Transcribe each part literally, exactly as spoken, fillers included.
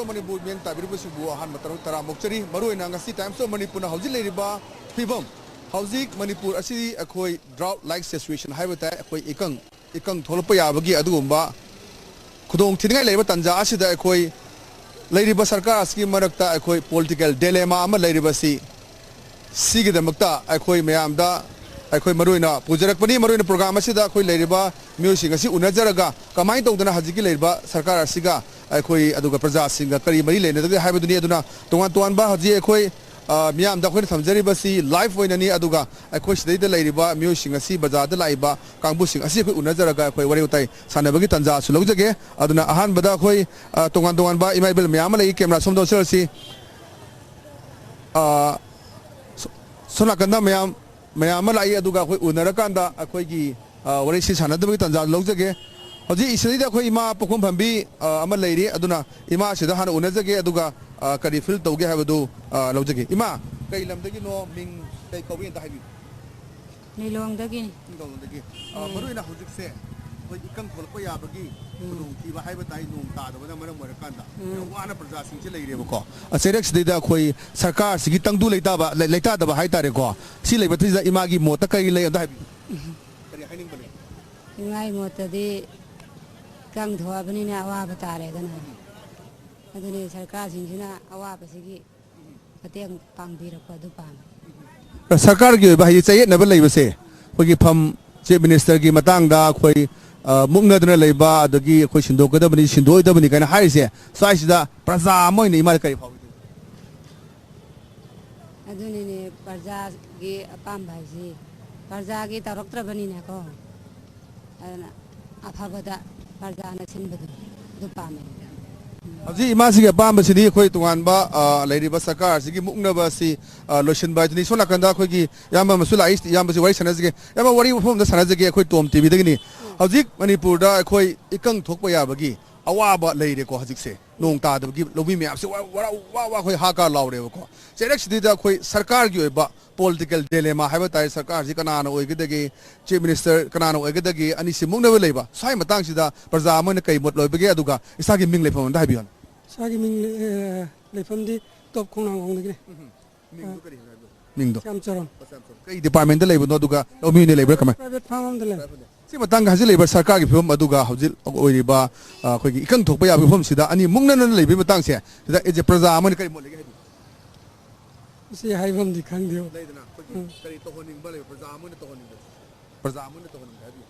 ꯃꯅꯤꯄꯨꯔ ꯃꯤꯠꯌꯦꯡ ꯇꯥꯕꯤꯔꯤꯕꯁꯤꯡꯕꯨ ꯑꯍꯥꯟꯕ ꯇꯔꯥꯃꯨꯛ ꯇꯔꯥꯃꯨꯛ ꯆꯔꯤ꯫ ꯃꯔꯨꯑꯣꯏꯅ ꯉꯁꯤ Times of ꯃꯅꯤꯄꯨꯔꯅ ꯍꯧꯖꯤꯛ ꯂꯩꯔꯤꯕ ꯐꯤꯕꯝ, ꯍꯧꯖꯤꯛ ꯃꯅꯤꯄꯨꯔ ꯑꯁꯤ ꯑꯩꯈꯣꯏ drought like situation ꯍꯥꯏꯕ ꯇꯥꯏ, ꯑꯩꯈꯣꯏ ꯏꯀꯪ, ꯏꯀꯪ ꯊꯣꯛꯂꯛꯄ ꯌꯥꯕꯒꯤ ꯑꯗꯨꯒꯨꯝꯕ ꯈꯨꯗꯣꯡ ꯊꯤꯅꯤꯡꯉꯥꯏ ꯂꯩꯔꯤꯕ ꯇꯥꯟꯖꯥ ꯑꯁꯤꯗ ꯑꯩꯈꯣꯏ ꯂꯩꯔꯤꯕ ꯁꯔꯀꯥꯔ ꯑꯁꯤꯒꯤ ꯃꯔꯛꯇ ꯑꯩꯈꯣꯏ political dilemma ꯑꯃ ꯂꯩꯔꯤꯕꯁꯤ, ꯁꯤꯒꯤꯗꯃꯛꯇ ꯑꯩꯈꯣꯏ ꯃꯌꯥꯝꯗ ꯑꯩꯈꯣꯏ ꯃꯔꯨꯑꯣꯏꯅ ꯄꯨꯖꯔꯛꯄꯅꯤ꯫ ꯃꯔꯨꯑꯣꯏꯅ program ꯑꯁꯤꯗ ꯑꯩꯈꯣꯏ ꯂꯩꯔꯤꯕ ꯃꯤꯑꯣꯏꯁꯤꯡ ꯑꯁꯤ ꯎꯅꯖꯔꯒ ꯀꯃꯥꯏꯅ ꯇꯧꯗꯅ ꯍꯧꯖꯤꯛꯀꯤ ꯂꯩꯔꯤꯕ ꯁꯔꯀꯥꯔ ꯑꯁꯤꯒ ꯑꯩꯈꯣꯏ ꯑꯗꯨꯒ ꯄ꯭ꯔꯖꯥꯁꯤꯡꯒ ꯀꯔꯤ ꯃꯔꯤ ꯂꯩꯅꯗꯒꯦ ꯍꯥꯏꯕꯗꯨꯅꯤ꯫ ꯑꯗꯨꯅ ꯇꯣꯉꯥꯟ ꯇꯣꯉꯥꯟꯕ ꯍꯧꯖꯤꯛ ꯑꯩꯈꯣꯏ, ꯑ, ꯃꯤꯌꯥꯝꯗ ꯑꯩꯈꯣꯏꯅ ꯊꯝꯖꯔꯤꯕꯁꯤ live ꯑꯣꯏꯅꯅꯤ꯫ ꯑꯗꯨꯒ ꯑꯩꯈꯣꯏ ꯁꯤꯗꯩꯗ ꯂꯩꯔꯤꯕ ꯃꯤꯑꯣꯏꯁꯤꯡ ꯑꯁꯤ, ꯕꯖꯥꯔꯗ ꯂꯥꯛꯏꯕ ꯀꯥꯡꯕꯨꯁꯤꯡ ꯑꯁꯤ ꯑꯩꯈꯣꯏ ꯎꯅꯖꯔꯒ ꯑꯩꯈꯣꯏ ꯋꯥꯔꯤ ꯋꯥꯇꯥꯏ ꯁꯥꯟꯅꯕꯒꯤ ꯇꯥꯟꯖꯥꯁꯨ ꯂꯧꯖꯒꯦ꯫ ꯑꯗꯨꯅ ꯑꯍꯥꯟꯕꯗ ꯑꯩꯈꯣꯏ, ꯑ, ꯇꯣꯉꯥꯟ ꯇꯣꯉꯥꯟꯕ ꯏꯃꯥ ꯏꯕꯦꯜ ꯃꯌꯥꯝ ꯑꯃ ꯂꯩ꯫ Camera ꯁꯣꯝꯗ ꯑꯣꯟꯁꯤꯜꯂꯁꯤ꯫ ꯑ, ꯁꯣ-, ꯁꯣꯝ ꯅꯥꯀꯟꯗ ꯃꯌꯥꯝ, ꯃꯌꯥꯝ ꯑꯃ ꯂꯥꯛꯏ꯫ ꯑꯗꯨꯒ ꯑꯩꯈꯣꯏ ꯎꯅꯔꯀꯥꯟꯗ ꯑꯩꯈꯣꯏꯒꯤ, ꯑ, ꯋꯥꯔꯤꯁꯤ ꯁꯥꯟꯅꯗꯕꯒꯤ ꯇꯥꯟꯖꯥ ꯂꯧꯖꯒꯦ꯫ ꯍꯧꯖꯤꯛ ꯁꯤꯗꯩꯗ ꯑꯩꯈꯣꯏ ꯏꯃꯥ ꯄꯣꯛꯐꯝ ꯐꯝꯕꯤ, ꯑ, ꯑꯃ ꯂꯩꯔꯤ꯫ ꯑꯗꯨꯅ ꯏꯃꯥꯁꯤꯗ ꯍꯥꯟꯅ ꯎꯅꯖꯒꯦ꯫ ꯑꯗꯨꯒ, ꯑ, ꯀꯔꯤ feel ꯇꯧꯒꯦ ꯍꯥꯏꯕꯗꯨ, ꯑ, ꯂꯧꯖꯒꯦ꯫ ꯏꯃꯥ, ꯀꯩ ꯂꯝꯗꯒꯤꯅꯣ? ꯃꯤꯡ ꯀꯩ ꯀꯧꯏ ꯑꯝꯇ ꯍꯥꯏꯕꯤꯌꯨ꯫ ꯂꯤꯂꯣꯡꯗꯒꯤꯅꯤ꯫ ꯂꯤꯂꯣꯡꯗꯒꯤ꯫ ꯑ, ꯎꯝ꯫ ꯃꯔꯨꯑꯣꯏꯅ ꯍꯧꯖꯤꯛꯁꯦ ꯑꯩꯈꯣꯏ ꯏꯀꯪ ꯊꯣꯛꯂꯛꯄ ꯌꯥꯕꯒꯤ ꯎꯝ꯫ ꯈꯨꯗꯣꯡꯊꯤꯕ ꯍꯥꯏꯕ ꯇꯥꯏ, ꯅꯣꯡ ꯇꯥꯗꯕꯅ ꯃꯔꯝ ꯑꯣꯏꯔꯀꯥꯟꯗ ꯎꯝ꯫ ꯌꯥꯝ ꯋꯥꯅ ꯄ꯭ꯔꯖꯥꯁꯤꯡꯁꯦ ꯂꯩꯔꯦꯕꯀꯣ꯫ ꯑ, ꯆꯩꯔꯛꯁꯤꯗꯩꯗ ꯑꯩꯈꯣꯏ ꯁꯔꯀꯥꯔꯁꯤꯒꯤ ꯇꯪꯗꯨ ꯂꯩꯇꯥꯕ, ꯂꯩ-, ꯂꯩꯇꯥꯗꯕ ꯍꯥꯏ ꯇꯥꯔꯦꯀꯣ꯫ ꯁꯤ ꯂꯩꯕꯁꯤꯗ ꯏꯃꯥꯒꯤ ꯃꯣꯠꯇ ꯀꯔꯤ ꯂꯩ ꯑꯝꯇ ꯍꯥꯏꯕꯤꯌꯨ꯫ ꯀꯔꯤ ꯍꯥꯏꯅꯤꯡꯕ ꯂꯩ? ꯏꯃꯥꯒꯤ ꯃꯣꯠꯇꯗꯤ ꯏꯀꯪ ꯊꯣꯛꯑꯕꯅꯤꯅ ꯑꯋꯥꯕ ꯇꯥꯔꯦꯗꯅ꯫ ꯑꯗꯨꯅꯤ ꯁꯔꯀꯥꯔꯁꯤꯡꯁꯤꯅ ꯑꯋꯥꯕꯁꯤꯒꯤ ꯃꯇꯦꯡ ꯄꯥꯡꯕꯤꯔꯛꯄ ꯑꯗꯨ ꯄꯥꯝꯃꯤ꯫ ꯁꯔꯀꯥꯔꯒꯤ ꯑꯣꯏꯕ ꯍꯥꯏꯗꯤ ꯆꯌꯦꯠꯅꯕ ꯂꯩꯕꯁꯦ, ꯑꯩꯈꯣꯏꯒꯤ ꯐꯝ, Chief Minister ꯒꯤ ꯃꯇꯥꯡꯗ ꯑꯩꯈꯣꯏ, ꯑ, ꯃꯨꯛꯅꯗꯅ ꯂꯩꯕ, ꯑꯗꯒꯤ ꯑꯩꯈꯣꯏ ꯁꯤꯟꯗꯣꯛꯀꯗꯕꯅꯤ, ꯁꯤꯟꯗꯣꯛꯑꯣꯏꯗꯕꯅꯤ ꯀꯥꯏꯅ ꯍꯥꯏꯔꯤꯁꯦ, ꯁ꯭ꯋꯥꯏꯁꯤꯗ ꯄ꯭ꯔꯖꯥ ꯑꯃ ꯑꯣꯏꯅ ꯏꯃꯥꯗ ꯀꯔꯤ ꯐꯥꯎꯏ? ꯑꯗꯨꯅꯤꯅꯦ, ꯄ꯭ꯔꯖꯥꯒꯤ ꯑꯄꯥꯝꯕ ꯍꯥꯏꯁꯤ ꯄ꯭ꯔꯖꯥꯒꯤ ꯇꯧꯔꯛꯇ꯭ꯔꯕꯅꯤꯅꯀꯣ꯫ ꯑꯗꯨꯅ ꯑꯐꯕꯗ ꯄ꯭ꯔꯖꯥꯅ ꯁꯤꯟꯕꯗꯣ ꯑꯗꯨ ꯄꯥꯝꯃꯦ꯫ ꯍꯧꯖꯤꯛ ꯏꯃꯥꯁꯤꯒꯤ ꯑꯄꯥꯝꯕꯁꯤꯗꯤ ꯑꯩꯈꯣꯏ ꯇꯣꯉꯥꯟꯕ, ꯑ, ꯂꯩꯔꯤꯕ ꯁꯔꯀꯥꯔ ꯑꯁꯤꯒꯤ ꯃꯨꯛꯅꯕ ꯑꯁꯤ, ꯑ, ꯂꯣꯏꯁꯤꯟꯕ ꯍꯥꯏꯗꯨꯅꯤ꯫ ꯁꯣꯝ ꯅꯥꯀꯟꯗ ꯑꯩꯈꯣꯏꯒꯤ ꯏꯌꯥꯝꯕ ꯑꯃꯁꯨ ꯂꯥꯛꯏ, ꯏꯌꯥꯝꯕꯁꯤ ꯋꯥꯔꯤ ꯁꯥꯟꯅꯖꯒꯦ꯫ ꯏꯌꯥꯝꯕ, ꯋꯥꯔꯤ ꯃꯐꯝ ꯑꯃꯗ ꯁꯥꯟꯅꯖꯒꯦ, ꯑꯩꯈꯣꯏ ꯇꯣꯝ ꯇꯤꯚꯤꯗꯒꯤꯅꯤ꯫ ꯍꯧꯖꯤꯛ ꯃꯅꯤꯄꯨꯔꯗ ꯑꯩꯈꯣꯏ ꯏꯀꯪ ꯊꯣꯛꯄ ꯌꯥꯕꯒꯤ ꯑꯋꯥꯕ ꯂꯩꯔꯦꯀꯣ꯫ ꯍꯧꯖꯤꯛꯁꯦ ꯅꯣꯡ ꯇꯥꯗꯕꯒꯤ ꯂꯧꯃꯤ ꯃꯌꯥꯝꯁꯦ ꯋꯥ, ꯋꯥ, ꯋꯥ, ꯋꯥ ꯑꯩꯈꯣꯏ ꯍꯥꯀꯥ ꯂꯥꯎꯔꯦꯕꯀꯣ꯫ ꯆꯩꯔꯛꯁꯤꯗꯩꯗ ꯑꯩꯈꯣꯏ ꯁꯔꯀꯥꯔꯒꯤ ꯑꯣꯏꯕ political dilemma ꯍꯥꯏꯕ ꯇꯥꯔꯦ, ꯁꯔꯀꯥꯔꯁꯤ ꯀꯅꯥꯅ ꯑꯣꯏꯒꯗꯒꯦ, Chief Minister ꯀꯅꯥꯅ ꯑꯣꯏꯒꯗꯒꯦ, ꯑꯅꯤꯁꯤ ꯃꯨꯛꯅꯕ ꯂꯩꯕ, ꯁ꯭ꯋꯥꯏ ꯃꯇꯥꯡꯁꯤꯗ ꯄ꯭ꯔꯖꯥ ꯑꯃ ꯑꯣꯏꯅ ꯀꯩ ꯃꯣꯠ ꯂꯣꯏꯕꯒꯦ? ꯑꯗꯨꯒ ꯏꯁꯥꯒꯤ ꯃꯤꯡ ꯂꯩꯐꯝ ꯑꯝꯇ ꯍꯥꯏꯕꯤꯌꯨ꯫ ꯏꯁꯥꯒꯤ ꯃꯤꯡ, ꯑꯦ, ꯂꯩꯐꯝꯗꯤ ꯇꯣꯞ ꯈꯣꯡꯅꯥꯡꯈꯣꯡꯗꯒꯤꯅꯤ꯫ ꯎꯝ꯫ ꯃꯤꯡꯗꯣ ꯑ꯫ ꯀꯔꯤ ꯍꯥꯏꯅꯣ ꯍꯥꯏꯕꯤꯌꯨ? ꯃꯤꯡꯗꯣ? ꯁ꯭ꯌꯥꯝꯆꯔꯣꯟ꯫ ꯀꯩ ꯗꯤꯄꯥꯔꯠꯃꯦꯟꯇ ꯂꯩꯕꯅꯣ, ꯑꯗꯨꯒ ꯂꯧꯃꯤ ꯑꯣꯏꯅ ꯂꯩꯕ꯭ꯔꯥ, ꯀꯃꯥꯏ? ꯄ꯭ꯔꯥꯏꯚꯦꯠ ꯐꯥꯔꯝ ꯑꯃꯗ ꯂꯩ꯫ ꯁꯤ ꯃꯇꯥꯡꯗ ꯍꯧꯖꯤꯛ ꯂꯩꯔꯤꯕ ꯁꯔꯀꯥꯔꯒꯤ ꯐꯤꯕꯝ ꯑꯗꯨꯒ ꯍꯧꯖꯤꯛ ꯑꯣꯏꯔꯤꯕ, ꯑ, ꯑꯩꯈꯣꯏꯒꯤ ꯏꯀꯪ ꯊꯣꯛꯄ ꯌꯥꯕꯒꯤ ꯐꯤꯕꯝꯁꯤꯗ ꯑꯅꯤ ꯃꯨꯛꯅꯅ ꯂꯩꯕꯒꯤ ꯃꯇꯥꯡꯁꯦ, ꯁꯤꯗ ꯑꯦꯖ ꯑꯦ ꯄ꯭ꯔꯖꯥ ꯑꯃꯅ ꯀꯔꯤ ꯃꯣꯠ ꯂꯩꯒꯦ ꯍꯥꯏꯕꯤꯌꯨ? ꯃꯁꯤ ꯍꯥꯏꯐꯝꯗꯤ ꯈꯪꯗꯦ꯫ ꯂꯩꯗꯅ ꯑꯩꯈꯣꯏꯒꯤ ꯎꯝ꯫ ꯀꯔꯤ ꯇꯧꯍꯟꯅꯤꯡꯕ ꯂꯩꯕ, ꯄ꯭ꯔꯖꯥ ꯑꯃꯅ ꯇꯧꯍꯟꯅꯤꯡꯕ, ꯄ꯭ꯔꯖꯥ ꯑꯃꯅ ꯇꯧꯍꯟꯅꯤꯡꯕ ꯍꯥꯏꯕꯤꯌꯨ꯫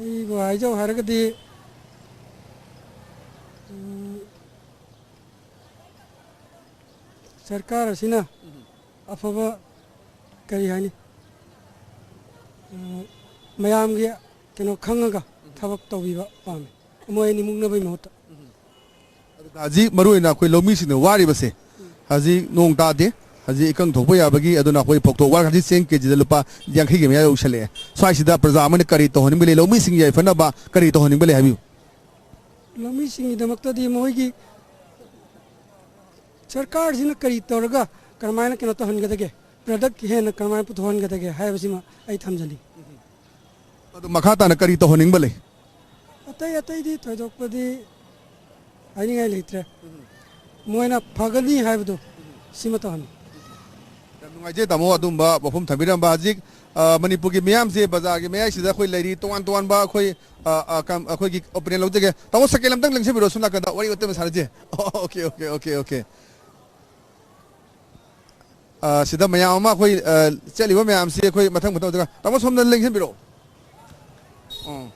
ꯑꯩꯕꯨ ꯍꯥꯏꯖꯧ ꯍꯥꯏꯔꯒꯗꯤ, ꯎꯝ, ꯁꯔꯀꯥꯔ ꯑꯁꯤꯅ ꯎꯝ꯫ ꯑꯐꯕ, ꯀꯔꯤ ꯍꯥꯏꯅꯤ, ꯎꯝ, ꯃꯌꯥꯝꯒꯤ ꯀꯩꯅꯣ ꯈꯪꯉꯒ ꯎꯝ꯫ ꯊꯕꯛ ꯇꯧꯕꯤꯕ ꯄꯥꯝꯃꯤ, ꯃꯣꯏ ꯑꯅꯤ ꯃꯨꯛꯅꯕꯒꯤ ꯃꯍꯨꯠꯇ꯫ ꯎꯝ꯫ ꯑꯗꯨꯒ ꯍꯧꯖꯤꯛ ꯃꯔꯨꯑꯣꯏꯅ ꯑꯩꯈꯣꯏ ꯂꯧꯃꯤꯁꯤꯡꯅ ꯋꯥꯔꯤꯕꯁꯦ, ꯎꯝ꯫ ꯍꯧꯖꯤꯛ ꯅꯣꯡ ꯇꯥꯗꯦ, ꯍꯧꯖꯤꯛ ꯏꯀꯪ ꯊꯣꯛꯄ ꯌꯥꯕꯒꯤ, ꯑꯗꯨꯅ ꯑꯩꯈꯣꯏ ꯐꯧꯊꯣꯛ ꯋꯥꯔ ꯍꯧꯖꯤꯛ ꯆꯦꯡ ꯀꯦꯖꯤꯗ ꯂꯨꯄꯥ ꯌꯥꯡꯈꯩꯒꯤ ꯃꯌꯥ ꯌꯧꯁꯜꯂꯛꯑꯦ꯫ ꯁ꯭ꯋꯥꯏꯁꯤꯗ ꯄ꯭ꯔꯖꯥ ꯑꯃꯅ ꯀꯔꯤ ꯇꯧꯍꯟꯅꯤꯡꯕ ꯂꯩ, ꯂꯧꯃꯤꯁꯤꯡꯒꯤ ꯌꯥꯏꯐꯅꯕ ꯀꯔꯤ ꯇꯧꯍꯟꯅꯤꯡꯕ ꯂꯩ ꯍꯥꯏꯕꯤꯌꯨ? ꯂꯧꯃꯤꯁꯤꯡꯒꯤꯗꯃꯛꯇꯗꯤ ꯃꯈꯣꯏꯒꯤ ꯁꯔꯀꯥꯔꯁꯤꯅ ꯀꯔꯤ ꯇꯧꯔꯒ ꯀꯔꯝꯍꯥꯏꯅ ꯀꯩꯅꯣ ꯇꯧꯍꯟꯒꯗꯒꯦ, ꯄ꯭ꯔꯗꯛ ꯍꯦꯟꯅ ꯀꯔꯝꯍꯥꯏꯅ ꯄꯨꯊꯣꯛꯍꯟꯒꯗꯒꯦ ꯍꯥꯏꯕꯁꯤꯃ ꯑꯩ ꯊꯝꯖꯅꯤꯡꯏ꯫ ꯑꯗꯨ ꯃꯈꯥ ꯇꯥꯅ ꯀꯔꯤ ꯇꯧꯍꯟꯅꯤꯡꯕ ꯂꯩ? ꯑꯇꯩ ꯑꯇꯩꯗꯤ ꯊꯣꯏꯗꯣꯛꯄꯗꯤ ꯍꯥꯏꯅꯤꯡꯉꯥꯏ ꯂꯩꯇ꯭ꯔꯦ꯫ ꯃꯣꯏꯅ ꯐꯒꯅꯤ ꯍꯥꯏꯕꯗꯨ ꯁꯤꯃ ꯇꯧꯍꯟꯅꯤꯡꯏ꯫ ꯌꯥꯝ ꯅꯨꯡꯉꯥꯏꯖꯩ ꯇꯥꯃꯣ, ꯑꯗꯨꯝꯕ ꯋꯥꯐꯝ ꯊꯝꯕꯤꯔꯝꯕ꯫ ꯍꯧꯖꯤꯛ, ꯑ, ꯃꯅꯤꯄꯨꯔꯒꯤ ꯃꯤꯌꯥꯝꯁꯦ ꯕꯖꯥꯔꯒꯤ ꯃꯌꯥꯏꯁꯤꯗ ꯑꯩꯈꯣꯏ ꯂꯩꯔꯤ, ꯇꯣꯉꯥꯟ ꯇꯣꯉꯥꯟꯕ ꯑꯩꯈꯣꯏ, ꯑ, ꯑ, ꯀꯝ-, ꯑꯩꯈꯣꯏꯒꯤ ꯑꯣꯄꯤꯅꯤꯌꯟ ꯂꯧꯖꯒꯦ꯫ ꯇꯥꯃꯣ, ꯁꯥꯏꯀꯜ ꯑꯝꯇꯪ ꯂꯦꯡꯁꯤꯟꯕꯤꯔꯣ, ꯁꯣꯝ ꯅꯥꯀꯟꯗ ꯋꯥꯔꯤ ꯋꯥꯇꯥꯏ ꯑꯃ ꯁꯥꯟꯅꯁꯦ꯫ Okay, okay, okay, okay. ꯑ, ꯁꯤꯗ ꯃꯌꯥꯝ ꯑꯃ ꯑꯩꯈꯣꯏ, ꯑ, ꯆꯠꯂꯤꯕ ꯃꯌꯥꯝꯁꯤ ꯑꯩꯈꯣꯏ ꯃꯊꯪ ꯃꯊꯪ ꯃꯊꯪ, ꯇꯥꯃꯣ, ꯁꯣꯝꯗ ꯂꯦꯡꯁꯤꯟꯕꯤꯔꯛꯑꯣ꯫ ꯑꯣ꯫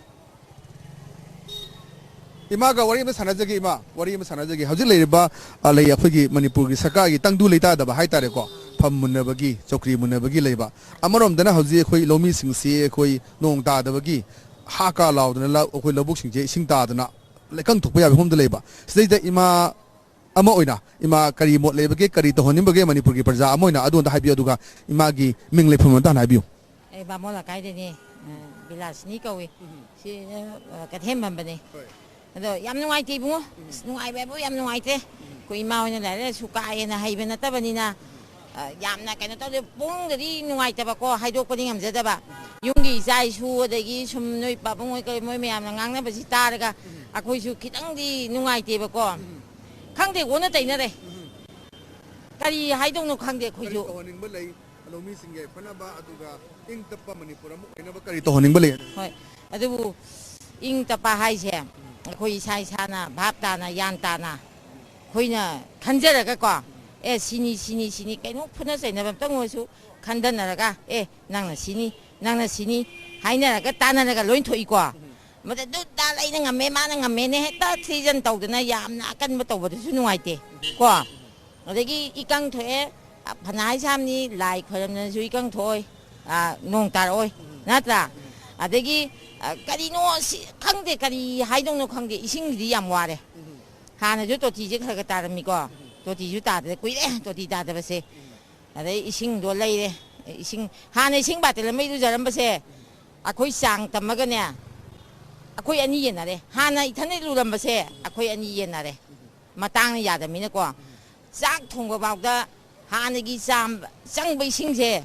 ꯏꯃꯥꯒ ꯋꯥꯔꯤ ꯑꯃ ꯁꯥꯟꯅꯖꯒꯦ, ꯏꯃꯥ, ꯋꯥꯔꯤ ꯑꯃ ꯁꯥꯟꯅꯖꯒꯦ꯫ ꯍꯧꯖꯤꯛ ꯂꯩꯔꯤꯕ, ꯑ, ꯂꯩ ꯑꯩꯈꯣꯏꯒꯤ ꯃꯅꯤꯄꯨꯔꯒꯤ ꯁꯔꯀꯥꯔꯒꯤ ꯇꯪꯗꯨ ꯂꯩꯇꯥꯗꯕ ꯍꯥꯏꯇꯥꯔꯦꯀꯣ, ꯐꯝ ꯃꯨꯟꯅꯕꯒꯤ, ꯆꯧꯀ꯭ꯔꯤ ꯃꯨꯟꯅꯕꯒꯤ ꯂꯩꯕ꯫ ꯑꯃꯔꯣꯝꯗꯅ ꯍꯧꯖꯤꯛ ꯑꯩꯈꯣꯏ ꯂꯧꯃꯤꯁꯤꯡꯁꯤ ꯑꯩꯈꯣꯏ ꯅꯣꯡ ꯇꯥꯗꯕꯒꯤ ꯍꯥ ꯀꯥ ꯂꯥꯎꯗꯅ ꯂꯧ-, ꯑꯩꯈꯣꯏ ꯂꯧꯕꯨꯛꯁꯤꯡꯁꯦ ꯏꯁꯤꯡ ꯇꯥꯗꯅ ꯏꯀꯪ ꯊꯣꯛꯄ ꯌꯥꯕꯒꯤ ꯐꯤꯕꯝꯗ ꯂꯩꯕ꯫ ꯁꯤꯗꯩꯗ ꯏꯃꯥ ꯑꯃ ꯑꯣꯏꯅ, ꯏꯃꯥ, ꯀꯔꯤ ꯃꯣꯠ ꯂꯩꯕꯒꯦ, ꯀꯔꯤ ꯇꯧꯍꯟꯅꯤꯡꯕꯒꯦ ꯃꯅꯤꯄꯨꯔꯒꯤ ꯄ꯭ꯔꯖꯥ ꯑꯃ ꯑꯣꯏꯅ? ꯑꯗꯨ ꯑꯝꯇ ꯍꯥꯏꯕꯤꯌꯨ, ꯑꯗꯨꯒ ꯏꯃꯥꯒꯤ ꯃꯤꯡ ꯂꯩꯐꯝ ꯑꯝꯇ ꯍꯥꯟꯅ ꯍꯥꯏꯕꯤꯌꯨ꯫ ꯑꯩ ꯕꯥꯃꯣꯟ ꯂꯩꯀꯥꯏꯗꯩꯅꯦ, ꯑ, ꯕꯤꯂꯥꯁꯤꯅꯤ ꯀꯧꯏ꯫ ꯎꯝ꯫ ꯁꯤ, ꯑ, ꯀꯩꯊꯦꯜ ꯐꯝꯕꯅꯦ꯫ ꯍꯣꯏ꯫ ꯑꯗꯣ ꯌꯥꯝ ꯅꯨꯡꯉꯥꯏꯇꯦ ꯏꯕꯨꯡꯉꯣ꯫ ꯎꯝ꯫ ꯑꯁ, ꯅꯨꯡꯉꯥꯏꯕ ꯍꯥꯏꯕꯨ ꯌꯥꯝ ꯅꯨꯡꯉꯥꯏꯇꯦ꯫ ꯎꯝ꯫ ꯑꯩꯈꯣꯏ ꯏꯃꯥ ꯍꯣꯏꯅ ꯂꯥꯏꯔꯤꯛ ꯂꯥꯏꯁꯨ ꯀꯥ ꯍꯦꯟꯅ ꯍꯩꯕ ꯅꯠꯇꯕꯅꯤꯅ, ꯎꯝ꯫ ꯑ, ꯌꯥꯝꯅ ꯀꯩꯅꯣ ꯇꯧꯗꯦ, ꯄꯨꯡꯗꯗꯤ ꯅꯨꯡꯉꯥꯏꯇꯕꯀꯣ, ꯍꯥꯏꯗꯣꯛꯄꯗꯤ ꯉꯝꯖꯗꯕ꯫ ꯎꯝ꯫ ꯌꯨꯝꯒꯤ ꯏꯆꯥ ꯏꯁꯨ, ꯑꯗꯒꯤ ꯁꯨꯝ ꯅꯣꯏ ꯄꯥꯕꯨꯡ ꯍꯣꯏ ꯀꯔꯤ ꯃꯣꯏ ꯃꯌꯥꯝꯅ ꯉꯥꯡꯅꯕꯁꯤ ꯇꯥꯔꯒ ꯎꯝ꯫ ꯑꯩꯈꯣꯏꯁꯨ ꯈꯤꯇꯪꯗꯤ ꯅꯨꯡꯉꯥꯏꯇꯦꯕꯀꯣ꯫ ꯎꯝ꯫ ꯈꯪꯗꯦ, ꯑꯣꯟꯅ ꯇꯩꯅꯔꯦ꯫ ꯀꯔꯤ ꯍꯥꯏꯗꯧꯅꯣ ꯈꯪꯗꯦ ꯑꯩꯈꯣꯏꯁꯨ꯫ ꯀꯔꯤ ꯇꯧꯍꯟꯅꯤꯡꯕ ꯂꯩ? ꯂꯧꯃꯤꯁꯤꯡꯒꯤ ꯌꯥꯏꯐꯅꯕ ꯑꯗꯨꯒ ꯏꯪ ꯇꯞꯄ ꯃꯅꯤꯄꯨꯔ ꯑꯃ ꯑꯣꯏꯅꯕ ꯀꯔꯤ ꯇꯧꯍꯟꯅꯤꯡꯕ ꯂꯩ? ꯍꯣꯏ, ꯑꯗꯨꯕꯨ ꯏꯪ ꯇꯞꯄ ꯍꯥꯏꯁꯦ ꯑꯩꯈꯣꯏ ꯏꯁꯥ ꯏꯁꯥꯅ ꯚꯥꯞ ꯇꯥꯅ, ꯒ꯭ꯌꯥꯟ ꯇꯥꯅ ꯑꯩꯈꯣꯏꯅ ꯈꯟꯖꯔꯒꯀꯣ, ꯑꯦ, ꯁꯤꯅꯤ, ꯁꯤꯅꯤ, ꯁꯤꯅꯤ, ꯀꯩꯅꯣ ꯐꯨꯅ ꯆꯩꯅꯕ ꯑꯝꯇꯪ ꯑꯣꯏꯔꯁꯨ ꯈꯟꯊꯅꯔꯒ, ꯑꯦ, ꯅꯪꯅ ꯁꯤꯅꯤ, ꯅꯪꯅ ꯁꯤꯅꯤ ꯍꯥꯏꯅꯔꯒ ꯇꯥꯟꯅꯔꯒ ꯂꯣꯏ ꯊꯣꯛꯏꯀꯣ꯫ ꯃꯗꯨꯗ ꯑꯩꯅ ꯉꯝꯃꯦ, ꯃꯥꯅ ꯉꯝꯃꯦꯅ ꯍꯦꯛꯇ ꯊꯤꯖꯟ ꯇꯧꯗꯅ ꯌꯥꯝꯅ ꯑꯀꯟꯕ ꯇꯧꯕꯗꯨꯁꯨ ꯅꯨꯡꯉꯥꯏꯇꯦ ꯀꯣ꯫ ꯑꯗꯒꯤ ꯏꯀꯪ ꯊꯣꯛꯑꯦ, ꯐꯅ ꯍꯥꯏ ꯁꯥꯝꯅꯤ, ꯂꯥꯏ ꯈꯣꯏꯔꯝꯗꯅꯁꯨ ꯏꯀꯪ ꯊꯣꯛꯑꯣꯏ, ꯑ, ꯅꯣꯡ ꯇꯥꯔꯛꯑꯣꯏ, ꯅꯠꯇ꯭ꯔꯥ? ꯑꯗꯒꯤ, ꯑ, ꯀꯔꯤꯅꯣ ꯁꯤ ꯈꯪꯗꯦ, ꯀꯔꯤ ꯍꯥꯏꯗꯧꯅꯣ ꯈꯪꯗꯦ, ꯏꯁꯤꯡꯒꯤꯗꯤ ꯌꯥꯝ ꯋꯥꯔꯦ꯫ ꯍꯥꯟꯅꯁꯨ ꯇꯣꯇꯤꯁꯦ ꯈꯔ ꯈꯔ ꯇꯥꯔꯝꯃꯤꯀꯣ, ꯇꯣꯇꯤꯁꯨ ꯇꯥꯗ꯭ꯔꯦ, ꯀꯨꯏꯔꯦ ꯇꯣꯇꯤ ꯇꯥꯗꯕꯁꯦ꯫ ꯑꯗꯩ ꯏꯁꯤꯡꯗꯣ ꯂꯩꯔꯦ, ꯏꯁꯤꯡ, ꯍꯥꯟꯅ ꯏꯁꯤꯡ ꯕꯥꯇꯤꯜ ꯑꯃ ꯏꯔꯨꯖꯔꯝꯕꯁꯦ ꯑꯩꯈꯣꯏ ꯆꯥꯡ ꯇꯝꯃꯒꯅꯦ, ꯑꯩꯈꯣꯏ ꯑꯅꯤ ꯌꯦꯟꯅꯔꯦ꯫ ꯍꯥꯟꯅ ꯏꯊꯟꯗ ꯏꯔꯨꯔꯝꯕꯁꯦ ꯑꯩꯈꯣꯏ ꯑꯅꯤ ꯌꯦꯟꯅꯔꯦ꯫ ꯃꯇꯥꯡꯅ ꯌꯥꯗꯕꯅꯤꯅꯀꯣ꯫ ꯆꯥꯛ ꯊꯣꯡꯕ ꯐꯥꯎꯗ ꯍꯥꯟꯅꯒꯤ ꯆꯥꯝꯕ-, ꯆꯪꯕ ꯏꯁꯤꯡꯁꯦ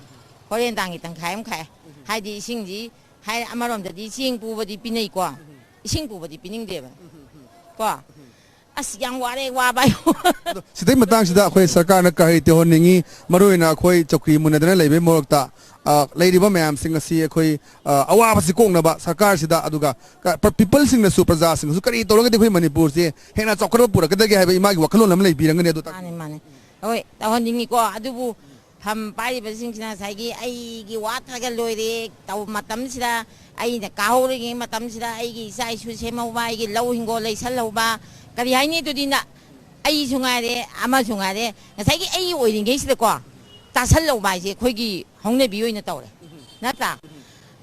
ꯍꯣꯔꯦꯟ ꯇꯥꯡꯒꯤ ꯇꯪꯈꯥꯏ ꯑꯃ ꯈꯥꯛꯑꯦ꯫ ꯍꯥꯏꯗꯤ ꯏꯁꯤꯡꯁꯤ ꯍꯥꯏ ꯑꯃꯔꯣꯝꯗꯗꯤ ꯆꯦꯡ ꯄꯨꯕꯗꯤ ꯄꯤꯅꯩꯀꯣ, ꯏꯁꯤꯡ ꯄꯨꯕꯗꯤ ꯄꯤꯅꯤꯡꯗꯦꯕ ꯀꯣ꯫ ꯑꯁ, ꯌꯥꯝ ꯋꯥꯔꯦ, ꯋꯥꯕ ꯍꯥꯏꯌꯣ꯫ ꯑꯗꯣ ꯁꯤꯗꯩ ꯃꯇꯥꯡꯁꯤꯗ ꯑꯩꯈꯣꯏ ꯁꯔꯀꯥꯔꯅ ꯀꯔꯤ ꯇꯧꯍꯟꯅꯤꯡꯉꯤ? ꯃꯔꯨꯑꯣꯏꯅ ꯑꯩꯈꯣꯏ ꯆꯧꯀ꯭ꯔꯤ ꯃꯨꯟꯅꯗꯅ ꯂꯩꯕꯒꯤ ꯃꯔꯛꯇ, ꯑ, ꯂꯩꯔꯤꯕ ꯃꯌꯥꯝꯁꯤꯡ ꯑꯁꯤ ꯑꯩꯈꯣꯏ, ꯑ, ꯑꯋꯥꯕꯁꯤ ꯀꯣꯛꯅꯕ ꯁꯔꯀꯥꯔꯁꯤꯗ, ꯑꯗꯨꯒ ꯀ-, ꯄ-, ꯄꯤꯄꯜꯁꯤꯡꯅꯁꯨ, ꯄ꯭ꯔꯖꯥꯁꯤꯡꯅꯁꯨ ꯀꯔꯤ ꯇꯧꯔꯒꯗꯤ ꯑꯩꯈꯣꯏ ꯃꯅꯤꯄꯨꯔꯁꯦ ꯍꯦꯟꯅ ꯆꯥꯎꯈꯠꯄ ꯄꯨꯔꯛꯀꯗꯒꯦ ꯍꯥꯏꯕ ꯏꯃꯥꯒꯤ ꯋꯥꯈꯜꯂꯣꯟ ꯑꯃ ꯂꯩꯕꯤꯔꯝꯒꯅꯤ꯫ ꯑꯗꯨ ꯇꯥꯛꯄꯤꯌꯨ꯫ ꯃꯥꯅꯦ, ꯃꯥꯅꯦ꯫ ꯍꯣꯏ, ꯇꯧꯍꯟꯅꯤꯡꯉꯤꯀꯣ꯫ ꯑꯗꯨꯕꯨ ꯐꯝ ꯄꯥꯏꯔꯤꯕꯁꯤꯡꯁꯤꯅ ꯉꯁꯥꯏꯒꯤ ꯑꯩꯒꯤ ꯋꯥꯠꯇ꯭ꯔꯒ ꯂꯣꯏꯔꯦ ꯇꯧꯕ ꯃꯇꯝꯁꯤꯗ, ꯑꯩꯅ ꯀꯥꯍꯧꯔꯤꯉꯩ ꯃꯇꯝꯁꯤꯗ ꯑꯩꯒꯤ ꯏꯆꯥ ꯏꯁꯨ ꯁꯦꯝꯍꯧꯕ, ꯑꯩꯒꯤ ꯂꯧ ꯍꯤꯡꯒꯣꯜ ꯂꯩꯁꯜꯍꯧꯕ, ꯀꯔꯤ ꯍꯥꯏꯅꯤ? ꯑꯗꯨꯗꯤ ꯅ-, ꯑꯩꯁꯨ ꯉꯥꯏꯔꯦ, ꯑꯃꯁꯨ ꯉꯥꯏꯔꯦ, ꯉꯁꯥꯏꯒꯤ ꯑꯩ ꯑꯣꯏꯔꯤꯉꯩꯁꯤꯗꯀꯣ, ꯇꯥꯁꯜꯍꯧꯕ ꯍꯥꯏꯁꯦ ꯑꯩꯈꯣꯏꯒꯤ ꯍꯧꯅꯕꯤ ꯑꯣꯏꯅ ꯇꯧꯔꯦ, ꯅꯠꯇ꯭ꯔꯥ?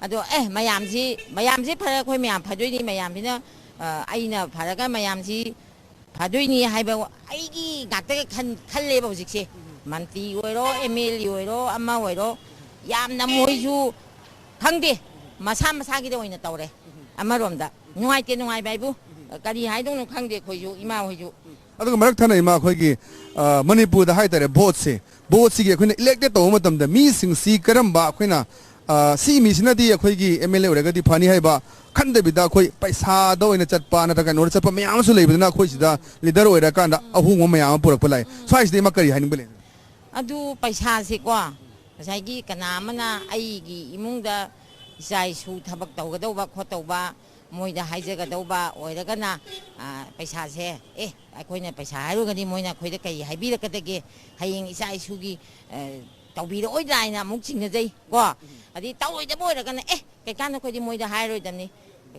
ꯑꯗꯣ, ꯑꯦ, ꯃꯌꯥꯝꯁꯤ, ꯃꯌꯥꯝꯁꯤ ꯐꯔꯦ, ꯑꯩꯈꯣꯏ ꯃꯌꯥꯝ ꯐꯗꯣꯏꯅꯤ, ꯃꯌꯥꯝꯁꯤꯅ, ꯑ, ꯑꯩꯅ ꯐꯔꯒ ꯃꯌꯥꯝꯁꯤ ꯐꯗꯣꯏꯅꯤ ꯍꯥꯏꯕ ꯑꯩꯒꯤ ꯉꯥꯛꯇꯒ ꯈꯟ-, ꯈꯜꯂꯦꯕ ꯍꯧꯖꯤꯛꯁꯦ꯫ ꯃꯟꯇ꯭ꯔꯤ ꯑꯣꯏꯔꯣ, ꯑꯦꯝ ꯑꯦꯜ ꯑꯦ ꯑꯣꯏꯔꯣ, ꯑꯃ ꯑꯣꯏꯔꯣ, ꯌꯥꯝꯅ ꯃꯣꯏꯁꯨ ꯈꯪꯗꯦ, ꯃꯁꯥ ꯃꯁꯥꯒꯤꯗ ꯑꯣꯏꯅ ꯇꯧꯔꯦ꯫ ꯑꯃꯔꯣꯝꯗ ꯅꯨꯡꯉꯥꯏꯇꯦ, ꯅꯨꯡꯉꯥꯏꯕ ꯍꯥꯏꯕꯨ ꯀꯔꯤ ꯍꯥꯏꯗꯧꯅꯣ ꯈꯪꯗꯦ꯫ ꯑꯩꯈꯣꯏꯁꯨ, ꯏꯃꯥ ꯍꯣꯏꯁꯨ꯫ ꯑꯗꯨꯒ ꯃꯔꯛ ꯊꯠꯅ ꯏꯃꯥ, ꯑꯩꯈꯣꯏꯒꯤ, ꯑ, ꯃꯅꯤꯄꯨꯔꯗ ꯍꯥꯏꯇꯥꯔꯦ, ꯚꯣꯠꯁꯦ, ꯚꯣꯠꯁꯤꯒꯤ ꯑꯩꯈꯣꯏꯅ ꯏꯂꯦꯛꯇꯦꯠ ꯇꯧꯕ ꯃꯇꯝꯗ ꯃꯤꯁꯤꯡꯁꯤ ꯀꯔꯝꯕ ꯑꯩꯈꯣꯏꯅ, ꯑ, ꯁꯤ ꯃꯤꯁꯤꯅꯗꯤ ꯑꯩꯈꯣꯏꯒꯤ ꯑꯦꯝ ꯑꯦꯜ ꯑꯦ ꯑꯣꯏꯔꯒꯗꯤ ꯐꯅꯤ ꯍꯥꯏꯕ ꯈꯟꯗꯕꯤꯗ, ꯑꯩꯈꯣꯏ ꯄꯩꯁꯥꯗ ꯑꯣꯏꯅ ꯆꯠꯄ ꯅꯠꯇ꯭ꯔꯒ ꯀꯩꯅꯣꯗ ꯆꯠꯄ ꯃꯌꯥꯝ ꯑꯃꯁꯨ ꯂꯩꯕꯅꯤꯅ, ꯑꯩꯈꯣꯏ ꯁꯤꯗ ꯂꯤꯗꯔ ꯑꯣꯏꯔꯀꯥꯟꯗ ꯑꯍꯣꯡꯕ ꯃꯌꯥꯝ ꯑꯃ ꯄꯨꯔꯛꯄ ꯂꯥꯛꯑꯦ꯫ ꯁ꯭ꯋꯥꯏꯁꯤꯗ ꯏꯃꯥ ꯀꯔꯤ ꯍꯥꯏꯅꯤꯡꯕ ꯂꯩ? ꯑꯗꯨ ꯄꯩꯁꯥꯁꯤꯀꯣ, ꯉꯁꯥꯏꯒꯤ ꯀꯅꯥ ꯑꯃꯅ ꯑꯩꯒꯤ ꯏꯃꯨꯡꯗ ꯏꯆꯥ ꯏꯁꯨ ꯊꯕꯛ ꯇꯧꯒꯗꯧꯕ ꯈꯣꯠꯇꯧꯕ, ꯃꯣꯏꯗ ꯍꯥꯏꯖꯒꯗꯧꯕ ꯑꯣꯏꯔꯒꯅ, ꯑ, ꯄꯩꯁꯥꯁꯦ, ꯑꯦ, ꯑꯩꯈꯣꯏꯅ ꯄꯩꯁꯥ ꯍꯥꯏꯔꯨꯔꯒꯗꯤ ꯃꯣꯏꯅ ꯑꯩꯈꯣꯏꯗ ꯀꯔꯤ ꯍꯥꯏꯕꯤꯔꯛꯀꯗꯒꯦ? ꯍꯌꯦꯡ ꯏꯆꯥ ꯏꯁꯨꯒꯤ, ꯑ, ꯇꯧꯕꯤꯔꯛꯑꯣꯏꯗ꯭ꯔꯥ ꯍꯥꯏꯅ ꯑꯃꯨꯛ ꯆꯤꯡꯅꯖꯩ ꯀꯣ꯫ ꯑꯗꯩ ꯇꯧꯔꯣꯏꯗꯕ ꯑꯣꯏꯔꯒꯅ, ꯑꯦ, ꯀꯩꯀꯥꯟꯗ ꯑꯩꯈꯣꯏꯗꯤ ꯃꯣꯏꯗ ꯍꯥꯏꯔꯣꯏꯗꯕꯅꯤ,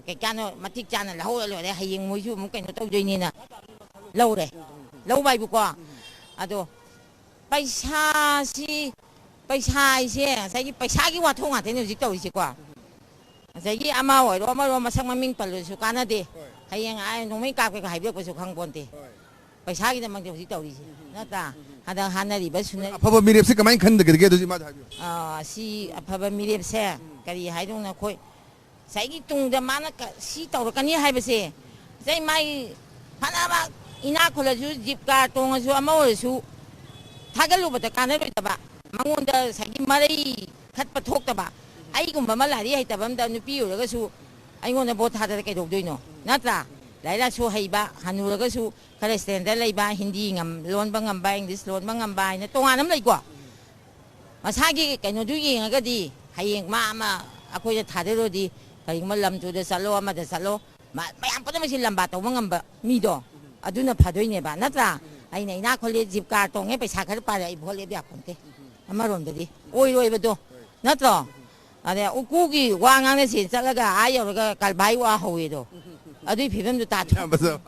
ꯀꯩꯀꯥꯟꯗ ꯃꯇꯤꯛ ꯆꯥꯅ ꯂꯧꯍꯧꯔ ꯂꯣꯏꯔꯦ, ꯍꯌꯦꯡ ꯃꯣꯏꯁꯨ ꯑꯃꯨꯛ ꯀꯩꯅꯣ ꯇꯧꯗꯣꯏꯅꯤꯅ ꯂꯧꯔꯦ, ꯂꯧꯕ ꯍꯥꯏꯕꯨꯀꯣ꯫ ꯑꯗꯣ ꯄꯩꯁꯥꯁꯤ, ꯄꯩꯁꯥ ꯍꯥꯏꯁꯦ ꯉꯁꯥꯏꯒꯤ ꯄꯩꯁꯥꯒꯤ ꯋꯥꯊꯣꯛ ꯉꯥꯛꯇꯅꯦ ꯍꯧꯖꯤꯛ ꯇꯧꯔꯤꯁꯦꯀꯣ꯫ ꯉꯁꯥꯏꯒꯤ ꯑꯃ ꯑꯣꯏꯔꯣ ꯑꯃ ꯑꯣꯏꯔꯣ, ꯃꯁꯛ ꯃꯃꯤꯡ ꯄꯜꯂꯁꯨ ꯀꯥꯟꯅꯗꯦ꯫ ꯍꯣꯏ꯫ ꯍꯌꯦꯡ ꯑꯥ ꯅꯣꯡꯃꯩ ꯀꯥꯞꯀꯦꯒ ꯍꯥꯏꯕꯤꯔꯛꯄꯁꯨ ꯈꯪꯄꯣꯟꯇꯦ꯫ ꯍꯣꯏ꯫ ꯄꯩꯁꯥꯒꯤꯗꯃꯛꯇ ꯍꯧꯖꯤꯛ ꯇꯧꯔꯤꯁꯦ, ꯎꯝ, ꯅꯠꯇ꯭ꯔꯥ? ꯎꯝ, ꯎꯝ꯫ ꯍꯟꯗꯛ ꯍꯥꯟꯅꯔꯤꯕ ꯁꯨꯅ- ꯑꯐꯕ ꯃꯤꯔꯦꯞꯁꯦ ꯀꯃꯥꯏꯅ ꯈꯟꯒꯗꯒꯦ? ꯑꯗꯨꯁꯨ ꯏꯃꯥꯗ ꯍꯥꯏꯕꯤꯌꯨ꯫ ꯑꯥ, ꯁꯤ ꯑꯐꯕ ꯃꯤꯔꯦꯞꯁꯦ, ꯎꯝ, ꯀꯔꯤ ꯍꯥꯏꯗꯧꯅꯣ, ꯑꯩꯈꯣꯏ ꯉꯁꯥꯏꯒꯤ ꯇꯨꯡꯗ ꯃꯥꯅ ꯀ-, ꯁꯤ ꯇꯧꯔꯛꯀꯅꯤ ꯍꯥꯏꯕꯁꯦ, ꯉꯁꯥꯏ ꯃꯥꯏ ꯐꯅꯕ ꯏꯅꯥꯛ ꯈꯨꯜꯂꯁꯨ, ꯖꯤꯞ ꯀꯥꯔ ꯇꯣꯡꯉꯁꯨ, ꯑꯃ ꯑꯣꯏꯔꯁꯨ ꯊꯥꯒꯠꯂꯨꯕꯗ ꯀꯥꯟꯅꯔꯣꯏꯗꯕ, ꯃꯉꯣꯟꯗ ꯉꯁꯥꯏꯒꯤ ꯃꯔꯩ ꯈꯠꯄ ꯊꯣꯛꯇꯕ, ꯑꯩꯒꯨꯝꯕ ꯑꯃ ꯂꯥꯏꯔꯤꯛ ꯍꯩꯇꯕ ꯑꯝꯗ ꯅꯨꯄꯤ ꯑꯣꯏꯔꯒꯁꯨ ꯑꯩꯉꯣꯟꯗ ꯚꯣꯠ ꯊꯥꯗꯔ ꯀꯩꯗꯧꯗꯣꯏꯅꯣ? ꯅꯠꯇ꯭ꯔꯥ? ꯂꯥꯏꯔꯤꯛ ꯂꯥꯏꯁꯨ ꯍꯩꯕ, ꯍꯅꯨꯔꯒꯁꯨ ꯈꯔ ꯁ꯭ꯇꯦꯟꯗꯔꯗ ꯂꯩꯕ, ꯍꯤꯟꯗꯤ ꯉꯝ-, ꯂꯣꯟꯕ ꯉꯝꯕ, ꯏꯪꯂꯤꯁ ꯂꯣꯟꯕ ꯉꯝꯕ ꯍꯥꯏꯅ ꯇꯣꯉꯥꯟꯅ ꯑꯃ ꯂꯩꯀꯣ꯫ ꯃꯁꯥꯒꯤ ꯀꯩꯅꯣꯗꯨ ꯌꯦꯡꯉꯒꯗꯤ ꯍꯌꯦꯡ ꯃꯥ ꯑꯃ ꯑꯩꯈꯣꯏꯗ ꯊꯥꯗꯔꯨꯔꯗꯤ, ꯀꯔꯤꯒꯨꯝꯕ ꯂꯝ ꯇꯨꯗ ꯆꯠꯂꯣ, ꯑꯃꯗ ꯆꯠꯂꯣ, ꯃ-, ꯃꯌꯥꯝ ꯄꯨꯝꯅꯃꯛꯁꯤ ꯂꯝꯕꯥ ꯇꯧꯕ ꯉꯝꯕ ꯃꯤꯗꯣ ꯑꯗꯨꯅ ꯐꯗꯣꯏꯅꯦꯕ, ꯅꯠꯇ꯭ꯔꯥ? ꯑꯩꯅ ꯏꯅꯥꯛ ꯈꯨꯜꯂꯦ, ꯖꯤꯞ ꯀꯥꯔ ꯇꯣꯡꯉꯦ, ꯄꯩꯁꯥ ꯈꯔ ꯄꯥꯏꯔꯦ, ꯑꯩ ꯚꯣꯠ ꯂꯦꯞ ꯌꯥꯄꯣꯟꯇꯦ꯫ ꯑꯃꯔꯣꯝꯗꯗꯤ ꯑꯣꯏꯔꯣꯏꯕꯗꯣ, ꯅꯠꯇ꯭ꯔꯣ? ꯑꯗꯩ ꯎꯀꯨꯒꯤ ꯋꯥ ꯉꯥꯡꯅꯁꯦ ꯆꯠꯂꯒ ꯑꯥ ꯌꯧꯔꯒ ꯀꯔꯚꯥꯏ ꯋꯥ ꯍꯧꯋꯦꯗꯣ, ꯑꯗꯨꯒꯤ ꯐꯤꯕꯝꯗꯨ ꯇꯥꯊꯣꯛ- ꯌꯥꯝ ꯐꯖꯕ꯫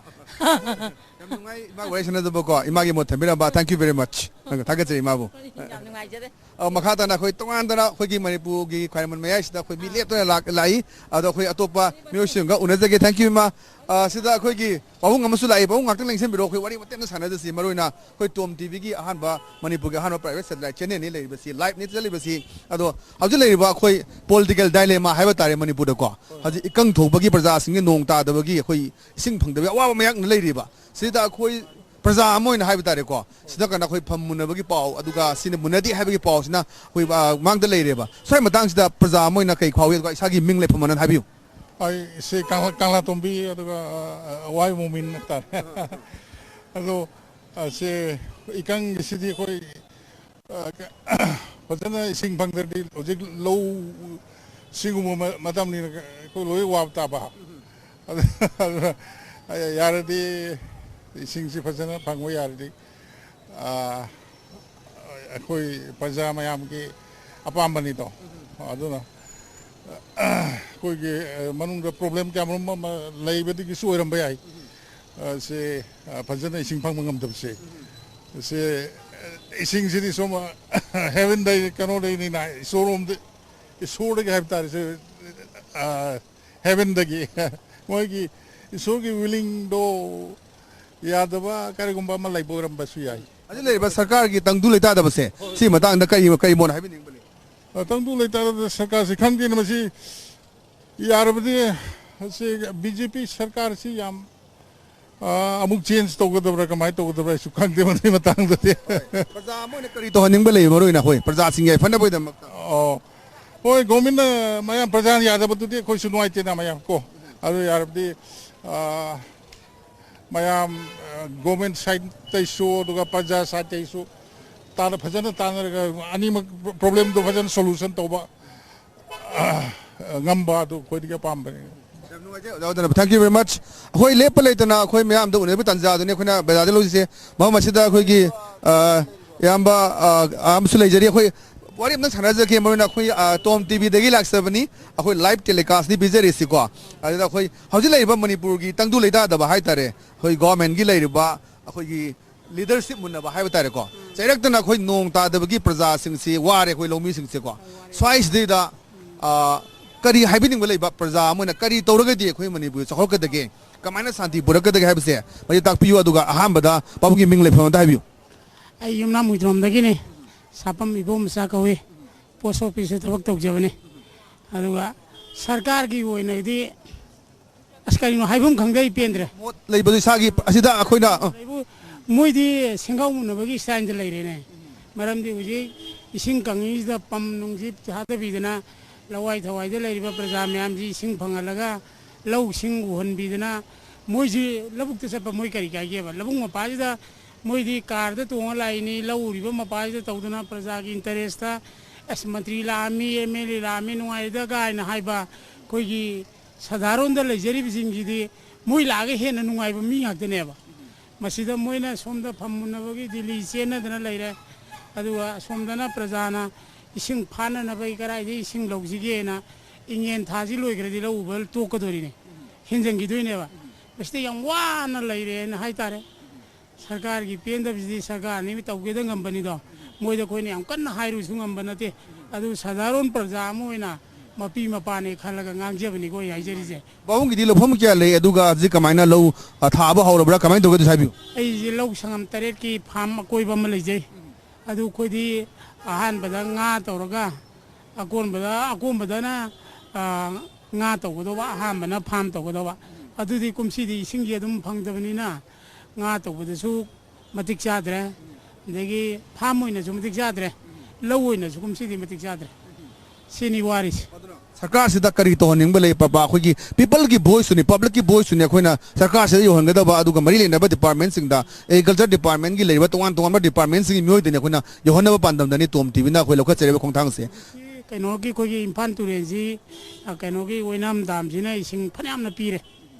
ꯌꯥꯝ ꯅꯨꯡꯉꯥꯏ ꯏꯃꯥ ꯋꯥꯔꯤ ꯁꯥꯟꯅꯖꯕꯀꯣ, ꯏꯃꯥꯒꯤ ꯃꯣꯠ ꯊꯝꯕꯤꯔꯝꯕ꯫ Thank you very much꯫ ꯊꯥꯒꯠꯆꯔꯤ ꯏꯃꯥꯕꯨ꯫ ꯌꯥꯝ ꯅꯨꯡꯉꯥꯏꯖꯔꯦ꯫ ꯑ, ꯃꯈꯥ ꯇꯥꯅ ꯑꯩꯈꯣꯏ ꯇꯣꯉꯥꯟ ꯇꯣꯉꯥꯟꯕ ꯑꯩꯈꯣꯏꯒꯤ ꯃꯅꯤꯄꯨꯔꯒꯤ ꯈ꯭ꯋꯥꯏꯔꯝꯕꯟ ꯃꯌꯥꯏꯁꯤꯗ ꯑꯩꯈꯣꯏ ꯃꯤ ꯂꯦꯞꯇꯅ ꯂꯥꯛ-, ꯂꯥꯛꯏ꯫ ꯑꯗꯣ ꯑꯩꯈꯣꯏ ꯑꯇꯣꯞꯄ ꯃꯤꯑꯣꯏꯁꯤꯡꯒ ꯎꯅꯖꯒꯦ꯫ Thank you ꯏꯃꯥ꯫ ꯑ, ꯁꯤꯗ ꯑꯩꯈꯣꯏꯒꯤ ꯄꯥꯕꯨꯡ ꯑꯃꯁꯨ ꯂꯥꯛꯏ꯫ ꯄꯥꯕꯨꯡ, ꯉꯥꯛꯇꯪ ꯂꯦꯡꯁꯤꯟꯕꯤꯔꯣ, ꯑꯩꯈꯣꯏ ꯋꯥꯔꯤ ꯃꯇꯦꯛ ꯑꯃ ꯁꯥꯟꯅꯖꯁꯤ꯫ ꯃꯔꯨ ꯑꯣꯏꯅ ꯑꯩꯈꯣꯏ ꯇꯣꯝ ꯇꯤꯚꯤꯒꯤ ꯑꯍꯥꯟꯕ, ꯃꯅꯤꯄꯨꯔꯒꯤ ꯑꯍꯥꯟꯕ private satellite channelꯅꯤ ꯂꯩꯔꯤꯕꯁꯤ, liveꯅꯤ ꯆꯠꯂꯤꯕꯁꯤ꯫ ꯑꯗꯣ ꯍꯧꯖꯤꯛ ꯂꯩꯔꯤꯕ ꯑꯩꯈꯣꯏ political dilemma ꯍꯥꯏꯕ ꯇꯥꯔꯦ ꯃꯅꯤꯄꯨꯔꯗꯀꯣ, ꯍꯧꯖꯤꯛ ꯏꯀꯪ ꯊꯣꯛꯄꯒꯤ, ꯄ꯭ꯔꯖꯥꯁꯤꯡꯒꯤ ꯅꯣꯡ ꯇꯥꯗꯕꯒꯤ, ꯑꯩꯈꯣꯏ ꯏꯁꯤꯡ ꯐꯪꯗꯕꯒꯤ ꯑꯋꯥꯕ ꯃꯥꯌꯣꯛꯅ ꯂꯩꯔꯤꯕ ꯁꯤꯗ ꯑꯩꯈꯣꯏ ꯄ꯭ꯔꯖꯥ ꯑꯃ ꯑꯣꯏꯅ ꯍꯥꯏꯕ ꯇꯥꯔꯦꯀꯣ, ꯁꯤꯗ ꯀꯩꯅꯣ ꯑꯩꯈꯣꯏ ꯐꯝ ꯃꯨꯟꯅꯕꯒꯤ ꯄꯥꯎ, ꯑꯗꯨꯒ ꯁꯤꯅ ꯃꯨꯟꯅꯗꯦ ꯍꯥꯏꯕꯒꯤ ꯄꯥꯎꯁꯤꯅ ꯑꯩꯈꯣꯏ, ꯑ, ꯃꯥꯡꯗ ꯂꯩꯔꯦꯕ꯫ ꯁ꯭ꯋꯥꯏ ꯃꯇꯥꯡꯁꯤꯗ ꯄ꯭ꯔꯖꯥ ꯑꯃ ꯑꯣꯏꯅ ꯀꯩ ꯐꯥꯎꯏ, ꯑꯗꯨꯒ ꯏꯁꯥꯒꯤ ꯃꯤꯡ ꯂꯩꯐꯝ ꯑꯣꯏꯅ ꯍꯥꯏꯕꯤꯌꯨ꯫ ꯑꯩ ꯁꯤ ꯀꯪꯂꯥ, ꯀꯪꯂꯥꯇꯣꯝꯕꯤ, ꯑꯗꯨꯒ, ꯑ, ꯑ, ꯋꯥꯏ ꯃꯣꯃꯤꯟ ꯍꯥꯏꯇꯥꯔꯦ꯫ ꯑꯗꯣ, ꯑ, ꯁꯤ ꯏꯀꯪꯒꯤꯁꯤꯗꯤ ꯑꯩꯈꯣꯏ, ꯑ, ꯀ-, ꯐꯖꯅ ꯏꯁꯤꯡ ꯐꯪꯗ꯭ꯔꯗꯤ ꯍꯧꯖꯤꯛ ꯂꯧ ꯁꯤꯒꯨꯝꯕ ꯃ-, ꯃꯇꯝꯅꯤꯅ ꯑꯩꯈꯣꯏ ꯂꯣꯏ ꯋꯥꯕ ꯇꯥꯕ꯫ ꯑꯗꯨ, ꯑꯗꯨꯅ ꯌꯥꯔꯗꯤ ꯏꯁꯤꯡꯁꯤ ꯐꯖꯅ ꯐꯪꯕ ꯌꯥꯔꯗꯤ, ꯑ, ꯑꯩꯈꯣꯏ ꯄ꯭ꯔꯖꯥ ꯃꯌꯥꯝꯒꯤ ꯑꯄꯥꯝꯕꯅꯤꯗꯣ꯫ ꯑꯗꯨꯅ ꯑꯩꯈꯣꯏꯒꯤ, ꯑ, ꯃꯅꯨꯡꯗ ꯄ꯭ꯔꯣꯕ꯭ꯂꯦꯝ ꯀꯌꯥꯃꯔꯨꯝ ꯑꯃ ꯂꯩꯕꯗꯒꯤꯁꯨ ꯑꯣꯏꯔꯝꯕ ꯌꯥꯏ꯫ ꯑ, ꯁꯤ, ꯑ, ꯐꯖꯅ ꯏꯁꯤꯡ ꯐꯪꯕ ꯉꯝꯗꯕꯁꯦ꯫ ꯁꯤ, ꯑ, ꯏꯁꯤꯡꯁꯤꯗꯤ ꯁꯣꯝ, ꯑ, ꯍꯦꯕꯟꯗ ꯀꯩꯅꯣꯗꯩꯅꯤꯅ, ꯏꯁꯣꯔꯔꯣꯝꯗ, ꯏꯁꯣꯔꯗꯒꯤ ꯍꯥꯏꯕ ꯇꯥꯔꯦ꯫ ꯁꯤ, ꯑ, ꯍꯦꯕꯟꯗꯒꯤ ꯃꯣꯏꯒꯤ ꯏꯁꯣꯔꯒꯤ ꯋꯤꯂꯤꯡꯗꯣ ꯌꯥꯗꯕ ꯀꯔꯤꯒꯨꯝꯕ ꯑꯃ ꯂꯩꯕ ꯑꯣꯏꯔꯝꯕꯁꯨ ꯌꯥꯏ꯫ ꯍꯧꯖꯤꯛ ꯂꯩꯔꯤꯕ ꯁꯔꯀꯥꯔꯒꯤ ꯇꯪꯗꯨ ꯂꯩꯇꯥꯗꯕꯁꯦ, ꯁꯤ ꯃꯇꯥꯡꯗ ꯀꯔꯤ, ꯀꯔꯤ ꯃꯣꯠ ꯍꯥꯏꯕꯤꯅꯤꯡꯕ ꯂꯩ? ꯑ, ꯇꯪꯗꯨ ꯂꯩꯇꯥꯗꯕ ꯁꯔꯀꯥꯔꯁꯤ ꯈꯪꯗꯦꯅ, ꯃꯁꯤ ꯌꯥꯔꯕꯗꯤ, ꯑꯁꯤ ꯕꯤ ꯖꯦ ꯄꯤ ꯁꯔꯀꯥꯔꯁꯤ ꯌꯥꯝ, ꯑ, ꯑꯃꯨꯛ ꯆꯦꯟꯖ ꯇꯧꯒꯗꯕ꯭ꯔꯥ, ꯀꯃꯥꯏꯅ ꯇꯧꯒꯗꯕ꯭ꯔꯥ, ꯑꯩꯁꯨ ꯈꯪꯗꯦ ꯃꯗꯨꯒꯤ ꯃꯇꯥꯡꯗꯗꯤ꯫ ꯍꯣꯏ꯫ ꯄ꯭ꯔꯖꯥ ꯑꯃ ꯑꯣꯏꯅ ꯀꯔꯤ ꯇꯧꯍꯟꯅꯤꯡꯕ ꯂꯩ, ꯃꯔꯨ ꯑꯣꯏꯅ ꯑꯩꯈꯣꯏ ꯄ꯭ꯔꯖꯥꯁꯤꯡꯒꯤ ꯌꯥꯏꯐꯅꯕꯒꯤꯗꯃꯛꯇ? ꯑꯣ, ꯍꯣꯏ, ꯒꯣꯔꯃꯦꯟꯅ ꯃꯌꯥꯝ ꯄ꯭ꯔꯖꯥꯅ ꯌꯥꯗꯕꯗꯨꯗꯤ ꯑꯩꯈꯣꯏꯁꯨ ꯅꯨꯡꯉꯥꯏꯇꯦꯅ ꯃꯌꯥꯝ ꯀꯣ꯫ ꯑꯗꯨ ꯌꯥꯔꯕꯗꯤ, ꯑ, ꯃꯌꯥꯝ, ꯑ, ꯒꯣꯔꯃꯦꯟ ꯁꯥꯏꯠꯇꯩꯁꯨ ꯑꯗꯨꯒ ꯄ꯭ꯔꯖꯥ ꯁꯥꯏꯠꯇꯩꯁꯨ ꯇꯥꯟꯅ, ꯐꯖꯅ ꯇꯥꯟꯅꯔꯒ ꯑꯅꯤꯃꯛ ꯄ꯭ꯔꯣꯕ꯭ꯂꯦꯝꯗꯣ ꯐꯖꯅ ꯁꯣꯂꯨꯁꯟ ꯇꯧꯕ, ꯑ, ꯉꯝꯕ ꯑꯗꯨ ꯑꯩꯈꯣꯏꯗꯒꯤ ꯑꯄꯥꯝꯕꯅꯤ꯫ ꯌꯥꯝ ꯅꯨꯡꯉꯥꯏꯖꯩ, ꯑꯣꯖꯥ ꯋꯥꯗꯅ꯫ Thank you very much꯫ ꯑꯩꯈꯣꯏ ꯂꯦꯞꯄ ꯂꯩꯇꯅ ꯑꯩꯈꯣꯏ ꯃꯌꯥꯝꯗ ꯎꯅꯕꯒꯤ ꯇꯥꯟꯖꯥꯗꯨꯅꯤ ꯑꯩꯈꯣꯏꯅ ꯕ꯭ꯔꯗꯔꯗ ꯂꯧꯖꯩꯁꯦ꯫ ꯃꯐꯝ ꯑꯁꯤꯗ ꯑꯩꯈꯣꯏꯒꯤ, ꯑ, ꯏꯌꯥꯝꯕ, ꯑ, ꯑꯃꯁꯨ ꯂꯩꯖꯔꯤ꯫ ꯑꯩꯈꯣꯏ ꯋꯥꯔꯤ ꯑꯝꯇꯪ ꯁꯥꯟꯅꯖꯒꯦ꯫ ꯃꯔꯨ ꯑꯣꯏꯅ ꯑꯩꯈꯣꯏ, ꯑ, ꯇꯣꯝ ꯇꯤ ꯚꯤꯗꯒꯤ ꯂꯥꯛꯆꯕꯅꯤ꯫ ꯑꯩꯈꯣꯏ ꯂꯥꯏꯚ ꯇꯦꯂꯤꯀꯥꯁꯅꯤ ꯄꯤꯖꯔꯤꯁꯤꯀꯣ꯫ ꯑꯗꯨꯗ ꯑꯩꯈꯣꯏ ꯍꯧꯖꯤꯛ ꯂꯩꯔꯤꯕ ꯃꯅꯤꯄꯨꯔꯒꯤ ꯇꯪꯗꯨ ꯂꯩꯇꯥꯗꯕ ꯍꯥꯏꯇꯥꯔꯦ, ꯑꯩꯈꯣꯏ ꯒꯣꯔꯃꯦꯟꯒꯤ ꯂꯩꯔꯤꯕ ꯑꯩꯈꯣꯏꯒꯤ ꯂꯤꯗꯔꯁꯤꯞ ꯃꯨꯟꯅꯕ ꯍꯥꯏꯕ ꯇꯥꯔꯦꯀꯣ꯫ ꯆꯩꯔꯛꯇꯅ ꯑꯩꯈꯣꯏ ꯅꯣꯡ ꯇꯥꯗꯕꯒꯤ ꯄ꯭ꯔꯖꯥꯁꯤꯡꯁꯤ ꯋꯥꯔꯦ, ꯑꯩꯈꯣꯏ ꯂꯧꯃꯤꯁꯤꯡꯁꯦꯀꯣ꯫ ꯁ꯭ꯋꯥꯏꯁꯤꯗꯩꯗ, ꯑ, ꯀꯔꯤ ꯍꯥꯏꯕꯤꯅꯤꯡꯕ ꯂꯩꯕ, ꯄ꯭ꯔꯖꯥ ꯑꯃ ꯑꯣꯏꯅ ꯀꯔꯤ ꯇꯧꯔꯒꯗꯤ ꯑꯩꯈꯣꯏ ꯃꯅꯤꯄꯨꯔ ꯆꯥꯎꯈꯠꯀꯗꯒꯦ, ꯀꯃꯥꯏꯅ ꯁꯥꯟꯇꯤ ꯄꯨꯔꯛꯀꯗꯒꯦ ꯍꯥꯏꯕꯁꯦ ꯃꯁꯤ ꯇꯥꯛꯄꯤꯌꯨ꯫ ꯑꯗꯨꯒ ꯑꯍꯥꯟꯕꯗ ꯄꯥꯕꯨꯡꯒꯤ ꯃꯤꯡ ꯂꯩꯐꯝ ꯑꯝꯇ ꯍꯥꯏꯕꯤꯌꯨ꯫ ꯑꯩ ꯌꯨꯝꯅꯥꯝ ꯍꯨꯏꯗ꯭ꯔꯣꯝꯗꯒꯤꯅꯤ꯫ ꯁꯥꯄꯝ ꯏꯕꯣꯝꯆꯥ ꯀꯧꯏ꯫ ꯄꯣꯁ ꯑꯣꯐꯤꯁꯇ ꯊꯕꯛ ꯇꯧꯖꯕꯅꯤ꯫ ꯑꯗꯨꯒ ꯁꯔꯀꯥꯔꯒꯤ ꯑꯣꯏꯅꯗꯤ ꯑꯁ, ꯀꯔꯤꯅꯣ ꯍꯥꯏꯐꯝ ꯈꯪꯗꯦ, ꯑꯩ ꯄꯦꯟꯗ꯭ꯔꯦ꯫ ꯃꯣꯠ ꯂꯩꯕꯗꯨ ꯏꯁꯥꯒꯤ ꯑꯁꯤꯗ ꯑꯩꯈꯣꯏꯅ, ꯑ꯫ ꯂꯩꯕꯨ-, ꯃꯣꯏꯗꯤ ꯁꯦꯡꯒꯥꯎ ꯃꯨꯟꯅꯕꯒꯤ ꯁ꯭ꯇꯥꯏꯜꯗ ꯂꯩꯔꯦꯅꯦ꯫ ꯃꯔꯝꯗꯤ ꯍꯧꯖꯤꯛ ꯏꯁꯤꯡ ꯀꯪꯉꯤꯁꯤꯗ ꯄꯝ ꯅꯨꯡꯁꯤ ꯊꯥꯗꯕꯤꯗꯅ ꯂꯋꯥꯏ ꯊꯋꯥꯏꯗ ꯂꯩꯔꯤꯕ ꯄ꯭ꯔꯖꯥ ꯃꯌꯥꯝꯁꯤ ꯏꯁꯤꯡ ꯐꯪꯍꯜꯂꯒ ꯂꯧꯁꯤꯡ ꯎꯍꯟꯕꯤꯗꯅ ꯃꯣꯏꯁꯤ ꯂꯧꯕꯨꯛꯇ ꯆꯠꯄ ꯃꯣꯏ ꯀꯔꯤ ꯀꯥꯏꯒꯦꯕ? ꯂꯧꯕꯨꯛ ꯃꯄꯥꯁꯤꯗ ꯃꯣꯏꯗꯤ ꯀꯥꯔꯗ ꯇꯣꯡꯉ ꯂꯥꯛꯏꯅꯤ, ꯂꯧ ꯎꯔꯤꯕ ꯃꯄꯥꯁꯤꯗ ꯇꯧꯗꯅ ꯄ꯭ꯔꯖꯥꯒꯤ ꯏꯟꯇꯔꯦꯁꯇ ꯑꯁ ꯃꯟꯇ꯭ꯔꯤ ꯂꯥꯛꯑꯝꯃꯤ, ꯑꯦꯝ ꯑꯦꯜ ꯑꯦ ꯂꯥꯛꯑꯝꯃꯤ, ꯅꯨꯡꯉꯥꯏꯔꯦꯗ ꯀꯥꯏꯅ ꯍꯥꯏꯕ ꯑꯩꯈꯣꯏꯒꯤ ꯁꯥꯙꯥꯔꯣꯟꯗ ꯂꯩꯖꯔꯤꯕꯁꯤꯡꯁꯤꯗꯤ ꯃꯣꯏ ꯂꯥꯛꯑꯒ ꯍꯦꯟꯅ ꯅꯨꯡꯉꯥꯏꯕ ꯃꯤ ꯉꯥꯛꯇꯅꯦꯕ꯫ ꯃꯁꯤꯗ ꯃꯣꯏꯅ ꯁꯣꯝꯗ ꯐꯝꯃꯨꯅꯕꯒꯤ ꯗꯤꯜꯂꯤ ꯆꯦꯟꯅꯗꯅ ꯂꯩꯔꯦ꯫ ꯑꯗꯨꯒ ꯑꯁꯣꯝꯗꯅ ꯄ꯭ꯔꯖꯥꯅ ꯏꯁꯤꯡ ꯐꯥꯅꯅꯕꯒꯤ ꯀꯗꯥꯏꯗꯒꯤ ꯏꯁꯤꯡ ꯂꯧꯁꯤꯒꯦꯅ ꯏꯉꯦꯟ ꯊꯥꯁꯤ ꯂꯣꯏꯈ꯭ꯔꯗꯤ ꯂꯧ ꯎꯕ ꯇꯣꯛꯀꯗꯣꯔꯤꯅꯦ, ꯍꯦꯟꯖꯟꯈꯤꯗꯣꯏꯅꯦꯕ꯫ ꯃꯁꯤꯗ ꯌꯥꯝ ꯋꯥꯅ ꯂꯩꯔꯦꯅ ꯍꯥꯏꯇꯥꯔꯦ꯫ ꯁꯔꯀꯥꯔꯒꯤ ꯄꯦꯟꯗꯕꯁꯤꯗꯤ ꯁꯔꯀꯥꯔꯅ ꯇꯧꯒꯦꯗ ꯉꯝꯕꯅꯤꯗꯣ꯫ ꯃꯣꯏꯗ ꯑꯩꯈꯣꯏꯅ ꯌꯥꯝ ꯀꯟꯅ ꯍꯥꯏꯔꯨꯁꯨ ꯉꯝꯕ ꯅꯠꯇꯦ꯫ ꯑꯗꯨ ꯁꯥꯙꯥꯔꯣꯟ ꯄ꯭ꯔꯖꯥ ꯑꯃ ꯑꯣꯏꯅ ꯃꯄꯤ ꯃꯄꯥꯅꯦ ꯈꯜꯂꯒ ꯉꯥꯡꯖꯕꯅꯤꯀꯣ ꯑꯩ ꯍꯥꯏꯖꯔꯤꯁꯦ꯫ ꯄꯥꯕꯨꯡꯒꯤꯗꯤ ꯂꯧꯐꯝ ꯀꯌꯥ ꯂꯩ, ꯑꯗꯨꯒ ꯍꯧꯖꯤꯛ ꯀꯃꯥꯏꯅ ꯂꯧ, ꯑ, ꯊꯥꯕ ꯍꯧꯔꯕ꯭ꯔꯥ, ꯀꯃꯥꯏꯅ ꯇꯧꯒꯦ ꯑꯗꯨꯁꯨ ꯍꯥꯏꯕꯤꯌꯨ꯫ ꯑꯩꯁꯦ ꯂꯧ ꯁꯪꯉꯝ ꯇꯔꯦꯠꯀꯤ ꯐꯥꯝ ꯑꯀꯣꯏꯕ ꯑꯃ ꯂꯩꯖꯩ꯫ ꯑꯗꯨ ꯑꯩꯈꯣꯏꯗꯤ ꯑꯍꯥꯟꯕꯗ ꯉꯥ ꯇꯧꯔꯒ, ꯑꯀꯣꯟꯕꯗ, ꯑꯀꯣꯟꯕꯗꯅ, ꯑ, ꯉꯥ ꯇꯧꯒꯗꯧꯕ, ꯑꯍꯥꯟꯕꯅ ꯐꯥꯝ ꯇꯧꯒꯗꯧꯕ꯫ ꯑꯗꯨꯗꯤ ꯀꯨꯝꯁꯤꯗꯤ ꯏꯁꯤꯡꯁꯦ ꯑꯗꯨꯝ ꯐꯪꯗꯕꯅꯤꯅ ꯉꯥ ꯇꯧꯕꯗꯁꯨ ꯃꯇꯤꯛ ꯆꯥꯗ꯭ꯔꯦ, ꯑꯗꯒꯤ ꯐꯥꯝ ꯑꯣꯏꯅꯁꯨ ꯃꯇꯤꯛ ꯆꯥꯗ꯭ꯔꯦ, ꯂꯧ ꯑꯣꯏꯅꯁꯨ ꯀꯨꯝꯁꯤꯗꯤ ꯃꯇꯤꯛ ꯆꯥꯗ꯭ꯔꯦ꯫ ꯁꯤꯅꯤ ꯋꯥꯔꯤꯁꯦ꯫ ꯁꯔꯀꯥꯔꯁꯤꯗ ꯀꯔꯤ ꯇꯧꯍꯟꯅꯤꯡꯕ ꯂꯩ? ꯄ-, ꯄ-, ꯑꯩꯈꯣꯏꯒꯤ ꯄꯤꯄꯜꯒꯤ ꯚꯣꯏꯁꯇꯨꯅꯤ, ꯄꯕ꯭ꯂꯤꯛꯀꯤ ꯚꯣꯏꯁꯇꯨꯅꯤ ꯑꯩꯈꯣꯏꯅ ꯁꯔꯀꯥꯔꯁꯤꯗ ꯌꯧꯍꯟꯒꯗꯕ, ꯑꯗꯨꯒ ꯃꯔꯤ ꯂꯩꯅꯕ ꯗꯤꯄꯥꯔꯠꯃꯦꯟꯁꯤꯡꯗ, ꯑꯦꯒ꯭ꯔꯤꯀꯜꯆꯔ ꯗꯤꯄꯥꯔꯠꯃꯦꯟꯒꯤ ꯂꯩꯔꯤꯕ ꯇꯣꯉꯥꯟ ꯇꯣꯉꯥꯟꯕ ꯗꯤꯄꯥꯔꯠꯃꯦꯟꯁꯤꯡꯒꯤ ꯃꯤꯑꯣꯏꯗꯅꯤ ꯑꯩꯈꯣꯏꯅ ꯌꯧꯍꯟꯅꯕ ꯄꯥꯟꯗꯝꯗꯅꯤ ꯇꯣꯝ ꯇꯤꯚꯤꯅ ꯑꯩꯈꯣꯏ ꯂꯧꯈꯠꯆꯔꯤꯕ ꯈꯣꯡꯊꯥꯡꯁꯦ꯫ ꯁꯤ ꯀꯩꯅꯣꯒꯤ ꯑꯩꯈꯣꯏꯒꯤ ꯏꯝꯐꯥꯜ ꯇꯨꯔꯦꯜꯁꯤ, ꯑ, ꯀꯩꯅꯣꯒꯤ ꯑꯣꯏꯅꯥꯝ ꯗꯥꯝꯁꯤꯅ ꯏꯁꯤꯡ ꯐꯅꯌꯥꯝꯅ ꯄꯤꯔꯦ꯫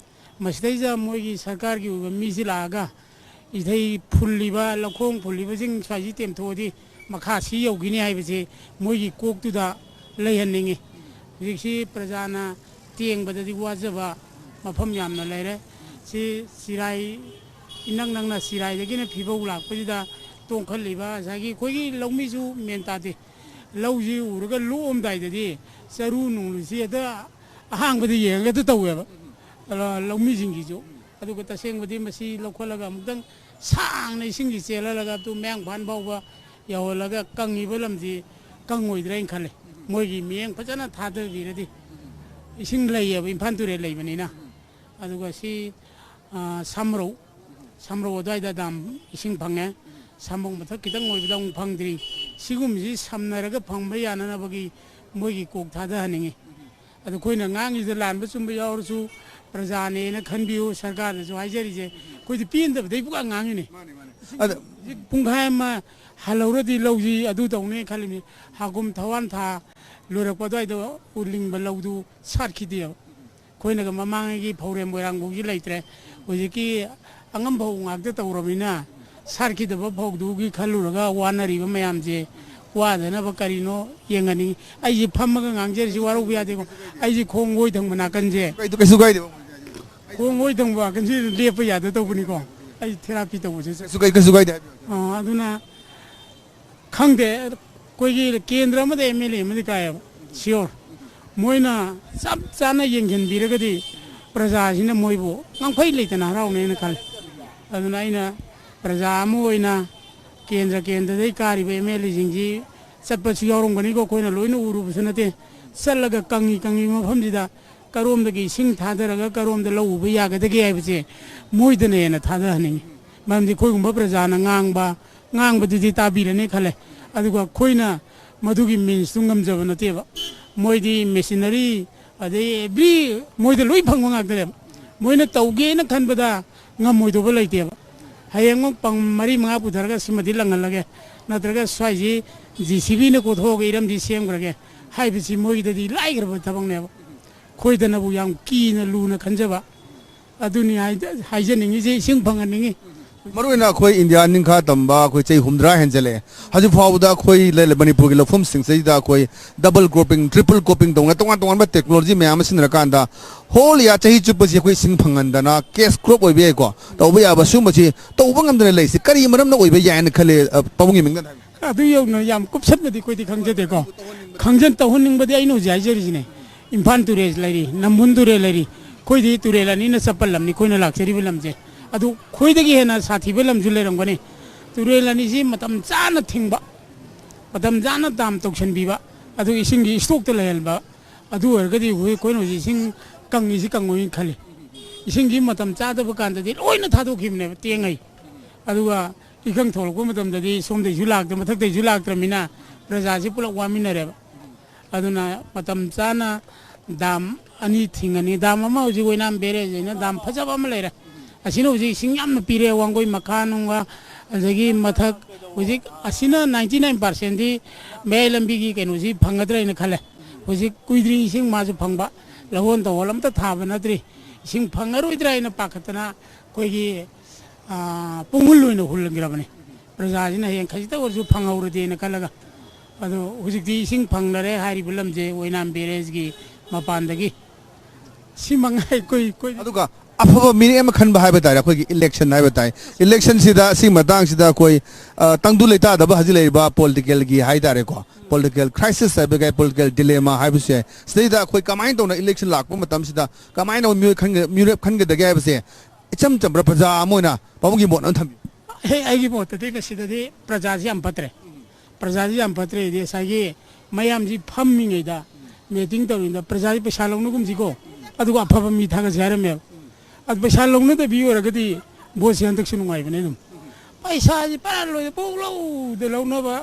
ꯃꯁꯤꯗꯩꯁꯤꯗ ꯃꯣꯏꯒꯤ ꯁꯔꯀꯥꯔꯒꯤ ꯑꯣꯏꯕ ꯃꯤꯁꯤ ꯂꯥꯛꯑꯒ ꯏꯊꯩ ꯐꯨꯜꯂꯤꯕ, ꯂꯧꯈꯣꯡ ꯐꯨꯜꯂꯤꯕꯁꯤꯡ ꯁ꯭ꯋꯥꯏꯁꯤ ꯇꯦꯝꯊꯣꯛꯑꯗꯤ ꯃꯈꯥ ꯁꯤ ꯌꯧꯈꯤꯅꯤ ꯍꯥꯏꯕꯁꯦ ꯃꯣꯏꯒꯤ ꯀꯣꯛꯇꯨꯗ ꯂꯩꯍꯟꯅꯤꯡꯉꯤ꯫ ꯍꯧꯖꯤꯛꯁꯤ ꯄ꯭ꯔꯖꯥꯅ ꯇꯦꯡꯕꯗꯗꯤ ꯋꯥꯖꯕ ꯃꯐꯝ ꯌꯥꯝꯅ ꯂꯩꯔꯦ꯫ ꯁꯤ ꯆꯤꯔꯥꯏ, ꯏꯅꯛ ꯅꯛꯅ ꯆꯤꯔꯥꯏꯗꯒꯤꯅ ꯐꯤꯕꯧ ꯂꯥꯛꯄꯁꯤꯗ ꯇꯣꯡꯈꯠꯂꯤꯕ ꯉꯁꯥꯏꯒꯤ ꯑꯩꯈꯣꯏꯒꯤ ꯂꯧꯃꯤꯁꯨ ꯃꯦꯟ ꯇꯥꯗꯦ꯫ ꯂꯧꯁꯤ ꯎꯔꯒ ꯂꯣꯛꯑꯝꯗꯥꯏꯗꯗꯤ ꯆꯔꯨ ꯅꯨꯡꯂꯨꯁꯤ ꯍꯦꯛꯇ ꯑꯍꯥꯡꯕꯗ ꯌꯦꯡꯉꯒ ꯑꯗꯨ ꯇꯧꯋꯦꯕ꯫ ꯑ, ꯂꯧꯃꯤꯁꯤꯡꯒꯤꯁꯨ꯫ ꯑꯗꯨꯒ ꯇꯁꯦꯡꯕꯗꯤ ꯃꯁꯤ ꯂꯧꯈꯠꯂꯒ ꯑꯃꯨꯛꯇꯪ ꯁꯥꯡꯅ ꯏꯁꯤꯡꯁꯤ ꯆꯦꯜꯍꯜꯂꯒ ꯑꯗꯨ ꯃꯌꯥꯡꯐꯥꯟ ꯐꯥꯎꯕ ꯌꯧꯍꯜꯂꯒ ꯀꯪꯉꯤꯕ ꯂꯝꯁꯤ ꯀꯪꯉꯣꯏꯗ꯭ꯔꯥ ꯍꯥꯏꯅ ꯈꯜꯂꯦ꯫ ꯃꯣꯏꯒꯤ ꯃꯤꯠꯌꯦꯡ ꯐꯖꯅ ꯊꯥꯗꯕꯤꯔꯗꯤ꯫ ꯏꯁꯤꯡ ꯂꯩꯌꯦꯕ, ꯏꯝꯐꯥꯜ ꯇꯨꯔꯦꯜ ꯂꯩꯕꯅꯤꯅ꯫ ꯑꯗꯨꯒ ꯁꯤ, ꯑ, ꯁꯥꯃꯔꯧ, ꯁꯝꯔꯧ ꯑꯗꯨꯋꯥꯏꯗ ꯗꯥꯝ ꯏꯁꯤꯡ ꯐꯪꯉꯦ꯫ ꯁꯝꯕꯣꯡ ꯃꯊꯛ ꯈꯤꯇꯪ ꯑꯣꯏꯕꯗ ꯑꯃꯨꯛ ꯐꯪꯗ꯭ꯔꯤ꯫ ꯁꯤꯒꯨꯝꯕꯁꯤ ꯁꯝꯅꯔꯒ ꯐꯪꯕ ꯌꯥꯅꯅꯕꯒꯤ ꯃꯣꯏꯒꯤ ꯀꯣꯛ ꯊꯥꯗꯍꯟꯅꯤꯡꯉꯤ꯫ ꯑꯗꯨ ꯑꯩꯈꯣꯏꯅ ꯉꯥꯡꯉꯤꯗ ꯂꯥꯟꯕ ꯆꯨꯝꯕ ꯌꯥꯎꯔꯁꯨ ꯄ꯭ꯔꯖꯥꯅꯦꯅ ꯈꯟꯕꯤꯌꯨ, ꯁꯔꯀꯥꯔꯅꯁꯨ ꯍꯥꯏꯖꯔꯤꯁꯦ꯫ ꯑꯩꯈꯣꯏꯗꯤ ꯄꯦꯟꯗꯕꯗꯩ ꯄꯨꯡꯉꯥꯡ ꯉꯥꯡꯉꯤꯅꯦ꯫ ꯑꯗ ꯍꯧꯖꯤꯛ ꯄꯨꯡꯈꯥꯏ ꯑꯃ ꯍꯜꯍꯧꯔꯗꯤ ꯂꯧꯁꯤ ꯑꯗꯨ ꯇꯧꯅꯤ ꯈꯜꯂꯤꯃꯤ꯫ ꯍꯥꯒꯨꯝ ꯊꯋꯥꯟ ꯊꯥ ꯂꯣꯏꯔꯛꯄ ꯑꯗꯨꯋꯥꯏꯗ ꯎ ꯂꯤꯡꯕ ꯂꯧꯗꯨ ꯁꯥꯠꯈꯤꯗꯦꯕ꯫ ꯑꯩꯈꯣꯏꯅꯒ ꯃꯃꯥꯡꯉꯩꯒꯤ ꯐꯧꯔꯦꯝ ꯃꯣꯏꯔꯥꯡꯐꯧꯁꯤ ꯂꯩꯇ꯭ꯔꯦ꯫ ꯍꯧꯖꯤꯛꯀꯤ ꯑꯉꯝ ꯐꯧ ꯉꯥꯛꯇ ꯇꯧꯔꯕꯅꯤꯅ ꯁꯥꯠꯈꯤꯗꯕ ꯐꯧꯗꯨꯒꯤ ꯈꯜꯂꯨꯔꯒ ꯋꯥꯅꯔꯤꯕ ꯃꯌꯥꯝꯁꯦ ꯋꯥꯗꯅꯕ ꯀꯔꯤꯅꯣ ꯌꯦꯡꯍꯟꯅꯤꯡꯉꯤ꯫ ꯑꯩꯁꯦ ꯐꯝꯃꯒ ꯉꯥꯡꯖꯔꯤꯁꯤ ꯋꯥꯔꯧꯕ ꯌꯥꯗꯦꯀꯣ꯫ ꯑꯩꯁꯦ ꯈꯣꯡ ꯑꯣꯏ ꯊꯪꯕ ꯅꯥꯀꯟꯁꯦ, ꯀꯩꯗ-, ꯀꯩꯁꯨ ꯀꯥꯏꯗꯦ꯫ ꯈꯣꯡ ꯑꯣꯏ ꯊꯪꯕ ꯅꯥꯀꯟꯁꯤ ꯂꯦꯞꯄ ꯌꯥꯗ ꯇꯧꯕꯅꯤꯀꯣ꯫ ꯑꯩ ꯊꯦꯔꯥꯄꯤ ꯇꯧꯕꯁꯦ꯫ ꯀꯩꯁꯨ ꯀꯥꯏ-, ꯀꯩꯁꯨ ꯀꯥꯏꯗꯦ, ꯍꯥꯏꯕꯤꯌꯨ꯫ ꯑꯥ, ꯑꯗꯨꯅ ꯈꯪꯗꯦ, ꯑꯩꯈꯣꯏꯒꯤ ꯀꯦꯟꯗ꯭ꯔ ꯑꯃꯗ ꯑꯦꯝ ꯑꯦꯜ ꯑꯦ ꯑꯃꯗꯤ ꯀꯥꯏꯌꯦꯕ, ꯁꯤꯌꯣꯔ꯫ ꯃꯣꯏꯅ ꯆꯞ ꯆꯥꯅ ꯌꯦꯡꯁꯤꯟꯕꯤꯔꯒꯗꯤ ꯄ꯭ꯔꯖꯥꯁꯤꯅ ꯃꯣꯏꯕꯨ ꯉꯝꯈꯩ ꯂꯩꯇꯅ ꯍꯔꯥꯎꯅꯦꯅ ꯈꯜꯂꯤ꯫ ꯑꯗꯨꯅ ꯑꯩꯅ ꯄ꯭ꯔꯖꯥ ꯑꯃ ꯑꯣꯏꯅ ꯀꯦꯟꯗ꯭ꯔ ꯀꯦꯟꯗ꯭ꯔꯗꯒꯤ ꯀꯥꯔꯤꯕ ꯑꯦꯝ ꯑꯦꯜ ꯑꯦꯁꯤꯡꯁꯤ ꯆꯠꯄꯁꯨ ꯌꯥꯎꯔꯝꯒꯅꯤꯀꯣ, ꯑꯩꯈꯣꯏꯅ ꯂꯣꯏꯅ ꯎꯔꯨꯕꯁꯨ ꯅꯠꯇꯦ꯫ ꯆꯠꯂꯒ ꯀꯪꯉꯤ ꯀꯪꯉꯤ ꯃꯐꯝꯁꯤꯗ ꯀꯔꯣꯝꯗꯒꯤ ꯏꯁꯤꯡ ꯊꯥꯗꯔꯒ ꯀꯔꯣꯝꯗ ꯂꯧ ꯎꯕ ꯌꯥꯒꯗꯒꯦ ꯍꯥꯏꯕꯁꯦ ꯃꯣꯏꯗꯅ ꯍꯦꯟꯅ ꯊꯥꯗꯍꯟꯅꯤꯡꯉꯤ꯫ ꯃꯔꯝꯗꯤ ꯑꯩꯈꯣꯏꯒꯨꯝꯕ ꯄ꯭ꯔꯖꯥꯅ ꯉꯥꯡꯕ, ꯉꯥꯡꯕꯗꯨꯗꯤ ꯇꯥꯕꯤꯔꯅꯤ ꯈꯜꯂꯦ꯫ ꯑꯗꯨꯒ ꯑꯩꯈꯣꯏꯅ ꯃꯗꯨꯒꯤ ꯃꯤꯟꯁꯇꯨ ꯉꯝꯖꯕ ꯅꯠꯇꯦꯕ꯫ ꯃꯣꯏꯗꯤ ꯃꯦꯆꯤꯟꯅꯔꯤ, ꯑꯗꯩ ꯑꯦꯕ꯭ꯔꯤ ꯃꯣꯏꯗ ꯂꯣꯏ ꯐꯪꯕ ꯉꯥꯛꯇꯅꯦꯕ꯫ ꯃꯣꯏꯅ ꯇꯧꯒꯦꯅ ꯈꯟꯕꯗ ꯉꯝꯃꯣꯏꯗꯧꯕ ꯂꯩꯇꯦꯕ꯫ ꯍꯌꯦꯡꯃꯛ ꯄꯝ ꯃꯔꯤ ꯃꯉꯥ ꯄꯨꯊꯔꯒ ꯁꯤꯃꯗꯤ ꯂꯪꯍꯜꯂꯒꯦ, ꯅꯠꯇ꯭ꯔꯒ ꯁ꯭ꯋꯥꯏꯁꯤ ꯖꯦ ꯁꯤ ꯕꯤꯅ ꯀꯣꯊꯣꯛꯑꯒ ꯏꯔꯝꯁꯤ ꯁꯦꯝꯈ꯭ꯔꯒꯦ ꯍꯥꯏꯕꯁꯤ ꯃꯣꯏꯒꯤꯗꯗꯤ ꯂꯥꯏꯈ꯭ꯔꯕ ꯊꯕꯛꯅꯦꯕ꯫ ꯑꯩꯈꯣꯏꯗꯅꯕꯨ ꯌꯥꯝ ꯀꯤꯅ ꯂꯨꯅ ꯈꯟꯖꯕ꯫ ꯑꯗꯨꯅꯤ ꯍꯥꯏ-, ꯍꯥꯏꯖꯅꯤꯡꯉꯤꯁꯦ, ꯏꯁꯤꯡ ꯐꯪꯍꯟꯅꯤꯡꯉꯤ꯫ ꯃꯔꯨꯑꯣꯏꯅ ꯑꯩꯈꯣꯏ ꯏꯟꯗꯤꯌꯥ ꯅꯤꯡꯈꯥ ꯇꯝꯕ ꯑꯩꯈꯣꯏ ꯆꯍꯤ ꯍꯨꯝꯗ꯭ꯔꯥ ꯍꯦꯟꯖꯜꯂꯛꯑꯦ꯫ ꯍꯧꯖꯤꯛ ꯐꯥꯎꯕꯗ ꯑꯩꯈꯣꯏ ꯂꯩ-, ꯃꯅꯤꯄꯨꯔꯒꯤ ꯂꯧꯐꯝꯁꯤꯡꯁꯤꯗꯩꯗ ꯑꯩꯈꯣꯏ double cropping, triple cropping ꯇꯧꯅ ꯇꯣꯉꯥꯟ ꯇꯣꯉꯥꯟꯕ technology ꯃꯌꯥꯝ ꯑꯃ ꯁꯤꯖꯤꯟꯅꯔꯀꯥꯟꯗ whole year ꯆꯍꯤ ꯆꯨꯞꯄꯁꯤ ꯑꯩꯈꯣꯏ ꯏꯁꯤꯡ ꯐꯪꯍꯟꯗꯅ cash crop ꯑꯣꯏꯕ ꯌꯥꯏꯀꯣ, ꯇꯧꯕ ꯌꯥꯕ ꯁꯤꯒꯨꯝꯕꯁꯤ ꯇꯧꯕ ꯉꯝꯗꯅ ꯂꯩꯔꯤꯁꯤ ꯀꯔꯤ ꯃꯔꯝꯅ ꯑꯣꯏꯕ ꯌꯥꯏꯅ ꯈꯜꯂꯤ? ꯑ, ꯄꯥꯕꯨꯡꯒꯤ ꯃꯤꯡꯗ ꯍꯥꯏꯕꯤꯌꯨ꯫ ꯑꯗꯨ ꯌꯧꯅ ꯌꯥꯝ ꯀꯨꯞꯁꯟꯕꯗꯤ ꯑꯩꯈꯣꯏꯗꯤ ꯈꯪꯖꯗꯦꯀꯣ꯫ ꯈꯪꯖꯟ ꯇꯧꯍꯟꯅꯤꯡꯕꯗꯤ ꯑꯩꯅ ꯍꯧꯖꯤꯛ ꯍꯥꯏꯖꯔꯤꯁꯤꯅꯦ꯫ ꯏꯝꯐꯥꯜ ꯇꯨꯔꯦꯜ ꯂꯩꯔꯤ, ꯅꯝꯕꯨꯜ ꯇꯨꯔꯦꯜ ꯂꯩꯔꯤ꯫ ꯑꯩꯈꯣꯏꯗꯤ ꯇꯨꯔꯦꯜ ꯑꯅꯤꯅ ꯆꯠꯄ ꯂꯝꯅꯤ ꯑꯩꯈꯣꯏꯅ ꯂꯥꯛꯆꯔꯤꯕ ꯂꯝꯁꯦ꯫ ꯑꯗꯨ ꯑꯩꯈꯣꯏꯗꯒꯤ ꯍꯦꯟꯅ ꯁꯥꯊꯤꯕ ꯂꯝꯁꯨ ꯂꯩꯔꯝꯒꯅꯤ꯫ ꯇꯨꯔꯦꯜ ꯑꯅꯤꯁꯤ ꯃꯇꯝ ꯆꯥꯅ ꯊꯤꯡꯕ, ꯃꯇꯝ ꯆꯥꯅ ꯗꯥꯝ ꯇꯧꯁꯟꯕꯤꯕ, ꯑꯗꯨ ꯏꯁꯤꯡꯒꯤ ꯏꯁꯇꯣꯛꯇ ꯂꯩꯍꯟꯕ, ꯑꯗꯨ ꯑꯣꯏꯔꯒꯗꯤ ꯍꯧꯖꯤꯛ ꯑꯩꯈꯣꯏꯅ ꯍꯧꯖꯤꯛ ꯏꯁꯤꯡ ꯀꯪꯉꯤꯁꯤ ꯀꯪꯉꯣꯏꯅ ꯈꯜꯂꯤ꯫ ꯏꯁꯤꯡꯁꯤ ꯃꯇꯝ ꯆꯥꯗꯕ ꯀꯥꯟꯗꯗꯤ ꯂꯣꯏꯅ ꯊꯥꯗꯣꯛꯈꯤꯕꯅꯦꯕ ꯇꯦꯡꯉꯩ꯫ ꯑꯗꯨꯒ ꯏꯀꯪ ꯊꯣꯛꯂꯛꯄ ꯃꯇꯝꯗꯗꯤ ꯁꯣꯝꯗꯩꯁꯨ ꯂꯥꯛꯇ꯭ꯔꯦ, ꯃꯊꯛꯇꯩꯁꯨ ꯂꯥꯛꯇ꯭ꯔꯃꯤꯅ ꯄ꯭ꯔꯖꯥꯁꯤ ꯄꯨꯂꯞ ꯋꯥꯃꯤꯟꯅꯔꯦꯕ꯫ ꯑꯗꯨꯅ ꯃꯇꯝ ꯆꯥꯅ ꯗꯥꯝ ꯑꯅꯤ ꯊꯤꯡꯉꯅꯤ꯫ ꯗꯥꯝ ꯑꯃ ꯍꯧꯖꯤꯛ ꯑꯣꯏꯅꯥꯝ ꯕꯦꯔꯦꯖ ꯍꯥꯏꯅ ꯗꯥꯝ ꯐꯖꯕ ꯑꯃ ꯂꯩꯔꯦ꯫ ꯑꯁꯤꯅ ꯍꯧꯖꯤꯛ ꯏꯁꯤꯡ ꯌꯥꯝꯅ ꯄꯤꯔꯦ꯫ ꯋꯥꯡꯒꯣꯏ ꯃꯈꯥ ꯅꯨꯡꯒ, ꯑꯗꯒꯤ ꯃꯊꯛ, ꯍꯧꯖꯤꯛ ꯑꯁꯤꯅ ninety nine percentꯗꯤ ꯃꯌꯥꯏ ꯂꯝꯕꯤꯒꯤ ꯀꯩꯅꯣꯁꯤ ꯐꯪꯒꯗ꯭ꯔꯥ ꯍꯥꯏꯅ ꯈꯜꯂꯦ꯫ ꯍꯧꯖꯤꯛ ꯀꯨꯏꯗ꯭ꯔꯤ ꯏꯁꯤꯡ ꯃꯥꯁꯨ ꯐꯪꯕ꯫ ꯂꯧꯍꯣꯟ ꯇꯧꯍꯣꯜ ꯑꯝꯇ ꯊꯥꯕ ꯅꯠꯇ꯭ꯔꯤ꯫ ꯏꯁꯤꯡ ꯐꯪꯉꯔꯣꯏꯗ꯭ꯔꯥ ꯍꯥꯏꯅ ꯄꯥꯈꯠꯇꯅ ꯑꯩꯈꯣꯏꯒꯤ, ꯑꯥ, ꯄꯨꯡꯍꯨꯜ ꯑꯣꯏꯅ ꯍꯨꯜꯂꯈ꯭ꯔꯕꯅꯤ꯫ ꯄ꯭ꯔꯖꯥꯁꯤꯅ ꯍꯌꯦꯡ ꯈꯖꯤꯛꯇ ꯑꯣꯏꯔꯁꯨ ꯐꯪꯍꯧꯔꯗꯤꯅ ꯈꯜꯂꯒ꯫ ꯑꯗꯣ ꯍꯧꯖꯤꯛꯇꯤ ꯏꯁꯤꯡ ꯐꯪꯅꯔꯦ ꯍꯥꯏꯔꯤꯕ ꯂꯝꯁꯦ ꯑꯣꯏꯅꯥꯝ ꯕꯦꯔꯦꯖꯀꯤ ꯃꯄꯥꯟꯗꯒꯤ꯫ ꯁꯤ ꯃꯉꯥꯏ꯫ ꯀꯨꯏ ꯀꯨꯏ ꯑꯗꯨꯒ ꯑꯐꯕ ꯃꯤꯔꯦꯞ ꯑꯃ ꯈꯟꯕ ꯍꯥꯏꯕ ꯇꯥꯔꯦ, ꯑꯩꯈꯣꯏꯒꯤ ꯏꯂꯦꯛꯁꯟ ꯍꯥꯏꯕ ꯇꯥꯏ꯫ ꯏꯂꯦꯛꯁꯟꯁꯤꯗ ꯁꯤ ꯃꯇꯥꯡꯁꯤꯗ ꯑꯩꯈꯣꯏ, ꯑ, ꯇꯪꯗꯨ ꯂꯩꯇꯥꯗꯕ ꯍꯧꯖꯤꯛ ꯂꯩꯔꯤꯕ ꯄꯣꯂꯤꯇꯤꯀꯦꯜꯒꯤ ꯍꯥꯏ ꯇꯥꯔꯦꯀꯣ, ꯄꯣꯂꯤꯇꯤꯀꯦꯜ ꯀ꯭ꯔꯥꯏꯁꯤꯁ ꯍꯥꯏꯕ ꯌꯥꯏ, ꯄꯣꯂꯤꯇꯤꯀꯦꯜ ꯗꯤꯂꯦꯃꯥ ꯍꯥꯏꯕꯁꯨ ꯌꯥꯏ꯫ ꯁꯤꯗꯩꯗ ꯑꯩꯈꯣꯏ ꯀꯃꯥꯏꯅ ꯇꯧꯅ ꯏꯂꯦꯛꯁꯟ ꯂꯥꯛꯄ ꯃꯇꯝꯁꯤꯗ ꯀꯃꯥꯏꯅ ꯃꯤꯑꯣꯏ ꯈꯟꯒ-, ꯃꯤꯔꯦꯞ ꯈꯟꯒꯗꯒꯦ ꯍꯥꯏꯕꯁꯦ ꯏꯆꯝ ꯆꯝꯕ ꯄ꯭ꯔꯖꯥ ꯑꯃ ꯑꯣꯏꯅ ꯄꯥꯕꯨꯡꯒꯤ ꯃꯣꯠ ꯑꯃ ꯊꯝꯕꯤꯌꯨ꯫ ꯑꯩ, ꯑꯩꯒꯤ ꯃꯣꯠꯇꯗꯤ ꯃꯁꯤꯗꯗꯤ ꯄ꯭ꯔꯖꯥꯁꯤ ꯌꯥꯝ ꯐꯠꯇ꯭ꯔꯦ꯫ ꯄ꯭ꯔꯖꯥꯁꯤ ꯌꯥꯝ ꯐꯠꯇ꯭ꯔꯦꯗꯤ ꯉꯁꯥꯏꯒꯤ ꯃꯌꯥꯝꯁꯤ ꯐꯝꯃꯤꯉꯩꯗ, ꯃꯤꯇꯤꯡ ꯇꯧꯔꯤꯉꯩꯗ ꯄ꯭ꯔꯖꯥꯁꯤ ꯄꯩꯁꯥ ꯂꯧꯅꯒꯨꯝꯁꯤꯀꯣ, ꯑꯗꯨꯒ ꯑꯐꯕ ꯃꯤ ꯊꯥꯒꯠꯁꯤ ꯍꯥꯏꯔꯝꯃꯦꯕ꯫ ꯑꯗꯨ ꯄꯩꯁꯥ ꯂꯧꯅꯗꯕꯤ ꯑꯣꯏꯔꯒꯗꯤ ꯚꯣꯠꯁꯦ ꯍꯟꯗꯛꯁꯨ ꯅꯨꯡꯉꯥꯏꯕꯅꯦ ꯑꯗꯨꯝ꯫ ꯄꯩꯁꯥꯁꯤ ꯄꯨꯔꯥ ꯂꯣꯏꯔꯦ, ꯄꯨꯡꯂꯧꯗ ꯂꯧꯅꯕ,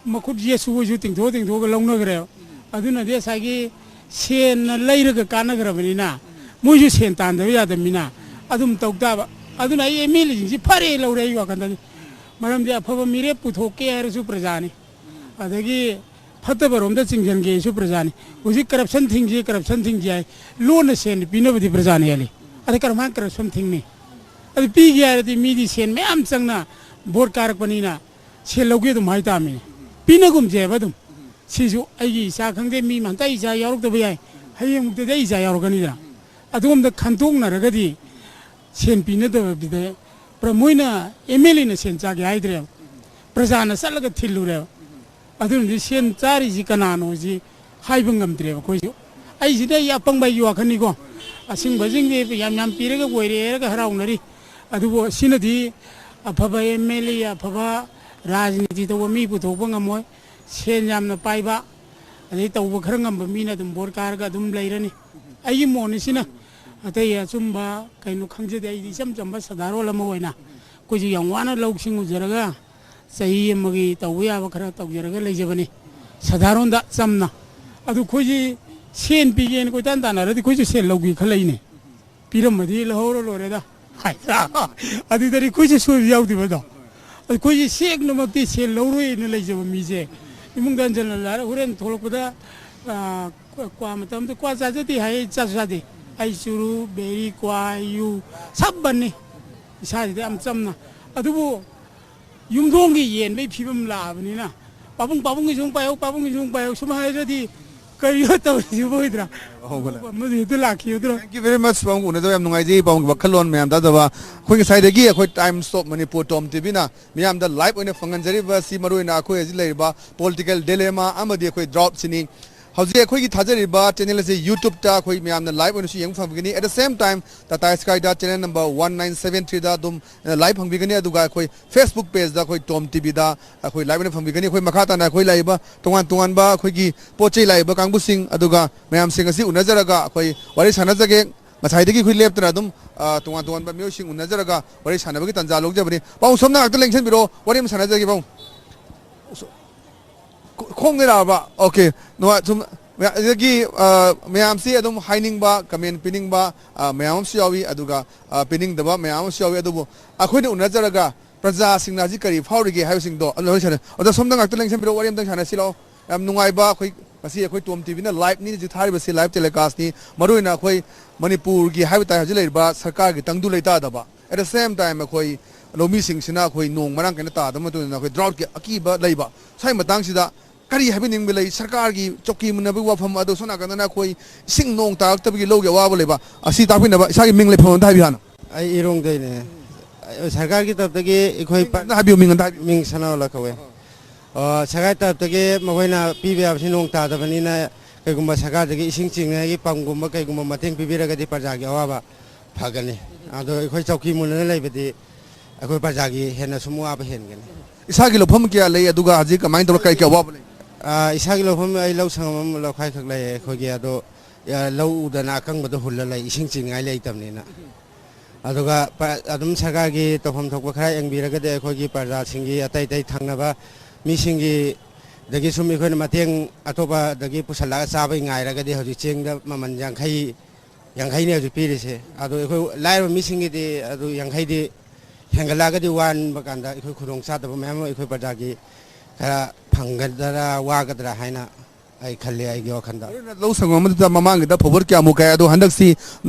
ꯃꯈꯨꯠ ꯌꯦꯠꯁꯨ ꯑꯣꯏꯁꯨ ꯇꯤꯡꯊꯣꯛ ꯇꯤꯡꯊꯣꯛꯑꯒ ꯂꯧꯅꯈ꯭ꯔꯦꯕ꯫ ꯑꯗꯨꯅꯗꯤ ꯉꯁꯥꯏꯒꯤ ꯁꯦꯟꯅ ꯂꯩꯔꯒ ꯀꯥꯟꯅꯈ꯭ꯔꯕꯅꯤꯅ ꯃꯣꯏꯁꯨ ꯁꯦꯟ ꯇꯥꯟꯗꯕ ꯌꯥꯗꯕꯅꯤꯅ ꯑꯗꯨꯝ ꯇꯧ ꯇꯥꯕ꯫ ꯑꯗꯨꯅ ꯑꯩ ꯑꯦꯝ ꯑꯦꯜ ꯑꯦꯁꯤꯡꯁꯤ ꯐꯔꯦ ꯂꯧꯔꯦ ꯑꯩ ꯋꯥꯈꯜꯗꯗꯤ꯫ ꯃꯔꯝꯗꯤ ꯑꯐꯕ ꯃꯤꯔꯦꯞ ꯄꯨꯊꯣꯛꯀꯦ ꯍꯥꯏꯔꯁꯨ ꯄ꯭ꯔꯖꯥꯅꯤ, ꯑꯗꯒꯤ ꯐꯠꯇꯕꯔꯣꯝꯗ ꯆꯤꯡꯁꯤꯟꯒꯦꯁꯨ ꯄ꯭ꯔꯖꯥꯅꯤ꯫ ꯍꯧꯖꯤꯛ ꯀꯔꯞꯁꯟ ꯊꯤꯡꯁꯤ, ꯀꯔꯞꯁꯟ ꯊꯤꯡꯁꯤ ꯍꯥꯏ, ꯂꯣꯟꯅ ꯁꯦꯟ ꯄꯤꯅꯕꯗꯤ ꯄ꯭ꯔꯖꯥꯅ ꯍꯦꯜꯂꯤ꯫ ꯑꯗ ꯀꯔꯝꯍꯥꯏꯅ ꯀꯔꯞꯁꯟ ꯊꯤꯡꯅꯤ? ꯑꯗꯨ ꯄꯤꯒꯦ ꯍꯥꯏꯔꯗꯤ ꯃꯤꯗꯤ ꯁꯦꯟ ꯃꯌꯥꯝ ꯆꯪꯅ ꯚꯣꯠ ꯀꯥꯔꯛꯄꯅꯤꯅ ꯁꯦꯜ ꯂꯧꯒꯦ ꯑꯗꯨꯝ ꯍꯥꯏ ꯇꯥꯕꯅꯤꯅꯦ꯫ ꯄꯤꯅꯒꯨꯝꯁꯦꯕ ꯑꯗꯨꯝ꯫ ꯁꯤꯁꯨ ꯑꯩꯒꯤ ꯏꯆꯥ ꯈꯪꯗꯦ, ꯃꯤ ꯃꯟꯇ ꯏꯆꯥ ꯌꯥꯎꯔꯛꯇꯕ ꯌꯥꯏ, ꯍꯌꯦꯡꯃꯨꯛꯇꯗꯤ ꯑꯩ ꯏꯆꯥ ꯌꯥꯎꯔꯛꯀꯅꯤꯗꯅ꯫ ꯑꯗꯣꯝꯗ ꯈꯟꯗꯣꯛꯅꯔꯒꯗꯤ ꯁꯦꯟ ꯄꯤꯅꯗꯕꯤꯗ ꯄ꯭ꯔ-, ꯃꯣꯏꯅ ꯑꯦꯝ ꯑꯦꯜ ꯑꯦꯅ ꯁꯦꯟ ꯆꯥꯒꯦ ꯍꯥꯏꯗ꯭ꯔꯦꯕ, ꯄ꯭ꯔꯖꯥꯅ ꯆꯠꯂꯒ ꯊꯤꯜꯂꯨꯔꯦꯕ꯫ ꯑꯗꯨꯅꯗꯤ ꯁꯦꯟ ꯆꯥꯔꯤꯁꯤ ꯀꯅꯥꯅꯣꯁꯤ ꯍꯥꯏꯕ ꯉꯝꯗ꯭ꯔꯦꯕ ꯑꯩꯈꯣꯏꯁꯨ꯫ ꯑꯩꯁꯤꯗ ꯑꯩ ꯑꯄꯪꯕ ꯑꯩꯒꯤ ꯋꯥꯈꯜꯅꯤꯀꯣ꯫ ꯑꯁꯤꯡꯕꯁꯤꯡꯗꯤ ꯌꯥꯝ ꯌꯥꯝ ꯄꯤꯔꯒ ꯑꯣꯏꯔꯦꯔꯒ ꯍꯔꯥꯎꯅꯔꯤ꯫ ꯑꯗꯨꯕꯨ ꯁꯤꯅꯗꯤ ꯑꯐꯕ ꯑꯦꯝ ꯑꯦꯜ ꯑꯦ, ꯑꯐꯕ ꯔꯥꯖꯅꯤꯇꯤ ꯇꯧꯕ ꯃꯤ ꯄꯨꯊꯣꯛꯄ ꯉꯝꯃꯣꯏ꯫ ꯁꯦꯟ ꯌꯥꯝꯅ ꯄꯥꯏꯕ, ꯑꯗꯩ ꯇꯧꯕ ꯈꯔ ꯉꯝꯕ ꯃꯤꯅ ꯑꯗꯨꯝ ꯕꯣꯠ ꯀꯥꯔꯒ ꯑꯗꯨꯝ ꯂꯩꯔꯅꯤ꯫ ꯑꯩꯒꯤ ꯃꯣꯠꯅꯤ ꯁꯤꯅ꯫ ꯑꯇꯩ ꯑꯆꯨꯝꯕ ꯀꯩꯅꯣ ꯈꯪꯖꯗꯦ꯫ ꯑꯩꯗꯤ ꯏꯆꯝ ꯆꯝꯕ ꯁꯗꯥꯔꯣꯟ ꯑꯃ ꯑꯣꯏꯅ ꯑꯩꯈꯣꯏꯁꯨ ꯌꯥꯝ ꯋꯥꯅ ꯂꯧꯁꯤꯡ ꯎꯖꯔꯒ ꯆꯍꯤ ꯑꯃꯒꯤ ꯇꯧꯕ ꯌꯥꯕ ꯈꯔ ꯇꯧꯖꯔꯒ ꯂꯩꯖꯕꯅꯤ꯫ ꯁꯗꯥꯔꯣꯟꯗ ꯆꯝꯅ꯫ ꯑꯗꯨ ꯑꯩꯈꯣꯏꯁꯤ ꯁꯦꯟ ꯄꯤꯒꯦꯅ ꯀꯣꯏꯇꯥꯟ ꯇꯥꯟꯅꯔꯗꯤ ꯑꯩꯈꯣꯏꯁꯨ ꯁꯦꯟ ꯂꯧꯒꯦ ꯈꯜꯂꯛꯏꯅꯦ꯫ ꯄꯤꯔꯝꯃꯗꯤ ꯂꯧꯍꯧꯔ ꯂꯣꯏꯔꯦꯗ꯫ ꯍꯥꯏ꯫ ꯑꯗꯨꯗꯗꯤ ꯑꯩꯈꯣꯏꯁꯨ ꯁꯣꯏꯕ ꯌꯥꯎꯗꯦꯕ ꯑꯗꯣ꯫ ꯑꯩꯈꯣꯏꯁꯦ ꯁꯦꯡꯅꯃꯛꯇꯤ ꯁꯦꯜ ꯂꯧꯔꯣꯏꯅ ꯂꯩꯖꯕ ꯃꯤꯁꯦ ꯏꯃꯨꯡꯗ ꯍꯟꯖꯜꯍꯜꯂ ꯍꯣꯔꯦꯟ ꯊꯣꯛꯂꯛꯄꯗ, ꯑꯥ, ꯀ꯭ꯋꯥ ꯃꯇꯝꯗ ꯀ꯭ꯋꯥ ꯆꯥꯖꯗꯦ ꯍꯥꯏ, ꯆꯥꯁꯨ ꯆꯥꯗꯦ꯫ ꯑꯩ ꯆꯨꯔꯨ, ꯕꯦꯔꯤ, ꯀ꯭ꯋꯥ, ꯌꯨ ꯁꯕ ꯕꯟꯅꯤ꯫ ꯏꯁꯥꯁꯤꯗ ꯌꯥꯝ ꯆꯝꯅ꯫ ꯑꯗꯨꯕꯨ ꯌꯨꯝꯊꯣꯡꯒꯤ ꯌꯦꯟꯕꯒꯤ ꯐꯤꯕꯝ ꯂꯥꯛꯑꯕꯅꯤꯅ ꯄꯥꯕꯨꯡ, ꯄꯥꯕꯨꯡꯒꯤꯁꯨ ꯑꯃꯨꯛ ꯄꯥꯏꯍꯧ, ꯄꯥꯕꯨꯡꯒꯤꯁꯨ ꯑꯃꯨꯛ ꯄꯥꯏꯍꯧ, ꯁꯨꯝ ꯍꯥꯏꯔꯒꯗꯤ ꯀꯔꯤꯅꯣ ꯇꯧꯔꯤꯁꯤꯕꯣ ꯑꯣꯏꯗ꯭ꯔꯥ? ꯑꯃꯁꯨ ꯍꯦꯛꯇ ꯂꯥꯛꯈꯤꯒꯗ꯭ꯔꯣ? Thank you very much, ꯄꯥꯕꯨꯡ꯫ ꯎꯅꯗꯕ ꯌꯥꯝ ꯅꯨꯡꯉꯥꯏꯖꯩ꯫ ꯄꯥꯕꯨꯡꯒꯤ ꯋꯥꯈꯜꯂꯣꯟ ꯃꯌꯥꯝ ꯇꯥꯗꯕ꯫ ꯑꯩꯈꯣꯏ ꯉꯁꯥꯏꯗꯒꯤ ꯑꯩꯈꯣꯏ Times of Manipur ꯇꯣꯝ ꯇꯤꯚꯤꯅ ꯃꯤꯌꯥꯝꯗ live ꯑꯣꯏꯅ ꯐꯪꯍꯟꯖꯔꯤꯕ ꯑꯁꯤ ꯃꯔꯨꯑꯣꯏꯅ ꯑꯩꯈꯣꯏ ꯍꯧꯖꯤꯛ ꯂꯩꯔꯤꯕ political dilemma ꯑꯃꯗꯤ ꯑꯩꯈꯣꯏ drought ꯁꯤꯅꯤ꯫ ꯍꯧꯖꯤꯛ ꯑꯩꯈꯣꯏꯒꯤ ꯊꯥꯖꯔꯤꯕ channel ꯑꯁꯤ YouTube-ꯇ ꯑꯩꯈꯣꯏ ꯃꯌꯥꯝꯅ live ꯑꯣꯏꯅꯁꯨ ꯌꯦꯡꯕ ꯐꯪꯕꯤꯒꯅꯤ꯫ At the same time, Tata Sky-ꯗ channel number one nine seven three-ꯗ ꯑꯗꯨꯝ live ꯐꯪꯕꯤꯒꯅꯤ꯫ ꯑꯗꯨꯒ ꯑꯩꯈꯣꯏ Facebook page-ꯗ ꯑꯩꯈꯣꯏ ꯇꯣꯝ ꯇꯤꯚꯤꯗ ꯑꯩꯈꯣꯏ live ꯑꯣꯏꯅ ꯐꯪꯕꯤꯒꯅꯤ꯫ ꯑꯩꯈꯣꯏ ꯃꯈꯥ ꯇꯥꯅ ꯑꯩꯈꯣꯏ ꯂꯥꯛꯏꯕ ꯇꯣꯉꯥꯟ ꯇꯣꯉꯥꯟꯕ ꯑꯩꯈꯣꯏꯒꯤ ꯄꯣꯠ ꯆꯩ ꯂꯥꯛꯏꯕ ꯀꯥꯡꯕꯨꯁꯤꯡ ꯑꯗꯨꯒ ꯃꯌꯥꯝꯁꯤꯡ ꯑꯁꯤ ꯎꯅꯖꯔꯒ ꯑꯩꯈꯣꯏ ꯋꯥꯔꯤ ꯁꯥꯟꯅꯖꯒꯦ꯫ ꯉꯁꯥꯏꯗꯒꯤ ꯑꯩꯈꯣꯏ ꯂꯦꯞꯇꯅ ꯑꯗꯨꯝ, ꯑ, ꯇꯣꯉꯥꯟ ꯇꯣꯉꯥꯟꯕ ꯃꯤꯑꯣꯏꯁꯤꯡ ꯎꯅꯖꯔꯒ ꯋꯥꯔꯤ ꯁꯥꯟꯅꯕꯒꯤ ꯇꯥꯟꯖꯥ ꯂꯧꯖꯕꯅꯤ꯫ ꯄꯥꯕꯨꯡ ꯁꯣꯝꯅ ꯉꯥꯛꯇ ꯂꯦꯡꯁꯤꯟꯕꯤꯔꯣ, ꯋꯥꯔꯤ ꯑꯃ ꯁꯥꯟꯅꯖꯒꯦ ꯄꯥꯕꯨꯡ꯫ ꯈꯣꯡꯗꯩ ꯂꯥꯛꯑꯕ? Okay꯫ ꯅꯨꯡꯉꯥꯏ-, ꯁꯨꯝ, ꯑꯗꯒꯤ, ꯑ, ꯃꯌꯥꯝꯁꯤ ꯑꯗꯨꯝ ꯍꯥꯏꯅꯤꯡꯕ, comment ꯄꯤꯅꯤꯡꯕ, ꯑ, ꯃꯌꯥꯝ ꯑꯃꯁꯨ ꯌꯥꯎꯏ, ꯑꯗꯨꯒ, ꯑ, ꯄꯤꯅꯤꯡꯗꯕ ꯃꯌꯥꯝ ꯑꯃꯁꯨ ꯌꯥꯎꯏ꯫ ꯑꯗꯨꯕꯨ ꯑꯩꯈꯣꯏꯅ ꯎꯅꯖꯔꯒ ꯄ꯭ꯔꯖꯥꯁꯤꯡꯅ ꯍꯧꯖꯤꯛ ꯀꯔꯤ ꯐꯥꯎꯔꯤꯒꯦ ꯍꯥꯏꯕꯁꯤꯡꯗꯣ ꯑꯗꯨ ꯂꯣꯏ ꯁꯥꯟꯅ-, ꯑꯣꯖꯥ, ꯁꯣꯝꯗ ꯉꯥꯛꯇ ꯂꯦꯡꯁꯤꯟꯕꯤꯔꯛꯑꯣ, ꯋꯥꯔꯤ ꯑꯝꯇꯪ ꯁꯥꯟꯅꯁꯤ ꯂꯥꯛꯑꯣ꯫ ꯌꯥꯝ ꯅꯨꯡꯉꯥꯏꯕ ꯑꯩꯈꯣꯏ ꯉꯁꯤ ꯑꯩꯈꯣꯏ ꯇꯣꯝ ꯇꯤꯚꯤꯅ live-ꯅꯤ ꯍꯧꯖꯤꯛ ꯊꯥꯔꯤꯕꯁꯤ, live telecast-ꯅꯤ꯫ ꯃꯔꯨꯑꯣꯏꯅ ꯑꯩꯈꯣꯏ ꯃꯅꯤꯄꯨꯔꯒꯤ ꯍꯥꯏꯕ ꯇꯥꯏ ꯍꯧꯖꯤꯛ ꯂꯩꯔꯤꯕ ꯁꯔꯀꯥꯔꯒꯤ ꯇꯪꯗꯨ ꯂꯩꯇꯥꯗꯕ, at the same time ꯑꯩꯈꯣꯏ ꯂꯧꯃꯤꯁꯤꯡꯁꯤꯅ ꯑꯩꯈꯣꯏ ꯅꯣꯡ ꯃꯔꯥꯡ ꯀꯥꯏꯅ ꯇꯥꯗꯕ ꯃꯇꯨꯡ ꯏꯟꯅ ꯑꯩꯈꯣꯏ drought-ꯀꯤ ꯑꯀꯤꯕ ꯂꯩꯕ꯫ ꯁ꯭ꯋꯥꯏ ꯃꯇꯥꯡꯁꯤꯗ ꯀꯔꯤ ꯍꯥꯏꯕꯤꯅꯤꯡꯕ ꯂꯩ? ꯁꯔꯀꯥꯔꯒꯤ ꯆꯧꯀꯤ ꯃꯨꯟꯅꯕꯒꯤ ꯋꯥꯐꯝ ꯑꯗꯣ ꯁꯣꯝ ꯅꯥꯀꯟꯗꯅ ꯑꯩꯈꯣꯏ ꯏꯁꯤꯡ ꯅꯣꯡ ꯇꯥꯔꯛꯇꯕꯒꯤ ꯂꯧꯒꯤ ꯑꯋꯥꯕ ꯂꯩꯕ, ꯑꯁꯤ ꯇꯥꯛꯄꯤꯅꯕ ꯏꯁꯥꯒꯤ ꯃꯤꯡ ꯂꯩꯐꯝ ꯑꯝꯇ ꯍꯥꯏꯕꯤꯌꯨ ꯍꯥꯟꯅ꯫ ꯑꯩ ꯏꯔꯣꯡꯗꯩꯅꯦ꯫ ꯑꯩ ꯁꯔꯀꯥꯔꯒꯤ ꯇꯔꯞꯇꯒꯤ ꯑꯩꯈꯣꯏ ꯃꯤꯡ ꯑꯝꯇ ꯍꯥꯏꯕꯤꯌꯨ, ꯃꯤꯡ ꯑꯝꯇ ꯍꯥꯏꯕꯤꯌꯨ꯫ ꯃꯤꯡ ꯁꯅꯥꯍꯣꯂꯥ ꯀꯧꯋꯦ꯫ ꯑꯣ, ꯁꯔꯀꯥꯔꯒꯤ ꯇꯔꯞꯇꯒꯤ ꯃꯈꯣꯏꯅ ꯄꯤꯕ ꯌꯥꯕꯁꯤ ꯅꯣꯡ ꯇꯥꯗꯕꯅꯤꯅ ꯀꯩꯒꯨꯝꯕ ꯁꯔꯀꯥꯔꯗꯒꯤ ꯏꯁꯤꯡ ꯆꯤꯡꯅꯉꯥꯏꯒꯤ ꯄꯝꯒꯨꯝꯕ ꯀꯩꯒꯨꯝꯕ ꯃꯇꯦꯡ ꯄꯤꯕꯤꯔꯒꯗꯤ ꯄ꯭ꯔꯖꯥꯒꯤ ꯑꯋꯥꯕ ꯐꯒꯅꯤ꯫ ꯑꯗꯣ ꯑꯩꯈꯣꯏ ꯆꯧꯀꯤ ꯃꯨꯟꯅꯅ ꯂꯩꯕꯗꯤ ꯑꯩꯈꯣꯏ ꯄ꯭ꯔꯖꯥꯒꯤ ꯍꯦꯟꯅ ꯁꯨꯝ ꯋꯥꯕ ꯍꯦꯟꯒꯅꯤ꯫ ꯏꯁꯥꯒꯤ ꯂꯧꯐꯝ ꯀꯌꯥ ꯂꯩ, ꯑꯗꯨꯒ ꯍꯧꯖꯤꯛ ꯀꯃꯥꯏꯅ ꯇꯧꯔ ꯀꯔꯤ ꯀꯌꯥ ꯋꯥꯕ ꯂꯩ? ꯑꯥ, ꯏꯁꯥꯒꯤ ꯂꯧꯐꯝ ꯑꯩ ꯂꯧ ꯁꯪꯉꯝ ꯑꯃ ꯂꯧꯈꯥꯏꯈꯛ ꯂꯩꯌꯦ ꯑꯩꯈꯣꯏꯒꯤ꯫ ꯑꯗꯣ ꯑ, ꯂꯧ ꯎꯗꯅ ꯑꯀꯪꯕꯗ ꯍꯨꯜꯂ ꯂꯩ, ꯏꯁꯤꯡ ꯆꯤꯅꯤꯡꯉꯥꯏ ꯂꯩꯇꯕꯅꯤꯅ꯫ ꯑꯗꯨꯒ ꯄ-, ꯑꯗꯨꯝ ꯁꯔꯀꯥꯔꯒꯤ ꯇꯧꯐꯝ ꯊꯣꯛꯄ ꯈꯔ ꯌꯦꯡꯕꯤꯔꯒꯗꯤ ꯑꯩꯈꯣꯏꯒꯤ ꯄ꯭ꯔꯖꯥꯁꯤꯡꯒꯤ, ꯑꯇꯩ ꯑꯇꯩ ꯊꯪꯅꯕ ꯃꯤꯁꯤꯡꯒꯤ, ꯗꯒꯤ ꯁꯨꯝ ꯑꯩꯈꯣꯏꯅ ꯃꯇꯦꯡ ꯑꯇꯣꯞꯄꯗꯒꯤ ꯄꯨꯁꯜꯂꯒ ꯆꯥꯕꯩ ꯉꯥꯏꯔꯒꯗꯤ ꯍꯧꯖꯤꯛ ꯆꯦꯡꯗ ꯃꯃꯜ ꯌꯥꯡꯈꯩ, ꯌꯥꯡꯈꯩꯅꯤ ꯍꯧꯖꯤꯛ ꯄꯤꯔꯤꯁꯦ꯫ ꯑꯗꯣ ꯑꯩꯈꯣꯏ ꯂꯥꯏꯔꯕ ꯃꯤꯁꯤꯡꯒꯤꯗꯤ ꯑꯗꯨ ꯌꯥꯡꯈꯩꯗꯤ ꯍꯦꯟꯒꯠꯂꯛꯑꯒꯗꯤ ꯋꯥꯟꯕ ꯀꯥꯟꯗ ꯑꯩꯈꯣꯏ ꯈꯨꯗꯣꯡ ꯆꯥꯗꯕ ꯃꯌꯥꯝ ꯑꯃ ꯑꯩꯈꯣꯏ ꯄ꯭ꯔꯖꯥꯒꯤ ꯈꯔ ꯐꯪꯒꯗ꯭ꯔꯥ ꯋꯥꯒꯗ꯭ꯔꯥ ꯍꯥꯏꯅ ꯑꯩ ꯈꯜꯂꯦ ꯑꯩꯒꯤ ꯋꯥꯈꯜꯗ꯫ ꯑꯗꯨꯅ ꯂꯧ ꯁꯪꯒꯝ ꯑꯃꯗꯨꯗ ꯃꯃꯥꯡꯒꯤꯗ ꯐꯧꯕꯣꯠ ꯀꯌꯥꯃꯨꯛ ꯀꯥꯏ, ꯑꯗꯣ ꯍꯟꯗꯛꯁꯤ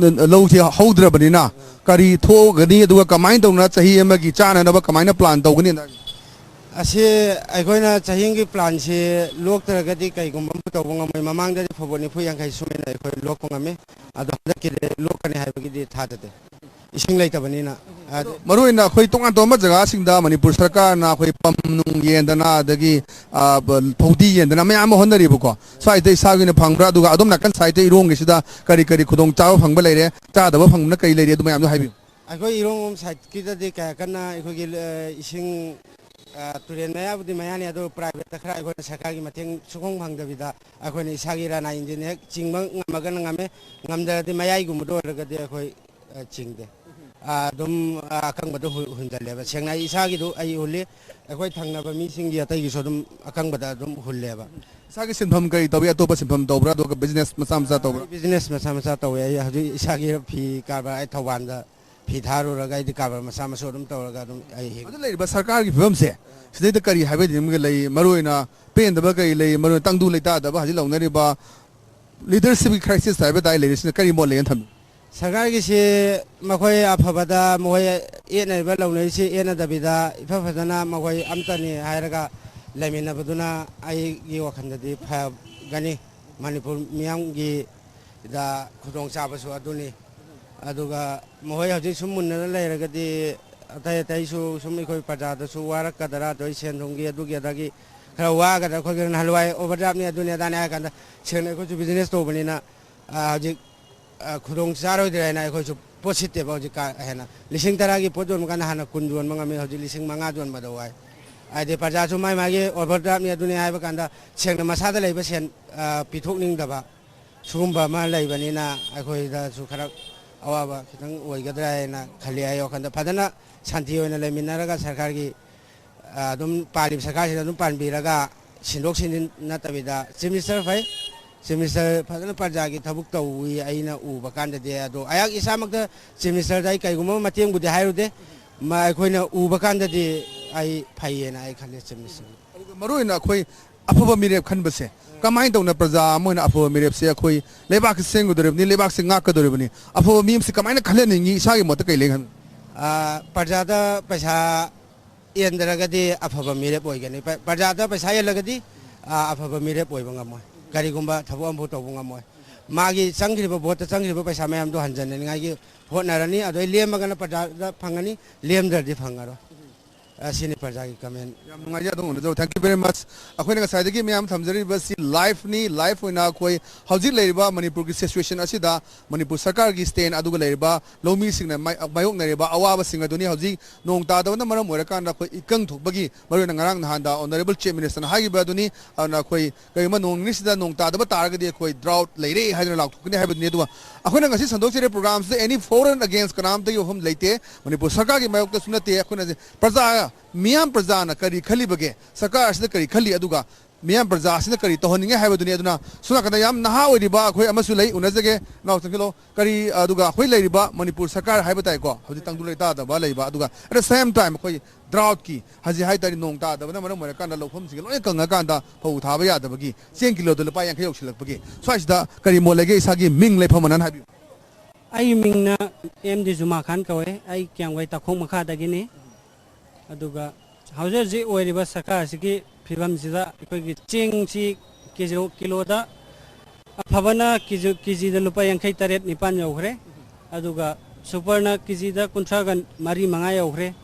ꯂꯧꯁꯤ ꯍꯧꯗ꯭ꯔꯕꯅꯤꯅ ꯀꯔꯤ ꯊꯣꯛꯒꯅꯤ, ꯑꯗꯨꯒ ꯀꯃꯥꯏꯅ ꯇꯧꯅ ꯆꯍꯤ ꯑꯃꯒꯤ ꯆꯥꯅꯅꯕ ꯀꯃꯥꯏꯅ ꯄ꯭ꯂꯥꯟ ꯇꯧꯒꯅꯤ? ꯑꯁꯤ ꯑꯩꯈꯣꯏꯅ ꯆꯍꯤ ꯑꯃꯒꯤ ꯄ꯭ꯂꯥꯟꯁꯤ ꯂꯣꯛꯇ꯭ꯔꯒꯗꯤ ꯀꯩꯒꯨꯝꯕ ꯑꯃ ꯇꯧꯕ ꯉꯝꯃꯣꯏ꯫ ꯃꯃꯥꯡꯗꯗꯤ ꯐꯧꯕꯣꯠ ꯅꯤꯐꯨ ꯌꯥꯡꯈꯩ ꯁꯨꯃꯥꯏꯅ ꯑꯩꯈꯣꯏ ꯂꯣꯛꯄ ꯉꯝꯃꯤ, ꯑꯗꯣ ꯍꯟꯗꯛꯀꯤꯗꯤ ꯂꯣꯛꯀꯅꯤ ꯍꯥꯏꯕꯒꯤꯗꯤ ꯊꯥꯖꯗꯦ, ꯏꯁꯤꯡ ꯂꯩꯇꯕꯅꯤꯅ꯫ ꯑꯗꯣ ꯃꯔꯨꯑꯣꯏꯅ ꯑꯩꯈꯣꯏ ꯇꯣꯉꯥꯟ ꯇꯣꯉꯥꯟꯕ ꯖꯒꯥꯁꯤꯡꯗ ꯃꯅꯤꯄꯨꯔ ꯁꯔꯀꯥꯔꯅ ꯑꯩꯈꯣꯏ ꯄꯝ ꯅꯨꯡ ꯌꯦꯟꯗꯅ, ꯑꯗꯒꯤ, ꯑ, ꯕ-, ꯐꯧꯗꯤ ꯌꯦꯟꯗꯅ ꯃꯌꯥꯝ ꯑꯃ ꯍꯣꯠꯅꯔꯤꯕꯀꯣ꯫ ꯁ꯭ꯋꯥꯏꯗ ꯏꯁꯥꯒꯤ ꯑꯣꯏꯅ ꯐꯪꯕ꯭ꯔꯥ? ꯑꯗꯨꯒ ꯑꯗꯣꯝ ꯅꯥꯀꯟ ꯁꯥꯏꯠꯇ ꯏꯔꯣꯡꯒꯤꯁꯤꯗ ꯀꯔꯤ ꯀꯔꯤ ꯈꯨꯗꯣꯡꯆꯥꯕ ꯐꯪꯕ ꯂꯩꯔꯦ, ꯆꯥꯗꯕ ꯐꯪꯕꯅ ꯀꯔꯤ ꯂꯩꯔꯦ, ꯑꯗꯨ ꯃꯌꯥꯝꯗꯣ ꯍꯥꯏꯕꯤꯌꯨ꯫ ꯑꯩꯈꯣꯏ ꯏꯔꯣꯡꯂꯣꯝ ꯁꯥꯏꯠꯀꯤꯗꯗꯤ ꯀꯌꯥ ꯀꯟꯅ ꯑꯩꯈꯣꯏꯒꯤ, ꯑ, ꯏꯁꯤꯡ, ꯑ, ꯇꯨꯔꯦꯜ ꯃꯌꯥꯕꯨꯗꯤ ꯃꯌꯥꯅꯤ, ꯑꯗꯣ ꯄ꯭ꯔꯥꯏꯚꯦꯠꯇ ꯈꯔ ꯑꯩꯈꯣꯏꯅ ꯁꯔꯀꯥꯔꯒꯤ ꯃꯇꯦꯡ ꯁꯨꯐꯪ ꯐꯪꯗꯕꯤꯗ ꯑꯩꯈꯣꯏꯅ ꯏꯁꯥꯒꯤ ꯔꯅꯥ ꯏꯟꯖꯤꯟ ꯍꯦꯛ ꯆꯤꯡꯕ ꯉꯝꯃꯒꯅ ꯉꯝꯃꯦ, ꯉꯝꯗ꯭ꯔꯗꯤ ꯃꯌꯥꯏꯒꯨꯝꯕꯗ ꯑꯣꯏꯔꯒꯗꯤ ꯑꯩꯈꯣꯏ, ꯑ, ꯆꯤꯡꯗꯦ꯫ ꯑ, ꯑꯗꯨꯝ, ꯑ, ꯑꯀꯪꯕꯗ ꯍꯨ-, ꯍꯨꯟꯖꯜꯂꯦꯕ꯫ ꯁꯦꯡꯅ ꯑꯩ ꯏꯁꯥꯒꯤꯗꯨ ꯑꯩ ꯍꯨꯜꯂꯤ, ꯑꯩꯈꯣꯏ ꯊꯪꯅꯕ ꯃꯤꯁꯤꯡꯒꯤ ꯑꯇꯩꯒꯤꯁꯨ ꯑꯗꯨꯝ ꯑꯀꯪꯕꯗ ꯑꯗꯨꯝ ꯍꯨꯜꯂꯦꯕ꯫ ꯏꯁꯥꯒꯤ ꯁꯤꯟꯐꯝ ꯀꯔꯤ ꯇꯧꯏ? ꯑꯇꯣꯞꯄ ꯁꯤꯟꯐꯝ ꯇꯧꯕ꯭ꯔꯥ? ꯑꯗꯨꯒ ꯕꯤꯖꯤꯅꯦꯁ ꯃꯆꯥ ꯃꯆꯥ ꯇꯧꯕ꯭ꯔꯥ? ꯕꯤꯖꯤꯅꯦꯁ ꯃꯆꯥ ꯃꯆꯥ ꯇꯧꯋꯦ꯫ ꯑꯩ ꯍꯧꯖꯤꯛ ꯏꯁꯥꯒꯤ ꯐꯤ ꯀꯔꯕꯥꯔ, ꯑꯩ ꯊꯧꯕꯥꯜꯗ ꯐꯤ ꯊꯥꯔꯨꯔꯒ ꯑꯩꯗꯤ ꯀꯔꯕꯥꯔ ꯃꯆꯥ ꯃꯁꯨ ꯑꯗꯨꯝ ꯇꯧꯔꯒ ꯑꯗꯨꯝ ꯑꯩ ꯍꯤꯡꯉꯤ꯫ ꯑꯗꯨ ꯂꯩꯔꯤꯕ ꯁꯔꯀꯥꯔꯒꯤ ꯐꯤꯕꯝꯁꯦ, ꯁꯤꯗꯩꯗ ꯀꯔꯤ ꯍꯥꯏꯕꯤꯅꯤꯡꯕꯒ ꯂꯩ? ꯃꯔꯨꯑꯣꯏꯅ ꯄꯦꯟꯗꯕ ꯀꯔꯤ ꯂꯩ? ꯃꯔꯨꯑꯣꯏꯅ ꯇꯪꯗꯨ ꯂꯩꯇꯥꯗꯕ ꯍꯧꯖꯤꯛ ꯂꯧꯅꯔꯤꯕ ꯂꯤꯗꯔꯁꯤꯞꯀꯤ ꯈ꯭ꯔꯥꯏꯁꯤꯁ ꯍꯥꯏꯕ ꯇꯥꯏ ꯂꯩꯔꯤꯁꯤꯅ ꯀꯔꯤ ꯃꯣꯠ ꯂꯩꯅ ꯊꯝꯃꯤ? ꯁꯔꯀꯥꯔꯒꯤꯁꯤ ꯃꯈꯣꯏ ꯑꯐꯕꯗ ꯃꯈꯣꯏ ꯌꯦꯠꯅꯔꯤꯕ ꯂꯧꯅꯔꯤꯁꯤ ꯌꯦꯠꯅꯗꯕꯤꯗ ꯏꯐ ꯐꯖꯅ ꯃꯈꯣꯏ ꯑꯝꯇꯅꯤ ꯍꯥꯏꯔꯒ ꯂꯩꯃꯤꯟꯅꯕꯗꯨꯅ ꯑꯩꯒꯤ ꯋꯥꯈꯜꯗꯗꯤ ꯐꯒꯅꯤ꯫ ꯃꯅꯤꯄꯨꯔ ꯃꯤꯌꯥꯝꯒꯤ ꯗ ꯈꯨꯗꯣꯡꯆꯥꯕꯁꯨ ꯑꯗꯨꯅꯤ꯫ ꯑꯗꯨꯒ ꯃꯈꯣꯏ ꯍꯧꯖꯤꯛ ꯁꯨꯝ ꯃꯨꯟꯅꯔ ꯂꯩꯔꯒꯗꯤ ꯑꯇꯩ ꯑꯇꯩꯁꯨ ꯁꯨꯝ ꯑꯩꯈꯣꯏ ꯄ꯭ꯔꯖꯥꯗꯁꯨ ꯋꯥꯔꯛꯀꯗ꯭ꯔꯥ, ꯑꯗꯩ ꯁꯦꯟ ꯊꯨꯝꯒꯤ ꯑꯗꯨꯒꯤ ꯑꯗꯒꯤ ꯈꯔ ꯋꯥꯒꯗ꯭ꯔꯥ ꯈꯣꯠꯀꯗ꯭ꯔꯥ, ꯅꯍꯥꯟꯋꯥꯏ ꯑꯣꯚꯔꯗ꯭ꯔꯥꯐꯅꯤ ꯑꯗꯨꯅꯤ ꯑꯗꯥꯅꯤ ꯍꯥꯏꯔ ꯀꯥꯟꯗ ꯁꯦꯡꯅ ꯑꯩꯈꯣꯏꯁꯨ ꯕꯤꯖꯤꯅꯦꯁ ꯇꯧꯕꯅꯤꯅ, ꯑ, ꯍꯧꯖꯤꯛ, ꯑ, ꯈꯨꯗꯣꯡ ꯆꯥꯔꯣꯏꯗ꯭ꯔꯥ ꯍꯥꯏꯅ ꯑꯩꯈꯣꯏꯁꯨ ꯄꯣꯠ ꯁꯤꯠꯇꯦꯕ ꯍꯧꯖꯤꯛ ꯀꯥ ꯍꯦꯟꯅ꯫ ꯂꯤꯁꯤꯡ ꯇꯔꯥꯒꯤ ꯄꯣꯠ ꯌꯣꯟꯕ ꯀꯥꯟꯗ ꯍꯥꯟꯅ ꯀꯨꯟ ꯌꯣꯟꯕ ꯉꯝꯃꯤ, ꯍꯧꯖꯤꯛ ꯂꯤꯁꯤꯡ ꯃꯉꯥ ꯌꯣꯟꯕꯗ ꯋꯥꯏ꯫ ꯍꯥꯏꯗꯤ ꯄ꯭ꯔꯖꯥꯁꯨ ꯃꯥꯏ ꯃꯥꯒꯤ ꯑꯣꯚꯔꯗ꯭ꯔꯥꯐꯅꯤ ꯑꯗꯨꯅꯤ ꯍꯥꯏꯕ ꯀꯥꯟꯗ ꯁꯦꯡꯅ ꯃꯁꯥꯗ ꯂꯩꯕ ꯁꯦꯟ, ꯑ, ꯄꯤꯊꯣꯛꯅꯤꯡꯗꯕ꯫ ꯁꯤꯒꯨꯝꯕ ꯑꯃ ꯂꯩꯕꯅꯤꯅ ꯑꯩꯈꯣꯏꯗꯁꯨ ꯈꯔ ꯑꯋꯥꯕ ꯈꯤꯇꯪ ꯑꯣꯏꯒꯗ꯭ꯔꯥ ꯍꯥꯏꯅ ꯈꯜꯂꯤ꯫ ꯑꯩ ꯋꯥꯈꯜꯗ ꯐꯖꯅ ꯁꯥꯟꯇꯤ ꯑꯣꯏꯅ ꯂꯩꯃꯤꯟꯅꯔꯒ ꯁꯔꯀꯥꯔꯒꯤ, ꯑ, ꯑꯗꯨꯝ ꯄꯥꯜꯂꯤꯕ ꯁꯔꯀꯥꯔꯁꯤꯅ ꯑꯗꯨꯝ ꯄꯥꯟꯕꯤꯔꯒ ꯁꯤꯟꯗꯣꯛ ꯁꯤꯟꯖꯤꯟ ꯅꯠꯇꯕꯤꯗ Chief Minister ꯐꯩ꯫ Chief Minister ꯐꯖꯅ ꯄ꯭ꯔꯖꯥꯒꯤ ꯊꯕꯛ ꯇꯧꯏ ꯑꯩꯅ ꯎꯕ ꯀꯥꯟꯗꯗꯤ꯫ ꯑꯗꯣ ꯑꯩꯍꯥꯛ ꯏꯁꯥꯃꯛꯇ Chief Ministerꯗ ꯑꯩ ꯀꯩꯒꯨꯝꯕ ꯃꯇꯦꯡꯕꯨꯗꯤ ꯍꯥꯏꯔꯨꯗꯦ꯫ ꯃ-, ꯑꯩꯈꯣꯏꯅ ꯎꯕ ꯀꯥꯟꯗꯗꯤ ꯑꯩ ꯐꯩꯌꯦꯅ ꯑꯩ ꯈꯜꯂꯦ Chief Minister꯫ ꯑꯗꯨꯒ ꯃꯔꯨꯑꯣꯏꯅ ꯑꯩꯈꯣꯏ ꯑꯐꯕ ꯃꯤꯔꯦꯞ ꯈꯟꯕꯁꯦ ꯀꯃꯥꯏꯅ ꯇꯧꯅ ꯄ꯭ꯔꯖꯥ ꯑꯃ ꯑꯣꯏꯅ ꯑꯐꯕ ꯃꯤꯔꯦꯞꯁꯦ ꯑꯩꯈꯣꯏ ꯂꯩꯕꯥꯛꯁꯤ ꯁꯦꯝꯒꯗꯧꯔꯤꯕꯅꯤ, ꯂꯩꯕꯥꯛꯁꯤ ꯉꯥꯛꯀꯗꯧꯔꯤꯕꯅꯤ, ꯑꯐꯕ ꯃꯤ ꯑꯃꯁꯦ ꯀꯃꯥꯏꯅ ꯈꯜꯍꯟꯅꯤꯡꯉꯤ? ꯏꯁꯥꯒꯤ ꯃꯣꯠꯇ ꯀꯩ ꯂꯩ ꯈꯟ- ꯑ, ꯄ꯭ꯔꯖꯥꯗ ꯄꯩꯁꯥ ꯌꯦꯟꯗ꯭ꯔꯒꯗꯤ ꯑꯐꯕ ꯃꯤꯔꯦꯞ ꯑꯣꯏꯒꯅꯤ꯫ ꯄ-, ꯄ꯭ꯔꯖꯥꯗ ꯄꯩꯁꯥ ꯌꯦꯜꯂꯒꯗꯤ, ꯑ, ꯑꯐꯕ ꯃꯤꯔꯦꯞ ꯑꯣꯏꯕ ꯉꯝꯃꯣꯏ꯫ ꯀꯔꯤꯒꯨꯝꯕ ꯊꯕꯛ ꯑꯃꯐꯥꯎ ꯇꯧꯕ ꯉꯝꯃꯣꯏ꯫ ꯃꯥꯒꯤ ꯆꯪꯈ꯭ꯔꯤꯕ, ꯚꯣꯠꯇ ꯆꯪꯈ꯭ꯔꯤꯕ ꯄꯩꯁꯥ ꯃꯌꯥꯝꯗꯣ ꯍꯟꯖꯟꯅꯅꯤꯡꯉꯥꯏꯒꯤ ꯍꯣꯠꯅꯔꯅꯤ꯫ ꯑꯗꯩ ꯂꯦꯝꯃꯒꯅ ꯄ꯭ꯔꯖꯥꯗ ꯐꯪꯉꯅꯤ, ꯂꯦꯝꯗ꯭ꯔꯗꯤ ꯐꯪꯉꯔꯣꯏ꯫ ꯑꯁꯤꯅꯤ ꯄ꯭ꯔꯖꯥꯒꯤ comment꯫ ꯌꯥꯝ ꯅꯨꯡꯉꯥꯏꯖꯩ, ꯑꯗꯣꯝ ꯎꯅꯖꯧ꯫ Thank you very much꯫ ꯑꯩꯈꯣꯏꯅ ꯉꯁꯥꯏꯗꯒꯤ ꯃꯌꯥꯝ ꯊꯝꯖꯔꯤꯕꯁꯤ liveꯅꯤ꯫ Live ꯑꯣꯏꯅ ꯑꯩꯈꯣꯏ ꯍꯧꯖꯤꯛ ꯂꯩꯔꯤꯕ ꯃꯅꯤꯄꯨꯔꯒꯤ situation ꯑꯁꯤꯗ ꯃꯅꯤꯄꯨꯔ ꯁꯔꯀꯥꯔꯒꯤ stand, ꯑꯗꯨꯒ ꯂꯩꯔꯤꯕ ꯂꯧꯃꯤꯁꯤꯡꯅ ꯃꯥꯏ-, ꯃꯥꯌꯣꯛꯅꯔꯤꯕ ꯑꯋꯥꯕꯁꯤꯡ ꯑꯗꯨꯅꯤ꯫ ꯍꯧꯖꯤꯛ ꯅꯣꯡ ꯇꯥꯗꯕꯅ ꯃꯔꯝ ꯑꯣꯏꯔꯀꯥꯟꯗ ꯑꯩꯈꯣꯏ ꯏꯀꯪ ꯊꯣꯛꯄꯒꯤ, ꯃꯔꯨꯑꯣꯏꯅ ꯉꯔꯥꯡ ꯅꯍꯥꯟꯗ Honourable Chief Ministerꯅ ꯍꯥꯏꯈꯤꯕ ꯑꯗꯨꯅꯤ꯫ ꯑꯗꯨꯅ ꯑꯩꯈꯣꯏ ꯀꯔꯤꯒꯨꯝꯕ ꯅꯣꯡ ꯅꯤꯅꯤꯁꯤꯗ ꯅꯣꯡ ꯇꯥꯗꯕ ꯇꯥꯔꯒꯗꯤ ꯑꯩꯈꯣꯏ drought ꯂꯩꯔꯦ ꯍꯥꯏꯗꯨꯅ ꯂꯥꯎꯊꯣꯛꯀꯅꯤ ꯍꯥꯏꯕꯗꯨꯅꯤ꯫ ꯑꯗꯨꯒ ꯑꯩꯈꯣꯏꯅ ꯉꯁꯤ ꯁꯟꯗꯣꯛꯆꯔꯤꯕ programꯁꯤꯗ any foreign against ꯀꯅꯥꯝꯇꯒꯤ ꯋꯥꯐꯝ ꯂꯩꯇꯦ, ꯃꯅꯤꯄꯨꯔ ꯁꯔꯀꯥꯔꯒꯤ ꯃꯥꯌꯣꯛꯇꯁꯨ ꯅꯠꯇꯦ꯫ ꯑꯩꯈꯣꯏꯅ ꯄ꯭ꯔꯖꯥ, ꯃꯤꯌꯥꯝ ꯄ꯭ꯔꯖꯥꯅ ꯀꯔꯤ ꯈꯜꯂꯤꯕꯒꯦ, ꯁꯔꯀꯥꯔ ꯑꯁꯤꯗ ꯀꯔꯤ ꯈꯜꯂꯤ, ꯑꯗꯨꯒ ꯃꯤꯌꯥꯝ ꯄ꯭ꯔꯖꯥ ꯑꯁꯤꯅ ꯀꯔꯤ ꯇꯧꯍꯟꯅꯤꯡꯉꯦ ꯍꯥꯏꯕꯗꯨꯅꯤ꯫ ꯑꯗꯨꯅ ꯁꯣꯝ ꯅꯥꯀꯟꯗ ꯌꯥꯝ ꯅꯍꯥ ꯑꯣꯏꯔꯤꯕ ꯑꯩꯈꯣꯏ ꯑꯃꯁꯨ ꯂꯩ, ꯎꯅꯖꯒꯦ꯫ ꯅꯥꯎ ꯆꯪꯁꯤꯜꯂꯣ꯫ ꯀꯔꯤ, ꯑꯗꯨꯒ ꯑꯩꯈꯣꯏ ꯂꯩꯔꯤꯕ ꯃꯅꯤꯄꯨꯔ ꯁꯔꯀꯥꯔ ꯍꯥꯏꯕ ꯇꯥꯏꯀꯣ, ꯍꯧꯖꯤꯛ ꯇꯪꯗꯨ ꯂꯩꯇꯥꯗꯕ ꯂꯩꯕ, ꯑꯗꯨꯒ at the same time ꯑꯩꯈꯣꯏ droughtꯀꯤ ꯍꯧꯖꯤꯛ ꯍꯥꯏ ꯇꯥꯔꯦ, ꯅꯣꯡ ꯇꯥꯗꯕꯅ ꯃꯔꯝ ꯑꯣꯏꯔꯀꯥꯟꯗ ꯂꯧꯐꯝꯁꯤꯡꯒ ꯂꯣꯏꯅ ꯀꯪꯉꯀꯥꯟꯗ ꯐꯧ ꯊꯥꯕ ꯌꯥꯗꯕꯒꯤ ꯆꯦꯡ ꯀꯤꯂꯣꯗ ꯂꯨꯄꯥ ꯌꯥꯡꯈꯩ ꯌꯧꯁꯤꯜꯂꯛꯄꯒꯤ, ꯁ꯭ꯋꯥꯏꯁꯤꯗ ꯀꯔꯤ ꯃꯣꯠ ꯂꯩꯒꯦ? ꯏꯁꯥꯒꯤ ꯃꯤꯡ, ꯂꯩꯐꯝ ꯑꯅꯟ ꯍꯥꯏꯕꯤꯌꯨ꯫ ꯑꯩꯒꯤ ꯃꯤꯡꯅ ꯑꯦꯝ ꯗꯤ ꯖꯨꯃꯥ ꯈꯥꯟ ꯀꯧꯋꯦ꯫ ꯑꯩ ꯀ꯭ꯌꯥꯝꯒꯩ ꯇꯥꯈꯣꯡ ꯃꯈꯥꯗꯒꯤꯅꯤ꯫ ꯑꯗꯨꯒ ꯍꯧꯖꯤꯛ ꯍꯧꯖꯤꯛ ꯑꯣꯏꯔꯤꯕ ꯁꯔꯀꯥꯔ ꯑꯁꯤꯒꯤ ꯐꯤꯕꯝꯁꯤꯗ ꯑꯩꯈꯣꯏꯒꯤ ꯆꯦꯡꯁꯤ ꯀꯦꯖꯤ, ꯀꯤꯂꯣꯗ ꯑꯐꯕꯅ ꯀꯦꯖꯤ, ꯀꯦꯖꯤꯗ ꯂꯨꯄꯥ ꯌꯥꯡꯈꯩ ꯇꯔꯦꯠ ꯅꯤꯄꯥꯟ ꯌꯧꯈ꯭ꯔꯦ꯫ ꯑꯗꯨꯒ superꯅ ꯀꯦꯖꯤꯗ ꯀꯨꯟꯊ꯭ꯔꯥꯒ ꯃꯔꯤ ꯃꯉꯥ ꯌꯧꯈ꯭ꯔꯦ꯫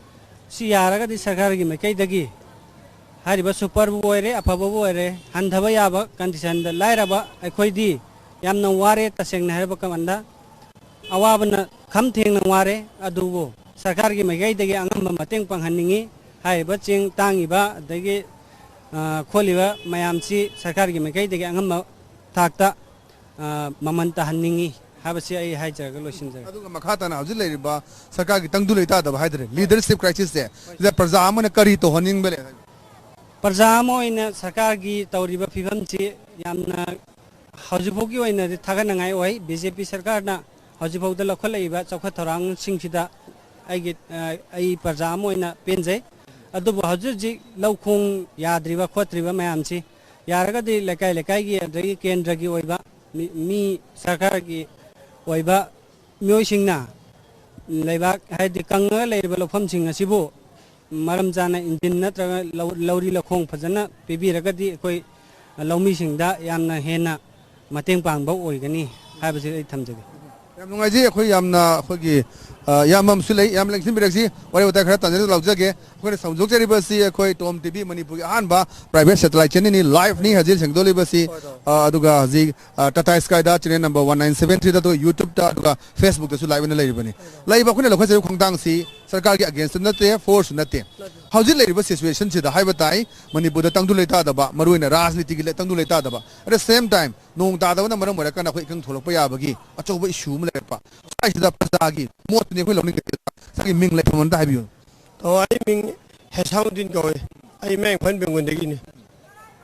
ꯁꯤ ꯌꯥꯔꯒꯗꯤ ꯁꯔꯀꯥꯔꯒꯤ ꯃꯥꯏꯀꯩꯗꯒꯤ ꯍꯥꯏꯔꯤꯕ superꯕꯨ ꯑꯣꯏꯔꯦ, ꯑꯐꯕꯕꯨ ꯑꯣꯏꯔꯦ, ꯍꯟꯊꯕ ꯌꯥꯕ conditionꯗ ꯂꯥꯏꯔꯕ ꯑꯩꯈꯣꯏꯗꯤ ꯌꯥꯝꯅ ꯋꯥꯔꯦ꯫ ꯇꯁꯦꯡꯅ ꯍꯥꯏꯔꯕ ꯀꯥꯟꯗ ꯑꯋꯥꯕꯅ ꯈꯝ ꯊꯦꯡꯅ ꯋꯥꯔꯦ꯫ ꯑꯗꯨꯕꯨ ꯁꯔꯀꯥꯔꯒꯤ ꯃꯥꯏꯀꯩꯗꯒꯤ ꯑꯉꯝꯕ ꯃꯇꯦꯡ ꯄꯥꯡꯍꯟꯅꯤꯡꯉꯤ꯫ ꯍꯥꯏꯔꯤꯕ ꯆꯦꯡ ꯇꯥꯡꯉꯤꯕ ꯑꯗꯒꯤ, ꯑ, ꯈꯣꯠꯂꯤꯕ ꯃꯌꯥꯝꯁꯤ ꯁꯔꯀꯥꯔꯒꯤ ꯃꯥꯏꯀꯩꯗꯒꯤ ꯑꯉꯝꯕ ꯊꯥꯛꯇ ꯑ, ꯃꯃꯜ ꯇꯥꯍꯟꯅꯤꯡꯉꯤ ꯍꯥꯏꯕꯁꯤ ꯑꯩ ꯍꯥꯏꯖꯔꯒ ꯂꯣꯏꯁꯤꯟꯖꯔꯒꯦ꯫ ꯑꯗꯨꯒ ꯃꯈꯥ ꯇꯥꯅ ꯍꯧꯖꯤꯛ ꯂꯩꯔꯤꯕ ꯁꯔꯀꯥꯔꯒꯤ ꯇꯪꯗꯨ ꯂꯩꯇꯥꯗꯕ ꯍꯥꯏꯇꯥꯔꯦ, ꯂꯤꯗꯔꯁꯤꯞ ꯀ꯭ꯔꯥꯏꯁꯤꯁꯁꯦ, ꯁꯤꯗ ꯄ꯭ꯔꯖꯥ ꯑꯃꯅ ꯀꯔꯤ ꯇꯧꯍꯟꯅꯤꯡꯕ ꯂꯩ? ꯄ꯭ꯔꯖꯥ ꯑꯃ ꯑꯣꯏꯅ ꯁꯔꯀꯥꯔꯒꯤ ꯇꯧꯔꯤꯕ ꯐꯤꯕꯝꯁꯤ ꯌꯥꯝꯅ ꯍꯧꯖꯤꯛꯐꯥꯎꯒꯤ ꯑꯣꯏꯅꯗꯤ ꯊꯥꯒꯠꯅꯤꯡꯉꯥꯏ ꯑꯣꯏ꯫ ꯕꯤ ꯖꯦ ꯄꯤ ꯁꯔꯀꯥꯔꯅ ꯍꯧꯖꯤꯛꯐꯥꯎꯗ ꯂꯧꯈꯠꯂꯛꯏꯕ ꯆꯥꯎꯈꯠ ꯊꯧꯔꯥꯡꯁꯤꯡꯁꯤꯗ ꯑꯩꯒꯤ, ꯑ, ꯑꯩ ꯄ꯭ꯔꯖꯥ ꯑꯃ ꯑꯣꯏꯅ ꯄꯦꯟꯖꯩ꯫ ꯑꯗꯨꯕꯨ ꯍꯧꯖꯤꯛ ꯍꯧꯖꯤꯛ ꯂꯧ ꯈꯣꯡ ꯌꯥꯗ꯭ꯔꯤꯕ ꯈꯣꯠꯇ꯭ꯔꯤꯕ ꯃꯌꯥꯝꯁꯤ ꯌꯥꯔꯒꯗꯤ ꯂꯩꯀꯥꯏ ꯂꯩꯀꯥꯏꯒꯤ ꯑꯗꯒꯤ ꯀꯦꯟꯗ꯭ꯔꯒꯤ ꯑꯣꯏꯕ ꯃꯤ, ꯃꯤ ꯁꯔꯀꯥꯔꯒꯤ ꯑꯣꯏꯕ ꯃꯤꯑꯣꯏꯁꯤꯡꯅ ꯂꯩꯕꯥꯛ, ꯍꯥꯏꯗꯤ ꯀꯪꯉꯒ ꯂꯩꯔꯤꯕ ꯂꯧꯐꯝꯁꯤꯡ ꯑꯁꯤꯕꯨ ꯃꯔꯝ ꯆꯥꯅ ꯏꯟꯖꯤꯟ ꯅꯠꯇ꯭ꯔꯒ ꯂꯧ-, ꯂꯧꯔꯤ ꯂꯧꯈꯣꯡ ꯐꯖꯅ ꯄꯤꯕꯤꯔꯒꯗꯤ ꯑꯩꯈꯣꯏ ꯂꯧꯃꯤꯁꯤꯡꯗ ꯌꯥꯝꯅ ꯍꯦꯟꯅ ꯃꯇꯦꯡ ꯄꯥꯡꯕ ꯑꯣꯏꯒꯅꯤ ꯍꯥꯏꯕꯁꯤ ꯑꯩ ꯊꯝꯖꯒꯦ꯫ ꯌꯥꯝ ꯅꯨꯡꯉꯥꯏꯖꯩ꯫ ꯑꯩꯈꯣꯏ ꯌꯥꯝꯅ ꯑꯩꯈꯣꯏꯒꯤ, ꯑ, ꯏꯌꯥꯝꯕ ꯑꯃꯁꯨ ꯂꯩ, ꯌꯥꯝ ꯂꯦꯡꯁꯤꯟꯕꯤꯔꯛꯁꯤ, ꯋꯥꯔꯤ ꯋꯥꯇꯥꯏ ꯈꯔ ꯇꯥꯟꯖꯔꯒ ꯂꯧꯖꯒꯦ꯫ ꯑꯩꯈꯣꯏꯅ ꯁꯟꯗꯣꯛꯆꯔꯤꯕꯁꯤ ꯑꯩꯈꯣꯏ ꯇꯣꯝ ꯇꯤ ꯚꯤ ꯃꯅꯤꯄꯨꯔꯒꯤ ꯑꯍꯥꯟꯕ ꯄ꯭ꯔꯥꯏꯚꯦꯠ ꯁꯦꯇꯦꯂꯥꯏꯠ ꯆꯦꯅꯦꯜꯅꯤ, ꯂꯥꯏꯚꯅꯤ ꯍꯧꯖꯤꯛ ꯁꯦꯡꯗꯣꯛꯂꯤꯕꯁꯤ꯫ ꯑ, ꯑꯗꯨꯒ ꯍꯧꯖꯤꯛ, ꯑ, ꯇꯥꯇꯥ ꯁ꯭ꯀꯥꯏꯗ channel number one nine seven ꯊ꯭ꯔꯤꯗ, ꯑꯗꯨꯒ ꯌꯨꯇ꯭ꯌꯨꯕꯇ, ꯑꯗꯨꯒ ꯐꯦꯁꯕꯨꯛꯇꯁꯨ ꯂꯥꯏꯚ ꯑꯣꯏꯅ ꯂꯩꯔꯤꯕꯅꯤ꯫ ꯂꯩꯔꯤꯕ ꯑꯩꯈꯣꯏꯅ ꯂꯧꯈꯠꯆꯔꯤꯕ ꯈꯣꯡꯊꯥꯡꯁꯤ ꯁꯔꯀꯥꯔꯒꯤ ꯑꯒꯦꯟꯁꯇ ꯅꯠꯇꯦ, ꯐꯣꯔꯁꯁꯨ ꯅꯠꯇꯦ꯫ ꯍꯧꯖꯤꯛ ꯂꯩꯔꯤꯕ ꯁꯤꯆꯨꯋꯦꯁꯟꯁꯤꯗ ꯍꯥꯏꯕ ꯇꯥꯏ, ꯃꯅꯤꯄꯨꯔꯗ ꯇꯪꯗꯨ ꯂꯩꯇꯥꯗꯕ, ꯃꯔꯨꯑꯣꯏꯅ ꯔꯥꯖꯅꯤꯇꯤꯒꯤ ꯂꯩ-, ꯇꯪꯗꯨ ꯂꯩꯇꯥꯗꯕ, at the same time ꯅꯣꯡ ꯇꯥꯗꯕꯅ ꯃꯔꯝ ꯑꯣꯏꯔꯀꯥꯟꯗ ꯑꯩꯈꯣꯏ ꯏꯀꯪ ꯊꯣꯛꯂꯛꯄ ꯌꯥꯕꯒꯤ ꯑꯆꯧꯕ ꯏꯁꯨ ꯑꯃ ꯂꯩꯔꯛꯄ꯫ ꯁ꯭ꯋꯥꯏꯁꯤꯗ ꯄ꯭ꯔꯖꯥꯒꯤ ꯃꯣꯠꯇꯨꯅꯤ ꯑꯩꯈꯣꯏ ꯂꯧꯅꯤꯡꯉꯤꯁꯦ꯫ ꯁꯥꯒꯤ ꯃꯤꯡ ꯂꯩꯐꯝ ꯑꯝꯇ ꯍꯥꯏꯕꯤꯌꯨ꯫ ꯑꯣ, ꯑꯩ ꯃꯤꯡ ꯍꯦꯁꯥꯃꯨꯗꯤꯟ ꯀꯧꯋꯦ꯫ ꯑꯩ ꯃꯌꯥꯡ ꯏꯝꯐꯥꯜ ꯕꯦꯡꯒꯣꯟꯗꯒꯤꯅꯤ꯫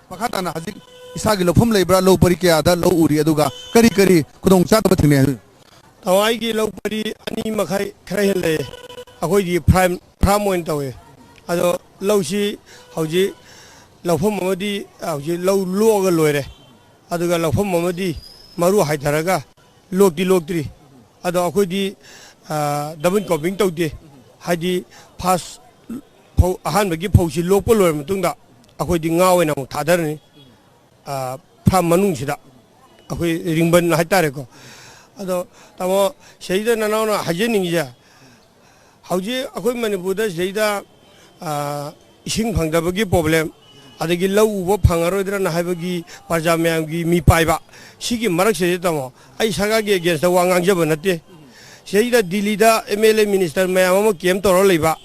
ꯃꯈꯥ ꯇꯥꯅ ꯍꯧꯖꯤꯛ ꯏꯁꯥꯒꯤ ꯂꯧꯐꯝ ꯂꯩꯕ꯭ꯔꯥ? ꯂꯧ ꯄꯔꯤ ꯀꯌꯥꯗ ꯂꯧ ꯎꯔꯤ? ꯑꯗꯨꯒ ꯀꯔꯤ ꯀꯔꯤ ꯈꯨꯗꯣꯡꯆꯥꯗꯕ ꯊꯦꯡꯅꯩ ꯍꯥꯏꯕꯤꯌꯨ꯫ ꯇꯥꯃꯣ, ꯑꯩꯒꯤ ꯂꯧ ꯄꯔꯤ ꯑꯅꯤ ꯃꯈꯥꯏ ꯈꯔ ꯍꯦꯜꯂꯛꯑꯦ꯫ ꯑꯩꯈꯣꯏꯗꯤ ꯐꯥꯔꯝ, ꯐꯥꯔꯝ ꯑꯣꯏꯅ ꯇꯧꯋꯦ꯫ ꯑꯗꯣ ꯂꯧꯁꯤ ꯍꯧꯖꯤꯛ ꯂꯧꯐꯝ ꯑꯃꯗꯤ ꯍꯧꯖꯤꯛ ꯂꯧ ꯂꯣꯛꯑꯒ ꯂꯣꯏꯔꯦ꯫ ꯑꯗꯨꯒ ꯂꯧꯐꯝ ꯑꯃꯗꯤ ꯃꯔꯨ ꯍꯥꯏꯊꯔꯒ ꯂꯣꯛꯇꯤ ꯂꯣꯛꯇ꯭ꯔꯤ꯫ ꯑꯗꯣ ꯑꯩꯈꯣꯏꯗꯤ, ꯑ, ꯗꯕꯜ ꯀ꯭ꯔꯣꯞꯄꯤꯡ ꯇꯧꯗꯦ꯫ ꯍꯥꯏꯗꯤ ꯐꯥꯔꯁ ꯐꯧ, ꯑꯍꯥꯟꯕꯒꯤ ꯐꯧꯁꯤ ꯂꯣꯛꯄ ꯂꯣꯏꯔ ꯃꯇꯨꯡꯗ ꯑꯩꯈꯣꯏꯗꯤ ꯉꯥ ꯑꯣꯏꯅ ꯑꯃꯨꯛ ꯊꯥꯗꯔꯅꯤ꯫ ꯑ, ꯐꯥꯔꯝ ꯃꯅꯨꯡꯁꯤꯗ ꯑꯩꯈꯣꯏ ꯔꯤꯡꯕꯟ ꯍꯥꯏꯇꯥꯔꯦꯀꯣ꯫ ꯑꯗꯣ ꯇꯥꯃꯣ, ꯁꯤꯗꯩꯗ ꯅꯅꯥꯎꯅ ꯍꯥꯏꯖꯅꯤꯡꯉꯤꯁꯦ, ꯍꯧꯖꯤꯛ ꯑꯩꯈꯣꯏ ꯃꯅꯤꯄꯨꯔꯗ ꯁꯤꯗꯩꯗ, ꯑ, ꯏꯁꯤꯡ ꯐꯪꯗꯕꯒꯤ ꯄ꯭ꯔꯣꯕ꯭ꯂꯦꯝ, ꯑꯗꯒꯤ ꯂꯧ ꯎꯕ ꯐꯪꯉꯔꯣꯏꯗ꯭ꯔꯅ ꯍꯥꯏꯕꯒꯤ ꯄ꯭ꯔꯖꯥ ꯃꯌꯥꯝꯒꯤ ꯃꯤ ꯄꯥꯏꯕ, ꯁꯤꯒꯤ ꯃꯔꯛꯁꯤꯗ ꯇꯥꯃꯣ, ꯑꯩ ꯁꯔꯀꯥꯔꯒꯤ ꯑꯦꯒꯦꯟꯁꯇ ꯋꯥ ꯉꯥꯡꯖꯕ ꯅꯠꯇꯦ꯫ ꯁꯤꯗꯩꯗ ꯗꯤꯜꯂꯤꯗ ꯑꯦꯝ ꯑꯦꯜ ꯑꯦ ꯃꯤꯅꯤꯁꯇꯔ ꯃꯌꯥꯝ ꯑꯃ ꯀꯦꯝ ꯇꯧꯔ ꯂꯩꯕ,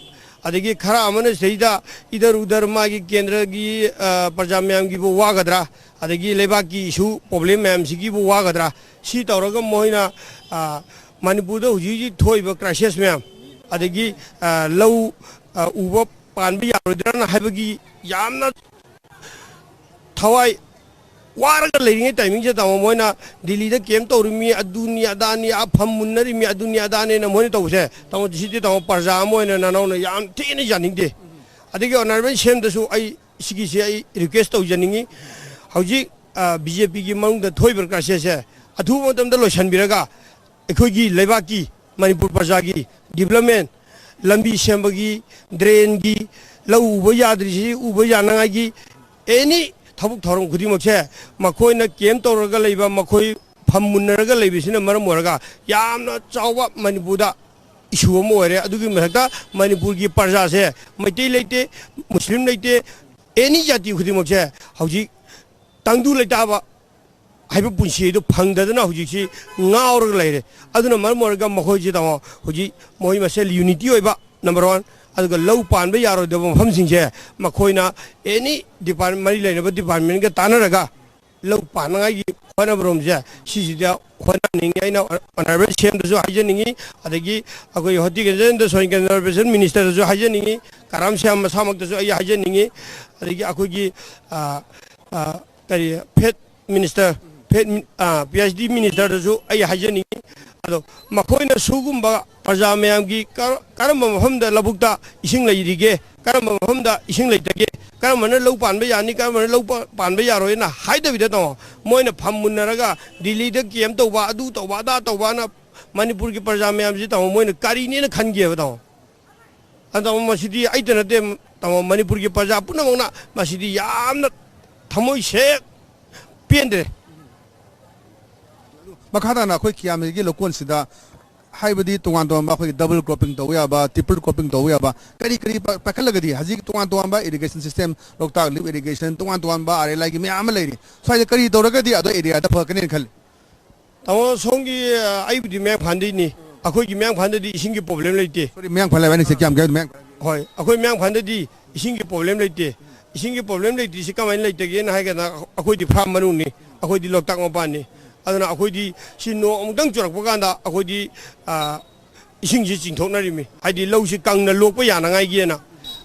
ꯑꯗꯒꯤ ꯈꯔ ꯑꯃꯅ ꯁꯤꯗꯩꯗ ꯏꯗꯔ ꯎꯗꯔ ꯃꯥꯒꯤ ꯀꯦꯟꯗ꯭ꯔꯒꯤ, ꯑ, ꯄ꯭ꯔꯖꯥ ꯃꯌꯥꯝꯒꯤꯕꯨ ꯋꯥꯒꯗ꯭ꯔꯥ, ꯑꯗꯒꯤ ꯂꯩꯕꯥꯛꯀꯤ ꯏꯁꯨ ꯄ꯭ꯔꯣꯕ꯭ꯂꯦꯝ ꯃꯌꯥꯝꯁꯤꯒꯤꯕꯨ ꯋꯥꯒꯗ꯭ꯔꯥ, ꯁꯤ ꯇꯧꯔꯒ ꯃꯣꯏꯅ, ꯑ, ꯃꯅꯤꯄꯨꯔꯗ ꯍꯧꯖꯤꯛ ꯍꯧꯖꯤꯛ ꯊꯣꯛꯏꯕ ꯀ꯭ꯔꯥꯏꯁꯤꯁ ꯃꯌꯥꯝ, ꯑꯗꯒꯤ, ꯑ, ꯂꯧ, ꯑ, ꯎꯕ ꯄꯥꯟꯕ ꯌꯥꯔꯣꯏꯗ꯭ꯔꯅ ꯍꯥꯏꯕꯒꯤ ꯌꯥꯝꯅ ꯊꯋꯥꯏ ꯋꯥꯔꯒ ꯂꯩꯔꯤꯉꯩ ꯇꯥꯏꯃꯤꯡꯁꯦ, ꯇꯥꯃꯣ, ꯃꯣꯏꯅ ꯗꯤꯜꯂꯤꯗ ꯀꯦꯝ ꯇꯧꯔꯤꯃꯤ, ꯑꯗꯨꯅꯤ ꯑꯗꯥꯅꯤ, ꯑꯥ ꯐꯝ ꯃꯨꯟꯅꯔꯤꯃꯤ, ꯑꯗꯨꯅꯤ ꯑꯗꯥꯅꯤꯅ ꯃꯣꯏꯅ ꯇꯧꯕꯁꯦ, ꯇꯥꯃꯣ, ꯁꯤꯗꯤ, ꯇꯥꯃꯣ, ꯄ꯭ꯔꯖꯥ ꯑꯃ ꯑꯣꯏꯅ ꯅꯅꯥꯎꯅ ꯌꯥꯝ ꯊꯤꯅ ꯌꯥꯅꯤꯡꯗꯦ꯫ ꯑꯗꯒꯤ ꯑꯣꯅꯔꯦꯕꯜ ꯁꯤ ꯑꯦꯝꯗꯁꯨ ꯑꯩ ꯁꯤꯒꯤꯁꯦ ꯑꯩ ꯔꯤꯀ꯭ꯋꯦꯁ ꯇꯧꯖꯅꯤꯡꯉꯤ꯫ ꯍꯧꯖꯤꯛ, ꯑ, ꯕꯤ ꯖꯦ ꯄꯤꯒꯤ ꯃꯅꯨꯡꯗ ꯊꯣꯛꯏꯕ ꯀ꯭ꯔꯥꯏꯁꯤꯁꯁꯦ ꯑꯊꯨꯕ ꯃꯇꯝꯗ ꯂꯣꯏꯁꯤꯟꯕꯤꯔꯒ ꯑꯩꯈꯣꯏꯒꯤ ꯂꯩꯕꯥꯛꯀꯤ, ꯃꯅꯤꯄꯨꯔ ꯄ꯭ꯔꯖꯥꯒꯤ ꯗꯤꯕ꯭ꯂꯞꯃꯦꯟ, ꯂꯝꯕꯤ ꯁꯦꯝꯕꯒꯤ, ꯗ꯭ꯔꯦꯟꯒꯤ, ꯂꯧ ꯎꯕ ꯌꯥꯗ꯭ꯔꯤꯁꯤ ꯎꯕ ꯌꯥꯅꯉꯥꯏꯒꯤ ꯑꯦꯅꯤ ꯊꯕꯛ ꯊꯧꯔꯝ ꯈꯨꯗꯤꯡꯃꯛꯁꯦ ꯃꯈꯣꯏꯅ ꯀꯦꯝ ꯇꯧꯔꯒ ꯂꯩꯕ, ꯃꯈꯣꯏ ꯐꯝ ꯃꯨꯟꯅꯔꯒ ꯂꯩꯕꯁꯤꯅ ꯃꯔꯝ ꯑꯣꯏꯔꯒ ꯌꯥꯝꯅ ꯆꯥꯎꯕ ꯃꯅꯤꯄꯨꯔꯗ ꯏꯁꯨ ꯑꯃ ꯑꯣꯏꯔꯦ꯫ ꯑꯗꯨꯒꯤ ꯃꯊꯛꯇ ꯃꯅꯤꯄꯨꯔꯒꯤ ꯄ꯭ꯔꯖꯥꯁꯦ ꯃꯩꯇꯩ ꯂꯩꯇꯦ, ꯃꯨꯁꯂꯤꯝ ꯂꯩꯇꯦ, ꯑꯦꯅꯤ ꯖꯥꯇꯤ ꯈꯨꯗꯤꯡꯃꯛꯁꯦ ꯍꯧꯖꯤꯛ ꯇꯪꯗꯨ ꯂꯩꯇꯥꯕ ꯍꯥꯏꯕ ꯄꯨꯟꯁꯤ ꯑꯗꯨ ꯐꯪꯗꯗꯅ ꯍꯧꯖꯤꯛꯁꯤ ꯉꯥꯎꯔꯒ ꯂꯩꯔꯦ꯫ ꯑꯗꯨꯅ ꯃꯔꯝ ꯑꯣꯏꯔꯒ ꯃꯈꯣꯏꯁꯤ, ꯇꯥꯃꯣ, ꯍꯧꯖꯤꯛ ꯃꯣꯏ ꯃꯁꯦꯜ ꯌꯨꯅꯤꯇꯤ ꯑꯣꯏꯕ, ꯅꯝꯕꯔ ꯋꯥꯟ, ꯑꯗꯨꯒ ꯂꯧ ꯄꯥꯟꯕ ꯌꯥꯔꯣꯏꯗꯕ ꯃꯐꯝꯁꯤꯡꯁꯦ ꯃꯈꯣꯏꯅ ꯑꯦꯅꯤ ꯗꯤꯄꯥꯔꯠ-, ꯃꯔꯤ ꯂꯩꯅꯕ ꯗꯤꯄꯥꯔꯠꯃꯦꯟꯒ ꯇꯥꯟꯅꯔꯒ ꯂꯧ ꯄꯥꯟꯅꯉꯥꯏꯒꯤ ꯍꯣꯠꯅꯕꯔꯣꯝꯁꯦ ꯁꯤꯁꯤꯗ ꯍꯣꯠꯅꯅꯤꯡꯉꯤ꯫ ꯑꯩꯅ ꯑꯣꯅꯔꯦꯕꯜ ꯁꯤ ꯑꯦꯝꯗꯁꯨ ꯍꯥꯏꯖꯅꯤꯡꯉꯤ, ꯑꯗꯒꯤ ꯑꯩꯈꯣꯏ ꯍꯣꯔꯇꯤꯀꯜꯆꯔ ꯑꯦꯟ ꯁꯣꯏꯜ ꯀꯟꯖꯔꯕꯦꯁꯟ ꯃꯤꯅꯤꯁꯇꯔꯗꯁꯨ ꯍꯥꯏꯖꯅꯤꯡꯉꯤ, ꯀꯔꯥꯝ ꯁ꯭ꯌꯥꯝ ꯃꯁꯥꯃꯛꯇꯁꯨ ꯑꯩ ꯍꯥꯏꯖꯅꯤꯡꯉꯤ, ꯑꯗꯒꯤ ꯑꯩꯈꯣꯏꯒꯤ, ꯑ, ꯑ, ꯀꯔꯤ, ꯐꯦꯠ ꯃꯤꯅꯤꯁꯇꯔ, ꯐꯦꯠ ꯃꯤ-, ꯑ, ꯄꯤ ꯑꯩꯆ ꯗꯤ ꯃꯤꯅꯤꯁꯇꯔꯗꯁꯨ ꯑꯩ ꯍꯥꯏꯖꯅꯤꯡꯉꯤ꯫ ꯑꯗꯣ ꯃꯈꯣꯏꯅ ꯁꯤꯒꯨꯝꯕ ꯄ꯭ꯔꯖꯥ ꯃꯌꯥꯝꯒꯤ ꯀꯔ-, ꯀꯔꯝꯕ ꯃꯐꯝꯗ ꯂꯧꯕꯨꯛꯇ ꯏꯁꯤꯡ ꯂꯩꯔꯤꯒꯦ, ꯀꯔꯝꯕ ꯃꯐꯝꯗ ꯏꯁꯤꯡ ꯂꯩꯇꯒꯦ, ꯀꯔꯝꯕꯅ ꯂꯧ ꯄꯥꯟꯕ ꯌꯥꯅꯤ, ꯀꯔꯝꯕꯅ ꯂꯧ ꯄ-, ꯄꯥꯟꯕ ꯌꯥꯔꯣꯏꯅ ꯍꯥꯏꯗꯕꯤꯗ, ꯇꯥꯃꯣ, ꯃꯣꯏꯅ ꯐꯝ ꯃꯨꯟꯅꯔꯒ ꯗꯤꯜꯂꯤꯗ ꯀꯦꯝ ꯇꯧꯕ, ꯑꯗꯨ ꯇꯧꯕ, ꯑꯗꯥ ꯇꯧꯕꯅ ꯃꯅꯤꯄꯨꯔꯒꯤ ꯄ꯭ꯔꯖꯥ ꯃꯌꯥꯝꯁꯤ, ꯇꯥꯃꯣ, ꯃꯣꯏꯅ ꯀꯔꯤꯅꯦꯅ ꯈꯟꯒꯦꯕ, ꯇꯥꯃꯣ? ꯑꯗꯣ ꯃꯁꯤꯗꯤ ꯑꯩꯇ ꯅꯠꯇꯦ, ꯇꯥꯃꯣ, ꯃꯅꯤꯄꯨꯔꯒꯤ ꯄ꯭ꯔꯖꯥ ꯄꯨꯝꯅꯃꯛꯅ ꯃꯁꯤꯗꯤ ꯌꯥꯝꯅ ꯊꯃꯣꯏ ꯁꯦꯡ ꯄꯦꯟꯗ꯭ꯔꯦ꯫ ꯃꯈꯥ ꯇꯥꯅ ꯑꯩꯈꯣꯏ ꯀꯤꯌꯥꯝꯒꯤ ꯂꯧꯀꯣꯟꯁꯤꯗ, ꯍꯥꯏꯕꯗꯤ ꯇꯣꯉꯥꯟ ꯇꯣꯉꯥꯟꯕ ꯑꯩꯈꯣꯏꯒꯤ ꯗꯕꯜ ꯀ꯭ꯔꯣꯞꯄꯤꯡ ꯇꯧꯕ ꯌꯥꯕ, ꯇ꯭ꯔꯤꯄꯜ ꯀ꯭ꯔꯣꯞꯄꯤꯡ ꯇꯧꯕ ꯌꯥꯕ, ꯀꯔꯤ ꯀꯔꯤ ꯄ-, ꯄꯥꯏꯈꯠꯂꯒꯗꯤ ꯍꯧꯖꯤꯛ ꯇꯣꯉꯥꯟ ꯇꯣꯉꯥꯟꯕ ꯏꯔꯤꯒꯦꯁꯟ ꯁꯤꯁꯇꯦꯝ, ꯂꯣꯛꯇꯥꯛ ꯂꯤꯐ ꯏꯔꯤꯒꯦꯁꯟ, ꯇꯣꯉꯥꯟ ꯇꯣꯉꯥꯟꯕ ꯑꯥꯔ ꯑꯦꯜ ꯑꯥꯏꯒꯤ ꯃꯌꯥꯝ ꯑꯃ ꯂꯩꯔꯤ꯫ ꯁ꯭ꯋꯥꯏꯗ ꯀꯔꯤ ꯇꯧꯔꯒꯗꯤ ꯑꯗꯣ ꯑꯦꯔꯤꯌꯥꯗ ꯐꯒꯅꯦꯅ ꯈꯜꯂꯤ? ꯇꯥꯃꯣ, ꯁꯣꯝꯒꯤ, ꯑ, ꯑꯩꯕꯨꯗꯤ ꯃꯌꯥꯡꯐꯥꯟꯗꯩꯅꯤ꯫ ꯑꯩꯈꯣꯏꯒꯤ ꯃꯌꯥꯡꯐꯥꯟꯗꯗꯤ ꯏꯁꯤꯡꯒꯤ ꯄ꯭ꯔꯣꯕ꯭ꯂꯦꯝ ꯂꯩꯇꯦ꯫ ꯁꯣꯔꯤ, ꯃꯌꯥꯡꯐꯥꯟ ꯍꯥꯏꯕ, ꯑꯩꯅ ꯁꯤ ꯀꯌꯥꯝ ꯀꯌꯥꯝ ꯃꯌꯥꯡ ꯍꯣꯏ, ꯑꯩꯈꯣꯏ ꯃꯌꯥꯡꯐꯥꯟꯗꯗꯤ ꯏꯁꯤꯡꯒꯤ ꯄ꯭ꯔꯣꯕ꯭ꯂꯦꯝ ꯂꯩꯇꯦ꯫ ꯏꯁꯤꯡꯒꯤ ꯄ꯭ꯔꯣꯕ꯭ꯂꯦꯝ ꯂꯩꯇ꯭ꯔꯤꯁꯤ ꯀꯃꯥꯏꯅ ꯂꯩꯇꯒꯦꯅ ꯍꯥꯏꯔꯒꯅ, ꯑꯩꯈꯣꯏꯗꯤ ꯐꯥꯔꯝ ꯃꯅꯨꯡꯅꯤ, ꯑꯩꯈꯣꯏꯗꯤ ꯂꯣꯛꯇꯥꯛ ꯃꯄꯥꯟꯅꯤ꯫ ꯑꯗꯨꯅ ꯑꯩꯈꯣꯏꯗꯤ ꯁꯤ ꯅꯣꯡ ꯑꯃꯨꯛꯇꯪ ꯆꯨꯔꯛꯄ ꯀꯥꯟꯗ ꯑꯩꯈꯣꯏꯗꯤ, ꯑ, ꯏꯁꯤꯡꯁꯤ ꯆꯤꯡꯊꯣꯛꯅꯔꯤꯃꯤ, ꯍꯥꯏꯗꯤ ꯂꯧꯁꯤ ꯀꯪꯅ ꯂꯣꯛꯄ ꯌꯥꯅꯉꯥꯏꯒꯤꯅ꯫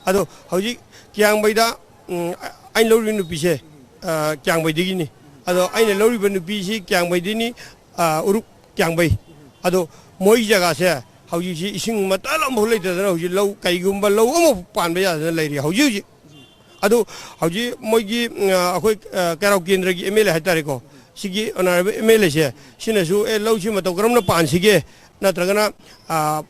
ꯑꯗꯣ ꯍꯧꯖꯤꯛ ꯀꯤꯌꯥꯡꯕꯩꯗ, ꯎꯝ, ꯑꯩꯅ ꯂꯧꯔꯤꯕ ꯅꯨꯄꯤꯁꯦ, ꯑ, ꯀꯤꯌꯥꯡꯕꯩꯗꯒꯤꯅꯤ꯫ ꯑꯗꯣ ꯑꯩꯅ ꯂꯧꯔꯤꯕ ꯅꯨꯄꯤꯁꯤ ꯀꯤꯌꯥꯡꯕꯩꯗꯒꯤꯅꯤ, ꯑ, ꯎꯔꯨꯛ ꯀꯤꯌꯥꯡꯕꯩ꯫ ꯑꯗꯣ ꯃꯣꯏ ꯖꯒꯥꯁꯦ ꯍꯧꯖꯤꯛꯁꯤ ꯏꯁꯤꯡ ꯃꯇꯥ ꯑꯃꯐꯥꯎ ꯂꯩꯇꯗꯅ ꯍꯧꯖꯤꯛ ꯂꯧ, ꯀꯩꯒꯨꯝꯕ ꯂꯧ ꯑꯃꯐꯥꯎ ꯄꯥꯟꯕ ꯌꯥꯗꯅ ꯂꯩꯔꯤ ꯍꯧꯖꯤꯛ ꯍꯧꯖꯤꯛ꯫ ꯑꯗꯨ ꯍꯧꯖꯤꯛ ꯃꯣꯏꯒꯤ, ꯎꯝ, ꯑꯩꯈꯣꯏ, ꯑ, ꯀꯩꯔꯥꯎ ꯀꯦꯟꯗ꯭ꯔꯒꯤ ꯑꯦꯝ ꯑꯦꯜ ꯑꯦ ꯍꯥꯏꯇꯥꯔꯦꯀꯣ, ꯁꯤꯒꯤ ꯑꯣꯅꯔꯦꯕꯜ ꯑꯦꯝ ꯑꯦꯜ ꯑꯦꯁꯦ, ꯁꯤꯅꯁꯨ, "ꯑꯦ, ꯂꯧꯁꯤ ꯃꯇꯧ ꯀꯔꯝꯅ ꯄꯥꯟꯁꯤꯒꯦ? ꯅꯠꯇ꯭ꯔꯒꯅ, ꯑ,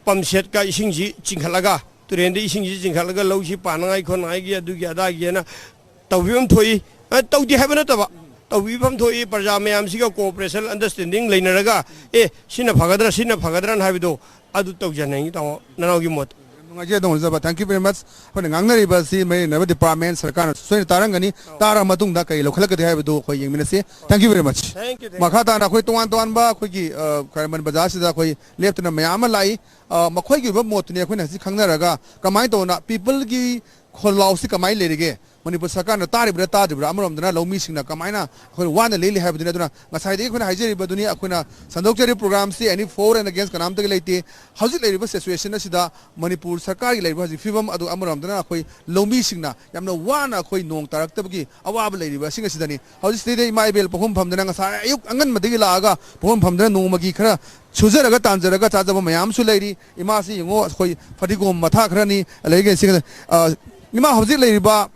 ꯄꯝ ꯁꯦꯠꯀ ꯏꯁꯤꯡꯁꯤ ꯆꯤꯡꯈꯠꯂꯒ, ꯇꯨꯔꯦꯟꯗ ꯏꯁꯤꯡꯁꯤ ꯆꯤꯡꯈꯠꯂꯒ ꯂꯧꯁꯤ ꯄꯥꯟꯅꯉꯥꯏ ꯈꯣꯠꯅꯉꯥꯏꯒꯤ ꯑꯗꯨꯒꯤ ꯑꯗꯥꯒꯤꯅ ꯇꯧꯕꯤꯐꯝ ꯊꯣꯛꯏ"꯫ ꯑ, ꯇꯧꯗꯦ ꯍꯥꯏꯕ ꯅꯠꯇꯕ, ꯇꯧꯕꯤꯐꯝ ꯊꯣꯛꯏ꯫ ꯄ꯭ꯔꯖꯥ ꯃꯌꯥꯝꯁꯤꯒ ꯀꯣꯑꯣꯄꯔꯦꯁꯟ, ꯑꯟꯗꯔꯁ꯭ꯇꯦꯟꯗꯤꯡ ꯂꯩꯅꯔꯒ, "ꯑꯦ, ꯁꯤꯅ ꯐꯒꯗ꯭ꯔꯥ, ꯁꯤꯅ ꯐꯒꯗ꯭ꯔꯥꯅ" ꯍꯥꯏꯕꯗꯣ ꯑꯗꯨ ꯇꯧꯖꯅꯤꯡꯉꯤ, ꯇꯥꯃꯣ, ꯅꯅꯥꯎꯒꯤ ꯃꯣꯠ꯫ ꯅꯨꯡꯉꯥꯏꯖꯩ, ꯑꯗꯣꯝ ꯑꯣꯖꯥꯕ꯫ Thank you very much꯫ ꯑꯩꯈꯣꯏꯅ ꯉꯥꯡꯅꯔꯤꯕ ꯑꯁꯤ ꯃꯔꯤ ꯂꯩꯅꯕ ꯗꯤꯄꯥꯔꯠꯃꯦꯟ ꯁꯔꯀꯥꯔꯅ ꯁꯣꯏꯅ ꯇꯥꯔꯝꯒꯅꯤ꯫ ꯇꯥꯔꯕ ꯃꯇꯨꯡꯗ ꯀꯔꯤ ꯂꯧꯈꯠꯂꯛꯀꯗꯦ ꯍꯥꯏꯕꯗꯨ ꯑꯩꯈꯣꯏ ꯌꯦꯡꯃꯤꯟꯅꯁꯤ꯫ Thank you very much꯫ Thank you, thank you꯫ ꯃꯈꯥ ꯇꯥꯅ ꯑꯩꯈꯣꯏ ꯇꯣꯉꯥꯟ ꯇꯣꯉꯥꯟꯕ ꯑꯩꯈꯣꯏꯒꯤ, ꯑ, ꯈ꯭ꯋꯥꯏꯔꯝꯕꯟ ꯕꯖꯥꯔꯁꯤꯗ ꯑꯩꯈꯣꯏ ꯂꯦꯞꯇꯨꯅ ꯃꯌꯥꯝ ꯑꯃ ꯂꯥꯛꯏ꯫ ꯑ, ꯃꯈꯣꯏꯒꯤ ꯑꯣꯏꯕ ꯃꯣꯠꯇꯨꯅꯤ ꯑꯩꯈꯣꯏꯅ ꯍꯧꯖꯤꯛ ꯈꯪꯅꯔꯒ ꯀꯃꯥꯏꯅ ꯇꯧꯅ ꯄꯤꯄꯜꯒꯤ ꯈꯣꯜꯂꯥꯎꯁꯤ ꯀꯃꯥꯏꯅ ꯂꯩꯔꯤꯒꯦ? ꯃꯅꯤꯄꯨꯔ ꯁꯔꯀꯥꯔꯅ ꯇꯥꯔꯤꯕ꯭ꯔꯥ ꯇꯥꯗ꯭ꯔꯤꯕ꯭ꯔꯥ? ꯑꯃꯔꯣꯝꯗꯅ ꯂꯧꯃꯤꯁꯤꯡꯅ ꯀꯃꯥꯏꯅ ꯑꯩꯈꯣꯏ ꯋꯥꯅ ꯂꯦꯜꯂꯤ ꯍꯥꯏꯕꯗꯨꯅꯤ꯫ ꯑꯗꯨꯅ ꯉꯁꯥꯏꯗꯒꯤ ꯑꯩꯈꯣꯏꯅ ꯍꯥꯏꯖꯔꯤꯕꯗꯨꯅꯤ, ꯑꯩꯈꯣꯏꯅ ꯁꯟꯗꯣꯛꯆꯔꯤꯕ ꯄ꯭ꯔꯣꯒ꯭ꯔꯥꯝꯁꯤ any for and against ꯀꯅꯥꯝꯇꯒꯤ ꯂꯩꯇꯦ꯫ ꯍꯧꯖꯤꯛ ꯂꯩꯔꯤꯕ ꯁꯤꯆꯨꯋꯦꯁꯟ ꯑꯁꯤꯗ ꯃꯅꯤꯄꯨꯔ ꯁꯔꯀꯥꯔꯒꯤ ꯂꯩꯔꯤꯕ ꯍꯧꯖꯤꯛ ꯐꯤꯕꯝ ꯑꯗꯨ, ꯑꯃꯔꯣꯝꯗꯅ ꯑꯩꯈꯣꯏ ꯂꯧꯃꯤꯁꯤꯡꯅ ꯌꯥꯝꯅ ꯋꯥꯅ ꯑꯩꯈꯣꯏ ꯅꯣꯡ ꯇꯥꯔꯛꯇꯕꯒꯤ ꯑꯋꯥꯕ ꯂꯩꯔꯤꯕ ꯑꯁꯤꯡ ꯑꯁꯤꯗꯅꯤ꯫ ꯍꯧꯖꯤꯛ ꯁꯤꯗꯩꯗ ꯏꯃꯥ ꯏꯕꯦꯜ ꯄꯣꯛꯐꯝ ꯐꯝꯗꯅ ꯉꯁꯥꯏ ꯑꯌꯨꯛ ꯑꯉꯟꯕꯗꯒꯤ ꯂꯥꯛꯑꯒ ꯄꯣꯛꯐꯝ ꯐꯝꯗꯅ ꯅꯣꯡꯃꯒꯤ ꯈꯔ ꯁꯨꯖꯔꯒ ꯇꯥꯟꯖꯔꯒ ꯆꯥꯖꯕ ꯃꯌꯥꯝ ꯑꯃꯁꯨ ꯂꯩꯔꯤ꯫ ꯏꯃꯥꯁꯤ ꯌꯦꯡꯉꯣ, ꯑꯩꯈꯣꯏ ꯐꯗꯤꯒꯣꯝ ꯃꯊꯥ ꯈꯔꯅꯤ, ꯑꯗꯒꯤ ꯁꯤ, ꯑ, ꯏꯃꯥ ꯍꯧꯖꯤꯛ ꯂꯩꯔꯤꯕ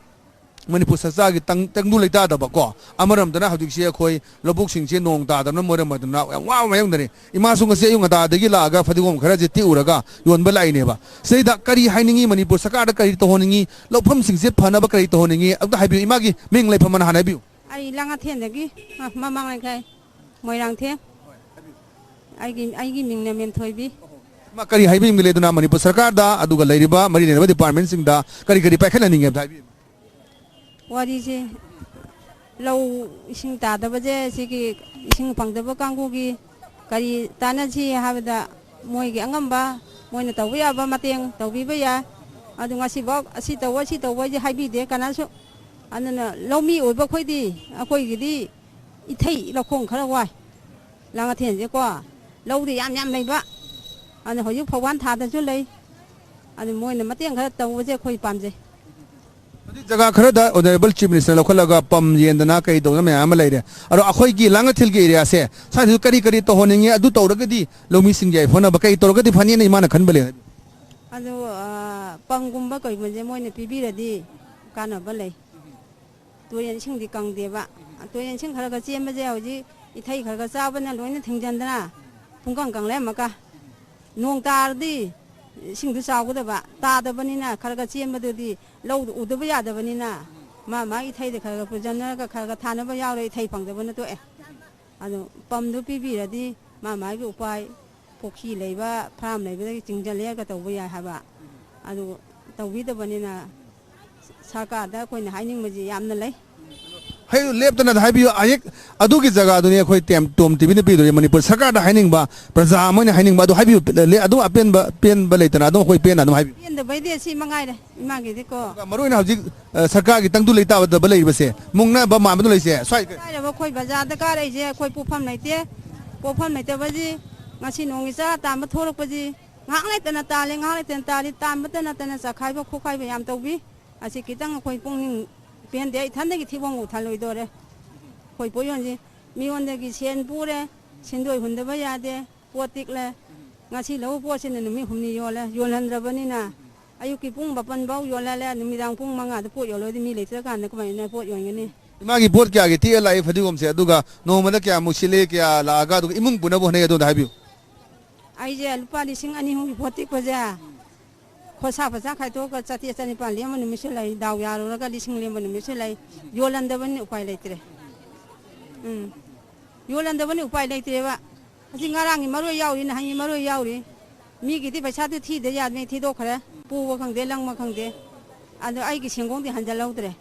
ꯃꯅꯤꯄꯨꯔ ꯁꯔꯀꯥꯔꯒꯤ ꯇꯪ-, ꯇꯪꯗꯨ ꯂꯩꯇꯥꯗꯕꯀꯣ, ꯑꯃꯔꯣꯝꯗꯅ ꯍꯧꯖꯤꯛꯁꯤ ꯑꯩꯈꯣꯏ ꯂꯧꯕꯨꯛꯁꯤꯡꯁꯤ ꯅꯣꯡ ꯇꯥꯗꯕꯅ ꯃꯔꯝ ꯑꯣꯏꯗꯨꯅ ꯌꯥꯝ ꯋꯥꯕ ꯃꯥꯌꯣꯛꯅꯔꯤ꯫ ꯏꯃꯥꯁꯨ ꯉꯁꯤ ꯑꯌꯨꯛ ꯉꯟꯇꯥꯗꯒꯤ ꯂꯥꯛꯑꯒ ꯐꯗꯤꯒꯣꯝ ꯈꯔꯁꯦ ꯇꯦꯛꯎꯔꯒ ꯌꯣꯟꯕ ꯂꯥꯛꯏꯅꯦꯕ꯫ ꯁꯤꯗꯩꯗ ꯀꯔꯤ ꯍꯥꯏꯅꯤꯡꯉꯤ, ꯃꯅꯤꯄꯨꯔ ꯁꯔꯀꯥꯔꯗ ꯀꯔꯤ ꯇꯧꯍꯟꯅꯤꯡꯉꯤ, ꯂꯧꯐꯝꯁꯤꯡꯁꯦ ꯐꯅꯕ ꯀꯔꯤ ꯇꯧꯍꯟꯅꯤꯡꯉꯤ, ꯑꯝꯇ ꯍꯥꯏꯕꯤꯌꯨ꯫ ꯏꯃꯥꯒꯤ ꯃꯤꯡ ꯂꯩꯐꯝ ꯑꯅ ꯍꯥꯟꯅ ꯍꯥꯏꯕꯤꯌꯨ꯫ ꯑꯩ ꯂꯥꯡꯉꯊꯦꯟꯗꯒꯤ, ꯑ, ꯃꯃꯥꯡ ꯂꯩꯀꯥꯏ, ꯃꯣꯏꯔꯥꯡꯊꯦꯝ꯫ ꯑꯩꯒꯤ, ꯑꯩꯒꯤ ꯃꯤꯡꯅ ꯃꯦꯝꯊꯣꯏꯕꯤ꯫ ꯃꯥ ꯀꯔꯤ ꯍꯥꯏꯕꯤꯅꯤꯡꯕ ꯂꯩꯗꯨꯅ ꯃꯅꯤꯄꯨꯔ ꯁꯔꯀꯥꯔꯗ, ꯑꯗꯨꯒ ꯂꯩꯔꯤꯕ ꯃꯔꯤ ꯂꯩꯅꯕ ꯗꯤꯄꯥꯔꯠꯃꯦꯟꯁꯤꯡꯗ ꯀꯔꯤ ꯀꯔꯤ ꯄꯥꯏꯈꯠꯍꯟꯅꯤꯡꯉꯦ ꯑꯝꯇ ꯍꯥꯏꯕꯤꯌꯨ꯫ ꯋꯥꯔꯤꯁꯦ, ꯂꯧ ꯏꯁꯤꯡ ꯇꯥꯗꯕꯁꯦ, ꯁꯤꯒꯤ ꯏꯁꯤꯡ ꯐꯪꯗꯕ ꯀꯥꯡꯕꯨꯒꯤ ꯀꯔꯤ ꯇꯥꯟꯅꯁꯤ ꯍꯥꯏꯕꯗ, ꯃꯣꯏꯒꯤ ꯑꯉꯝꯕ, ꯃꯣꯏꯅ ꯇꯧꯕ ꯌꯥꯕ ꯃꯇꯦꯡ ꯇꯧꯕꯤꯕ ꯌꯥꯏ꯫ ꯑꯗꯨ ꯉꯁꯤꯐꯥꯎ ꯑꯁꯤ ꯇꯧꯕ, ꯑꯁꯤ ꯇꯧꯕ ꯍꯥꯏꯁꯦ ꯍꯥꯏꯕꯤꯗꯦ ꯀꯅꯥꯁꯨ꯫ ꯑꯗꯨꯅ ꯂꯧꯃꯤ ꯑꯣꯏꯕ ꯑꯩꯈꯣꯏꯗꯤ, ꯑꯩꯈꯣꯏꯒꯤꯗꯤ ꯏꯊꯩ ꯂꯧꯈꯣꯡ ꯈꯔ ꯋꯥꯏ꯫ ꯂꯥꯡꯉꯊꯦꯜꯁꯦꯀꯣ, ꯂꯧꯗꯤ ꯌꯥꯝ ꯌꯥꯝ ꯂꯩꯕ꯫ ꯑꯗꯨꯅ ꯍꯧꯖꯤꯛ ꯐꯧꯕꯥꯟ ꯊꯥꯗꯁꯨ ꯂꯩ꯫ ꯑꯗꯨ ꯃꯣꯏꯅ ꯃꯇꯦꯡ ꯈꯔ ꯇꯧꯕꯁꯦ ꯑꯩꯈꯣꯏ ꯄꯥꯝꯖꯩ꯫ ꯑꯗꯨ ꯖꯒꯥ ꯈꯔꯗ Honourable Chief Minister ꯂꯧꯈꯠꯂꯒ ꯄꯝ ꯌꯦꯟꯗꯅ ꯀꯩ ꯇꯧꯗꯅ ꯃꯌꯥꯝ ꯑꯃ ꯂꯩꯔꯦ꯫ ꯑꯗꯣ ꯑꯩꯈꯣꯏꯒꯤ ꯂꯥꯡꯉꯊꯦꯜꯒꯤ area ꯁꯦ ꯁ꯭ꯋꯥꯏꯗꯁꯨ ꯀꯔꯤ ꯀꯔꯤ ꯇꯧꯍꯟꯅꯤꯡꯉꯤ, ꯑꯗꯨ ꯇꯧꯔꯒꯗꯤ ꯂꯧꯃꯤꯁꯤꯡꯒꯤ ꯌꯥꯏꯐꯅꯕ ꯀꯩ ꯇꯧꯔꯒꯗꯤ ꯐꯅꯤꯅ ꯏꯃꯥꯅ ꯈꯟꯕ ꯂꯩ? ꯑꯗꯨ, ꯑ, ꯄꯝꯒꯨꯝꯕ ꯀꯩꯒꯨꯝꯕꯁꯦ ꯃꯣꯏꯅ ꯄꯤꯕꯤꯔꯗꯤ ꯀꯥꯟꯅꯕ ꯂꯩ꯫ ꯇꯨꯔꯦꯟ ꯏꯁꯤꯡꯗꯤ ꯀꯪꯗꯦꯕ꯫ ꯇꯨꯔꯦꯟ ꯏꯁꯤꯡ ꯈꯔ ꯈꯔ ꯆꯦꯟꯕꯁꯦ ꯍꯧꯖꯤꯛ ꯏꯊꯩ ꯈꯔ ꯈꯔ ꯆꯥꯕꯅ ꯂꯣꯏꯅ ꯊꯤꯡꯖꯤꯟꯗꯅ ꯄꯨꯡꯀꯪ ꯀꯪ ꯂꯩꯔꯝꯃꯒ꯫ ꯅꯣꯡ ꯇꯥꯔꯗꯤ ꯏꯁꯤꯡꯗꯨ ꯆꯥꯎꯒꯗꯕ, ꯇꯥꯗꯕꯅꯤꯅ ꯈꯔ ꯈꯔ ꯆꯦꯟꯕꯗꯨꯗꯤ ꯂꯧꯗꯨ ꯎꯗꯕ ꯌꯥꯗꯕꯅꯤꯅ ꯃꯥ ꯃꯥꯒꯤ ꯏꯊꯩꯗ ꯈꯔ ꯈꯔ ꯄꯨꯁꯤꯟꯅꯔꯒ ꯈꯔ ꯈꯔ ꯊꯥꯅꯕ ꯌꯥꯎꯔꯦ, ꯏꯊꯩ ꯐꯪꯗꯕꯅ ꯇꯣꯛꯑꯦ꯫ ꯑꯗꯨ ꯄꯝꯗꯨ ꯄꯤꯕꯤꯔꯗꯤ ꯃꯥ ꯃꯥꯒꯤ ꯎꯄꯥꯏ, ꯄꯨꯈ꯭ꯔꯤ ꯂꯩꯕ, ꯐꯥꯔꯝ ꯂꯩꯕꯗꯒꯤ ꯆꯤꯡꯁꯤꯜꯂꯦꯒ ꯇꯧꯕ ꯌꯥꯏ ꯍꯥꯏꯕ꯫ ꯑꯗꯨ ꯇꯧꯕꯤꯗꯕꯅꯤꯅ ꯁꯔꯀꯥꯔꯗ ꯑꯩꯈꯣꯏꯅ ꯍꯥꯏꯅꯤꯡꯕꯁꯤ ꯌꯥꯝꯅ ꯂꯩ꯫ ꯍꯥꯏꯌꯨ, ꯂꯦꯞꯇꯅ ꯍꯥꯏꯕꯤꯌꯨ꯫ ꯍꯌꯦꯡ ꯑꯗꯨꯒꯤ ꯖꯒꯥꯗꯨꯅꯤ ꯑꯩꯈꯣꯏ ꯇꯦꯝ-, ꯇꯣꯝ ꯇꯤꯚꯤꯅ ꯄꯤꯗꯣꯏꯁꯦ꯫ ꯃꯅꯤꯄꯨꯔ ꯁꯔꯀꯥꯔꯗ ꯍꯥꯏꯅꯤꯡꯕ, ꯄ꯭ꯔꯖꯥ ꯑꯃ ꯑꯣꯏꯅ ꯍꯥꯏꯅꯤꯡꯕ ꯑꯗꯨ ꯍꯥꯏꯕꯤꯌꯨ꯫ ꯂꯦ-, ꯑꯗꯨꯝ ꯑꯄꯦꯟꯕ, ꯄꯦꯟꯕ ꯂꯩꯇꯅ ꯑꯗꯨꯝ ꯑꯩꯈꯣꯏ ꯄꯦꯟꯅ ꯑꯗꯨꯝ ꯍꯥꯏꯕꯤꯌꯨ꯫ ꯄꯦꯟꯗꯕꯩꯗꯤ ꯑꯁꯤ ꯃꯉꯥꯏꯔꯦ ꯏꯃꯥꯒꯤꯗꯤꯀꯣ꯫ ꯑꯗꯨꯒ ꯃꯔꯨ ꯑꯣꯏꯅ ꯍꯧꯖꯤꯛ, ꯑ, ꯁꯔꯀꯥꯔꯒꯤ ꯇꯪꯗꯨ ꯂꯩꯇꯥꯗꯕ ꯂꯩꯔꯤꯕꯁꯦ, ꯃꯨꯛꯅꯕ ꯃꯥꯟꯕꯗ ꯂꯩꯁꯦ ꯁ꯭ꯋꯥꯏ꯫ ꯂꯥꯏꯔꯕ ꯑꯩꯈꯣꯏ ꯕꯖꯥꯔꯗ ꯀꯥꯔꯛꯏꯁꯦ ꯑꯩꯈꯣꯏ ꯄꯣꯠꯐꯝ ꯂꯩꯇꯦ꯫ ꯄꯣꯠꯐꯝ ꯂꯩꯇꯕꯁꯤ ꯉꯁꯤ ꯅꯣꯡꯒꯤ ꯆꯔꯥ ꯇꯥꯟꯕ ꯊꯣꯛꯂꯛꯄꯁꯤ ꯉꯥꯏꯍꯥꯛ ꯂꯩꯇꯅ ꯇꯥꯜꯂꯤ, ꯉꯥꯏꯍꯥꯛ ꯂꯩꯇꯅ ꯇꯥꯜꯂꯤ, ꯇꯥꯟꯕꯇ ꯅꯠꯇꯅ ꯆꯈꯥꯏꯕ ꯈꯣꯠꯈꯥꯏꯕ ꯌꯥꯝ ꯇꯧꯕꯤ꯫ ꯑꯁꯤ ꯈꯤꯇꯪ ꯑꯩꯈꯣꯏ ꯄꯨꯛꯅꯤꯡ ꯄꯦꯟꯗꯦ꯫ ꯑꯩ ꯏꯊꯟꯗꯒꯤ ꯊꯤꯕꯣꯡꯕꯨ ꯊꯜꯂꯣꯏꯗꯣꯔꯦ꯫ ꯑꯩꯈꯣꯏ ꯄꯣꯠꯌꯣꯟꯁꯤ ꯃꯤꯉꯣꯟꯗꯒꯤ ꯁꯦꯟ ꯄꯨꯔꯦ, ꯁꯦꯟꯗꯣꯏ ꯍꯨꯟꯗꯕ ꯌꯥꯗꯦ, ꯄꯣꯠ ꯇꯤꯛꯂꯦ꯫ ꯉꯁꯤ ꯂꯧꯎ ꯄꯣꯠꯁꯤꯅ ꯅꯨꯃꯤꯠ ꯍꯨꯝꯅꯤ ꯌꯣꯜꯂꯦ, ꯌꯣꯜꯍꯟꯗ꯭ꯔꯕꯅꯤꯅ ꯑꯌꯨꯛꯀꯤ ꯄꯨꯡ ꯃꯥꯄꯟ ꯐꯥꯎ ꯌꯣꯜꯍꯜꯂꯦ, ꯅꯨꯃꯤꯗꯥꯡ ꯄꯨꯡ ꯃꯉꯥꯗ ꯄꯣꯠ ꯌꯣꯜꯂꯣꯏꯗꯤ ꯃꯤ ꯂꯩꯇ꯭ꯔꯀꯥꯟꯗ ꯀꯃꯥꯏꯅ ꯄꯣꯠ ꯌꯣꯟꯒꯅꯤ? ꯏꯃꯥꯒꯤ ꯄꯣꯠ ꯀꯌꯥꯒꯤ ꯇꯦꯛꯑ ꯂꯥꯛꯏ ꯐꯗꯤꯒꯣꯝꯁꯦ, ꯑꯗꯨꯒ ꯅꯣꯡꯃꯗ ꯀꯌꯥꯃꯨꯛ ꯁꯤꯠꯂꯦ, ꯀꯌꯥ ꯂꯥꯛꯑꯒ, ꯑꯗꯨꯒ ꯏꯃꯨꯡ ꯄꯨꯅꯕ ꯍꯣꯠꯅꯩ, ꯑꯗꯨꯗ ꯍꯥꯏꯕꯤꯌꯨ꯫ ꯑꯩꯁꯦ ꯂꯨꯄꯥ ꯂꯤꯁꯤꯡ ꯑꯅꯤ ꯑꯍꯨꯝꯒꯤ ꯄꯣꯠ ꯇꯤꯛꯄꯁꯦ, ꯈꯣꯔꯁꯥ ꯄꯩꯁꯥ ꯈꯥꯏꯗꯣꯛꯑꯒ ꯆꯥꯇ꯭ꯔꯦꯠ ꯆꯅꯤꯄꯥꯟ ꯂꯦꯝꯕ ꯅꯨꯃꯤꯠꯁꯨ ꯂꯩ, ꯗꯥꯎ ꯌꯥꯔꯨꯔꯒ ꯂꯤꯁꯤꯡ ꯂꯦꯝꯕ ꯅꯨꯃꯤꯠꯁꯨ ꯂꯩ꯫ ꯌꯣꯜꯂꯟꯗꯕꯅꯤꯅ ꯎꯄꯥꯏ ꯂꯩꯇ꯭ꯔꯦ꯫ ꯎꯝ꯫ ꯌꯣꯜꯂꯟꯗꯕꯅꯤ ꯎꯄꯥꯏ ꯂꯩꯇ꯭ꯔꯦꯕ꯫ ꯍꯧꯖꯤꯛ ꯉꯔꯥꯡꯒꯤ ꯃꯔꯣꯏ ꯌꯥꯎꯔꯤ, ꯅꯍꯥꯟꯒꯤ ꯃꯔꯣꯏ ꯌꯥꯎꯔꯤ꯫ ꯃꯤꯒꯤꯗꯤ ꯄꯩꯁꯥꯗꯨ ꯊꯤꯗ ꯌꯥꯗꯕꯅꯤ, ꯊꯤꯗꯣꯛꯈ꯭ꯔꯦ꯫ ꯄꯨꯕ ꯈꯪꯗꯦ, ꯂꯪꯕ ꯈꯪꯗꯦ꯫ ꯑꯗꯣ ꯑꯩꯒꯤ ꯁꯦꯟꯒꯣꯡꯗꯤ ꯍꯟꯖꯜꯍꯧꯗ꯭ꯔꯦ꯫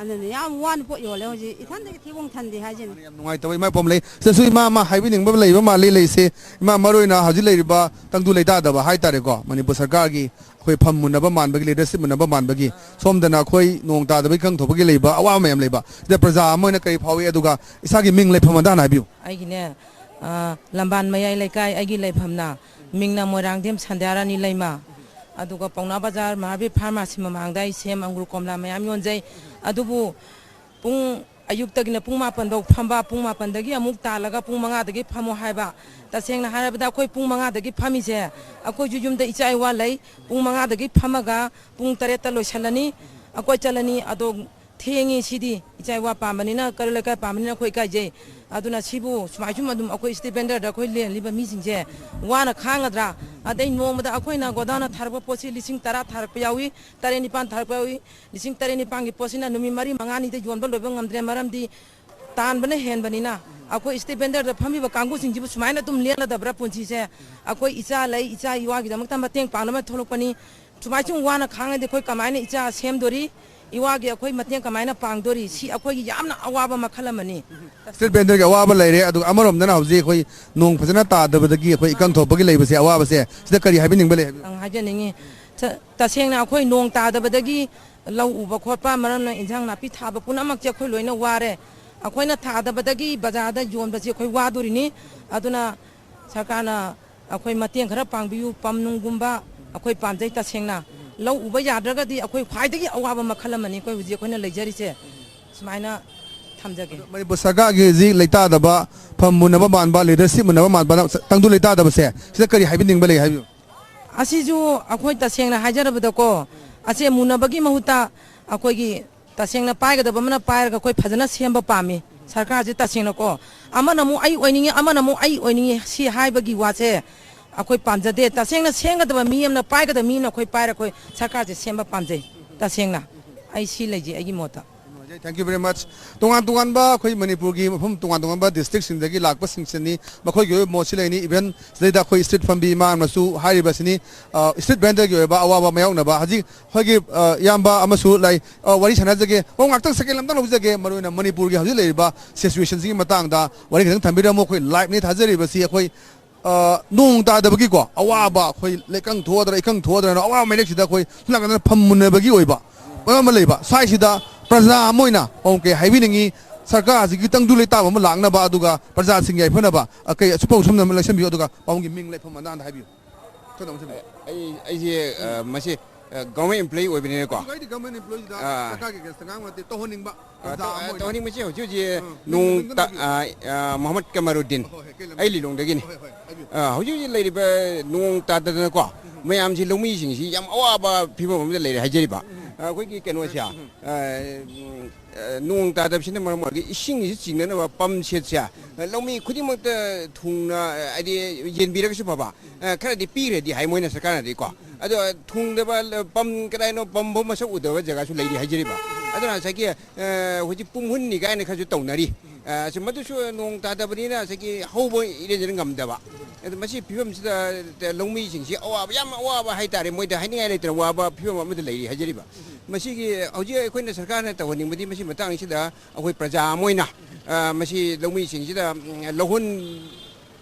ꯑꯗꯨꯅ ꯌꯥꯝ ꯋꯥꯅ ꯄꯣꯠ ꯌꯣꯜꯂꯦ ꯍꯧꯖꯤꯛ꯫ ꯏꯊꯟꯗꯒꯤ ꯊꯤꯕꯣꯡ ꯊꯟꯗꯦ ꯍꯥꯏꯁꯤꯅꯤ꯫ ꯌꯥꯝ ꯅꯨꯡꯉꯥꯏꯇꯕ ꯏꯃꯥ ꯏꯄꯣꯝ ꯂꯩ꯫ ꯁꯤꯗꯁꯨ ꯏꯃꯥ ꯑꯃ ꯍꯥꯏꯕꯤꯅꯤꯡꯕ ꯂꯩꯕ ꯃꯥꯜꯂꯤ꯫ ꯂꯩꯁꯦ, ꯏꯃꯥ, ꯃꯔꯨ ꯑꯣꯏꯅ ꯍꯧꯖꯤꯛ ꯂꯩꯔꯤꯕ ꯇꯪꯗꯨ ꯂꯩꯇꯥꯗꯕ ꯍꯥꯏꯇꯥꯔꯦꯀꯣ, ꯃꯅꯤꯄꯨꯔ ꯁꯔꯀꯥꯔꯒꯤ ꯑꯩꯈꯣꯏ ꯐꯝ ꯃꯨꯟꯅꯕ ꯃꯥꯟꯕꯒꯤ, ꯂꯤꯗꯔꯁꯤꯞ ꯃꯨꯟꯅꯕ ꯃꯥꯟꯕꯒꯤ, ꯁꯣꯝꯗꯅ ꯑꯩꯈꯣꯏ ꯅꯣꯡ ꯇꯥꯗꯕꯒꯤ ꯏꯀꯪ ꯊꯣꯛꯄꯒꯤ ꯂꯩꯕ ꯑꯋꯥꯕ ꯃꯌꯥꯝ ꯂꯩꯕ꯫ ꯁꯤꯗ ꯄ꯭ꯔꯖꯥ ꯑꯃ ꯑꯣꯏꯅ ꯀꯔꯤ ꯐꯥꯎꯏ? ꯑꯗꯨꯒ ꯏꯁꯥꯒꯤ ꯃꯤꯡ ꯂꯩꯐꯝ ꯑꯗ ꯍꯥꯟꯅ ꯍꯥꯏꯕꯤꯌꯨ꯫ ꯑꯩꯒꯤꯅꯦ, ꯑ, ꯂꯝꯕꯥꯟ ꯃꯌꯥꯏ ꯂꯩꯀꯥꯏ ꯑꯩꯒꯤ ꯂꯩꯐꯝꯅ, ꯃꯤꯡꯅ ꯃꯣꯏꯔꯥꯡꯊꯦꯝ ꯁꯟꯙ꯭ꯌꯥꯔꯥꯅꯤ ꯂꯩꯃ꯫ ꯑꯗꯨꯒ ꯄꯥꯎꯅꯥ ꯕꯖꯥꯔ ꯃꯍꯥꯕꯤꯔ ꯐꯥꯔꯃꯥꯁꯤ ꯃꯃꯥꯡꯗ ꯑꯩ ꯁꯦꯝ, ꯑꯪꯒꯨꯔ, ꯀꯣꯝꯂꯥ ꯃꯌꯥꯝ ꯌꯣꯟꯖꯩ꯫ ꯑꯗꯨꯕꯨ ꯄꯨꯡ, ꯑꯌꯨꯛꯇꯒꯤꯅ ꯄꯨꯡ ꯃꯥꯄꯟ ꯐꯥꯎ ꯐꯝꯕ, ꯄꯨꯡ ꯃꯥꯄꯟꯗꯒꯤ ꯑꯃꯨꯛ ꯇꯥꯜꯂꯒ ꯄꯨꯡ ꯃꯉꯥꯗꯒꯤ ꯐꯝꯃꯣ ꯍꯥꯏꯕ꯫ ꯇꯁꯦꯡꯅ ꯍꯥꯏꯔꯕꯗ ꯑꯩꯈꯣꯏ ꯄꯨꯡ ꯃꯉꯥꯗꯒꯤ ꯐꯝꯃꯤꯁꯦ, ꯑꯩꯈꯣꯏꯁꯨ ꯌꯨꯝꯗ ꯏꯆꯥ ꯏꯋꯥ ꯂꯩ꯫ ꯄꯨꯡ ꯃꯉꯥꯗꯒꯤ ꯐꯝꯃꯒ ꯄꯨꯡ ꯇꯔꯦꯠꯇ ꯂꯣꯏꯁꯤꯜꯂꯅꯤ, ꯑꯩꯈꯣꯏ ꯆꯠꯂꯅꯤ꯫ ꯑꯗꯣ ꯊꯦꯡꯉꯤ ꯁꯤꯗꯤ, ꯏꯆꯥ ꯏꯋꯥ ꯄꯥꯝꯕꯅꯤꯅ, ꯀꯩꯔꯣꯜ ꯂꯩꯀꯥꯏ ꯄꯥꯝꯕꯅꯤꯅ ꯑꯩꯈꯣꯏ ꯏꯀꯥꯏꯖꯩ꯫ ꯑꯗꯨꯅ ꯁꯤꯕꯨ ꯁꯨꯃꯥꯏ ꯁꯨꯝ ꯑꯗꯨꯝ ꯑꯩꯈꯣꯏ ꯁ꯭ꯇꯔꯤꯠ ꯚꯦꯟꯗꯔꯗ ꯑꯩꯈꯣꯏ ꯂꯦꯜꯂꯤꯕ ꯃꯤꯁꯤꯡꯁꯦ ꯋꯥꯅ ꯈꯥꯡꯒꯗ꯭ꯔꯥ? ꯑꯗꯩ ꯅꯣꯡꯃꯗ ꯑꯩꯈꯣꯏꯅ ꯒꯣꯗꯥꯎꯟꯗ ꯊꯥꯔꯛꯄ ꯄꯣꯠꯁꯤ ꯂꯤꯁꯤꯡ ꯇꯔꯥ ꯊꯥꯔꯛꯄ ꯌꯥꯎꯏ, ꯇꯔꯦꯠ ꯅꯤꯄꯥꯟ ꯊꯥꯔꯛꯄ ꯌꯥꯎꯏ꯫ ꯂꯤꯁꯤꯡ ꯇꯔꯦꯠ ꯅꯤꯄꯥꯟꯒꯤ ꯄꯣꯠꯁꯤꯅ ꯅꯨꯃꯤꯠ ꯃꯔꯤ ꯃꯉꯥꯅꯤꯗ ꯌꯣꯟꯕ ꯂꯣꯏꯕ ꯉꯝꯗ꯭ꯔꯦ, ꯃꯔꯝꯗꯤ ꯇꯥꯟꯕꯅ ꯍꯦꯟꯕꯅꯤꯅ꯫ ꯑꯩꯈꯣꯏ ꯁ꯭ꯇꯔꯤꯠ ꯚꯦꯟꯗꯔꯗ ꯐꯝꯃꯤꯕ ꯀꯥꯡꯕꯨꯁꯤꯡꯁꯤꯕꯨ ꯁꯨꯃꯥꯏꯅ ꯑꯗꯨꯝ ꯂꯦꯜꯂꯗꯕ꯭ꯔꯥ ꯄꯨꯟꯁꯤꯁꯦ? ꯑꯩꯈꯣꯏ ꯏꯆꯥ ꯂꯩ, ꯏꯆꯥ ꯏꯋꯥꯒꯤꯗꯃꯛꯇ ꯃꯇꯦꯡ ꯄꯥꯡꯅꯕ ꯊꯣꯛꯂꯛꯄꯅꯤ꯫ ꯁꯨꯃꯥꯏ ꯁꯨꯝ ꯋꯥꯅ ꯈꯥꯡꯉꯗꯤ ꯑꯩꯈꯣꯏ ꯀꯃꯥꯏꯅ ꯏꯆꯥ ꯁꯦꯝꯗꯣꯔꯤ? ꯏꯋꯥꯒꯤ ꯑꯩꯈꯣꯏ ꯃꯇꯦꯡ ꯀꯃꯥꯏꯅ ꯄꯥꯡꯗꯣꯔꯤ? ꯁꯤ ꯑꯩꯈꯣꯏꯒꯤ ꯌꯥꯝꯅ ꯑꯋꯥꯕ ꯃꯈꯜ ꯑꯃꯅꯤ꯫ ꯁ꯭ꯇꯔꯤꯠ ꯚꯦꯟꯗꯔꯒꯤ ꯑꯋꯥꯕ ꯂꯩꯔꯦ, ꯑꯗꯨꯒ ꯑꯃꯔꯣꯝꯗꯅ ꯍꯧꯖꯤꯛ ꯑꯩꯈꯣꯏ ꯅꯣꯡ ꯐꯖꯅ ꯇꯥꯗꯕꯗꯒꯤ ꯑꯩꯈꯣꯏ ꯏꯀꯪ ꯊꯣꯛꯄꯒꯤ ꯂꯩꯕꯁꯦ, ꯑꯋꯥꯕꯁꯦ, ꯁꯤꯗ ꯀꯔꯤ ꯍꯥꯏꯕꯤꯅꯤꯡꯕ ꯂꯩ ꯍꯥꯏꯕꯤꯌꯨ꯫ ꯑꯪ, ꯍꯥꯏꯖꯅꯤꯡꯉꯤ꯫ ꯇ-, ꯇꯁꯦꯡꯅ ꯑꯩꯈꯣꯏ ꯅꯣꯡ ꯇꯥꯗꯕꯗꯒꯤ ꯂꯧ ꯎꯕ ꯈꯣꯠꯄ, ꯃꯔꯝꯅ ꯏꯟꯖꯥꯡ ꯅꯥꯄꯤ ꯊꯥꯕ ꯄꯨꯝꯅꯃꯛꯁꯦ ꯑꯩꯈꯣꯏ ꯂꯣꯏꯅ ꯋꯥꯔꯦ꯫ ꯑꯩꯈꯣꯏꯅ ꯊꯥꯗꯕꯗꯒꯤ ꯕꯖꯥꯔꯗ ꯌꯣꯟꯕꯁꯦ ꯑꯩꯈꯣꯏ ꯋꯥꯗꯣꯔꯤꯅꯤ꯫ ꯑꯗꯨꯅ ꯁꯔꯀꯥꯔꯅ ꯑꯩꯈꯣꯏ ꯃꯇꯦꯡ ꯈꯔ ꯄꯥꯡꯕꯤꯌꯨ, ꯄꯝ ꯅꯨꯡꯒꯨꯝꯕ ꯑꯩꯈꯣꯏ ꯄꯥꯝꯖꯩ ꯇꯁꯦꯡꯅ꯫ ꯂꯧ ꯎꯕ ꯌꯥꯗ꯭ꯔꯒꯗꯤ ꯑꯩꯈꯣꯏ ꯈ꯭ꯋꯥꯏꯗꯒꯤ ꯑꯋꯥꯕ ꯃꯈꯜ ꯑꯃꯅꯤ ꯑꯩꯈꯣꯏ ꯍꯧꯖꯤꯛ ꯑꯩꯈꯣꯏꯅ ꯂꯩꯖꯔꯤꯁꯦ꯫ ꯁꯨꯃꯥꯏꯅ ꯊꯝꯖꯒꯦ꯫ ꯃꯅꯤꯄꯨꯔ ꯁꯔꯀꯥꯔꯒꯤ ꯍꯧꯖꯤꯛ ꯂꯩꯇꯥꯗꯕ, ꯐꯝ ꯃꯨꯟꯅꯕ ꯃꯥꯟꯕ, ꯂꯤꯗꯔꯁꯤꯞ ꯃꯨꯟꯅꯕ ꯃꯥꯟꯕ, ꯇꯪꯗꯨ ꯂꯩꯇꯥꯗꯕꯁꯦ, ꯁꯤꯗ ꯀꯔꯤ ꯍꯥꯏꯕꯤꯅꯤꯡꯕ ꯂꯩ ꯍꯥꯏꯕꯤꯌꯨ꯫ ꯑꯁꯤꯁꯨ ꯑꯩꯈꯣꯏ ꯇꯁꯦꯡꯅ ꯍꯥꯏꯖꯔꯕꯗꯀꯣ, ꯑꯁꯦ ꯃꯨꯟꯅꯕꯒꯤ ꯃꯍꯨꯠꯇ ꯑꯩꯈꯣꯏꯒꯤ ꯇꯁꯦꯡꯅ ꯄꯥꯏꯒꯗꯕ ꯑꯃꯅ ꯄꯥꯏꯔꯒ ꯑꯩꯈꯣꯏ ꯐꯖꯅ ꯁꯦꯝꯕ ꯄꯥꯝꯃꯤ ꯁꯔꯀꯥꯔꯁꯦ ꯇꯁꯦꯡꯅꯀꯣ꯫ ꯑꯃꯅ ꯑꯃꯨꯛ ꯑꯩ ꯑꯣꯏꯅꯤꯡꯉꯤ, ꯑꯃꯅ ꯑꯃꯨꯛ ꯑꯩ ꯑꯣꯏꯅꯤꯡꯉꯤ ꯁꯤ ꯍꯥꯏꯕꯒꯤ ꯋꯥꯁꯦ ꯑꯩꯈꯣꯏ ꯄꯥꯝꯖꯗꯦ꯫ ꯇꯁꯦꯡꯅ ꯁꯦꯝꯒꯗꯕ ꯃꯤ ꯑꯃꯅ, ꯄꯥꯏꯒꯗꯕ ꯃꯤ ꯑꯃꯅ ꯑꯩꯈꯣꯏ ꯄꯥꯏꯔ ꯑꯩꯈꯣꯏ ꯁꯔꯀꯥꯔꯁꯦ ꯁꯦꯝꯕ ꯄꯥꯝꯖꯩ꯫ ꯇꯁꯦꯡꯅ ꯑꯩ ꯁꯤ ꯂꯩꯖꯩ ꯑꯩꯒꯤ ꯃꯣꯠꯇ꯫ Thank you very much. ꯇꯣꯉꯥꯟ ꯇꯣꯉꯥꯟꯕ ꯑꯩꯈꯣꯏ ꯃꯅꯤꯄꯨꯔꯒꯤ ꯃꯐꯝ ꯇꯣꯉꯥꯟ ꯇꯣꯉꯥꯟꯕ ꯗꯤꯁꯇ꯭ꯔꯤꯛꯁꯤꯡꯗꯒꯤ ꯂꯥꯛꯄꯁꯤꯡꯁꯤꯅꯤ, ꯃꯈꯣꯏꯒꯤ ꯑꯣꯏꯕ ꯃꯣꯠꯁꯤ ꯂꯩꯅꯤ꯫ Even ꯁꯤꯗꯩꯗ ꯑꯩꯈꯣꯏ ꯁ꯭ꯇ꯭ꯔꯤꯠ ꯐꯝꯕꯤ ꯏꯃꯥ ꯑꯃꯁꯨ ꯍꯥꯏꯔꯤꯕꯁꯤꯅꯤ, ꯁ꯭ꯇ꯭ꯔꯤꯠ ꯚꯦꯟꯗꯔꯒꯤ ꯑꯣꯏꯕ ꯑꯋꯥꯕ ꯃꯥꯌꯣꯛꯅꯕ꯫ ꯍꯧꯖꯤꯛ ꯑꯩꯈꯣꯏꯒꯤ ꯏꯌꯥꯝꯕ ꯑꯃꯁꯨ ꯂꯩ, ꯋꯥꯔꯤ ꯁꯥꯟꯅꯖꯒꯦ꯫ ꯑꯣ, ꯉꯥꯛꯇꯪ ꯁꯦꯀꯦꯟ ꯑꯃꯇꯪ ꯂꯧꯖꯒꯦ꯫ ꯃꯔꯨꯑꯣꯏꯅ ꯃꯅꯤꯄꯨꯔꯒꯤ ꯍꯧꯖꯤꯛ ꯂꯩꯔꯤꯕ ꯁꯤꯆꯨꯋꯦꯁꯟꯁꯤꯒꯤ ꯃꯇꯥꯡꯗ ꯋꯥꯔꯤ ꯈꯤꯇꯪ ꯊꯝꯕꯤꯔꯝꯃꯨ꯫ ꯑꯩꯈꯣꯏ ꯂꯥꯏꯚꯅꯤ ꯊꯥꯖꯔꯤꯕꯁꯤ꯫ ꯑꯩꯈꯣꯏ ꯅꯣꯡ ꯇꯥꯗꯕꯒꯤꯀꯣ ꯑꯋꯥꯕ, ꯑꯩꯈꯣꯏ ꯂꯩꯀꯪ ꯊꯣꯛꯑꯗ꯭ꯔꯥ ꯏꯀꯪ ꯊꯣꯛꯑꯗ꯭ꯔꯥꯅ ꯑꯋꯥꯕ ꯃꯥꯌꯣꯛꯅꯕꯁꯤꯗ ꯑꯩꯈꯣꯏ ꯁꯣꯝ ꯅꯥꯀꯟꯗ ꯐꯝ ꯃꯨꯟꯅꯕꯒꯤ ꯑꯣꯏꯕ ꯃꯔꯝ ꯑꯃ ꯂꯩꯕ꯫ ꯁ꯭ꯋꯥꯏꯁꯤꯗ ꯄ꯭ꯔꯖꯥ ꯑꯃ ꯑꯣꯏꯅ ꯄꯥꯕꯨꯡ ꯀꯩ ꯍꯥꯏꯕꯤꯅꯤꯡꯉꯤ? ꯁꯔꯀꯥꯔꯁꯤꯒꯤ ꯇꯪꯗꯨ ꯂꯩꯇꯥꯕ ꯑꯃ ꯂꯥꯛꯅꯕ, ꯑꯗꯨꯒ ꯄ꯭ꯔꯖꯥꯁꯤꯡꯒꯤ ꯌꯥꯏꯐꯅꯕ, ꯑ, ꯀꯩ ꯑꯁꯨꯞ ꯁꯣꯝꯗ ꯑꯃ ꯂꯩꯁꯟꯕꯤꯌꯨ, ꯑꯗꯨꯒ ꯄꯥꯕꯨꯡꯒꯤ ꯃꯤꯡ ꯂꯩꯐꯝ ꯑꯅꯥꯗ ꯍꯥꯏꯕꯤꯌꯨ꯫ ꯁꯣꯝꯗ ꯑꯃꯨꯛ ꯁꯤꯟꯕꯤꯌꯨ꯫ ꯑꯩ ꯑꯩꯁꯦ, ꯑ, ꯃꯁꯤ, ꯑ, ꯒꯚꯔꯟꯃꯦꯟ ꯑꯦꯝꯄ꯭ꯂꯣꯌꯤ ꯑꯣꯏꯕꯅꯤꯅꯀꯣ꯫ ꯀꯩꯁꯨ ꯀꯥꯏꯗꯦ, ꯒꯚꯔꯟꯃꯦꯟ ꯑꯦꯝꯄ꯭ꯂꯣꯌꯤꯗ ꯑꯥ꯫ ꯁꯔꯀꯥꯔꯒꯤ ꯑꯦꯒꯦꯟꯁꯇ ꯉꯥꯡꯕ ꯅꯠꯇꯦ, ꯇꯧꯍꯟꯅꯤꯡꯕ ꯑ, ꯄ꯭ꯔꯖꯥ ꯇꯧ-, ꯑꯃ ꯑ, ꯑꯣꯏꯅ꯫ ꯇꯧꯍꯟꯅꯤꯡꯕꯁꯤ ꯍꯧꯖꯤꯛ ꯍꯧꯖꯤꯛ ꯑꯥ, ꯃꯤꯡ ꯅꯣꯡ ꯈꯤꯇꯪ ꯇ-, ꯊꯝꯕꯤꯌꯨ꯫ ꯑ, ꯑ, ꯃꯣꯍꯝꯃꯗ ꯀꯃꯔꯨꯗꯤꯟ꯫ ꯍꯣꯏ, ꯍꯣꯏ, ꯀꯩ ꯂꯝꯗ? ꯑꯩ ꯂꯤꯂꯣꯡꯗꯒꯤꯅꯤ꯫ ꯍꯣꯏ, ꯍꯣꯏ, ꯍꯥꯏꯕꯤꯌꯨ꯫ ꯑ, ꯍꯧꯖꯤꯛ ꯍꯧꯖꯤꯛ ꯂꯩꯔꯤꯕ ꯅꯣꯡ ꯇꯥꯗꯗꯅꯀꯣ, ꯎꯝ꯫ ꯃꯌꯥꯝꯁꯤ, ꯂꯧꯃꯤꯁꯤꯡꯁꯤ ꯌꯥꯝ ꯑꯋꯥꯕ ꯐꯤꯕꯝ ꯑꯃꯗ ꯂꯩꯔꯦ ꯍꯥꯏꯖꯔꯤꯕ꯫ ꯎꯝ꯫ ꯑ, ꯑꯩꯈꯣꯏꯒꯤ ꯀꯩꯅꯣꯁꯦ, ꯎꯝ꯫ ꯑ, ꯎꯝ, ꯑ, ꯅꯣꯡ ꯇꯥꯗꯕꯁꯤꯅ ꯃꯔꯝ ꯑꯣꯏꯔꯒ ꯏꯁꯤꯡꯁꯤ ꯆꯤꯡꯅꯅꯕ ꯄꯝ ꯁꯦꯠꯁꯦ, ꯑ, ꯂꯧꯃꯤ ꯈꯨꯗꯤꯡꯃꯛꯇ ꯊꯨꯡꯅ, ꯑ, ꯍꯥꯏꯗꯤ ꯌꯦꯟꯕꯤꯔꯒꯁꯨ ꯐꯕ, ꯑ, ꯈꯔꯗꯤ ꯄꯤꯈ꯭ꯔꯗꯤ ꯍꯥꯏ ꯃꯣꯏꯅ ꯁꯔꯀꯥꯔꯅꯗꯤꯀꯣ꯫ ꯑꯗꯣ ꯊꯨꯡꯗꯕ ꯂ-, ꯄꯝ ꯀꯗꯥꯏꯅꯣ, ꯄꯝ ꯐꯥꯎ ꯃꯁꯛ ꯎꯗꯕ ꯖꯒꯥꯁꯨ ꯂꯩꯔꯤ ꯍꯥꯏꯖꯔꯤꯕ꯫ ꯑꯗꯨꯅ ꯉꯁꯥꯏꯒꯤ, ꯑ, ꯍꯧꯖꯤꯛ ꯄꯨꯝꯍꯨꯟꯅꯤ ꯀꯥꯏꯅ ꯈꯔꯁꯨ ꯇꯧꯅꯔꯤ꯫ ꯑ, ꯁꯤ ꯃꯗꯨꯁꯨ ꯅꯣꯡ ꯇꯥꯗꯕꯅꯤꯅ ꯉꯁꯥꯏꯒꯤ ꯍꯧꯕ ꯏꯔꯦꯟꯖꯅ ꯉꯝꯗꯕ꯫ ꯑꯗꯨ ꯃꯁꯤ ꯐꯤꯕꯝꯁꯤꯗ ꯂꯧꯃꯤꯁꯤꯡꯁꯤ ꯑꯋꯥꯕ, ꯌꯥꯝ ꯑꯋꯥꯕ ꯍꯥꯏꯇꯥꯔꯦ, ꯃꯣꯏꯗ ꯍꯥꯏꯅꯤꯡꯉꯥꯏ ꯂꯩꯇꯅ ꯋꯥꯕ ꯐꯤꯕꯝ ꯑꯃꯗ ꯂꯩꯔꯤ ꯍꯥꯏꯖꯔꯤꯕ꯫ ꯃꯁꯤꯒꯤ ꯍꯧꯖꯤꯛ ꯑꯩꯈꯣꯏꯅ ꯁꯔꯀꯥꯔꯅ ꯇꯧꯍꯟꯅꯤꯡꯕꯗꯤ ꯃꯁꯤ ꯃꯇꯥꯡꯁꯤꯗ ꯑꯩꯈꯣꯏ ꯄ꯭ꯔꯖꯥ ꯑꯃ ꯑꯣꯏꯅ, ꯑ, ꯃꯁꯤ ꯂꯧꯃꯤꯁꯤꯡꯁꯤꯗ, ꯎꯝ, ꯂꯧꯍꯣꯟ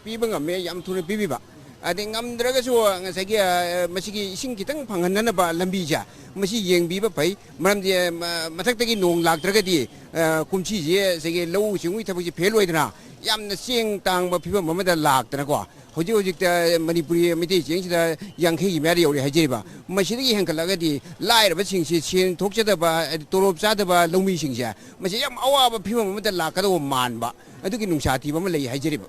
ꯄꯤꯕ ꯉꯝꯃꯦ, ꯌꯥꯝ ꯊꯨꯅ ꯄꯤꯕꯤꯕ꯫ ꯑꯗꯩ ꯉꯝꯗ꯭ꯔꯒꯁꯨ ꯉꯁꯥꯏꯒꯤ, ꯑ, ꯃꯁꯤꯒꯤ ꯏꯁꯤꯡ ꯈꯤꯇꯪ ꯐꯪꯍꯟꯅꯅꯕ ꯂꯝꯕꯤꯁꯦ ꯃꯁꯤ ꯌꯦꯡꯕꯤꯕ ꯐꯩ꯫ ꯃꯔꯝꯗꯤ, ꯑ, ꯃ-, ꯃꯊꯛꯇꯒꯤ ꯅꯣꯡ ꯂꯥꯛꯇ꯭ꯔꯒꯗꯤ, ꯑ, ꯀꯨꯝꯁꯤꯁꯦ ꯉꯁꯥꯏꯒꯤ ꯂꯧꯎ ꯁꯤꯡꯎꯒꯤ ꯊꯕꯛꯁꯦ ꯐꯦꯜ ꯑꯣꯏꯗꯅ ꯌꯥꯝꯅ ꯆꯦꯡ ꯇꯥꯡꯕ ꯐꯤꯕꯝ ꯑꯃꯗ ꯂꯥꯛꯇꯅꯀꯣ, ꯍꯧꯖꯤꯛ ꯍꯧꯖꯤꯛꯇ ꯃꯅꯤꯄꯨꯔꯤ ꯃꯩꯇꯩ ꯆꯦꯡꯁꯤꯗ ꯌꯥꯡꯈꯩꯒꯤ ꯃꯌꯥꯗ ꯌꯧꯔꯦ ꯍꯥꯏꯖꯔꯤꯕ꯫ ꯃꯁꯤꯗꯒꯤ ꯍꯦꯟꯒꯠꯂꯒꯗꯤ ꯂꯥꯏꯔꯕꯁꯤꯡꯁꯤ, ꯁꯦꯟ ꯊꯣꯛꯆꯗꯕ, ꯍꯥꯏꯗꯤ ꯇꯣꯂꯣꯞ ꯆꯥꯗꯕ ꯂꯧꯃꯤꯁꯤꯡꯁꯦ, ꯃꯁꯤ ꯌꯥꯝ ꯑꯋꯥꯕ ꯐꯤꯕꯝ ꯑꯃꯗ ꯂꯥꯛꯀꯗꯧꯕ ꯃꯥꯟꯕ, ꯑꯗꯨꯒꯤ ꯅꯨꯡꯁꯥ ꯊꯤꯕ ꯑꯃ ꯂꯩ ꯍꯥꯏꯖꯔꯤꯕ꯫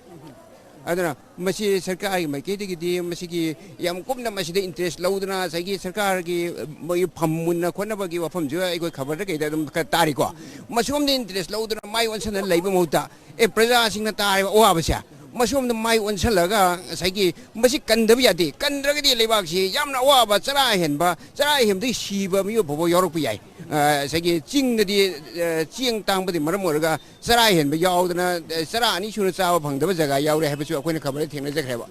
ꯑꯗꯨꯅ ꯃꯁꯤ ꯁꯔꯀꯥꯔꯒꯤ ꯃꯥꯏꯀꯩꯗꯒꯤꯗꯤ ꯃꯁꯤꯒꯤ ꯌꯥꯝ ꯀꯨꯞꯅ ꯃꯁꯤꯗ ꯏꯟꯇꯔꯦꯁ ꯂꯧꯗꯨꯅ, ꯉꯁꯥꯏꯒꯤ ꯁꯔꯀꯥꯔꯒꯤ, ꯑ, ꯃꯣꯏꯒꯤ ꯐꯝ ꯃꯨꯟꯅ ꯈꯣꯠꯅꯕꯒꯤ ꯋꯥꯐꯝꯁꯨ ꯑꯩꯈꯣꯏ ꯈꯕꯔꯗ ꯀꯩꯗ ꯑꯗꯨꯝ ꯈꯔ ꯇꯥꯔꯤꯀꯣ꯫ ꯃꯁꯤꯔꯣꯝꯗ ꯏꯟꯇꯔꯦꯁ ꯂꯧꯗꯨꯅ ꯃꯥꯏ ꯑꯣꯟꯁꯤꯟꯅ ꯂꯩꯕ ꯃꯍꯨꯠꯇ, ꯑꯦ, ꯄ꯭ꯔꯖꯥꯁꯤꯡꯅ ꯇꯥꯔꯤꯕ ꯑꯋꯥꯕꯁꯦ ꯃꯁꯣꯝꯗ ꯃꯥꯏ ꯑꯣꯟꯁꯤꯜꯂꯒ ꯉꯁꯥꯏꯒꯤ ꯃꯁꯤ ꯀꯟꯗꯕ ꯌꯥꯗꯦ꯫ ꯀꯟꯗ꯭ꯔꯒꯗꯤ ꯂꯩꯕꯥꯛꯁꯤ ꯌꯥꯝꯅ ꯑꯋꯥꯕ, ꯆꯔꯥ ꯍꯦꯟꯕ, ꯆꯔꯥ ꯍꯦꯟꯕꯗꯒꯤ ꯁꯤꯕ ꯃꯤꯑꯣꯏ ꯐꯥꯎꯕ ꯌꯥꯎꯔꯛꯄ ꯌꯥꯏ꯫ ꯑ, ꯉꯁꯥꯏꯒꯤ ꯆꯤꯡꯗꯗꯤ, ꯑ, ꯆꯦꯡ ꯇꯥꯡꯕꯗꯤ ꯃꯔꯝ ꯑꯣꯏꯔꯒ ꯆꯔꯥ ꯍꯦꯟꯕ ꯌꯥꯎꯗꯅ, ꯑ, ꯆꯔꯥ ꯑꯅꯤ ꯁꯨꯅ ꯆꯥꯕ ꯐꯪꯗꯕ ꯖꯒꯥ ꯌꯥꯎꯔꯦ ꯍꯥꯏꯕꯁꯨ ꯑꯩꯈꯣꯏꯅ ꯈꯕꯔꯗ ꯊꯦꯡꯅꯖꯈ꯭ꯔꯦꯕ꯫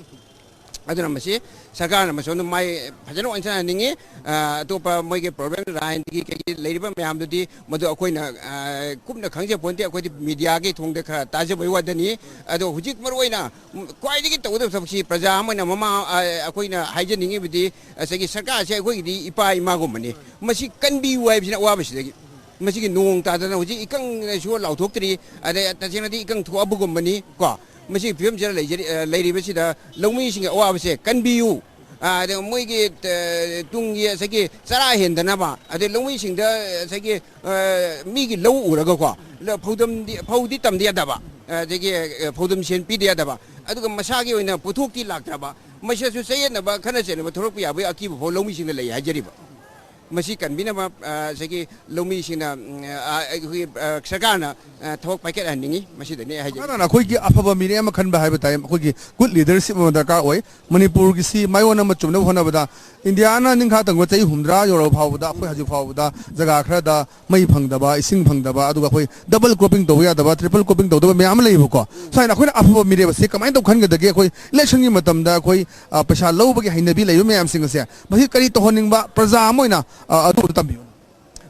ꯑꯗꯨꯅ ꯃꯁꯤ ꯁꯔꯀꯥꯔꯅ ꯃꯁꯣꯝꯗ ꯃꯥꯏ ꯐꯖꯅ ꯑꯣꯟꯁꯤꯟꯍꯟꯅꯤꯡꯉꯤ꯫ ꯑ, ꯑꯇꯣꯞꯄ ꯃꯣꯏꯒꯤ ꯄ꯭ꯔꯣꯕ꯭ꯂꯦꯝ ꯂꯥꯏꯟꯒꯤ ꯀꯩꯒꯤ ꯂꯩꯔꯤꯕ ꯃꯌꯥꯝꯗꯨꯗꯤ ꯃꯗꯨ ꯑꯩꯈꯣꯏꯅ, ꯑ, ꯀꯨꯞꯅ ꯈꯪꯖ ꯄꯣꯟꯇꯦ꯫ ꯑꯩꯈꯣꯏꯗꯤ ꯃꯤꯗꯤꯌꯥꯒꯤ ꯊꯣꯡꯗ ꯈꯔ ꯇꯥꯖꯕꯒꯤ ꯋꯥꯗꯅꯤ꯫ ꯑꯗꯣ ꯍꯧꯖꯤꯛ ꯃꯔꯨ ꯑꯣꯏꯅ, ꯎꯝ, ꯈ꯭ꯋꯥꯏꯗꯒꯤ ꯇꯧꯒꯗꯕ ꯊꯕꯛꯁꯤ ꯄ꯭ꯔꯖꯥ ꯑꯃ ꯑꯣꯏꯅ ꯃꯃꯥ, ꯑ, ꯑꯩꯈꯣꯏꯅ ꯍꯥꯏꯖꯅꯤꯡꯉꯤꯕꯗꯤ ꯉꯁꯥꯏꯒꯤ ꯁꯔꯀꯥꯔꯁꯦ ꯑꯩꯈꯣꯏꯒꯤꯗꯤ ꯏꯄꯥ ꯏꯃꯥꯒꯨꯝꯕꯅꯤ꯫ ꯃꯁꯤ ꯀꯟꯕꯤꯌꯨ ꯍꯥꯏꯕꯁꯤꯅ ꯑꯋꯥꯕꯁꯤꯗꯒꯤ꯫ ꯃꯁꯤꯒꯤ ꯅꯣꯡ ꯇꯥꯗꯅ ꯍꯧꯖꯤꯛ ꯏꯀꯪꯅꯁꯨ ꯂꯥꯎꯊꯣꯛꯇ꯭ꯔꯤ, ꯑꯗꯩ ꯇꯁꯦꯡꯅꯗꯤ ꯏꯀꯪ ꯊꯣꯛꯑꯕꯒꯨꯝꯕꯅꯤ ꯀꯣ꯫ ꯃꯁꯤꯒꯤ ꯐꯤꯕꯝꯁꯤꯗ ꯂꯩꯖꯔꯤ-, ꯑ, ꯂꯩꯔꯤꯕꯁꯤꯗ ꯂꯧꯃꯤꯁꯤꯡꯒꯤ ꯑꯋꯥꯕꯁꯦ ꯀꯟꯕꯤꯌꯨ꯫ ꯑ, ꯑꯗꯨꯒ ꯃꯣꯏꯒꯤ, ꯑ, ꯇꯨꯡꯒꯤ ꯉꯁꯥꯏꯒꯤ ꯆꯔꯥ ꯍꯦꯟꯗꯅꯕ, ꯑꯗꯩ ꯂꯧꯃꯤꯁꯤꯡꯗ ꯉꯁꯥꯏꯒꯤ, ꯑ, ꯃꯤꯒꯤ ꯂꯧ ꯎꯔꯒꯀꯣ, ꯂ-, ꯐꯧꯗꯝꯗꯤ, ꯐꯧꯗꯤ ꯇꯝꯗ ꯌꯥꯗꯕ, ꯑꯗꯒꯤ, ꯑ, ꯐꯧꯗꯝ ꯁꯦꯟ ꯄꯤꯗ ꯌꯥꯗꯕ, ꯑꯗꯨꯒ ꯃꯁꯥꯒꯤ ꯑꯣꯏꯅ ꯄꯣꯠꯊꯣꯛꯇꯤ ꯂꯥꯛꯇ꯭ꯔꯕ, ꯃꯁꯤꯗꯁꯨ ꯆꯌꯦꯠꯅꯕ, ꯈꯠꯅ ꯆꯩꯅꯕ ꯊꯣꯛꯂꯛꯄ ꯌꯥꯕꯒꯤ ꯑꯀꯤꯕ ꯐꯥꯎ ꯂꯧꯃꯤꯁꯤꯡꯗ ꯂꯩ ꯍꯥꯏꯖꯔꯤꯕ꯫ ꯃꯁꯤ ꯀꯟꯕꯤꯅꯕ, ꯑ, ꯉꯁꯥꯏꯒꯤ ꯂꯧꯃꯤꯁꯤꯡꯅ, ꯎꯝ, ꯑ, ꯑꯩꯈꯣꯏꯒꯤ, ꯑ, ꯁꯔꯀꯥꯔꯅ, ꯑ, ꯊꯕꯛ ꯄꯥꯏꯈꯠꯍꯟꯅꯤꯡꯉꯤ꯫ ꯃꯁꯤꯗꯅꯤ ꯑꯩ ꯍꯥꯏꯖꯅꯤꯡꯉꯤ꯫ ꯃꯈꯥ ꯇꯥꯅ ꯑꯩꯈꯣꯏꯒꯤ ꯑꯐꯕ ꯃꯤꯔꯦꯞ ꯑꯃ ꯈꯟꯕ ꯍꯥꯏꯕ ꯇꯥꯏ꯫ ꯑꯩꯈꯣꯏꯒꯤ ꯒꯨꯗ ꯂꯤꯗꯔꯁꯤꯞ ꯑꯃ ꯗꯔꯀꯥꯔ ꯑꯣꯏ꯫ ꯃꯅꯤꯄꯨꯔꯒꯤꯁꯤ ꯃꯥꯏꯑꯣꯟ ꯑꯃ ꯆꯨꯝꯅꯕ ꯍꯣꯠꯅꯕꯗ ꯏꯟꯗꯤꯌꯥꯅ ꯅꯤꯡꯈꯥ ꯇꯝꯕ ꯆꯍꯤ ꯍꯨꯝꯗ꯭ꯔꯥ ꯌꯧꯔꯕ ꯐꯥꯎꯕꯗ ꯑꯩꯈꯣꯏ ꯍꯧꯖꯤꯛ ꯐꯥꯎꯕꯗ ꯖꯒꯥ ꯈꯔꯗ ꯃꯩ ꯐꯪꯗꯕ, ꯏꯁꯤꯡ ꯐꯪꯗꯕ, ꯑꯗꯨꯒ ꯑꯩꯈꯣꯏ ꯗꯕꯜ ꯀ꯭ꯔꯣꯞꯄꯤꯡ ꯇꯧꯕ ꯌꯥꯗꯕ, ꯇ꯭ꯔꯤꯄꯜ ꯀ꯭ꯔꯣꯞꯄꯤꯡ ꯇꯧꯗꯕ ꯃꯌꯥꯝ ꯑꯃ ꯂꯩꯌꯦꯕꯀꯣ꯫ ꯁꯨꯃꯥꯏꯅ ꯑꯩꯈꯣꯏꯅ ꯑꯐꯕ ꯃꯤꯔꯦꯞ ꯑꯁꯤ ꯀꯃꯥꯏꯅ ꯇꯧ ꯈꯟꯒꯗꯒꯦ? ꯑꯩꯈꯣꯏ ꯏꯂꯦꯛꯁꯟꯒꯤ ꯃꯇꯝꯗ ꯑꯩꯈꯣꯏ, ꯑ, ꯄꯩꯁꯥ ꯂꯧꯕꯒꯤ ꯍꯩꯅꯕꯤ ꯂꯩꯕ ꯃꯌꯥꯝꯁꯤꯡ ꯑꯁꯦ ꯃꯁꯤ ꯀꯔꯤ ꯇꯧꯍꯟꯅꯤꯡꯕ ꯄ꯭ꯔꯖꯥ ꯑꯃ ꯑꯣꯏꯅ, ꯑ, ꯑꯗꯨ ꯑꯝꯇ ꯇꯝꯕꯤꯌꯨ꯫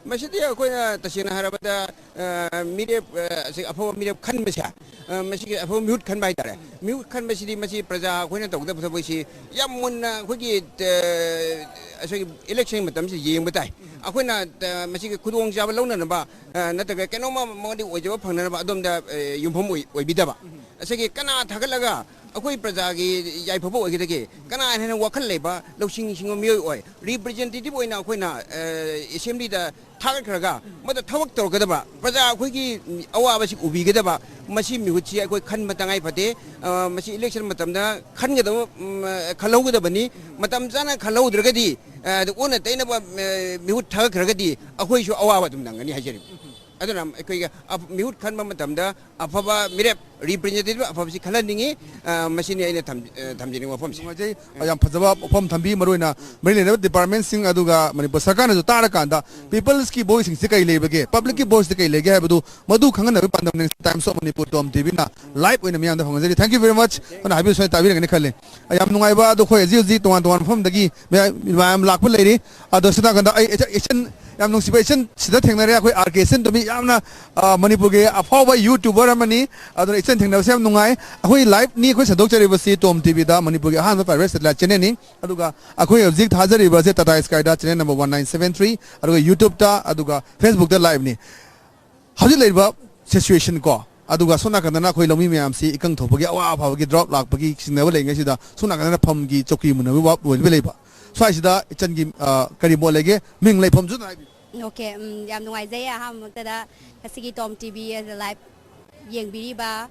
ꯃꯁꯤꯗꯤ ꯑꯩꯈꯣꯏꯅ ꯇꯁꯦꯡꯅ ꯍꯥꯏꯔꯕꯗ, ꯑ, ꯃꯤꯔꯦꯞ, ꯑ, ꯑꯁꯤ ꯑꯐꯕ ꯃꯤꯔꯦꯞ ꯈꯟꯕꯁꯦ, ꯑ, ꯃꯁꯤꯒꯤ ꯑꯐꯕ ꯃꯤꯍꯨꯠ ꯈꯟꯕ ꯍꯥꯏꯇꯥꯔꯦ꯫ ꯃꯤꯍꯨꯠ ꯈꯟꯕꯁꯤꯗꯤ ꯃꯁꯤ ꯄ꯭ꯔꯖꯥ ꯑꯩꯈꯣꯏꯅ ꯇꯧꯒꯗꯕ ꯊꯕꯛꯁꯤ ꯌꯥꯝ ꯃꯨꯟꯅ ꯑꯩꯈꯣꯏꯒꯤ, ꯑ, ꯑꯁꯤꯒꯤ ꯏꯂꯦꯛꯁꯟ ꯃꯇꯝꯁꯤꯗ ꯌꯦꯡꯕ ꯇꯥꯏ꯫ ꯑꯩꯈꯣꯏꯅ, ꯑ, ꯃꯁꯤꯒꯤ ꯈꯨꯗꯣꯡꯆꯥꯕ ꯂꯧꯅꯅꯕ, ꯑ, ꯅꯠꯇ꯭ꯔꯒ ꯀꯩꯅꯣꯝꯃ ꯃꯉꯣꯟꯗ ꯑꯣꯏꯖꯕ ꯐꯪꯅꯅꯕ ꯑꯗꯣꯝꯗ, ꯑ, ꯌꯨꯝꯐꯝ ꯑꯣꯏ-, ꯑꯣꯏꯕꯤꯗꯕ꯫ ꯉꯁꯥꯏꯒꯤ ꯀꯅꯥ ꯊꯥꯒꯠꯂꯒ ꯑꯩꯈꯣꯏ ꯄ꯭ꯔꯖꯥꯒꯤ ꯌꯥꯏꯐꯕ ꯑꯣꯏꯒꯗꯒꯦ? ꯀꯅꯥꯅ ꯍꯦꯟꯅ ꯋꯥꯈꯜ ꯂꯩꯕ, ꯂꯧꯁꯤꯡ ꯁꯤꯡꯕ ꯃꯤꯑꯣꯏ ꯑꯣꯏ? ꯔꯤꯄ꯭ꯔꯖꯦꯟꯇꯦꯇꯤꯚ ꯑꯣꯏꯅ ꯑꯩꯈꯣꯏꯅ, ꯑ, ꯑꯦꯁꯦꯝꯕ꯭ꯂꯤꯗ ꯊꯥꯒꯠꯈ꯭ꯔꯒ ꯃꯗꯨ ꯊꯕꯛ ꯇꯧꯔꯛꯀꯗꯕ, ꯄ꯭ꯔꯖꯥ ꯑꯩꯈꯣꯏꯒꯤ ꯑꯋꯥꯕꯁꯤ ꯎꯕꯤꯒꯗꯕ, ꯃꯁꯤ ꯃꯤꯍꯨꯠꯁꯤ ꯑꯩꯈꯣꯏ ꯈꯟꯕ ꯇꯉꯥꯏ ꯐꯗꯦ꯫ ꯑ, ꯃꯁꯤ ꯏꯂꯦꯛꯁꯟ ꯃꯇꯝꯗ ꯈꯟꯒꯗꯕ, ꯎꯝ, ꯈꯜꯍꯧꯒꯗꯕꯅꯤ꯫ ꯃꯇꯝ ꯆꯥꯅ ꯈꯜꯍꯧꯗ꯭ꯔꯒꯗꯤ, ꯑ, ꯑꯗꯨ ꯑꯣꯟꯅ ꯇꯩꯅꯕ, ꯑ, ꯃꯤꯍꯨꯠ ꯊꯥꯒꯠꯈ꯭ꯔꯒꯗꯤ ꯑꯩꯈꯣꯏꯁꯨ ꯑꯋꯥꯕ ꯑꯗꯨꯝ ꯅꯪꯒꯅꯤ ꯍꯥꯏꯖꯔꯤꯕ꯫ ꯑꯗꯨꯅ ꯑꯩꯈꯣꯏꯒꯤ ꯑꯐ-, ꯃꯤꯍꯨꯠ ꯈꯟꯕ ꯃꯇꯝꯗ ꯑꯐꯕ ꯃꯤꯔꯦꯞ ꯔꯤꯄ꯭ꯔꯖꯦꯟꯇꯦꯇꯤꯚ ꯑꯐꯕꯁꯤ ꯈꯜꯍꯟꯅꯤꯡꯉꯤ꯫ ꯑ, ꯃꯁꯤꯅꯤ ꯑꯩꯅ ꯊꯝ-, ꯑ, ꯊꯝꯖꯅꯤꯡꯕ ꯋꯥꯐꯝꯁꯤ꯫ ꯅꯨꯡꯉꯥꯏꯖꯩ꯫ ꯌꯥꯝ ꯐꯖꯕ ꯋꯥꯐꯝ ꯊꯝꯕꯤ꯫ ꯃꯔꯨꯑꯣꯏꯅ ꯃꯔꯤ ꯂꯩꯅꯕ ꯗꯤꯄꯥꯔꯠꯃꯦꯟꯁꯤꯡ ꯑꯗꯨꯒ ꯃꯅꯤꯄꯨꯔ ꯁꯔꯀꯥꯔꯅꯁꯨ ꯇꯥꯔꯀꯥꯟꯗ ꯄꯤꯄꯜꯁꯀꯤ ꯚꯣꯏꯁꯁꯤꯡꯁꯤ ꯀꯩ ꯂꯩꯕꯒꯦ, ꯄꯕ꯭ꯂꯤꯛꯀꯤ ꯚꯣꯏꯁꯇ ꯀꯩ ꯂꯩꯒꯦ ꯍꯥꯏꯕꯗꯨ ꯃꯗꯨ ꯈꯪꯍꯟꯅꯕꯒꯤ ꯄꯥꯟꯗꯝꯅꯤ ꯇꯥꯏꯝꯁ ꯑꯣꯐ ꯃꯅꯤꯄꯨꯔ ꯇꯣꯝ ꯇꯤꯚꯤꯅ ꯂꯥꯏꯚ ꯑꯣꯏꯅ ꯃꯤꯌꯥꯝꯗ ꯐꯪꯍꯟꯖꯔꯤ꯫ Thank you very much꯫ ꯑꯗꯨꯅ ꯍꯥꯏꯕꯤꯌꯨ ꯁꯣꯏꯅ ꯇꯥꯕꯤꯔꯒꯅꯤ ꯈꯜꯂꯤ꯫ ꯌꯥꯝ ꯅꯨꯡꯉꯥꯏꯕ꯫ ꯑꯗꯣ ꯑꯩꯈꯣꯏ ꯍꯧꯖꯤꯛ ꯍꯧꯖꯤꯛ ꯇꯣꯉꯥꯟ ꯇꯣꯉꯥꯟꯕ ꯃꯐꯝꯗꯒꯤ ꯃꯌꯥꯝ ꯃꯌꯥꯝ ꯂꯥꯛꯄ ꯂꯩꯔꯤ꯫ ꯑꯗꯣ ꯁꯤ ꯅꯥꯀꯟꯗ ꯑꯩ ꯏꯆꯟ, ꯏꯆꯟ, ꯌꯥꯝ ꯅꯨꯡꯁꯤꯕ ꯏꯆꯟ ꯁꯤꯗ ꯊꯦꯡꯅꯔꯦ꯫ ꯑꯩꯈꯣꯏ ꯑꯥꯔ ꯀꯦ ꯏꯆꯟ ꯇꯣꯝꯕꯤ ꯌꯥꯝꯅ, ꯑ, ꯃꯅꯤꯄꯨꯔꯒꯤ ꯑꯐꯥꯎꯕ ꯌꯨꯇ꯭ꯌꯨꯕꯔ ꯑꯃꯅꯤ꯫ ꯑꯗꯨꯅ ꯏꯆꯟ ꯊꯦꯡꯅꯕꯁꯦ ꯌꯥꯝ ꯅꯨꯡꯉꯥꯏ꯫ ꯑꯩꯈꯣꯏ ꯂꯥꯏꯚꯅꯤ ꯑꯩꯈꯣꯏ ꯁꯟꯗꯣꯛꯆꯔꯤꯕꯁꯤ ꯇꯣꯝ ꯇꯤꯚꯤꯗ, ꯃꯅꯤꯄꯨꯔꯒꯤ ꯑꯍꯥꯟꯕ ꯄ꯭ꯔꯥꯏꯚꯦꯠ ꯁꯦꯇꯦꯂꯥꯏꯠ ꯆꯦꯅꯦꯜꯅꯤ꯫ ꯑꯗꯨꯒ ꯑꯩꯈꯣꯏ ꯍꯧꯖꯤꯛ ꯊꯥꯖꯔꯤꯕꯁꯦ ꯇꯥꯇꯥ ꯁ꯭ꯀꯥꯏꯗ channel number one nine seven three, ꯑꯗꯨꯒ ꯌꯨꯇ꯭ꯌꯨꯕꯇ, ꯑꯗꯨꯒ ꯐꯦꯁꯕꯨꯛꯇ ꯂꯥꯏꯚꯅꯤ꯫ ꯍꯧꯖꯤꯛ ꯂꯩꯔꯤꯕ ꯁꯤꯆꯨꯋꯦꯁꯟ ꯀꯣ, ꯑꯗꯨꯒ ꯁꯣꯝ ꯅꯥꯀꯟꯗꯅ ꯑꯩꯈꯣꯏ ꯂꯧꯃꯤ ꯃꯌꯥꯝꯁꯤ ꯏꯀꯪ ꯊꯣꯛꯄꯒꯤ ꯑꯋꯥ ꯑꯐꯕꯒꯤ ꯗ꯭ꯔꯣꯞ ꯂꯥꯛꯄꯒꯤ ꯆꯤꯡꯅꯕ ꯂꯩꯔꯤꯉꯩꯁꯤꯗ ꯁꯣꯝ ꯅꯥꯀꯟꯗꯅ ꯐꯝꯒꯤ ꯆꯧꯀꯤ ꯃꯨꯟꯅꯕꯒꯤ ꯋꯥ ꯂꯣꯏꯕ ꯂꯩꯕ꯫ ꯁ꯭ꯋꯥꯏꯁꯤꯗ ꯏꯆꯟꯒꯤ, ꯑ, ꯀꯔꯤ ꯃꯣꯠ ꯂꯩꯒꯦ? ꯃꯤꯡ ꯂꯩꯐꯝꯁꯨ ꯑꯗꯨꯝ ꯍꯥꯏꯕꯤꯌꯨ꯫ ꯑꯣꯀꯦ, ꯎꯝ, ꯌꯥꯝ ꯅꯨꯡꯉꯥꯏꯖꯩ꯫ ꯑꯍꯥꯟꯕꯃꯛꯇꯗ ꯉꯁꯤꯒꯤ ꯇꯣꯝ ꯇꯤꯚꯤ ꯂꯥꯏꯚ ꯌꯦꯡꯕꯤꯔꯤꯕ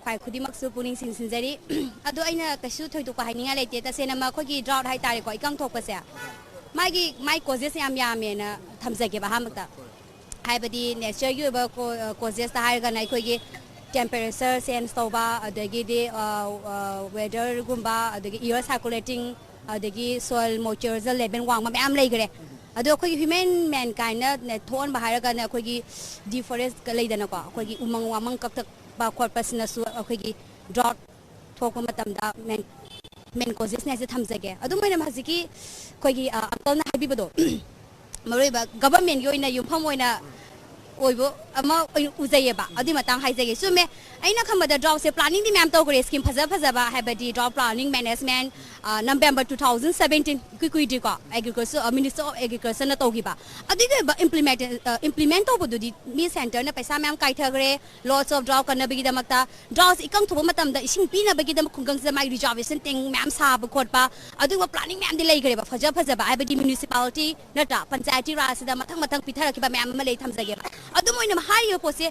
ꯈ꯭ꯋꯥꯏ ꯈꯨꯗꯤꯡꯃꯛꯁꯨ ꯄꯨꯛꯅꯤꯡ ꯆꯤꯡꯁꯤꯟꯖꯔꯤ꯫ ꯑꯗꯣ ꯑꯩꯅ ꯀꯩꯁꯨ ꯊꯣꯏꯗꯣꯛꯄ ꯍꯥꯏꯅꯤꯡꯉꯥꯏ ꯂꯩꯇꯦ꯫ ꯇꯁꯦꯡꯅ ꯑꯩꯈꯣꯏꯒꯤ ꯗ꯭ꯔꯥꯎꯠ ꯍꯥꯏꯇꯥꯔꯦꯀꯣ, ꯏꯀꯪ ꯊꯣꯛꯄꯁꯦ, ꯃꯥꯒꯤ, ꯃꯥꯏ ꯀꯣꯖꯦꯁ ꯌꯥꯝ ꯌꯥꯝꯃꯦꯅ ꯊꯝꯖꯒꯦꯕ ꯑꯍꯥꯟꯕꯗ꯫ ꯍꯥꯏꯕꯗꯤ ꯅꯦꯆꯔꯒꯤ ꯑꯣꯏꯕ ꯀꯣ-, ꯀꯣꯖꯦꯁꯇ ꯍꯥꯏꯔꯒꯅ ꯑꯩꯈꯣꯏꯒꯤ ꯇꯦꯝꯄꯔꯦꯆꯔ ꯆꯦꯟꯖ ꯇꯧꯕ, ꯑꯗꯒꯤꯗꯤ, ꯑ, ꯑ, ꯋꯦꯗꯔꯒꯨꯝꯕ, ꯑꯗꯒꯤ ꯏꯌꯔ ꯁꯥꯔꯀꯨꯂꯦꯇꯤꯡ, ꯑꯗꯒꯤ ꯁꯣꯏꯜ ꯃꯣꯏꯆꯔ ꯂꯦꯚꯦꯜ ꯋꯥꯡꯕ ꯃꯌꯥꯝ ꯂꯩꯈ꯭ꯔꯦ꯫ ꯑꯗꯣ ꯑꯩꯈꯣꯏꯒꯤ ꯍ꯭ꯌꯨꯃꯦꯟ ꯃꯦꯟ ꯀꯥꯏꯟꯅ ꯊꯣꯛꯍꯟꯕ ꯍꯥꯏꯔꯒꯅ ꯑꯩꯈꯣꯏꯒꯤ ꯗꯤꯐꯣꯔꯦꯁ ꯂꯩꯗꯅꯀꯣ, ꯑꯩꯈꯣꯏꯒꯤ ꯎꯃꯪ ꯋꯥꯃꯪ ꯀꯛꯊꯠꯄ ꯈꯣꯠꯄꯁꯤꯅꯁꯨ ꯑꯩꯈꯣꯏꯒꯤ ꯗ꯭ꯔꯥꯎꯠ ꯊꯣꯛꯄ ꯃꯇꯝꯗ ꯃꯦꯟ, ꯃꯦꯟ ꯀꯣꯖꯦꯁꯅꯦ ꯍꯥꯏꯁꯦ ꯊꯝꯖꯒꯦ꯫ ꯑꯗꯨꯝ ꯑꯣꯏꯅ ꯍꯧꯖꯤꯛꯀꯤ ꯑꯩꯈꯣꯏꯒꯤ, ꯑ, ꯑꯪꯀꯜꯅ ꯍꯥꯏꯕꯤꯕꯗꯣ, ꯃꯔꯨꯑꯣꯏꯕ ꯒꯚꯔꯟꯃꯦꯟꯒꯤ ꯑꯣꯏꯅ ꯌꯨꯝꯐꯝ ꯑꯣꯏꯅ ꯑꯣꯏꯕ ꯑꯃ ꯑꯣꯏꯅ ꯎꯖꯩꯌꯦꯕ꯫ ꯑꯗꯨꯏ ꯃꯇꯥꯡ ꯍꯥꯏꯖꯒꯦ꯫ ꯆꯨꯝꯃꯦ, ꯑꯩꯅ ꯈꯟꯕꯗ ꯗ꯭ꯔꯥꯎꯠꯁꯦ ꯄ꯭ꯂꯥꯅꯤꯡꯗꯤ ꯃꯌꯥꯝ ꯇꯧꯈ꯭ꯔꯦ, ꯁ꯭ꯀꯤꯝ ꯐꯖ ꯐꯖꯕ, ꯍꯥꯏꯕꯗꯤ ꯗ꯭ꯔꯥꯎꯠ ꯄ꯭ꯂꯥꯅꯤꯡ ꯃꯦꯅꯦꯖꯃꯦꯟ, ꯑ, ꯅꯕꯦꯝꯕꯔ ꯇꯨ ꯊꯥꯎꯖꯟ ꯁꯕꯦꯟꯇꯤꯟ, ꯏꯀꯨꯏ ꯀꯨꯏꯗ꯭ꯔꯤꯀꯣ, ꯑꯦꯒ꯭ꯔꯤꯀꯜꯆꯔ, ꯑ, ꯃꯤꯅꯤꯁꯇꯔ ꯑꯣꯐ ꯑꯦꯒ꯭ꯔꯤꯀꯜꯆꯔꯅ ꯇꯧꯈꯤꯕ꯫ ꯑꯗꯨꯒꯤ ꯑꯣꯏꯕ ꯏꯝꯄ꯭ꯂꯤꯃꯦꯟꯇꯦ-, ꯑ, ꯏꯝꯄ꯭ꯂꯤꯃꯦꯟ ꯇꯧꯕꯗꯨꯗꯤ ꯃꯤ ꯁꯦꯟꯇꯔꯅ ꯄꯩꯁꯥ ꯃꯌꯥꯝ ꯀꯥꯏꯊꯈ꯭ꯔꯦ, ꯂꯣꯁ ꯑꯣꯐ ꯗ꯭ꯔꯥꯎꯠ ꯀꯟꯅꯕꯒꯤꯗꯃꯛꯇ, ꯗ꯭ꯔꯥꯎꯠꯁꯦ ꯏꯀꯪ ꯊꯣꯛꯄ ꯃꯇꯝꯗ ꯏꯁꯤꯡ ꯄꯤꯅꯕꯒꯤꯗꯃꯛ ꯈꯨꯡꯒꯪꯁꯤꯗ ꯃꯥꯒꯤ ꯔꯤꯖꯥꯔꯕꯦꯁꯟ ꯇꯦꯡ ꯃꯌꯥꯝ ꯁꯥꯕ ꯈꯣꯠꯄ, ꯑꯗꯨꯒꯨꯝꯕ ꯄ꯭ꯂꯥꯅꯤꯡ ꯃꯌꯥꯝꯗꯤ ꯂꯩꯈ꯭ꯔꯦꯕ, ꯐꯖ ꯐꯖꯕ, ꯍꯥꯏꯕꯗꯤ ꯃ꯭ꯌꯨꯅꯤꯁꯤꯄꯥꯂꯤꯇꯤ ꯅꯠꯇ꯭ꯔꯥ, ꯄꯟꯆꯥꯌꯇꯤ ꯔꯥꯖꯁꯤꯗ ꯃꯊꯪ ꯃꯊꯪ ꯄꯤꯊꯔꯛꯈꯤꯕ ꯃꯌꯥꯝ ꯑꯃ ꯂꯩ ꯊꯝꯖꯒꯦꯕ꯫ ꯑꯗꯨꯝ ꯑꯣꯏꯅ ꯍꯥꯏꯔꯤꯕ ꯄꯣꯠꯁꯦ,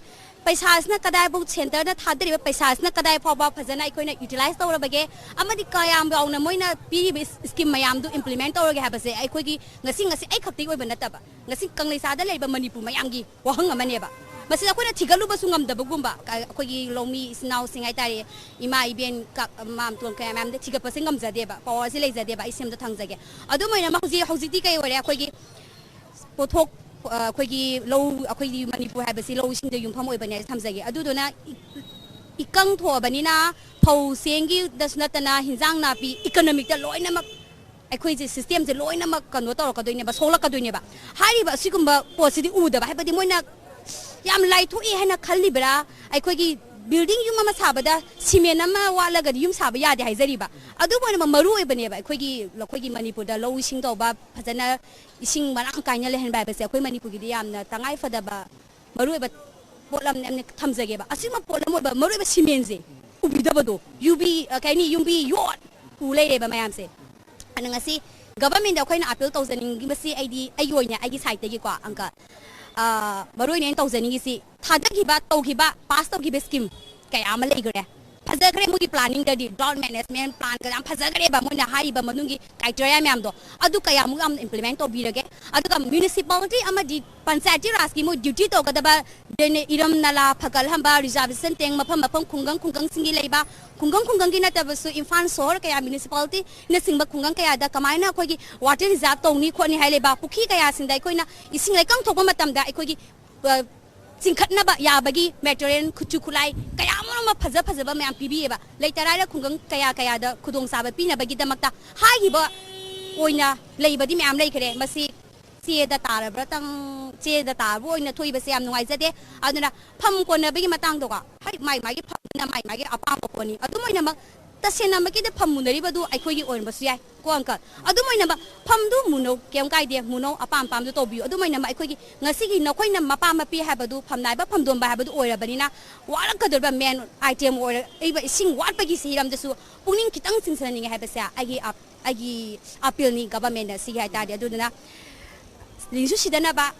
ꯄꯩꯁꯥꯁꯤꯅ ꯀꯗꯥꯏꯐꯥꯎ, ꯁꯦꯟꯇꯔꯅ ꯊꯥꯗꯔꯤꯕ ꯄꯩꯁꯥꯁꯤꯅ ꯀꯗꯥꯏ ꯐꯥꯎꯕ ꯐꯖꯅ ꯑꯩꯈꯣꯏꯅ ꯌꯨꯇꯤꯂꯥꯏꯁ ꯇꯧꯔꯕꯒꯦ, ꯑꯃꯗꯤ ꯀꯌꯥꯝ ꯌꯥꯎꯅ ꯃꯣꯏꯅ ꯄꯤꯔꯤꯕ ꯏꯁ-, ꯁ꯭ꯀꯤꯝ ꯃꯌꯥꯝꯗꯨ ꯏꯝꯄ꯭ꯂꯤꯃꯦꯟ ꯇꯧꯔꯒꯦ ꯍꯥꯏꯕꯁꯦ ꯑꯩꯈꯣꯏꯒꯤ ꯉꯁꯤ, ꯉꯁꯤ ꯑꯩ ꯈꯛꯇꯒꯤ ꯑꯣꯏꯕ ꯅꯠꯇꯕ, ꯉꯁꯤ ꯀꯪꯂꯩꯁꯥꯗ ꯂꯩꯕ ꯃꯅꯤꯄꯨꯔ ꯃꯌꯥꯝꯒꯤ ꯋꯥꯍꯪ ꯑꯃꯅꯦꯕ꯫ ꯃꯁꯤꯗ ꯑꯩꯈꯣꯏꯅ ꯊꯤꯒꯠꯂꯨꯕꯁꯨ ꯉꯝꯗꯕꯒꯨꯝꯕ, ꯀ-, ꯑꯩꯈꯣꯏꯒꯤ ꯂꯧꯃꯤ ꯏꯆꯤꯟ ꯏꯅꯥꯎꯁꯤꯡ ꯍꯥꯏꯇꯥꯔꯦ, ꯏꯃꯥ ꯏꯕꯦꯟ ꯀ-, ꯃꯥꯝꯇꯣꯟ ꯀꯌꯥ ꯃꯌꯥꯝꯗ ꯊꯤꯒꯠꯄꯁꯦ ꯉꯝꯖꯗꯦꯕ, ꯄꯋꯥꯔꯁꯦ ꯂꯩꯖꯗꯦꯕ꯫ ꯑꯩ ꯁꯦꯝꯗ ꯊꯝꯖꯒꯦ꯫ ꯑꯗꯨꯝ ꯑꯣꯏꯅꯃꯛ ꯍꯧꯖꯤꯛ, ꯍꯧꯖꯤꯛꯇꯤ ꯀꯩ ꯑꯣꯏꯔꯦ, ꯑꯩꯈꯣꯏꯒꯤ ꯄꯣꯠꯊꯣꯛ, ꯑ, ꯑꯩꯈꯣꯏꯒꯤ ꯂꯧ, ꯑꯩꯈꯣꯏꯒꯤ ꯃꯅꯤꯄꯨꯔ ꯍꯥꯏꯕꯁꯤ ꯂꯧ ꯏꯁꯤꯡꯗ ꯌꯨꯝꯐꯝ ꯑꯣꯏꯕꯅꯦ ꯊꯝꯖꯒꯦ꯫ ꯑꯗꯨꯗꯨꯅ ꯏ-, ꯏꯀꯪ ꯊꯣꯛꯑꯕꯅꯤꯅ ꯐꯧ ꯆꯦꯡꯒꯤꯗꯁꯨ ꯅꯠꯇꯅ ꯍꯤꯟꯖꯥꯡ ꯅꯥꯄꯤ, ꯏꯀꯅꯣꯃꯤꯛꯇ ꯂꯣꯏꯅꯃꯛ ꯑꯩꯈꯣꯏꯁꯦ ꯁꯤꯁꯇꯦꯝꯁꯦ ꯂꯣꯏꯅꯃꯛ ꯀꯩꯅꯣ ꯇꯧꯔꯛꯀꯗꯣꯏꯅꯦꯕ, ꯁꯣꯛꯂꯛꯀꯗꯣꯏꯅꯦꯕ꯫ ꯍꯥꯏꯔꯤꯕ ꯑꯁꯤꯒꯨꯝꯕ ꯄꯣꯠꯁꯤꯗꯤ ꯎꯗꯕ, ꯍꯥꯏꯕꯗꯤ ꯃꯣꯏꯅ ꯌꯥꯝ ꯂꯥꯏꯊꯣꯛꯏ ꯍꯥꯏꯅ ꯈꯜꯂꯤꯕ꯭ꯔꯥ? ꯑꯩꯈꯣꯏꯒꯤ ꯕꯤꯜꯗꯤꯡ ꯌꯨꯝ ꯑꯃ ꯁꯥꯕꯗ ꯁꯤꯃꯦꯟ ꯑꯃ ꯋꯥꯠꯂꯒꯗꯤ ꯌꯨꯝ ꯁꯥꯕ ꯌꯥꯗꯦ ꯍꯥꯏꯖꯔꯤꯕ꯫ ꯑꯗꯨꯕꯨ ꯑꯣꯏꯅꯃꯛ ꯃꯔꯨ ꯑꯣꯏꯕꯅꯦꯕ ꯑꯩꯈꯣꯏꯒꯤ, ꯑꯩꯈꯣꯏꯒꯤ ꯃꯅꯤꯄꯨꯔꯗ ꯂꯧ ꯏꯁꯤꯡ ꯇꯧꯕ ꯐꯖꯅ, ꯏꯁꯤꯡ ꯃꯔꯥꯡ ꯀꯥꯏꯅ ꯂꯩꯍꯟꯕ ꯍꯥꯏꯕꯁꯦ ꯑꯩꯈꯣꯏ ꯃꯅꯤꯄꯨꯔꯒꯤꯗꯤ ꯌꯥꯝꯅ ꯇꯉꯥꯏ ꯐꯗꯕ ꯃꯔꯨꯑꯣꯏꯕ ꯄꯣꯠꯂꯝꯅꯦ ꯊꯝꯖꯒꯦꯕ꯫ ꯑꯁꯤꯒꯨꯝꯕ ꯄꯣꯠꯂꯝ ꯑꯣꯏꯕ ꯃꯔꯨꯑꯣꯏꯕ ꯁꯤꯃꯦꯟꯁꯦ ꯎꯕꯤꯗꯕꯗꯣ, ꯌꯨꯕꯤ, ꯑ, ꯀꯩ ꯍꯥꯏꯅꯤ, ꯌꯨꯝꯕꯤ ꯌꯣꯠ ꯎ ꯂꯩꯔꯦꯕ ꯃꯌꯥꯝꯁꯦ꯫ ꯑꯗꯨꯅ ꯉꯁꯤ ꯒꯚꯔꯟꯃꯦꯟꯗ ꯑꯩꯈꯣꯏꯅ ꯑꯥꯄꯤꯜ ꯇꯧꯖꯅꯤꯡꯉꯤꯕꯁꯤ, ꯑꯩꯗꯤ ꯑꯩꯒꯤ ꯑꯣꯏꯅ ꯑꯩꯒꯤ ꯁꯥꯏꯠꯇꯒꯤꯀꯣ, ꯑꯪꯀꯜ, ꯑ, ꯃꯔꯨ ꯑꯣꯏꯅ ꯑꯩꯅ ꯇꯧꯖꯅꯤꯡꯉꯤꯁꯤ ꯊꯥꯗꯈꯤꯕ, ꯇꯧꯈꯤꯕ, ꯄꯥꯁ ꯇꯧꯈꯤꯕ ꯁ꯭ꯀꯤꯝ ꯀꯌꯥ ꯑꯃ ꯂꯩꯈ꯭ꯔꯦ꯫ ꯐꯖꯈ꯭ꯔꯦ ꯃꯣꯏꯒꯤ ꯄ꯭ꯂꯥꯅꯤꯡꯗꯗꯤ, ꯗ꯭ꯔꯥꯎꯠ ꯃꯦꯅꯦꯖꯃꯦꯟ ꯄ꯭ꯂꯥꯟꯒ ꯌꯥꯝ ꯐꯖꯈ꯭ꯔꯦꯕ, ꯃꯣꯏꯅ ꯍꯥꯏꯔꯤꯕ ꯃꯅꯨꯡꯒꯤ ꯀ꯭ꯔꯥꯏꯇꯦꯔꯤꯌꯥ ꯃꯌꯥꯝꯗꯣ꯫ ꯑꯗꯨ ꯀꯌꯥꯃꯨꯛ ꯌꯥꯝꯅ ꯏꯝꯄ꯭ꯂꯤꯃꯦꯟ ꯇꯧꯕꯤꯔꯒꯦ? ꯑꯗꯨꯒ ꯃ꯭ꯌꯨꯅꯤꯁꯤꯄꯥꯂꯤꯇꯤ ꯑꯃꯗꯤ ꯄꯟꯆꯥꯌꯇꯤ ꯔꯥꯖꯀꯤ ꯃꯣꯏ ꯗ꯭ꯌꯨꯇꯤ ꯇꯧꯒꯗꯕ, ꯗ꯭ꯔꯦꯅꯦ-, ꯏꯔꯝ ꯅꯂꯥ ꯐꯒꯠꯍꯟꯕ, ꯔꯤꯖꯥꯔꯕꯦꯁꯟ ꯇꯦꯡ ꯃꯐꯝ ꯃꯐꯝ ꯈꯨꯡꯒꯪ ꯈꯨꯡꯒꯪꯁꯤꯡꯒꯤ ꯂꯩꯕ, ꯈꯨꯡꯒꯪ ꯈꯨꯡꯒꯪꯒꯤ ꯅꯠꯇꯕꯁꯨ ꯏꯝꯐꯥꯜ ꯁꯣꯍꯣꯔ ꯀꯌꯥ, ꯃ꯭ꯌꯨꯅꯤꯁꯤꯄꯥꯂꯤꯇꯤꯅꯆꯤꯡꯕ ꯈꯨꯡꯒꯪ ꯀꯌꯥꯗ ꯀꯃꯥꯏꯅ ꯑꯩꯈꯣꯏꯒꯤ ꯋꯥꯇꯔ ꯔꯤꯖꯥꯔꯕ ꯇꯧꯅꯤ ꯈꯣꯠꯅꯤ ꯍꯥꯏ ꯂꯩꯕ, ꯄꯨꯈ꯭ꯔꯤ ꯀꯌꯥꯁꯤꯡꯗ ꯑꯩꯈꯣꯏꯅ ꯏꯁꯤꯡ ꯂꯩꯀꯪ ꯊꯣꯛꯄ ꯃꯇꯝꯗ ꯑꯩꯈꯣꯏꯒꯤ, ꯑ, ꯆꯤꯡꯈꯠꯅꯕ ꯌꯥꯕꯒꯤ ꯃꯦꯇꯔꯤꯌꯦꯜ, ꯈꯨꯠꯁꯨ ꯈꯨꯠꯂꯥꯏ ꯀꯌꯥ ꯑꯃꯔꯣꯝ ꯑꯃ ꯐꯖ ꯐꯖꯕ ꯃꯌꯥꯝ ꯄꯤꯕꯤꯌꯦꯕ꯫ ꯂꯩꯇ ꯂꯥꯏꯔ ꯈꯨꯡꯒꯪ ꯀꯌꯥ ꯀꯌꯥꯗ ꯈꯨꯗꯣꯡꯆꯥꯕ ꯄꯤꯅꯕꯒꯤꯗꯃꯛꯇ ꯍꯥꯏꯈꯤꯕ ꯑꯣꯏꯅ ꯂꯩꯕꯗꯤ ꯃꯌꯥꯝ ꯂꯩꯈ꯭ꯔꯦ꯫ ꯃꯁꯤ ꯆꯦꯗ ꯇꯥꯔꯕ꯭ꯔꯥꯇꯪ, ꯆꯦꯗ ꯇꯥꯕ ꯑꯣꯏꯅ ꯊꯣꯛꯏꯕꯁꯦ ꯌꯥꯝ ꯅꯨꯡꯉꯥꯏꯖꯗꯦ꯫ ꯑꯗꯨꯅ ꯐꯝ ꯀꯣꯟꯅꯕꯒꯤ ꯃꯇꯥꯡꯗꯀꯣ, ꯍꯣꯏ, ꯃꯥꯏ ꯃꯥꯒꯤ ꯐꯝꯗꯨꯅ ꯃꯥꯏ ꯃꯥꯒꯤ ꯑꯄꯥꯝꯕ ꯄꯣꯠꯅꯤ꯫ ꯑꯗꯨꯝ ꯑꯣꯏꯅꯃꯛ, ꯇꯁꯦꯡꯅꯃꯛꯀꯤꯗꯤ ꯐꯝ ꯃꯨꯟꯅꯔꯤꯕꯗꯨ ꯑꯩꯈꯣꯏꯒꯤ ꯑꯣꯏꯔꯝꯕꯁꯨ ꯌꯥꯏ ꯀꯣ, ꯑꯪꯀꯜ? ꯑꯗꯨꯝ ꯑꯣꯏꯅꯃꯛ ꯐꯝꯗꯨ ꯃꯨꯟꯅꯧ, ꯀꯩꯝ ꯀꯥꯏꯗꯦ, ꯃꯨꯟꯅꯧ, ꯑꯄꯥꯝ ꯑꯄꯥꯝꯕꯗꯨ ꯇꯧꯕꯤꯌꯨ꯫ ꯑꯗꯨꯝ ꯑꯣꯏꯅꯃꯛ ꯑꯩꯈꯣꯏꯒꯤ ꯉꯁꯤꯒꯤ ꯅꯈꯣꯏꯅ ꯃꯄꯥ ꯃꯄꯤ ꯍꯥꯏꯕꯗꯨ, ꯐꯝꯅꯥꯏꯕ ꯐꯝꯗꯣꯟꯕ ꯍꯥꯏꯕꯗꯨ ꯑꯣꯏꯔꯕꯅꯤꯅ, ꯋꯥꯔꯛꯀꯗꯧꯔꯤꯕ ꯃꯦꯟ ꯑꯥꯏꯇꯦꯝ ꯑꯣꯏꯔꯛꯏꯕ ꯏꯁꯤꯡ ꯋꯥꯠꯄꯒꯤ ꯍꯤꯔꯝꯗꯁꯨ ꯄꯨꯛꯅꯤꯡ ꯈꯤꯇꯪ ꯆꯤꯡꯁꯤꯟꯅꯤꯡꯉꯦ ꯍꯥꯏꯕꯁꯦ ꯑꯩꯒꯤ ꯑꯞ-, ꯑꯩꯒꯤ ꯑꯄꯤꯜꯅꯤ ꯒꯚꯔꯟꯃꯦꯟꯠꯅ ꯁꯤꯒꯤ ꯍꯥꯏ ꯇꯥꯔꯗꯤ꯫ ꯑꯗꯨꯗꯨꯅ ꯂꯤꯟꯁꯨ ꯁꯤꯗꯅꯕ,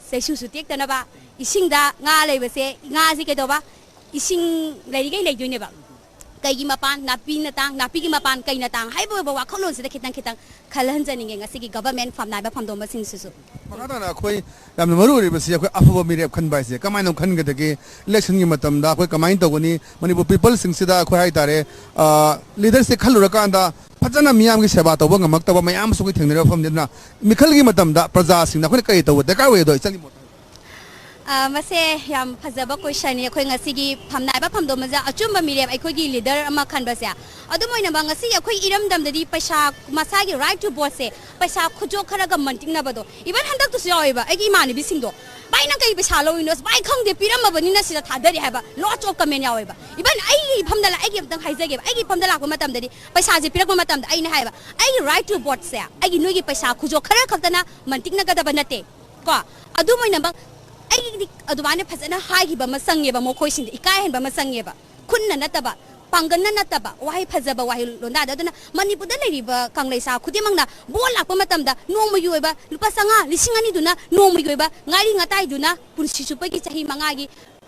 ꯆꯩꯁꯨꯁꯨ ꯇꯦꯛꯇꯅꯕ, ꯏꯁꯤꯡꯗ ꯉꯥ ꯂꯩꯕꯁꯦ, ꯉꯥꯁꯤ ꯀꯩꯗꯧꯕ? ꯏꯁꯤꯡ ꯂꯩꯔꯤꯈꯩ ꯂꯩꯗꯣꯏꯅꯦꯕ꯫ ꯀꯩꯒꯤ ꯃꯄꯥꯟ, ꯅꯥꯄꯤꯅ ꯇꯥꯡ, ꯅꯥꯄꯤꯒꯤ ꯃꯄꯥꯟ ꯀꯩꯅ ꯇꯥꯡ ꯍꯥꯏꯕ ꯑꯣꯏꯕ ꯋꯥꯈꯜꯂꯣꯟꯁꯤꯗ ꯈꯤꯇꯪ ꯈꯤꯇꯪ ꯈꯜꯍꯟꯖꯅꯤꯡꯉꯦ ꯉꯁꯤꯒꯤ ꯒꯚꯔꯟꯃꯦꯟ ꯐꯝꯅꯥꯏꯕ ꯐꯝꯗꯣꯝꯕꯁꯤꯡꯁꯤꯁꯨ꯫ ꯃꯈꯥ ꯇꯥꯅ ꯑꯩꯈꯣꯏ ꯌꯥꯝꯅ ꯃꯔꯨ ꯑꯣꯏꯔꯤꯕꯁꯤ ꯑꯩꯈꯣꯏ ꯑꯐꯕ ꯃꯤꯔꯦꯞ ꯈꯟꯕ ꯍꯥꯏꯁꯦ ꯀꯃꯥꯏꯅ ꯈꯟꯒꯗꯒꯦ? ꯏꯂꯦꯛꯁꯟꯒꯤ ꯃꯇꯝꯗ ꯑꯩꯈꯣꯏ ꯀꯃꯥꯏꯅ ꯇꯧꯒꯅꯤ? ꯃꯅꯤꯄꯨꯔ ꯄꯤꯄꯜꯁꯤꯡꯁꯤꯗ ꯑꯩꯈꯣꯏ ꯍꯥꯏ ꯇꯥꯔꯦ, ꯂꯤꯗꯔꯁꯦ ꯈꯜꯂꯨꯔꯀꯥꯟꯗ ꯐꯖꯅ ꯃꯤꯌꯥꯝꯒꯤ ꯁꯦꯕꯥ ꯇꯧꯕ ꯉꯝꯃꯛꯇꯕ ꯃꯌꯥꯝ ꯑꯃꯁꯨ ꯑꯩꯈꯣꯏ ꯊꯦꯡꯅꯔꯤꯕ ꯃꯐꯝꯅꯤ꯫ ꯑꯗꯨꯅ ꯃꯤꯈꯜꯒꯤ ꯃꯇꯝꯗ ꯄ꯭ꯔꯖꯥꯁꯤꯡꯅ ꯑꯩꯈꯣꯏꯅ ꯀꯔꯤ ꯇꯧꯕ ꯗꯔꯀꯥꯔ ꯑꯣꯏ? ꯑꯗꯣ ꯏꯆꯟꯒꯤ ꯃꯣꯠꯇ꯫ ꯑ, ꯃꯁꯦ ꯌꯥꯝ ꯐꯖꯕ ꯀꯣꯏꯁꯟꯅꯤ꯫ ꯑꯩꯈꯣꯏ ꯉꯁꯤꯒꯤ ꯐꯝꯅꯥꯏꯕ ꯐꯝꯗꯣꯝꯕꯁꯦ ꯑꯆꯨꯝꯕ ꯃꯤꯔꯦꯞ ꯑꯩꯈꯣꯏꯒꯤ ꯂꯤꯗꯔ ꯑꯃ ꯈꯟꯕꯁꯦ꯫ ꯑꯗꯨꯝ ꯑꯣꯏꯅꯃꯛ ꯉꯁꯤ ꯑꯩꯈꯣꯏ ꯏꯔꯝꯗꯝꯗꯗꯤ ꯄꯩꯁꯥ, ꯃꯁꯥꯒꯤ ꯔꯥꯏꯠ ꯇꯨ ꯚꯣꯠꯁꯦ ꯄꯩꯁꯥ ꯈꯨꯗꯣꯛ ꯈꯔꯒ ꯃꯟꯇꯤꯛꯅꯕꯗꯣ꯫ ꯏꯚꯟ ꯍꯟꯗꯛꯇꯁꯨ ꯌꯥꯎꯋꯦꯕ ꯑꯩꯒꯤ ꯏꯃꯥꯟꯅꯕꯤꯁꯤꯡꯗꯣ, "ꯚꯥꯏ, ꯅꯪ ꯀꯩ ꯄꯩꯁꯥ ꯂꯧꯔꯤꯅꯣ?" "ꯚꯥꯏ, ꯈꯪꯗꯦ, ꯄꯤꯔꯝꯃꯕꯅꯤꯅ ꯁꯤꯗ ꯊꯥꯗꯔꯤ" ꯍꯥꯏꯕ lots of comment ꯌꯥꯎꯋꯦꯕ꯫ ꯏꯚꯟ ꯑꯩꯒꯤ ꯏꯐꯝꯗ ꯂꯥꯛ-, ꯑꯩꯒꯤ ꯑꯝꯇꯪ ꯍꯥꯏꯖꯒꯦꯕ, ꯑꯩꯒꯤ ꯏꯐꯝꯗ ꯂꯥꯛꯄ ꯃꯇꯝꯗꯗꯤ ꯄꯩꯁꯥꯁꯦ ꯄꯤꯔꯛꯄ ꯃꯇꯝꯗ ꯑꯩꯅ ꯍꯥꯏꯕ, "ꯑꯩꯒꯤ ꯔꯥꯏꯠ ꯇꯨ ꯚꯣꯠꯁꯦ ꯑꯩꯒꯤ ꯅꯣꯏꯒꯤ ꯄꯩꯁꯥ ꯈꯨꯗꯣꯛ ꯈꯔ ꯈꯛꯇꯅ ꯃꯟꯇꯤꯛꯅꯒꯗꯕ ꯅꯠꯇꯦ"꯫ ꯀꯣ, ꯑꯗꯨꯝ ꯑꯣꯏꯅꯃꯛ ꯑꯩꯒꯤꯗꯤ ꯑꯗꯨꯃꯥꯏꯅ ꯐꯖꯅ ꯍꯥꯏꯈꯤꯕ ꯑꯃ ꯆꯪꯉꯦꯕ, ꯃꯈꯣꯏꯁꯤꯡꯗ ꯏꯀꯥꯏꯍꯟꯕ ꯑꯃ ꯆꯪꯉꯦꯕ꯫ ꯈꯨꯠꯅ ꯅꯠꯇꯕ, ꯄꯥꯡꯒꯜꯅ ꯅꯠꯇꯕ, ꯋꯥꯍꯩ ꯐꯖꯕ, ꯋꯥꯍꯩ ꯂꯣꯟꯗꯥꯗ꯫ ꯑꯗꯨꯅ ꯃꯅꯤꯄꯨꯔꯗ ꯂꯩꯔꯤꯕ ꯀꯪꯂꯩꯁꯥ ꯈꯨꯗꯤꯡꯃꯛꯅ ꯚꯣꯠ ꯂꯥꯛꯄ ꯃꯇꯝꯗ ꯅꯣꯡꯃꯒꯤ ꯑꯣꯏꯕ ꯂꯨꯄꯥ ꯆꯥꯝꯃꯉꯥ, ꯂꯤꯁꯤꯡ ꯑꯅꯤꯗꯨꯅ ꯅꯣꯡꯃꯒꯤ ꯑꯣꯏꯕ ꯉꯥꯔꯤ ꯉꯥꯇꯥꯏꯗꯨꯅ ꯄꯨꯟꯁꯤ ꯆꯨꯞꯄꯒꯤ ꯆꯍꯤ ꯃꯉꯥꯒꯤ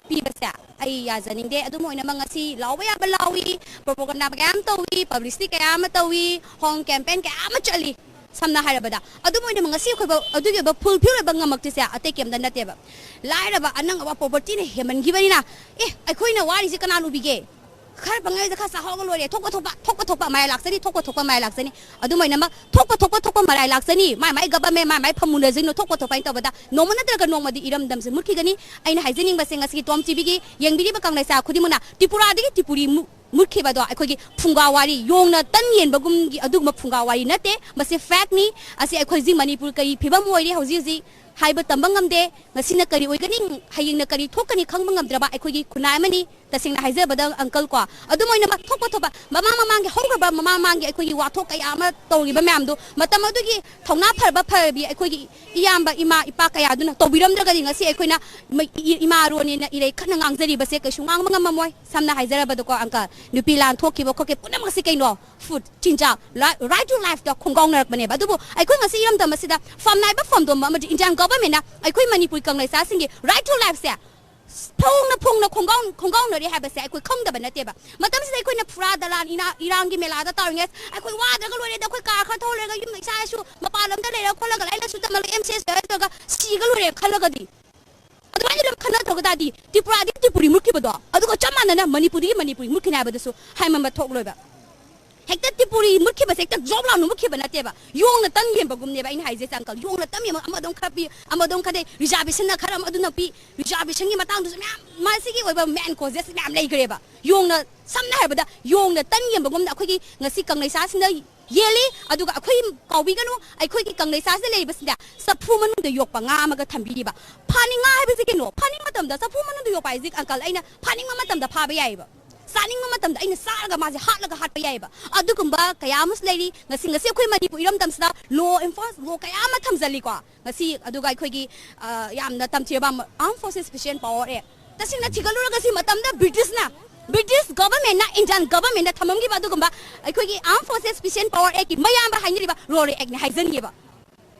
ꯄꯤꯕꯁꯦ ꯑꯩ ꯌꯥꯖꯅꯤꯡꯗꯦ꯫ ꯑꯗꯨꯝ ꯑꯣꯏꯅꯃꯛ ꯉꯁꯤ ꯂꯥꯎꯕ ꯌꯥꯕ ꯂꯥꯎꯏ, ꯄ꯭ꯔꯣꯄꯣꯒꯟꯗꯥ ꯀꯌꯥ ꯑꯃ ꯇꯧꯏ, ꯄꯕ꯭ꯂꯤꯁꯤꯇꯤ ꯀꯌꯥ ꯑꯃ ꯇꯧꯏ, ꯍꯣꯝ ꯀꯦꯝꯄꯦꯟ ꯀꯌꯥ ꯑꯃ ꯆꯠꯂꯤ꯫ ꯁꯝꯅ ꯍꯥꯏꯔꯕꯗ, ꯑꯗꯨꯝ ꯑꯣꯏꯅꯃꯛ ꯉꯁꯤ ꯑꯩꯈꯣꯏ ꯐꯥꯎ ꯑꯗꯨꯒꯤ ꯑꯣꯏꯕ ꯐꯨꯜꯐꯤꯜ ꯑꯣꯏꯕ ꯉꯝꯃꯛꯇ꯭ꯔꯤꯁꯦ ꯑꯇꯩ ꯀꯩꯝꯇ ꯅꯠꯇꯦꯕ꯫ ꯂꯥꯏꯔꯕ, ꯑꯅꯪ ꯑꯋꯥ, ꯄꯣꯕꯔꯇꯤꯅ ꯍꯦꯟꯃꯟꯈꯤꯕꯅꯤꯅ꯫ ꯑꯦ, ꯑꯩꯈꯣꯏꯅ ꯋꯥꯔꯤꯁꯤ ꯀꯅꯥꯅ ꯎꯕꯤꯒꯦ? ꯈꯔ ꯄꯪꯉꯩꯗ ꯈꯔ ꯆꯥꯍꯧꯒ ꯂꯣꯏꯔꯦ꯫ ꯊꯣꯛꯄ ꯊꯣꯛꯄ, ꯊꯣꯛꯄ ꯊꯣꯛꯄ ꯃꯔꯥꯏ ꯂꯥꯛꯆꯅꯤ, ꯊꯣꯛꯄ ꯊꯣꯛꯄ ꯃꯔꯥꯏ ꯂꯥꯛꯆꯅꯤ꯫ ꯑꯗꯨꯝ ꯑꯣꯏꯅꯃꯛ ꯊꯣꯛꯄ ꯊꯣꯛꯄ ꯊꯣꯛꯄ ꯃꯔꯥꯏ ꯂꯥꯛꯆꯅꯤ꯫ ꯃꯥꯏ ꯃꯥꯏ ꯒꯕꯔꯃꯦꯟ, ꯃꯥꯏ ꯃꯥꯏ ꯐꯝꯃꯨꯅꯖꯅꯨ꯫ ꯊꯣꯛꯄ ꯊꯣꯛꯄ ꯍꯥꯏꯅ ꯇꯧꯕꯗ ꯅꯣꯡꯃ ꯅꯠꯇ꯭ꯔꯒ ꯅꯣꯡꯃꯗꯤ ꯏꯔꯝꯗꯝꯁꯦ ꯃꯨꯠꯈꯤꯒꯅꯤ꯫ ꯑꯩꯅ ꯍꯥꯏꯖꯅꯤꯡꯕꯁꯦ ꯉꯁꯤꯒꯤ ꯇꯣꯝ ꯇꯤꯚꯤꯒꯤ ꯌꯦꯡꯕꯤꯔꯤꯕ ꯀꯪꯂꯩꯁꯥ ꯈꯨꯗꯤꯡꯃꯛꯅ ꯇ꯭ꯔꯤꯄꯨꯔꯥꯗꯒꯤ ꯇ꯭ꯔꯤꯄꯨꯔꯤ ꯃꯨ-, ꯃꯨꯠꯈꯤꯕꯗꯣ ꯑꯩꯈꯣꯏꯒꯤ ꯐꯨꯡꯒꯥ ꯋꯥꯔꯤ, ꯌꯣꯡꯅ ꯇꯟ ꯌꯦꯟꯕꯒꯨꯝꯒꯤ ꯑꯗꯨꯒꯨꯝꯕ ꯐꯨꯡꯒꯥ ꯋꯥꯔꯤ ꯅꯠꯇꯦ꯫ ꯃꯁꯤ ꯐꯦꯛꯅꯤ꯫ ꯑꯁꯤ ꯑꯩꯈꯣꯏ ꯍꯧꯖꯤꯛ ꯃꯅꯤꯄꯨꯔ ꯀꯔꯤ ꯐꯤꯕꯝ ꯑꯣꯏꯔꯤ ꯍꯧꯖꯤꯛ ꯍꯧꯖꯤꯛ ꯍꯥꯏꯕ ꯇꯝꯕ ꯉꯝꯗꯦ꯫ ꯉꯁꯤꯅ ꯀꯔꯤ ꯑꯣꯏꯒꯅꯤ, ꯍꯌꯦꯡꯅ ꯀꯔꯤ ꯊꯣꯛꯀꯅꯤ ꯈꯪꯕ ꯉꯝꯗ꯭ꯔꯕ ꯑꯩꯈꯣꯏꯒꯤ ꯈꯨꯟꯅꯥꯏ ꯑꯃꯅꯤ꯫ ꯇꯁꯦꯡꯅ ꯍꯥꯏꯖꯕꯗ, ꯑꯪꯀꯜ ꯀꯣ, ꯑꯗꯨꯝ ꯑꯣꯏꯅꯃꯛ ꯊꯣꯛꯄ ꯊꯣꯛꯄ ꯃꯃꯥꯡ ꯃꯃꯥꯡꯒꯤ ꯍꯧꯈ꯭ꯔꯕ ꯃꯃꯥꯡ ꯃꯃꯥꯡꯒꯤ ꯑꯩꯈꯣꯏꯒꯤ ꯋꯥꯊꯣꯛ ꯀꯌꯥ ꯑꯃ ꯇꯧꯔꯤꯕ ꯃꯌꯥꯝꯗꯣ ꯃꯇꯝ ꯑꯗꯨꯒꯤ ꯊꯧꯅꯥ ꯐꯔꯕ ꯐꯔꯕꯤ ꯑꯩꯈꯣꯏꯒꯤ ꯏꯌꯥꯝꯕ, ꯏꯃꯥ, ꯏꯄꯥ ꯀꯌꯥꯗꯨꯅ ꯇꯧꯕꯤꯔꯝꯗ꯭ꯔꯒꯗꯤ ꯉꯁꯤ ꯑꯩꯈꯣꯏꯅ ꯃ-, ꯏ-, ꯏꯃꯥꯔꯣꯟꯅꯤꯅ ꯏꯔꯩ ꯈꯠꯅ ꯉꯥꯡꯖꯔꯤꯕꯁꯦ ꯀꯩꯁꯨ ꯉꯥꯡꯕ ꯉꯝꯃꯝꯃꯣꯏ꯫ ꯁꯝꯅ ꯍꯥꯏꯖꯔꯕꯗꯀꯣ, ꯑꯪꯀꯜ, ꯅꯨꯄꯤ ꯂꯥꯟ ꯊꯣꯛꯈꯤꯕ ꯈꯣꯠꯈꯤꯕ ꯄꯨꯝꯅꯃꯛꯁꯤ ꯀꯩꯅꯣ? ꯐꯨꯗ, ꯆꯤꯟꯖꯥꯛ, ꯔꯥꯏꯠ ꯇꯨ ꯂꯥꯏꯐꯇ ꯈꯣꯡꯒꯥꯎꯅꯔꯛꯄꯅꯦꯕ꯫ ꯑꯗꯨꯕꯨ ꯑꯩꯈꯣꯏ ꯉꯁꯤ ꯏꯔꯝꯗꯝ ꯑꯁꯤꯗ ꯐꯝꯅꯥꯏꯕ ꯐꯝꯗꯣꯝꯕ ꯑꯃꯗꯤ ꯏꯟꯗꯤꯌꯥꯟ ꯒꯣꯚꯔꯃꯦꯟꯅ ꯑꯩꯈꯣꯏ ꯃꯅꯤꯄꯨꯔꯤ ꯀꯪꯂꯩꯁꯥꯁꯤꯡꯒꯤ ꯔꯥꯏꯠ ꯇꯨ ꯂꯥꯏꯐꯁꯦ ꯐꯣꯡꯅ ꯐꯣꯡꯅ ꯈꯣꯡꯒꯥꯎ ꯈꯣꯡꯒꯥꯎꯅꯔꯤ ꯍꯥꯏꯕꯁꯦ ꯑꯩꯈꯣꯏ ꯈꯪꯗꯕ ꯅꯠꯇꯦꯕ꯫ ꯃꯇꯝꯁꯤꯗ ꯑꯩꯈꯣꯏꯅ ꯐꯨꯔꯥ ꯗꯂꯥꯟ ꯏꯅꯥ ꯏꯔꯥꯡꯒꯤ ꯃꯦꯂꯥꯗ ꯇꯧꯔꯤꯉꯩ ꯑꯩꯈꯣꯏ ꯋꯥꯗ꯭ꯔꯒ ꯂꯣꯏꯔꯦꯗ, ꯑꯩꯈꯣꯏ ꯀꯥꯔ ꯈꯔ ꯊꯧꯔꯒ ꯌꯨꯝ ꯏꯁꯥ ꯏꯁꯨ ꯃꯄꯥꯟ ꯂꯝꯗ ꯂꯩꯔꯒ ꯈꯣꯠꯂꯒ ꯂꯥꯏꯔꯤꯛ ꯂꯥꯏꯁꯨ ꯇꯝꯃꯒ ꯑꯦꯝ ꯁꯤ ꯑꯦꯁ ꯂꯣꯏꯔꯒ ꯁꯤꯒ ꯂꯣꯏꯔꯦ ꯈꯜꯂꯒꯗꯤ, ꯑꯗꯨꯃꯥꯏꯅ ꯂꯣꯏ ꯈꯟꯅ ꯇꯧꯔꯒ ꯇꯥꯔꯗꯤ ꯇ꯭ꯔꯤꯄꯨꯔꯥꯗꯒꯤ ꯇ꯭ꯔꯤꯄꯨꯔꯤ ꯃꯨꯠꯈꯤꯕꯗꯣ ꯑꯗꯨꯒ ꯆꯞ ꯃꯥꯟꯅꯅ ꯃꯅꯤꯄꯨꯔꯗꯒꯤ ꯃꯅꯤꯄꯨꯔꯤ ꯃꯨꯠꯈꯤꯅꯤ ꯍꯥꯏꯕꯗꯨꯁꯨ ꯍꯥꯏꯃꯟꯕ ꯊꯣꯛꯂꯣꯏꯕ꯫ ꯍꯦꯛꯇ ꯇ꯭ꯔꯤꯄꯨꯔꯤ ꯃꯨꯠꯈꯤꯕꯁꯦ ꯍꯦꯛꯇ ꯖꯣꯕ ꯂꯥꯎꯅ ꯃꯨꯠꯈꯤꯕ ꯅꯠꯇꯦꯕ꯫ ꯌꯣꯡꯅ ꯇꯟ ꯌꯦꯟꯕꯒꯨꯝꯅꯦꯕ ꯑꯩꯅ ꯍꯥꯏꯖꯩꯁꯦ, ꯑꯪꯀꯜ꯫ ꯌꯣꯡꯅ ꯇꯟ ꯌꯦꯟꯕ, ꯑꯃꯗꯣꯝ ꯈꯔ ꯄꯤ, ꯑꯃꯗꯣꯝ ꯈꯔ ꯔꯤꯖꯥꯔꯕꯦꯁꯟꯅ ꯈꯔ ꯑꯃ ꯑꯗꯨꯅ ꯄꯤ꯫ ꯔꯤꯖꯥꯔꯕꯦꯁꯟꯒꯤ ꯃꯇꯥꯡꯗꯁꯨ ꯃꯌꯥꯝ ꯃꯁꯤꯒꯤ ꯑꯣꯏꯕ ꯃꯦꯟ ꯀꯣꯖꯦꯁ ꯃꯌꯥꯝ ꯂꯩꯈ꯭ꯔꯦꯕ꯫ ꯌꯣꯡꯅ, ꯁꯝꯅ ꯍꯥꯏꯔꯕꯗ, ꯌꯣꯡꯅ ꯇꯟ ꯌꯦꯟꯕꯒꯨꯝꯅ ꯑꯩꯈꯣꯏꯒꯤ ꯉꯁꯤ ꯀꯪꯂꯩꯁꯥꯁꯤꯡꯅ ꯌꯦꯜꯂꯤ꯫ ꯑꯗꯨꯒ ꯑꯩꯈꯣꯏ ꯀꯥꯎꯕꯤꯒꯅꯨ, ꯑꯩꯈꯣꯏꯒꯤ ꯀꯪꯂꯩꯁꯥꯁꯤꯗ ꯂꯩꯔꯤꯕꯁꯤꯗ ꯆꯐꯨ ꯃꯅꯨꯡꯗ ꯌꯣꯛꯄ ꯉꯥ ꯑꯃꯒ ꯊꯝꯕꯤꯔꯤꯕ꯫ ꯐꯥꯅꯤꯡ ꯉꯥ ꯍꯥꯏꯕꯁꯤ ꯀꯩꯅꯣ? ꯐꯥꯅꯤꯡ ꯃꯇꯝꯗ ꯆꯐꯨ ꯃꯅꯨꯡꯗ ꯌꯣꯛꯄ ꯍꯥꯏꯁꯤ, ꯑꯪꯀꯜ, ꯑꯩꯅ ꯐꯥꯅꯤꯡꯕ ꯃꯇꯝꯗ ꯐꯥꯕ ꯌꯥꯏꯑꯕ꯫ ꯆꯥꯅꯤꯡꯕ ꯃꯇꯝꯗ ꯑꯩꯅ ꯆꯥꯔꯒ ꯃꯥꯁꯦ ꯍꯥꯠꯂꯒ ꯍꯥꯠꯄ ꯌꯥꯏꯑꯕ꯫ ꯑꯗꯨꯒꯨꯝꯕ ꯀꯌꯥ ꯑꯃꯁꯨ ꯂꯩꯔꯤ꯫ ꯉꯁꯤ, ꯉꯁꯤ ꯑꯩꯈꯣꯏ ꯃꯅꯤꯄꯨꯔ ꯏꯔꯝꯗꯝꯁꯤꯗ ꯂꯣ ꯑꯦꯟꯐꯣꯔꯁ, ꯂꯣ ꯀꯌꯥ ꯑꯃ ꯊꯝꯖꯜꯂꯤꯀꯣ꯫ ꯉꯁꯤ ꯑꯗꯨꯒ ꯑꯩꯈꯣꯏꯒꯤ, ꯑ, ꯌꯥꯝꯅ ꯇꯝꯊꯤꯔꯕ Armed Forces Special Power Act꯫ ꯇꯁꯦꯡꯅ ꯊꯤꯒꯠꯂꯨꯔꯒ ꯁꯤ ꯃꯇꯝꯗ ꯕ꯭ꯔꯤꯇꯤꯁꯅ, ꯕ꯭ꯔꯤꯇꯤꯁ ꯒꯚꯔꯟꯃꯦꯟꯠꯅ ꯏꯟꯗꯤꯌꯥꯟ ꯒꯚꯔꯟꯃꯦꯟꯠꯇ ꯊꯝꯃꯝꯈꯤꯕ ꯑꯗꯨꯒꯨꯝꯕ ꯑꯩꯈꯣꯏꯒꯤ Armed Forces Special Power Actꯀꯤ ꯃꯌꯥꯝꯕ ꯍꯥꯏꯅꯔꯤꯕ ꯔꯣꯔꯦ ꯑꯦꯛꯅꯦ ꯍꯥꯏꯖꯅꯤꯡꯉꯦꯕ꯫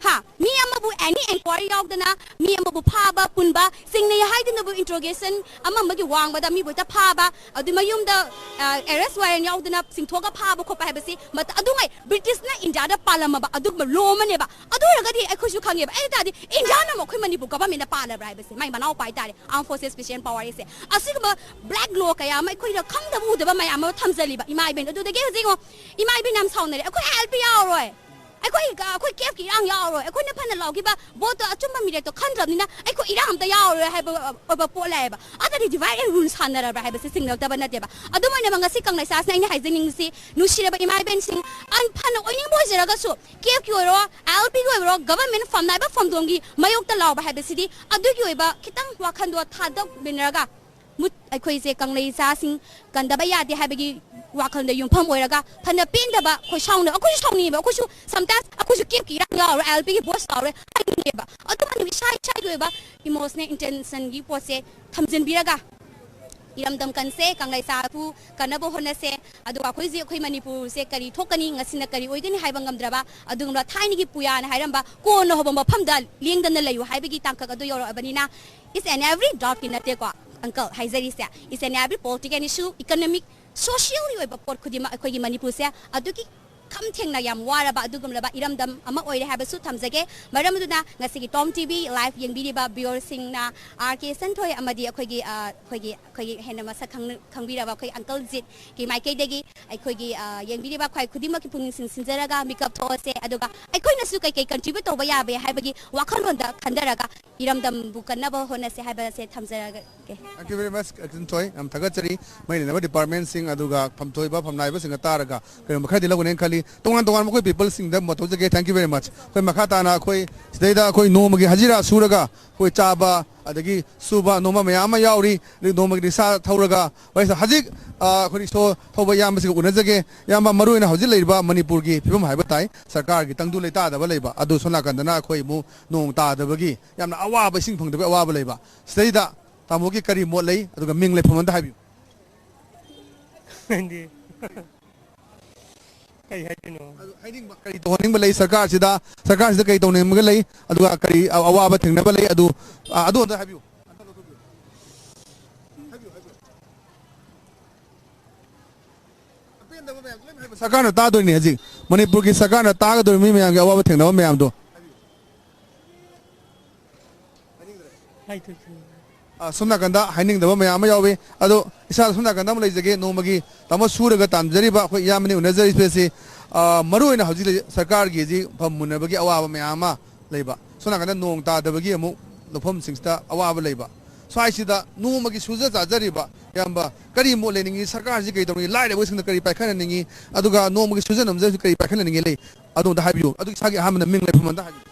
ꯍꯥ, ꯃꯤ ꯑꯃꯕꯨ ꯑꯦꯅꯤ ꯑꯦꯟꯀ꯭ꯋꯥꯏꯔꯤ ꯌꯥꯎꯗꯅ ꯃꯤ ꯑꯃꯕꯨ ꯐꯥꯕ, ꯄꯨꯟꯕ, ꯆꯤꯡꯅꯩ ꯍꯥꯏꯗꯨꯅꯕꯨ ꯏꯟꯇ꯭ꯔꯣꯒꯦꯁꯟ ꯑꯃ ꯑꯃꯒꯤ ꯋꯥꯡꯃꯗ ꯃꯤꯕꯨ ꯍꯦꯛꯇ ꯐꯥꯕ, ꯑꯗꯨ ꯃꯌꯨꯝꯗ, ꯑ, ꯑꯦꯔꯦꯁ ꯋꯥꯔꯦꯟ ꯌꯥꯎꯗꯅ ꯆꯤꯡꯊꯣꯛꯑꯒ ꯐꯥꯕ ꯈꯣꯠꯄ ꯍꯥꯏꯕꯁꯤ ꯃꯇ-, ꯑꯗꯨꯉꯩ ꯕ꯭ꯔꯤꯇꯤꯁꯅ ꯏꯟꯗꯤꯌꯥꯗ ꯄꯥꯜꯂꯝꯃꯕ ꯑꯗꯨꯒꯨꯝꯕ ꯂꯣ ꯑꯃꯅꯦꯕ꯫ ꯑꯗꯨ ꯑꯣꯏꯔꯒꯗꯤ ꯑꯩꯈꯣꯏꯁꯨ ꯈꯪꯉꯦꯕ꯫ ꯑꯩ ꯇꯥꯔꯗꯤ ꯏꯟꯗꯤꯌꯥꯅ ꯑꯃꯨꯛ ꯑꯩꯈꯣꯏ ꯃꯅꯤꯄꯨꯔ ꯒꯚꯔꯟꯃꯦꯟꯠꯅ ꯄꯥꯜꯂꯕ꯭ꯔꯥ ꯍꯥꯏꯕꯁꯦ, ꯃꯥꯏ ꯃꯅꯥꯎꯄꯥ ꯍꯥꯏꯇꯥꯔꯦ, Armed Forces Special Power Actꯁꯦ꯫ ꯑꯁꯤꯒꯨꯝꯕ ꯕ꯭ꯂꯦꯛ ꯂꯣ ꯀꯌꯥ ꯑꯃ ꯑꯩꯈꯣꯏꯅ ꯈꯪꯗꯕ ꯎꯗꯕ ꯃꯌꯥꯝ ꯑꯃ ꯊꯝꯖꯜꯂꯤꯕ ꯏꯃꯥ ꯏꯕꯦꯟ꯫ ꯑꯗꯨꯗꯒꯤ ꯍꯧꯖꯤꯛ ꯌꯦꯡꯉꯣ, ꯏꯃꯥ ꯏꯕꯦꯟ ꯌꯥꯝ ꯁꯥꯎꯅꯔꯦ, "ꯑꯩꯈꯣꯏ ꯑꯥꯏ ꯑꯦꯜ ꯄꯤ ꯌꯥꯎꯔꯣꯏ, ꯑꯩꯈꯣꯏ, ꯑꯩꯈꯣꯏ ꯀꯦꯐꯀꯤ ꯏꯔꯥꯡ ꯌꯥꯎꯔꯣꯏ, ꯑꯩꯈꯣꯏꯅ ꯐꯅ ꯂꯥꯎꯈꯤꯕ ꯚꯣꯠꯇꯣ ꯑꯆꯨꯝꯕ ꯃꯤꯔꯦꯞꯇꯣ ꯈꯟꯗ꯭ꯔꯕꯅꯤꯅ ꯑꯩꯈꯣꯏ ꯏꯔꯥꯡ ꯑꯝꯇ ꯌꯥꯎꯔꯣꯏ" ꯍꯥꯏꯕ ꯑꯣꯏꯕ ꯄꯣꯠ ꯂꯥꯛꯑꯦꯕ꯫ ꯑꯗꯨꯗꯤ divide and rule ꯁꯥꯟꯅꯔꯕ꯭ꯔꯥ ꯍꯥꯏꯕꯁꯤ ꯆꯤꯡꯅꯗꯕ ꯅꯠꯇꯦꯕ꯫ ꯑꯗꯨꯃꯥꯏꯅ ꯉꯁꯤ ꯀꯪꯂꯩꯁꯥꯁꯤꯅ ꯑꯩꯅ ꯍꯥꯏꯖꯅꯤꯡꯉꯤꯁꯤ, ꯅꯨꯡꯁꯤꯔꯕ ꯏꯃꯥ ꯏꯕꯦꯟꯁꯤꯡ, ꯑꯟ-, ꯐꯅ ꯑꯣꯏꯅꯤꯡꯕ ꯑꯣꯏꯖꯔꯒꯁꯨ, ꯀꯦꯐꯀꯤ ꯑꯣꯏꯔꯣ, ꯑꯥꯏ ꯑꯦꯜ ꯄꯤꯒꯤ ꯑꯣꯏꯔꯣ, ꯒꯚꯔꯟꯃꯦꯟꯠ ꯐꯝꯅꯥꯏꯕ ꯐꯝꯗꯣꯝꯒꯤ ꯃꯥꯌꯣꯛꯇ ꯂꯥꯎꯕ ꯍꯥꯏꯕꯁꯤꯗꯤ ꯑꯗꯨꯒꯤ ꯑꯣꯏꯕ ꯈꯤꯇꯪ ꯋꯥꯈꯜꯗꯣ ꯊꯥꯗꯣꯛꯃꯤꯟꯅꯔꯒ ꯃꯨꯠ-, ꯑꯩꯈꯣꯏꯁꯦ ꯀꯪꯂꯩ ꯏꯆꯥꯁꯤꯡ ꯀꯟꯗꯕ ꯌꯥꯗꯦ ꯍꯥꯏꯕꯒꯤ ꯋꯥꯈꯜꯗ ꯌꯨꯝꯐꯝ ꯑꯣꯏꯔꯒ ꯐꯅ ꯄꯦꯟꯗꯕ, ꯑꯩꯈꯣꯏ ꯁꯥꯎꯅ-, ꯑꯩꯈꯣꯏꯁꯨ ꯁꯥꯎꯅꯤꯡꯉꯦꯕ꯫ ꯑꯩꯈꯣꯏꯁꯨ sometimes ꯑꯩꯈꯣꯏꯁꯨ ꯀꯦꯞꯀꯤ ꯏꯔꯥꯡ ꯌꯥꯎꯔꯣ, ꯑꯥꯏ ꯑꯦꯜ ꯄꯤꯒꯤ ꯕꯣꯁ ꯌꯥꯎꯔꯦ ꯍꯥꯏꯅꯤꯡꯉꯦꯕ꯫ ꯑꯗꯨꯃꯥꯏꯅ ꯏꯁꯥ ꯏꯁꯥꯒꯤ ꯑꯣꯏꯕ ꯏꯃꯣꯁꯅꯦꯜ ꯏꯟꯇꯦꯟꯁꯟꯒꯤ ꯄꯣꯠꯁꯦ ꯊꯝꯖꯤꯟꯕꯤꯔꯒ ꯏꯔꯝꯗꯝ ꯀꯟꯁꯦ, ꯀꯪꯂꯩꯁꯥꯕꯨ ꯀꯟꯅꯕ ꯍꯣꯠꯅꯁꯦ꯫ ꯑꯗꯨꯒ ꯑꯩꯈꯣꯏ ꯍꯧꯖꯤꯛ ꯑꯩꯈꯣꯏ ꯃꯅꯤꯄꯨꯔꯁꯦ ꯀꯔꯤ ꯊꯣꯛꯀꯅꯤ, ꯉꯁꯤꯅ ꯀꯔꯤ ꯑꯣꯏꯒꯅꯤ ꯍꯥꯏꯕ ꯉꯝꯗ꯭ꯔꯕ, ꯑꯗꯨꯒꯨꯝꯕ ꯊꯥꯏꯅꯒꯤ ꯄꯨꯌꯥꯅ ꯍꯥꯏꯔꯝꯕ ꯀꯣꯟꯅ ꯍꯧꯕ ꯃꯐꯝꯗ ꯂꯦꯡꯗꯅ ꯂꯩꯌꯨ ꯍꯥꯏꯕꯒꯤ ꯇꯥꯡꯀꯛ ꯑꯗꯨ ꯌꯧꯔꯛꯑꯕꯅꯤꯅ, each and every doubtꯀꯤ ꯅꯠꯇꯦꯀꯣ, uncle ꯍꯥꯏꯖꯔꯤꯁꯦ, each and every political issue, economic, socialꯒꯤ ꯑꯣꯏꯕ ꯄꯣꯠ ꯈꯨꯗꯤꯡꯃꯛ ꯑꯩꯈꯣꯏꯒꯤ ꯃꯅꯤꯄꯨꯔꯁꯦ ꯑꯗꯨꯒꯤ ꯈꯝ ꯊꯦꯡꯅ ꯌꯥꯝ ꯋꯥꯔꯕ ꯑꯗꯨꯒꯨꯝꯂꯕ ꯏꯔꯝꯗꯝ ꯑꯃ ꯑꯣꯏꯔꯦ ꯍꯥꯏꯕꯁꯨ ꯊꯝꯖꯒꯦ꯫ ꯃꯔꯝ ꯑꯗꯨꯅ ꯉꯁꯤꯒꯤ Tom TV live ꯌꯦꯡꯕꯤꯔꯤꯕ viewerꯁꯤꯡꯅ R K ꯁꯟꯊꯣꯏ ꯑꯃꯗꯤ ꯑꯩꯈꯣꯏꯒꯤ, ꯑ, ꯑꯩꯈꯣꯏꯒꯤ, ꯑꯩꯈꯣꯏꯒꯤ ꯍꯦꯟꯅ ꯃꯁꯛ ꯈꯪꯅ-, ꯈꯪꯕꯤꯔꯕ ꯑꯩꯈꯣꯏ uncle ꯖꯤꯠꯀꯤ ꯃꯥꯏꯀꯩꯗꯒꯤ ꯑꯩꯈꯣꯏꯒꯤ, ꯑ, ꯌꯦꯡꯕꯤꯔꯤꯕ ꯈ꯭ꯋꯥꯏ ꯈꯨꯗꯤꯡꯃꯛꯀꯤ ꯄꯨꯛꯅꯤꯡ ꯆꯤꯡꯁꯤꯟꯖꯔꯒ ꯃꯤꯀꯞ ꯊꯣꯛꯑꯁꯦ꯫ ꯑꯗꯨꯒ ꯑꯩꯈꯣꯏꯅꯁꯨ ꯀꯩꯀꯩ contribute ꯇꯧꯕ ꯌꯥꯕ ꯌꯥꯏ ꯍꯥꯏꯕꯒꯤ ꯋꯥꯈꯜꯂꯣꯟꯗ ꯈꯟꯊꯔꯒ ꯏꯔꯝꯗꯝꯕꯨ ꯀꯟꯅꯕ ꯍꯣꯠꯅꯁꯦ ꯍꯥꯏꯕꯁꯦ ꯊꯝꯖꯔꯒꯦ꯫ Thank you very much, Acting ꯊꯣꯏ꯫ ꯌꯥꯝ ꯊꯥꯒꯠꯆꯔꯤ꯫ ꯃꯔꯤ ꯂꯩꯅꯕ departmentꯁꯤꯡ ꯑꯗꯨꯒ ꯐꯝꯊꯣꯏꯕ ꯐꯝꯅꯥꯏꯕꯁꯤꯡꯒ ꯇꯥꯔꯒ ꯀꯔꯤꯒꯨꯝꯕ ꯈꯔꯗꯤ ꯂꯧꯒꯅꯦꯅ ꯈꯜꯂꯤ꯫ ꯇꯣꯉꯥꯟ ꯇꯣꯉꯥꯟꯕ ꯑꯩꯈꯣꯏ peopleꯁꯤꯡꯗ ꯃꯣꯠ ꯇꯧꯖꯒꯦ꯫ Thank you very much꯫ ꯑꯩꯈꯣꯏ ꯃꯈꯥ ꯇꯥꯅ ꯑꯩꯈꯣꯏ ꯁꯤꯗꯩꯗ ꯑꯩꯈꯣꯏ ꯅꯣꯡꯃꯒꯤ ꯍꯖꯤꯔꯥ ꯁꯨꯔꯒ ꯑꯩꯈꯣꯏ ꯆꯥꯕ ꯑꯗꯒꯤ ꯁꯨꯕ ꯅꯣꯝꯕ ꯃꯌꯥꯝ ꯑꯃ ꯌꯥꯎꯔꯤ꯫ ꯑꯗꯒꯤ ꯅꯣꯡꯃꯒꯤ ꯔꯤꯛꯁꯥ ꯊꯧꯔꯒ ꯋꯥꯔꯤ ꯁꯥ-, ꯍꯧꯖꯤꯛ, ꯑ, ꯑꯩꯈꯣꯏ ꯔꯤꯛꯁꯣ ꯊꯧꯕ ꯏꯌꯥꯝꯕꯁꯤꯒ ꯎꯅꯖꯒꯦ꯫ ꯏꯌꯥꯝꯕ, ꯃꯔꯨꯑꯣꯏꯅ ꯍꯧꯖꯤꯛ ꯂꯩꯔꯤꯕ ꯃꯅꯤꯄꯨꯔꯒꯤ ꯐꯤꯕꯝ ꯍꯥꯏꯕ ꯇꯥꯏ, ꯁꯔꯀꯥꯔꯒꯤ ꯇꯪꯗꯨ ꯂꯩꯇꯥꯗꯕ ꯂꯩꯕ, ꯑꯗꯨ ꯁꯣꯝ ꯅꯥꯀꯟꯗꯅ ꯑꯩꯈꯣꯏ ꯑꯃꯨꯛ ꯅꯣꯡ ꯇꯥꯗꯕꯒꯤ ꯌꯥꯝꯅ ꯑꯋꯥꯕ, ꯏꯁꯤꯡ ꯐꯪꯗꯕꯒꯤ ꯑꯋꯥꯕ ꯂꯩꯕ꯫ ꯁꯤꯗꯩꯗ ꯇꯥꯃꯣꯒꯤ ꯀꯔꯤ ꯃꯣꯠ ꯂꯩ? ꯑꯗꯨꯒ ꯃꯤꯡ ꯂꯩꯐꯝ ꯑꯝꯇ ꯍꯥꯏꯕꯤꯌꯨ꯫ ꯈꯪꯗꯦ꯫ ꯀꯩ ꯍꯥꯏꯗꯣꯏꯅꯣ? ꯑꯗꯨ ꯍꯥꯏꯅꯤꯡꯕ, ꯀꯔꯤ ꯇꯧꯍꯟꯅꯤꯡꯕ ꯂꯩ? ꯁꯔꯀꯥꯔꯁꯤꯗ, ꯁꯔꯀꯥꯔꯁꯤꯗ ꯀꯔꯤ ꯇꯧꯅꯤꯡꯕꯒ ꯂꯩ? ꯑꯗꯨꯒ ꯀꯔꯤ ꯑ-, ꯑꯋꯥꯕ ꯊꯦꯡꯅꯕ ꯂꯩ? ꯑꯗꯨ, ꯑ, ꯑꯗꯨ ꯑꯝꯇ ꯍꯥꯏꯕꯤꯌꯨ꯫ ꯍꯥꯏꯕꯤꯌꯨ, ꯍꯥꯏꯕꯤꯌꯨ꯫ ꯑꯄꯦꯟꯗꯕ ꯃꯌꯥꯝ ꯂꯣꯏꯅ ꯍꯥꯏꯕ ꯁꯔꯀꯥꯔꯅ ꯇꯥꯗꯣꯏꯅꯤ ꯍꯧꯖꯤꯛ꯫ ꯃꯅꯤꯄꯨꯔꯒꯤ ꯁꯔꯀꯥꯔꯅ ꯇꯥꯒꯗꯧꯔꯤꯕ ꯃꯤ ꯃꯌꯥꯝꯒꯤ ꯑꯋꯥꯕ ꯊꯦꯡꯅꯕ ꯃꯌꯥꯝꯗꯣ꯫ ꯍꯥꯏꯅꯤꯡꯗ꯭ꯔꯦ꯫ ꯍꯥꯏꯗꯣꯏꯁꯤ꯫ ꯑ, ꯁꯣꯝ ꯅꯥꯀꯟꯗ ꯍꯥꯏꯅꯤꯡꯗꯕ ꯃꯌꯥꯝ ꯑꯃ ꯌꯥꯎꯏ꯫ ꯑꯗꯣ ꯏꯁꯥ ꯁꯣꯝ ꯅꯥꯀꯟꯗ ꯑꯃ ꯂꯩꯖꯒꯦ꯫ ꯅꯣꯡꯃꯒꯤ ꯇꯥꯃꯣ ꯁꯨꯔꯒ ꯇꯥꯟꯖꯔꯤꯕ ꯑꯩꯈꯣꯏ ꯏꯌꯥꯝꯕꯅꯤ ꯎꯅꯖꯔꯤꯕꯁꯤ, ꯑ, ꯃꯔꯨꯑꯣꯏꯅ ꯍꯧꯖꯤꯛ ꯂꯩ-, ꯁꯔꯀꯥꯔꯒꯤ ꯍꯧꯖꯤꯛ ꯐꯝ ꯃꯨꯟꯅꯕꯒꯤ ꯑꯋꯥꯕ ꯃꯌꯥꯝ ꯑꯃ ꯂꯩꯕ꯫ ꯁꯣꯝ ꯅꯥꯀꯟꯗ ꯅꯣꯡ ꯇꯥꯗꯕꯒꯤ ꯑꯃꯨꯛ ꯂꯧꯐꯝꯁꯤꯡꯁꯤꯗ ꯑꯋꯥꯕ ꯂꯩꯕ꯫ ꯁ꯭ꯋꯥꯏꯁꯤꯗ ꯅꯣꯡꯃꯒꯤ ꯁꯨꯖ ꯆꯥꯖꯔꯤꯕ ꯏꯌꯥꯝꯕ ꯀꯔꯤ ꯃꯣꯠ ꯂꯩꯅꯤꯡꯉꯤ? ꯁꯔꯀꯥꯔꯁꯤ ꯀꯔꯤ ꯇꯧꯅꯤꯡꯉꯤ? ꯂꯥꯏꯔꯕꯁꯤꯡꯗ ꯀꯔꯤ ꯄꯥꯏꯈꯠꯍꯟꯅꯤꯡꯉꯤ? ꯑꯗꯨꯒ ꯅꯣꯡꯃꯒꯤ ꯁꯨꯖ ꯅꯣꯝꯖꯕꯁꯤ ꯀꯔꯤ ꯄꯥꯏꯈꯠꯍꯟꯅꯤꯡꯉꯤ ꯂꯩ? ꯑꯗꯣꯝꯗ ꯍꯥꯏꯕꯤꯌꯨ꯫ ꯑꯗꯨ ꯏꯁꯥꯒꯤ ꯑꯍꯥꯟꯕꯗ ꯃꯤꯡ ꯂꯩꯐꯝ ꯑꯝꯇ ꯍꯥꯏꯕꯤꯌꯨ꯫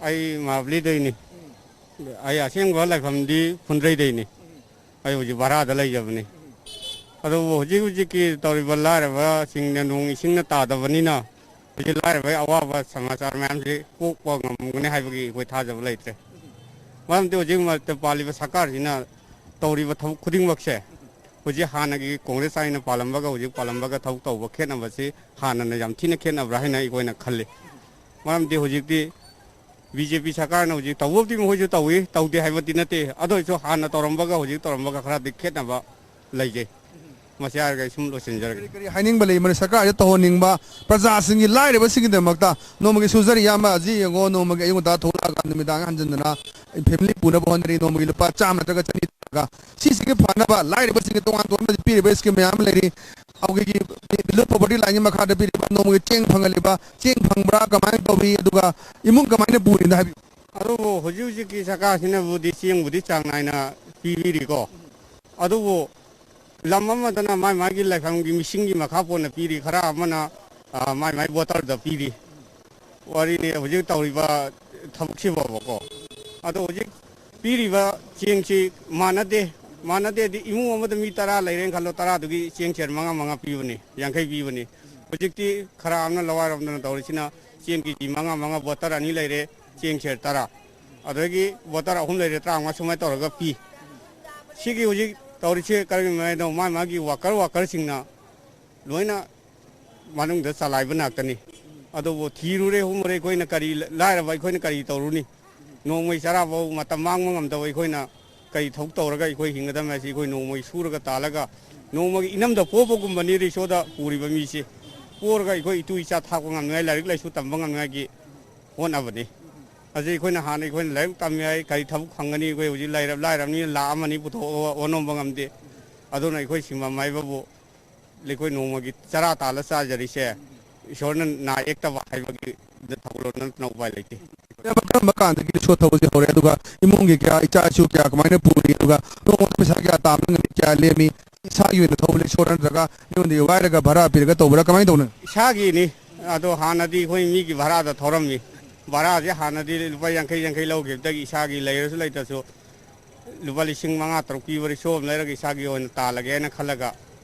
ꯑꯩ ꯃꯍꯥꯕꯂꯤꯗꯩꯅꯤ꯫ ꯑꯩ ꯑꯁꯦꯡꯕ ꯂꯩꯐꯝꯗꯤ ꯐꯨꯟꯗ꯭ꯔꯩꯗꯩꯅꯤ꯫ ꯑꯩ ꯍꯧꯖꯤꯛ ꯚꯔꯥꯗ ꯂꯩꯖꯕꯅꯤ꯫ ꯑꯗꯨꯕꯨ ꯍꯧꯖꯤꯛ ꯍꯧꯖꯤꯛꯀꯤ ꯇꯧꯔꯤꯕ ꯂꯥꯏꯔꯕꯁꯤꯡꯅ ꯅꯣꯡ ꯏꯁꯤꯡꯅ ꯇꯥꯗꯕꯅꯤꯅ ꯍꯧꯖꯤꯛ ꯂꯥꯏꯔꯕꯒꯤ ꯑꯋꯥꯕ ꯁꯃꯥꯆꯥꯔ ꯃꯌꯥꯝꯁꯤ ꯀꯣꯛꯄ ꯉꯝꯒꯅꯤ ꯍꯥꯏꯕꯒꯤ ꯑꯩꯈꯣꯏ ꯊꯥꯖꯕ ꯂꯩꯇ꯭ꯔꯦ꯫ ꯃꯔꯝꯗꯤ ꯍꯧꯖꯤꯛ ꯃꯇꯝ ꯄꯥꯜꯂꯤꯕ ꯁꯔꯀꯥꯔꯁꯤꯅ ꯇꯧꯔꯤꯕ ꯊꯕꯛ ꯈꯨꯗꯤꯡꯃꯛꯁꯦ ꯍꯧꯖꯤꯛ ꯍꯥꯟꯅꯒꯤ ꯀꯣꯡꯒ꯭ꯔꯦꯁ ꯑꯩꯅ ꯄꯥꯜꯂꯝꯕꯒ ꯍꯧꯖꯤꯛ ꯄꯥꯜꯂꯝꯕꯒ ꯊꯕꯛ ꯇꯧꯕ ꯈꯦꯠꯅꯕꯁꯤ ꯍꯥꯟꯅꯅ ꯌꯥꯝ ꯊꯤꯅ ꯈꯦꯠꯅꯕ꯭ꯔꯥ ꯍꯥꯏꯅ ꯑꯩꯈꯣꯏꯅ ꯈꯜꯂꯤ꯫ ꯃꯔꯝꯗꯤ ꯍꯧꯖꯤꯛꯇꯤ ꯕꯤ ꯖꯦ ꯄꯤ ꯁꯔꯀꯥꯔꯅ ꯍꯧꯖꯤꯛ ꯇꯧꯕꯕꯨꯗꯤ ꯃꯈꯣꯏꯁꯨ ꯇꯧꯏ, ꯇꯧꯗꯦ ꯍꯥꯏꯕꯗꯤ ꯅꯠꯇꯦ꯫ ꯑꯗꯨ ꯑꯣꯏꯔꯁꯨ ꯍꯥꯟꯅ ꯇꯧꯔꯝꯕꯒ ꯍꯧꯖꯤꯛ ꯇꯧꯔꯝꯕꯒ ꯈꯔꯗꯤ ꯈꯦꯠꯅꯕ ꯂꯩꯖꯩ꯫ ꯃꯁꯤ ꯍꯥꯏꯔꯒ ꯑꯩ ꯁꯨꯝ ꯂꯣꯏꯁꯤꯟꯖꯔꯒꯦ꯫ ꯀꯔꯤ ꯀꯔꯤ ꯍꯥꯏꯅꯤꯡꯕ ꯂꯩ? ꯃꯔꯝꯗꯤ ꯁꯔꯀꯥꯔꯁꯤꯗ ꯇꯧꯍꯟꯅꯤꯡꯕ ꯄ꯭ꯔꯖꯥꯁꯤꯡꯒꯤ, ꯂꯥꯏꯔꯕꯁꯤꯡꯒꯤꯗꯃꯛꯇ ꯅꯣꯡꯃꯒꯤ ꯁꯨꯖꯔꯤ ꯏꯌꯥꯝꯕ ꯑꯁꯤ ꯌꯦꯡꯉꯣ, ꯅꯣꯡꯃꯒꯤ ꯑꯌꯨꯛ ꯉꯟꯇꯥ ꯊꯣꯛꯂꯛꯑꯒ ꯅꯨꯃꯤꯗꯥꯡ ꯍꯟꯖꯤꯟꯗꯅ ꯐꯦꯃꯤꯂꯤ ꯄꯨꯅꯕ ꯍꯣꯠꯅꯔꯤ, ꯅꯣꯡꯃꯒꯤ ꯂꯨꯄꯥ ꯆꯥꯝꯃ ꯅꯠꯇ꯭ꯔꯒ ꯆꯅꯤ ꯇꯧꯔꯒ ꯁꯤꯁꯤꯒꯤ ꯐꯅꯕ ꯂꯥꯏꯔꯕꯁꯤꯡꯒꯤ ꯇꯣꯉꯥꯟ ꯇꯣꯉꯥꯟꯕ ꯄꯤꯔꯤꯕ ꯁ꯭ꯀꯤꯝ ꯃꯌꯥꯝ ꯑꯃ ꯂꯩꯔꯤ꯫ ꯑꯩꯈꯣꯏꯒꯤ ꯕꯤꯂꯣ ꯄꯣꯚꯔꯇꯤ ꯂꯥꯏꯟꯒꯤ ꯃꯈꯥꯗ ꯄꯤꯔꯤꯕ ꯅꯣꯡꯃꯒꯤ ꯆꯦꯡ ꯐꯪꯍꯜꯂꯤꯕ, ꯆꯦꯡ ꯐꯪꯕ꯭ꯔꯥ, ꯀꯃꯥꯏꯅ ꯇꯧꯔꯤ, ꯑꯗꯨꯒ ꯏꯃꯨꯡ ꯀꯃꯥꯏꯅ ꯄꯨꯔꯤꯅꯣ ꯍꯥꯏꯕꯤꯌꯨ꯫ ꯑꯗꯨꯕꯨ ꯍꯧꯖꯤꯛ ꯍꯧꯖꯤꯛꯀꯤ ꯁꯔꯀꯥꯔꯁꯤꯅꯕꯨꯗꯤ ꯆꯦꯡꯕꯨꯗꯤ ꯆꯥꯡ ꯅꯥꯏꯅ ꯄꯤꯕꯤꯔꯤꯀꯣ꯫ ꯑꯗꯨꯕꯨ ꯂꯝ ꯑꯃꯗꯅ ꯃꯥꯏ ꯃꯥꯒꯤ ꯂꯥꯏꯐꯝꯒꯤ ꯃꯤꯁꯤꯡꯒꯤ ꯃꯈꯥ ꯄꯣꯟꯅ ꯄꯤꯔꯤ, ꯈꯔ ꯑꯃꯅ, ꯑ, ꯃꯥꯏ ꯃꯥꯏ ꯕꯣꯇꯔꯗ ꯄꯤꯔꯤ꯫ ꯋꯥꯔꯤꯅꯤ ꯍꯧꯖꯤꯛ ꯇꯧꯔꯤꯕ ꯊꯕꯛꯁꯤꯐꯥꯎꯕꯀꯣ꯫ ꯑꯗꯣ ꯍꯧꯖꯤꯛ ꯄꯤꯔꯤꯕ ꯆꯦꯡꯁꯤ ꯃꯥꯟꯅꯗꯦ꯫ ꯃꯥꯟꯅꯗꯦꯗꯤ ꯏꯃꯨꯡ ꯑꯃꯗ ꯃꯤ ꯇꯔꯥ ꯂꯩꯔꯦꯅ ꯈꯜꯂꯣ, ꯇꯔꯥꯗꯨꯒꯤ ꯆꯦꯡ ꯁꯦꯔ ꯃꯉꯥ ꯃꯉꯥ ꯄꯤꯕꯅꯤ, ꯌꯥꯡꯈꯩ ꯄꯤꯕꯅꯤ꯫ ꯍꯧꯖꯤꯛꯇꯤ ꯈꯔ ꯑꯃꯅ ꯂꯋꯥꯏꯔꯣꯝꯗꯅ ꯇꯧꯔꯤꯁꯤꯅ ꯆꯦꯡ ꯀꯦ ꯖꯤ ꯃꯉꯥ ꯃꯉꯥ, ꯕꯣꯇꯔ ꯑꯅꯤ ꯂꯩꯔꯦ, ꯆꯦꯡ ꯁꯦꯔ ꯇꯔꯥ꯫ ꯑꯗꯒꯤ ꯕꯣꯇꯔ ꯑꯍꯨꯝ ꯂꯩꯔꯦ, ꯇꯔꯥꯃꯉꯥ, ꯁꯨꯃꯥꯏꯅ ꯇꯧꯔꯒ ꯄꯤ꯫ ꯁꯤꯒꯤ ꯍꯧꯖꯤꯛ ꯇꯧꯔꯤꯁꯦ ꯀꯔꯤꯒꯤꯅꯣ ꯍꯥꯏꯗꯣ, ꯃꯥ ꯃꯥꯒꯤ ꯋꯥꯀꯔ, ꯋꯥꯀꯔꯁꯤꯡꯅ ꯂꯣꯏꯅ ꯃꯅꯨꯡꯗ ꯆꯂꯥꯏꯕ ꯉꯥꯛꯇꯅꯤ꯫ ꯑꯗꯨꯕꯨ ꯊꯤꯔꯨꯔꯦ ꯍꯨꯝꯃꯨꯔꯦ, ꯑꯩꯈꯣꯏꯅ ꯀꯔꯤ, ꯂꯥꯏꯔꯕ ꯑꯩꯈꯣꯏꯅ ꯀꯔꯤ ꯇꯧꯔꯨꯅꯤ? ꯅꯣꯡꯃꯩ ꯆꯔꯥꯐꯥꯎ ꯃꯇꯝ ꯃꯥꯡꯕ ꯉꯝꯗꯕ ꯑꯩꯈꯣꯏꯅ ꯀꯔꯤ ꯊꯕꯛ ꯇꯧꯔꯒ ꯑꯩꯈꯣꯏ ꯍꯤꯡꯒꯗꯕ ꯍꯥꯏꯁꯤ? ꯑꯩꯈꯣꯏ ꯅꯣꯡꯃꯩ ꯁꯨꯔꯒ ꯇꯥꯜꯂꯒ ꯅꯣꯡꯃꯒꯤ ꯏꯅꯝꯗ ꯄꯣꯛꯄꯒꯨꯝꯕꯅꯤ ꯔꯤꯛꯁꯣꯗ ꯄꯨꯔꯤꯕ ꯃꯤꯁꯤ꯫ ꯄꯣꯔꯒ ꯑꯩꯈꯣꯏ ꯏꯇꯨ ꯏꯆꯥ ꯊꯥꯛꯄ ꯉꯝꯅꯤꯡꯉꯥꯏ, ꯂꯥꯏꯔꯤꯛ ꯂꯥꯏꯁꯨ ꯇꯝꯕ ꯉꯝꯅꯤꯡꯉꯥꯏꯒꯤ ꯍꯣꯠꯅꯕꯅꯤ꯫ ꯑꯁꯤ ꯑꯩꯈꯣꯏꯅ ꯍꯥꯟꯅ ꯑꯩꯈꯣꯏꯅ ꯂꯥꯏꯔꯤꯛ ꯇꯝꯃꯤ ꯍꯥꯏ, ꯀꯔꯤ ꯊꯕꯛ ꯐꯪꯒꯅꯤ? ꯑꯩꯈꯣꯏ ꯍꯧꯖꯤꯛ ꯂꯥꯏꯔ-, ꯂꯥꯏꯔꯕꯅꯤꯅ ꯂꯥꯛ ꯑꯃ ꯑꯅꯤ ꯄꯨꯊꯣꯛꯑꯒ ꯑꯣꯟꯂꯣꯝꯕ ꯉꯝꯗꯦ꯫ ꯑꯗꯨꯅ ꯑꯩꯈꯣꯏ ꯁꯤꯟꯐꯝ ꯍꯥꯏꯕꯕꯨ ꯑꯩꯈꯣꯏ ꯅꯣꯡꯃꯒꯤ ꯆꯔꯥ ꯇꯥꯜꯂ ꯆꯥꯖꯔꯤꯁꯦ ꯏꯁꯣꯔꯅ ꯅꯥ ꯌꯦꯛꯇꯕ ꯍꯥꯏꯕꯒꯤ ꯊꯧꯒꯜꯂꯣꯟ ꯅꯠꯇꯅ ꯎꯄꯥꯏ ꯂꯩꯇꯦ꯫ ꯏꯌꯥꯝꯕ, ꯀꯔꯝꯕ ꯀꯥꯟꯗꯒꯤ ꯔꯤꯛꯁꯣ ꯊꯧꯕꯁꯦ ꯍꯧꯔꯦ? ꯑꯗꯨꯒ ꯏꯃꯨꯡꯒꯤ ꯀꯌꯥ, ꯏꯆꯥ ꯏꯁꯨ ꯀꯌꯥ ꯀꯃꯥꯏꯅ ꯄꯨꯔꯤ? ꯑꯗꯨꯒ ꯅꯣꯡꯃꯗ ꯄꯩꯁꯥ ꯀꯌꯥ ꯇꯥꯟꯕ ꯉꯝꯃꯤ, ꯀꯌꯥ ꯂꯦꯝꯃꯤ? ꯏꯁꯥꯒꯤ ꯑꯣꯏꯅ ꯊꯧꯕ ꯔꯤꯛꯁꯣꯔ ꯅꯠꯇ꯭ꯔꯒ ꯃꯤꯉꯣꯟꯗꯒꯤ ꯋꯥꯏꯔꯒ ꯚꯔꯥ ꯄꯤꯔꯒ ꯇꯧꯕ꯭ꯔꯥ? ꯀꯃꯥꯏꯅ ꯇꯧꯅ? ꯏꯁꯥꯒꯤꯅꯤ꯫ ꯑꯗꯣ ꯍꯥꯟꯅꯗꯤ ꯑꯩꯈꯣꯏ ꯃꯤꯒꯤ ꯚꯔꯥꯗ ꯊꯧꯔꯝꯃꯤ꯫ ꯚꯔꯥꯁꯦ ꯍꯥꯟꯅꯗꯤ ꯂꯨꯄꯥ ꯌꯥꯡꯈꯩ, ꯌꯥꯡꯈꯩ ꯂꯧꯈꯤꯕꯗꯒꯤ ꯏꯁꯥꯒꯤ ꯂꯩꯔꯁꯨ ꯂꯩꯇ꯭ꯔꯁꯨ ꯂꯨꯄꯥ ꯂꯤꯁꯤꯡ ꯃꯉꯥ ꯇꯔꯨꯛ ꯄꯤꯕ ꯔꯤꯛꯁꯣ ꯑꯃ ꯂꯩꯔꯒ ꯏꯁꯥꯒꯤ ꯑꯣꯏꯅ ꯇꯥꯜꯂꯒꯦ ꯍꯥꯏꯅ ꯈꯜꯂꯒ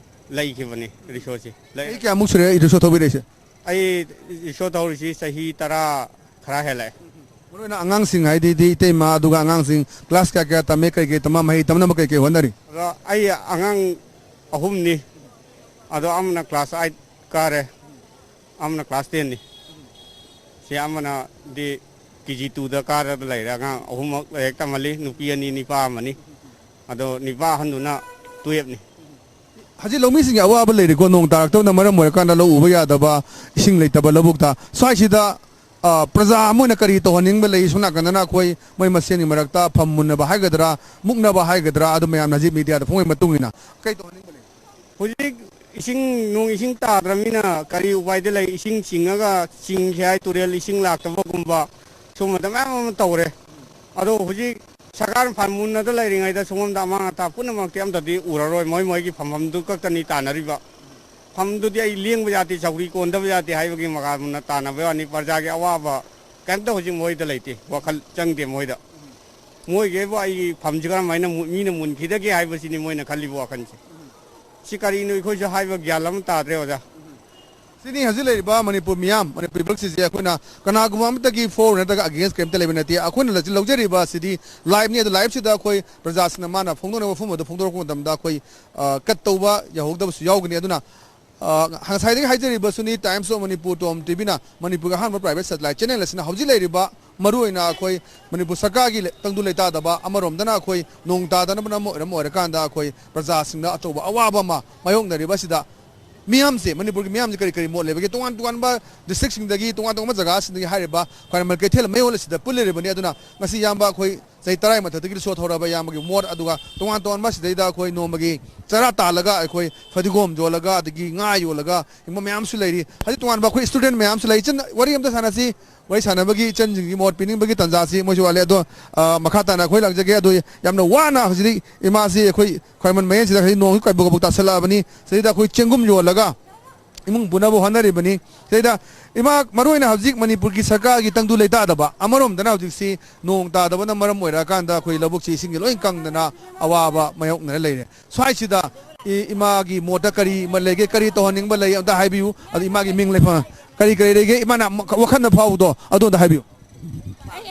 ꯂꯩꯈꯤꯕꯅꯤ ꯔꯤꯛꯁꯣꯁꯦ꯫ ꯂꯩ-, ꯆꯍꯤ ꯀꯌꯥꯃꯨꯛ ꯁꯨꯔꯦ ꯔꯤꯛꯁꯣ ꯊꯧꯕꯤꯔꯛꯏꯁꯦ? ꯑꯩ ꯔꯤꯛꯁꯣ ꯊꯧꯔꯤꯁꯤ ꯆꯍꯤ ꯇꯔꯥ ꯈꯔ ꯍꯦꯜꯂꯛꯑꯦ꯫ ꯃꯔꯨꯑꯣꯏꯅ ꯑꯉꯥꯡꯁꯤꯡ ꯍꯥꯏꯗꯤ ꯏꯇꯩꯃ, ꯑꯗꯨꯒ ꯑꯉꯥꯡꯁꯤꯡ ꯀ꯭ꯂꯥꯁ ꯀꯌꯥ ꯀꯌꯥ ꯇꯝꯃꯦ, ꯀꯩ ꯀꯩ ꯇꯝꯃ, ꯃꯍꯩ ꯇꯝꯅꯕ ꯀꯩ ꯀꯩ ꯍꯣꯠꯅꯔꯤ? ꯑꯗꯣ ꯑꯩ ꯑꯉꯥꯡ ꯑꯍꯨꯝꯅꯤ꯫ ꯑꯗꯣ ꯑꯃꯅ ꯀ꯭ꯂꯥꯁ ꯑꯥꯏꯠ ꯀꯥꯔꯦ, ꯑꯃꯅ ꯀ꯭ꯂꯥꯁ ꯇꯦꯟꯅꯤ꯫ ꯁꯤ ꯑꯃꯅꯗꯤ ꯀꯦ ꯖꯤ ꯇꯨꯗ ꯀꯥꯔꯒ ꯂꯩꯔꯦ꯫ ꯑꯉꯥꯡ ꯑꯍꯨꯝꯃꯛ ꯂꯥꯏꯔꯤꯛ ꯇꯝꯍꯜꯂꯤ, ꯅꯨꯄꯤ ꯑꯅꯤ, ꯅꯤꯄꯥ ꯑꯃꯅꯤ꯫ ꯑꯗꯣ ꯅꯤꯄꯥ ꯑꯍꯟꯗꯨꯅ ꯇꯨꯌꯦꯞꯅꯤ꯫ ꯍꯧꯖꯤꯛ ꯂꯧꯃꯤꯁꯤꯡꯒꯤ ꯑꯋꯥꯕ ꯂꯩꯔꯤꯀꯣ, ꯅꯣꯡ ꯇꯥꯔꯛꯇꯕꯅ ꯃꯔꯝ ꯑꯣꯏꯔꯀꯥꯟꯗ ꯂꯧ ꯎꯕ ꯌꯥꯗꯕ, ꯏꯁꯤꯡ ꯂꯩꯇꯕ ꯂꯧꯕꯨꯛꯇ꯫ ꯁ꯭ꯋꯥꯏꯁꯤꯗ, ꯑ, ꯄ꯭ꯔꯖꯥ ꯑꯃ ꯑꯣꯏꯅ ꯀꯔꯤ ꯇꯧꯍꯟꯅꯤꯡꯕ ꯂꯩ? ꯁꯣꯝ ꯅꯥꯀꯟꯗꯅ ꯑꯩꯈꯣꯏ ꯃꯣꯏ ꯃꯁꯦꯟꯒꯤ ꯃꯔꯛꯇ ꯐꯝ ꯃꯨꯟꯅꯕ ꯍꯥꯏꯒꯗ꯭ꯔꯥ, ꯃꯨꯛꯅꯕ ꯍꯥꯏꯒꯗ꯭ꯔꯥ, ꯑꯗꯨ ꯃꯌꯥꯝꯅ ꯍꯧꯖꯤꯛ ꯃꯤꯗꯤꯌꯥꯗ ꯐꯣꯡꯕꯒꯤ ꯃꯇꯨꯡ ꯏꯟꯅ ꯀꯩ ꯇꯧꯍꯟꯅꯤꯡꯕ ꯂꯩ? ꯍꯧꯖꯤꯛ ꯏꯁꯤꯡ, ꯅꯣꯡ ꯏꯁꯤꯡ ꯇꯥꯗ꯭ꯔꯃꯤꯅ ꯀꯔꯤ ꯎꯄꯥꯏꯗꯤ ꯂꯩ? ꯏꯁꯤꯡ ꯆꯤꯡꯉꯒ ꯆꯤꯡꯁꯦ ꯍꯥꯏ, ꯇꯨꯔꯦꯜ ꯏꯁꯤꯡ ꯂꯥꯛꯇꯕꯒꯨꯝꯕ ꯁꯨꯝꯕꯗ ꯃꯌꯥꯝ ꯑꯃ ꯇꯧꯔꯦ꯫ ꯑꯗꯣ ꯍꯧꯖꯤꯛ ꯁꯔꯀꯥꯔꯅ ꯐꯟ ꯃꯨꯟꯅꯗ ꯂꯩꯔꯤꯉꯩꯗ ꯁꯣꯝꯗ ꯑꯃꯥꯡ ꯑꯇꯥ ꯄꯨꯝꯅꯃꯛꯇꯤ ꯑꯝꯇꯗꯤ ꯎꯔꯔꯣꯏ, ꯃꯣꯏ ꯃꯣꯏꯒꯤ ꯐꯝꯐꯝꯗꯨ ꯈꯛꯇꯅꯤ ꯇꯥꯟꯅꯔꯤꯕ꯫ ꯐꯝꯗꯨꯗꯤ ꯑꯩ ꯂꯦꯡꯕ ꯌꯥꯗꯦ, ꯆꯧꯀ꯭ꯔꯤ ꯀꯣꯟꯗꯕ ꯌꯥꯗꯦ ꯍꯥꯏꯕꯒꯤ ꯃꯉꯥꯜ ꯃꯨꯟꯅ ꯇꯥꯟꯅꯕ ꯋꯥꯅꯤ꯫ ꯄ꯭ꯔꯖꯥꯒꯤ ꯑꯋꯥꯕ ꯀꯩꯝꯇ ꯍꯧꯖꯤꯛ ꯃꯣꯏꯗ ꯂꯩꯇꯦ, ꯋꯥꯈꯜ ꯆꯪꯗꯦ ꯃꯣꯏꯗ꯫ ꯃꯣꯏꯒꯤꯕꯨ ꯑꯩꯒꯤ ꯐꯝꯁꯤ ꯀꯔꯝꯍꯥꯏꯅ ꯃꯨ-, ꯃꯤꯅ ꯃꯨꯟꯈꯤꯗꯒꯦ ꯍꯥꯏꯕꯁꯤꯅꯤ ꯃꯣꯏꯅ ꯈꯜꯂꯤꯕ ꯋꯥꯈꯜꯁꯦ꯫ ꯁꯤ ꯀꯔꯤꯅꯣ ꯑꯩꯈꯣꯏꯁꯨ ꯍꯥꯏꯕ ꯒ꯭ꯌꯥꯟ ꯑꯃ ꯇꯥꯗ꯭ꯔꯦ, ꯑꯣꯖꯥ꯫ ꯁꯤꯅꯤ ꯍꯧꯖꯤꯛ ꯂꯩꯔꯤꯕ ꯃꯅꯤꯄꯨꯔ ꯃꯤꯌꯥꯝ, ꯃꯅꯤꯄꯨꯔ ꯄꯤꯄꯜꯁꯤꯡꯁꯦ ꯑꯩꯈꯣꯏꯅ ꯀꯅꯥꯒꯨꯝꯕ ꯑꯃꯠꯇꯒꯤ ꯐꯣꯔ ꯅꯠꯇ꯭ꯔꯒ ꯑꯒꯦꯟꯁ ꯀꯔꯤꯝꯇ ꯂꯩꯕ ꯅꯠꯇꯦ꯫ ꯑꯩꯈꯣꯏꯅ ꯂꯧꯖ-, ꯂꯧꯖꯔꯤꯕ ꯑꯁꯤꯗꯤ ꯂꯥꯏꯞꯅꯤ꯫ ꯑꯗꯨ ꯂꯥꯏꯞꯁꯤꯗ ꯑꯩꯈꯣꯏ ꯄ꯭ꯔꯖꯥꯁꯤꯡꯅ ꯃꯥꯅ ꯐꯣꯡꯗꯣꯛꯅꯤꯡꯕ ꯋꯥꯐꯝ ꯑꯗꯨ ꯐꯣꯡꯗꯣꯔꯛꯄ ꯃꯇꯝꯗ ꯑꯩꯈꯣꯏ, ꯑ, ꯀꯠ ꯇꯧꯕ ꯌꯥꯍꯧꯗꯕꯁꯨ ꯌꯥꯎꯒꯅꯤ꯫ ꯑꯗꯨꯅ, ꯑ, ꯉꯁꯥꯏꯗꯒꯤ ꯍꯥꯏꯖꯔꯤꯕꯁꯨꯅꯤ, Times of Manipur, Tom ꯇꯤꯚꯤꯅ ꯃꯅꯤꯄꯨꯔꯒꯤ ꯑꯍꯥꯟꯕ private satellite channel ꯑꯁꯤꯅ ꯍꯧꯖꯤꯛ ꯂꯩꯔꯤꯕ ꯃꯔꯨꯑꯣꯏꯅ ꯑꯩꯈꯣꯏ ꯃꯅꯤꯄꯨꯔ ꯁꯔꯀꯥꯔꯒꯤ ꯂꯩ-, ꯇꯪꯗꯨ ꯂꯩꯇꯥꯗꯕ, ꯑꯃꯔꯣꯝꯗꯅ ꯑꯩꯈꯣꯏ ꯅꯣꯡ ꯇꯥꯗꯅꯕꯅ ꯑꯃ ꯑꯣꯏꯔꯝ ꯑꯣꯏꯔꯀꯥꯟꯗ ꯑꯩꯈꯣꯏ ꯄ꯭ꯔꯖꯥꯁꯤꯡꯗ ꯑꯆꯧꯕ ꯑꯋꯥꯕ ꯑꯃ ꯃꯥꯌꯣꯛꯅꯔꯤꯕ ꯑꯁꯤꯗ ꯃꯤꯌꯥꯝꯁꯦ, ꯃꯅꯤꯄꯨꯔꯒꯤ ꯃꯤꯌꯥꯝꯁꯦ ꯀꯔꯤ ꯀꯔꯤ ꯃꯣꯠ ꯂꯩꯕꯒꯦ? ꯇꯣꯉꯥꯟ ꯇꯣꯉꯥꯟꯕ districtꯁꯤꯡꯗꯒꯤ, ꯇꯣꯉꯥꯟ ꯇꯣꯉꯥꯟꯕ ꯖꯒꯥꯁꯤꯡꯗꯒꯤ ꯍꯥꯏꯔꯤꯕ ꯈ꯭ꯋꯥꯏꯔꯝꯕꯟ ꯀꯩꯊꯦꯜ ꯃꯌꯣꯜ ꯑꯁꯤꯗ ꯄꯨꯜꯂꯤꯔꯤꯕꯅꯤ꯫ ꯑꯗꯨꯅ ꯉꯁꯤ ꯏꯌꯥꯝꯕ ꯑꯩꯈꯣꯏ ꯆꯍꯤ ꯇꯔꯥꯒꯤ ꯃꯊꯛꯇꯒꯤ ꯁꯣ ꯊꯧꯔꯕ ꯏꯌꯥꯝꯕꯒꯤ ꯃꯣꯠ, ꯑꯗꯨꯒ ꯇꯣꯉꯥꯟ ꯇꯣꯉꯥꯟꯕ ꯁꯤꯗꯩꯗ ꯑꯩꯈꯣꯏ ꯅꯣꯡꯃꯒꯤ ꯆꯔꯥ ꯇꯥꯜꯂꯒ, ꯑꯩꯈꯣꯏ ꯐꯗꯤꯒꯣꯝ ꯌꯣꯜꯂꯒ, ꯑꯗꯒꯤ ꯉꯥ ꯌꯣꯜꯂꯒ ꯍꯤꯡꯕ ꯃꯌꯥꯝꯁꯨ ꯂꯩꯔꯤ꯫ ꯍꯧꯖꯤꯛ ꯇꯣꯉꯥꯟꯕ ꯑꯩꯈꯣꯏ student ꯃꯌꯥꯝꯁꯨ ꯂꯩ꯫ ꯏꯆꯟ, ꯋꯥꯔꯤ ꯑꯝꯇ ꯁꯥꯟꯅꯁꯤ꯫ ꯋꯥꯔꯤ ꯁꯥꯟꯅꯕꯒꯤ ꯏꯆꯟꯁꯤꯡꯒꯤ ꯃꯣꯠ ꯄꯤꯅꯤꯡꯕꯒꯤ ꯇꯥꯟꯖꯥꯁꯤ ꯃꯣꯏꯁꯨ ꯋꯥꯠꯂꯦ꯫ ꯑꯗꯣ, ꯑ, ꯃꯈꯥ ꯇꯥꯅ ꯑꯩꯈꯣꯏ ꯂꯥꯛꯆꯒꯦ꯫ ꯑꯗꯣ ꯌꯥꯝꯅ ꯋꯥꯅ ꯍꯧꯖꯤꯛ ꯏꯃꯥꯁꯤ ꯑꯩꯈꯣꯏ ꯈ꯭ꯋꯥꯏꯔꯝꯕꯟ ꯃꯌꯣꯜꯁꯤꯗ ꯍꯧꯖꯤꯛ ꯅꯣꯡꯁꯨ ꯀꯕꯣꯛ ꯀꯕꯣꯛ ꯇꯥꯁꯜꯂꯛꯑꯕꯅꯤ꯫ ꯁꯤꯗꯩꯗ ꯑꯩꯈꯣꯏ ꯆꯦꯡꯒꯨꯝ ꯌꯣꯜꯂꯒ ꯏꯃꯨꯡ ꯄꯨꯅꯕ ꯍꯣꯠꯅꯔꯤꯕꯅꯤ꯫ ꯁꯤꯗꯩꯗ ꯏꯃꯥ, ꯃꯔꯨꯑꯣꯏꯅ ꯍꯧꯖꯤꯛ ꯃꯅꯤꯄꯨꯔꯒꯤ ꯁꯔꯀꯥꯔꯒꯤ ꯇꯪꯗꯨ ꯂꯩꯇꯥꯗꯕ, ꯑꯃꯔꯣꯝꯗꯅ ꯍꯧꯖꯤꯛꯁꯤ ꯅꯣꯡ ꯇꯥꯗꯕꯅ ꯃꯔꯝ ꯑꯣꯏꯔꯀꯥꯟꯗ ꯑꯩꯈꯣꯏ ꯂꯧꯕꯨꯛꯁꯤ ꯏꯁꯤꯡꯁꯦ ꯂꯣꯏ ꯀꯪꯗꯅ ꯑꯋꯥꯕ ꯃꯥꯌꯣꯛꯅꯔ ꯂꯩꯔꯦ꯫ ꯁ꯭ꯋꯥꯏꯁꯤꯗ ꯏ-, ꯏꯃꯥꯒꯤ ꯃꯣꯠꯇ ꯀꯔꯤ ꯑꯃ ꯂꯩꯒꯦ, ꯀꯔꯤ ꯇꯧꯍꯟꯅꯤꯡꯕ ꯂꯩ ꯑꯝꯇ ꯍꯥꯏꯕꯤꯌꯨ꯫ ꯑꯗꯨ ꯏꯃꯥꯒꯤ ꯃꯤꯡ ꯂꯩꯐꯝ ꯀꯔꯤ ꯀꯔꯤ ꯂꯩꯒꯦ, ꯏꯃꯥꯅ ꯋꯥꯈꯜꯗ ꯐꯥꯎꯕꯗꯣ ꯑꯗꯨ ꯑꯝꯇ ꯍꯥꯏꯕꯤꯌꯨ꯫ ꯑꯩ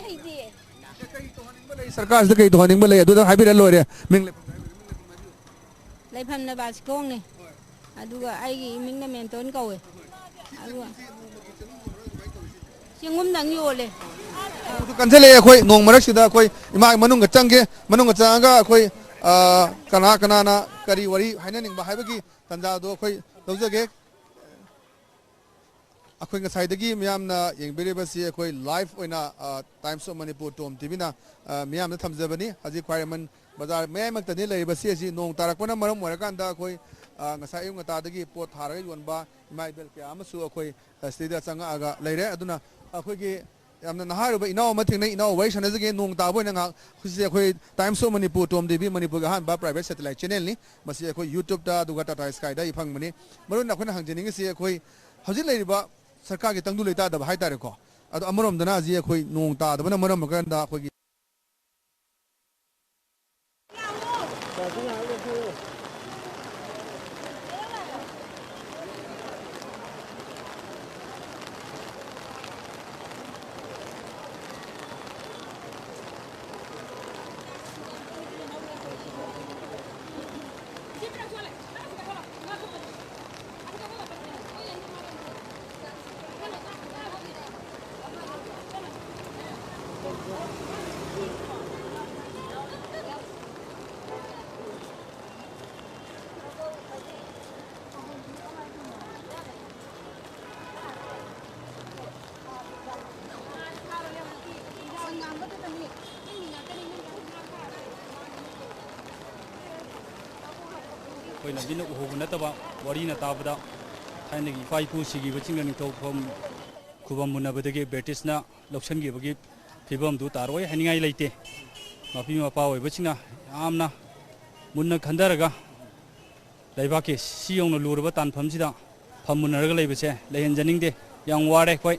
ꯁꯔꯀꯥꯔꯁꯤꯗ ꯀꯩ ꯇꯧꯍꯟꯅꯤꯡꯕ ꯂꯩ, ꯑꯗꯨꯗ ꯍꯥꯏꯕꯤꯔ ꯂꯣꯏꯔꯦ꯫ ꯃꯤꯡ ꯂꯩꯐꯝ꯫ ꯂꯩꯐꯝꯅ ꯕꯥꯁꯤꯈꯣꯡꯅꯦ꯫ ꯑꯗꯨꯒ ꯑꯩꯒꯤ ꯏꯃꯤꯡꯅ ꯃꯦꯟꯇꯣꯟ ꯀꯧꯋꯦ꯫ ꯑꯗꯨꯒ ꯆꯦꯡꯒꯨꯝꯗꯪ ꯌꯣꯜꯂꯦ꯫ ꯄꯨꯡꯁꯨ ꯀꯟꯁꯤꯜꯂꯛꯑꯦ꯫ ꯑꯩꯈꯣꯏ ꯅꯣꯡ ꯃꯔꯛꯁꯤꯗ ꯑꯩꯈꯣꯏ ꯏꯃꯥꯒꯤ ꯃꯅꯨꯡꯗ ꯆꯪꯒꯦ꯫ ꯃꯅꯨꯡꯗ ꯆꯪꯉꯒ ꯑꯩꯈꯣꯏ, ꯑ, ꯀꯅꯥ ꯀꯅꯥꯅ ꯀꯔꯤ ꯋꯥꯔꯤ ꯍꯥꯏꯅꯅꯤꯡꯕ ꯍꯥꯏꯕꯒꯤ ꯇꯥꯟꯖꯥꯗꯣ ꯑꯩꯈꯣꯏ ꯂꯧꯖꯒꯦ꯫ ꯑꯩꯈꯣꯏ ꯉꯁꯥꯏꯗꯒꯤ ꯃꯤꯌꯥꯝꯅ ꯌꯦꯡꯕꯤꯔꯤꯕꯁꯤ ꯑꯩꯈꯣꯏ live ꯑꯣꯏꯅ, ꯑ, Times of Manipur ꯇꯣꯝ ꯇꯤꯚꯤꯅ, ꯑ, ꯃꯤꯌꯥꯝꯗ ꯊꯝꯖꯕꯅꯤ꯫ ꯍꯧꯖꯤꯛ ꯈ꯭ꯋꯥꯏꯔꯝꯕꯟ ꯕꯖꯥꯔ ꯃꯌꯥꯏꯃꯛꯇꯅꯤ ꯂꯩꯔꯤꯕꯁꯤ꯫ ꯑꯁꯤ ꯅꯣꯡ ꯇꯥꯔꯛꯄꯅ ꯃꯔꯝ ꯑꯣꯏꯔꯀꯥꯟꯗ ꯑꯩꯈꯣꯏ, ꯑ, ꯉꯁꯥꯏ ꯑꯌꯨꯛ ꯉꯟꯇꯥꯗꯒꯤ ꯄꯣꯠ ꯊꯥꯔꯒ ꯌꯣꯟꯕ ꯏꯃꯥ ꯏꯕꯦꯜ ꯀꯌꯥ ꯑꯃꯁꯨ ꯑꯩꯈꯣꯏ, ꯑ, ꯁꯤꯗ ꯆꯪꯉꯛꯑꯒ ꯂꯩꯔꯦ꯫ ꯑꯗꯨꯅ ꯑꯩꯈꯣꯏꯒꯤ ꯌꯥꯝꯅ ꯅꯍꯥ ꯑꯣꯏꯔꯕ ꯏꯅꯥꯎ ꯑꯃ ꯊꯦꯡꯅꯩ꯫ ꯏꯅꯥꯎ ꯋꯥꯔꯤ ꯁꯥꯟꯅꯖꯒꯦ꯫ ꯅꯣꯡ ꯇꯥꯕ ꯑꯣꯏꯅ ꯉꯥꯏꯍꯥꯛ꯫ ꯍꯧꯖꯤꯛꯁꯦ ꯑꯩꯈꯣꯏ Times of Manipur Tom TV, ꯃꯅꯤꯄꯨꯔꯒꯤ ꯑꯍꯥꯟꯕ private satellite channelꯅꯤ꯫ ꯃꯁꯤ ꯑꯩꯈꯣꯏ YouTubeꯇ ꯑꯗꯨꯒ Tata Skyꯗ ꯑꯩ ꯐꯪꯕꯅꯤ꯫ ꯃꯔꯨ ꯑꯣꯏꯅ ꯑꯩꯈꯣꯏꯅ ꯍꯪꯖꯅꯤꯡꯉꯤꯁꯤ ꯑꯩꯈꯣꯏ ꯍꯧꯖꯤꯛ ꯂꯩꯔꯤꯕ ꯁꯔꯀꯥꯔꯒꯤ ꯇꯪꯗꯨ ꯂꯩꯇꯥꯗꯕ ꯍꯥꯏꯇꯥꯔꯦꯀꯣ꯫ ꯑꯗꯣ ꯑꯃꯔꯣꯝꯗꯅ ꯍꯧꯖꯤꯛ ꯑꯩꯈꯣꯏ ꯅꯣꯡ ꯇꯥꯗꯕꯅ ꯃꯔꯝ ꯑꯣꯏꯔꯀꯥꯟꯗ ꯑꯩꯈꯣꯏꯒꯤ ꯑꯩꯈꯣꯏꯅ ꯃꯤꯠꯅ ꯎꯍꯧꯕ ꯅꯠꯇꯕ, ꯋꯥꯔꯤꯅ ꯇꯥꯕꯗ ꯊꯥꯏꯅꯒꯤ ꯏꯄꯥ ꯏꯄꯨ ꯁꯤꯈꯤꯕꯁꯤꯡꯅ ꯅꯤꯡꯊꯧ ꯈꯨꯕꯝ, ꯈꯨꯕꯝ ꯃꯨꯟꯅꯕꯗꯒꯤ ꯕ꯭ꯔꯤꯇꯤꯁꯅ ꯂꯧꯁꯤꯟꯈꯤꯕꯒꯤ ꯐꯤꯕꯝꯗꯨ ꯇꯥꯔꯣꯏ ꯍꯥꯏꯅꯤꯡꯉꯥꯏ ꯂꯩꯇꯦ꯫ ꯃꯄꯤ ꯃꯄꯥ ꯑꯣꯏꯕꯁꯤꯡꯅ ꯌꯥꯝꯅ ꯃꯨꯟꯅ ꯈꯟꯊꯔꯒ ꯂꯩꯕꯥꯛꯀꯤ ꯁꯤ ꯌꯧꯅ ꯂꯨꯔꯕ ꯇꯥꯟꯐꯝꯁꯤꯗ ꯐꯝꯃꯨꯟꯅꯔꯒ ꯂꯩꯕꯁꯦ ꯂꯩꯍꯟꯖꯅꯤꯡꯗꯦ꯫ ꯌꯥꯝ ꯋꯥꯔꯦ ꯑꯩꯈꯣꯏ꯫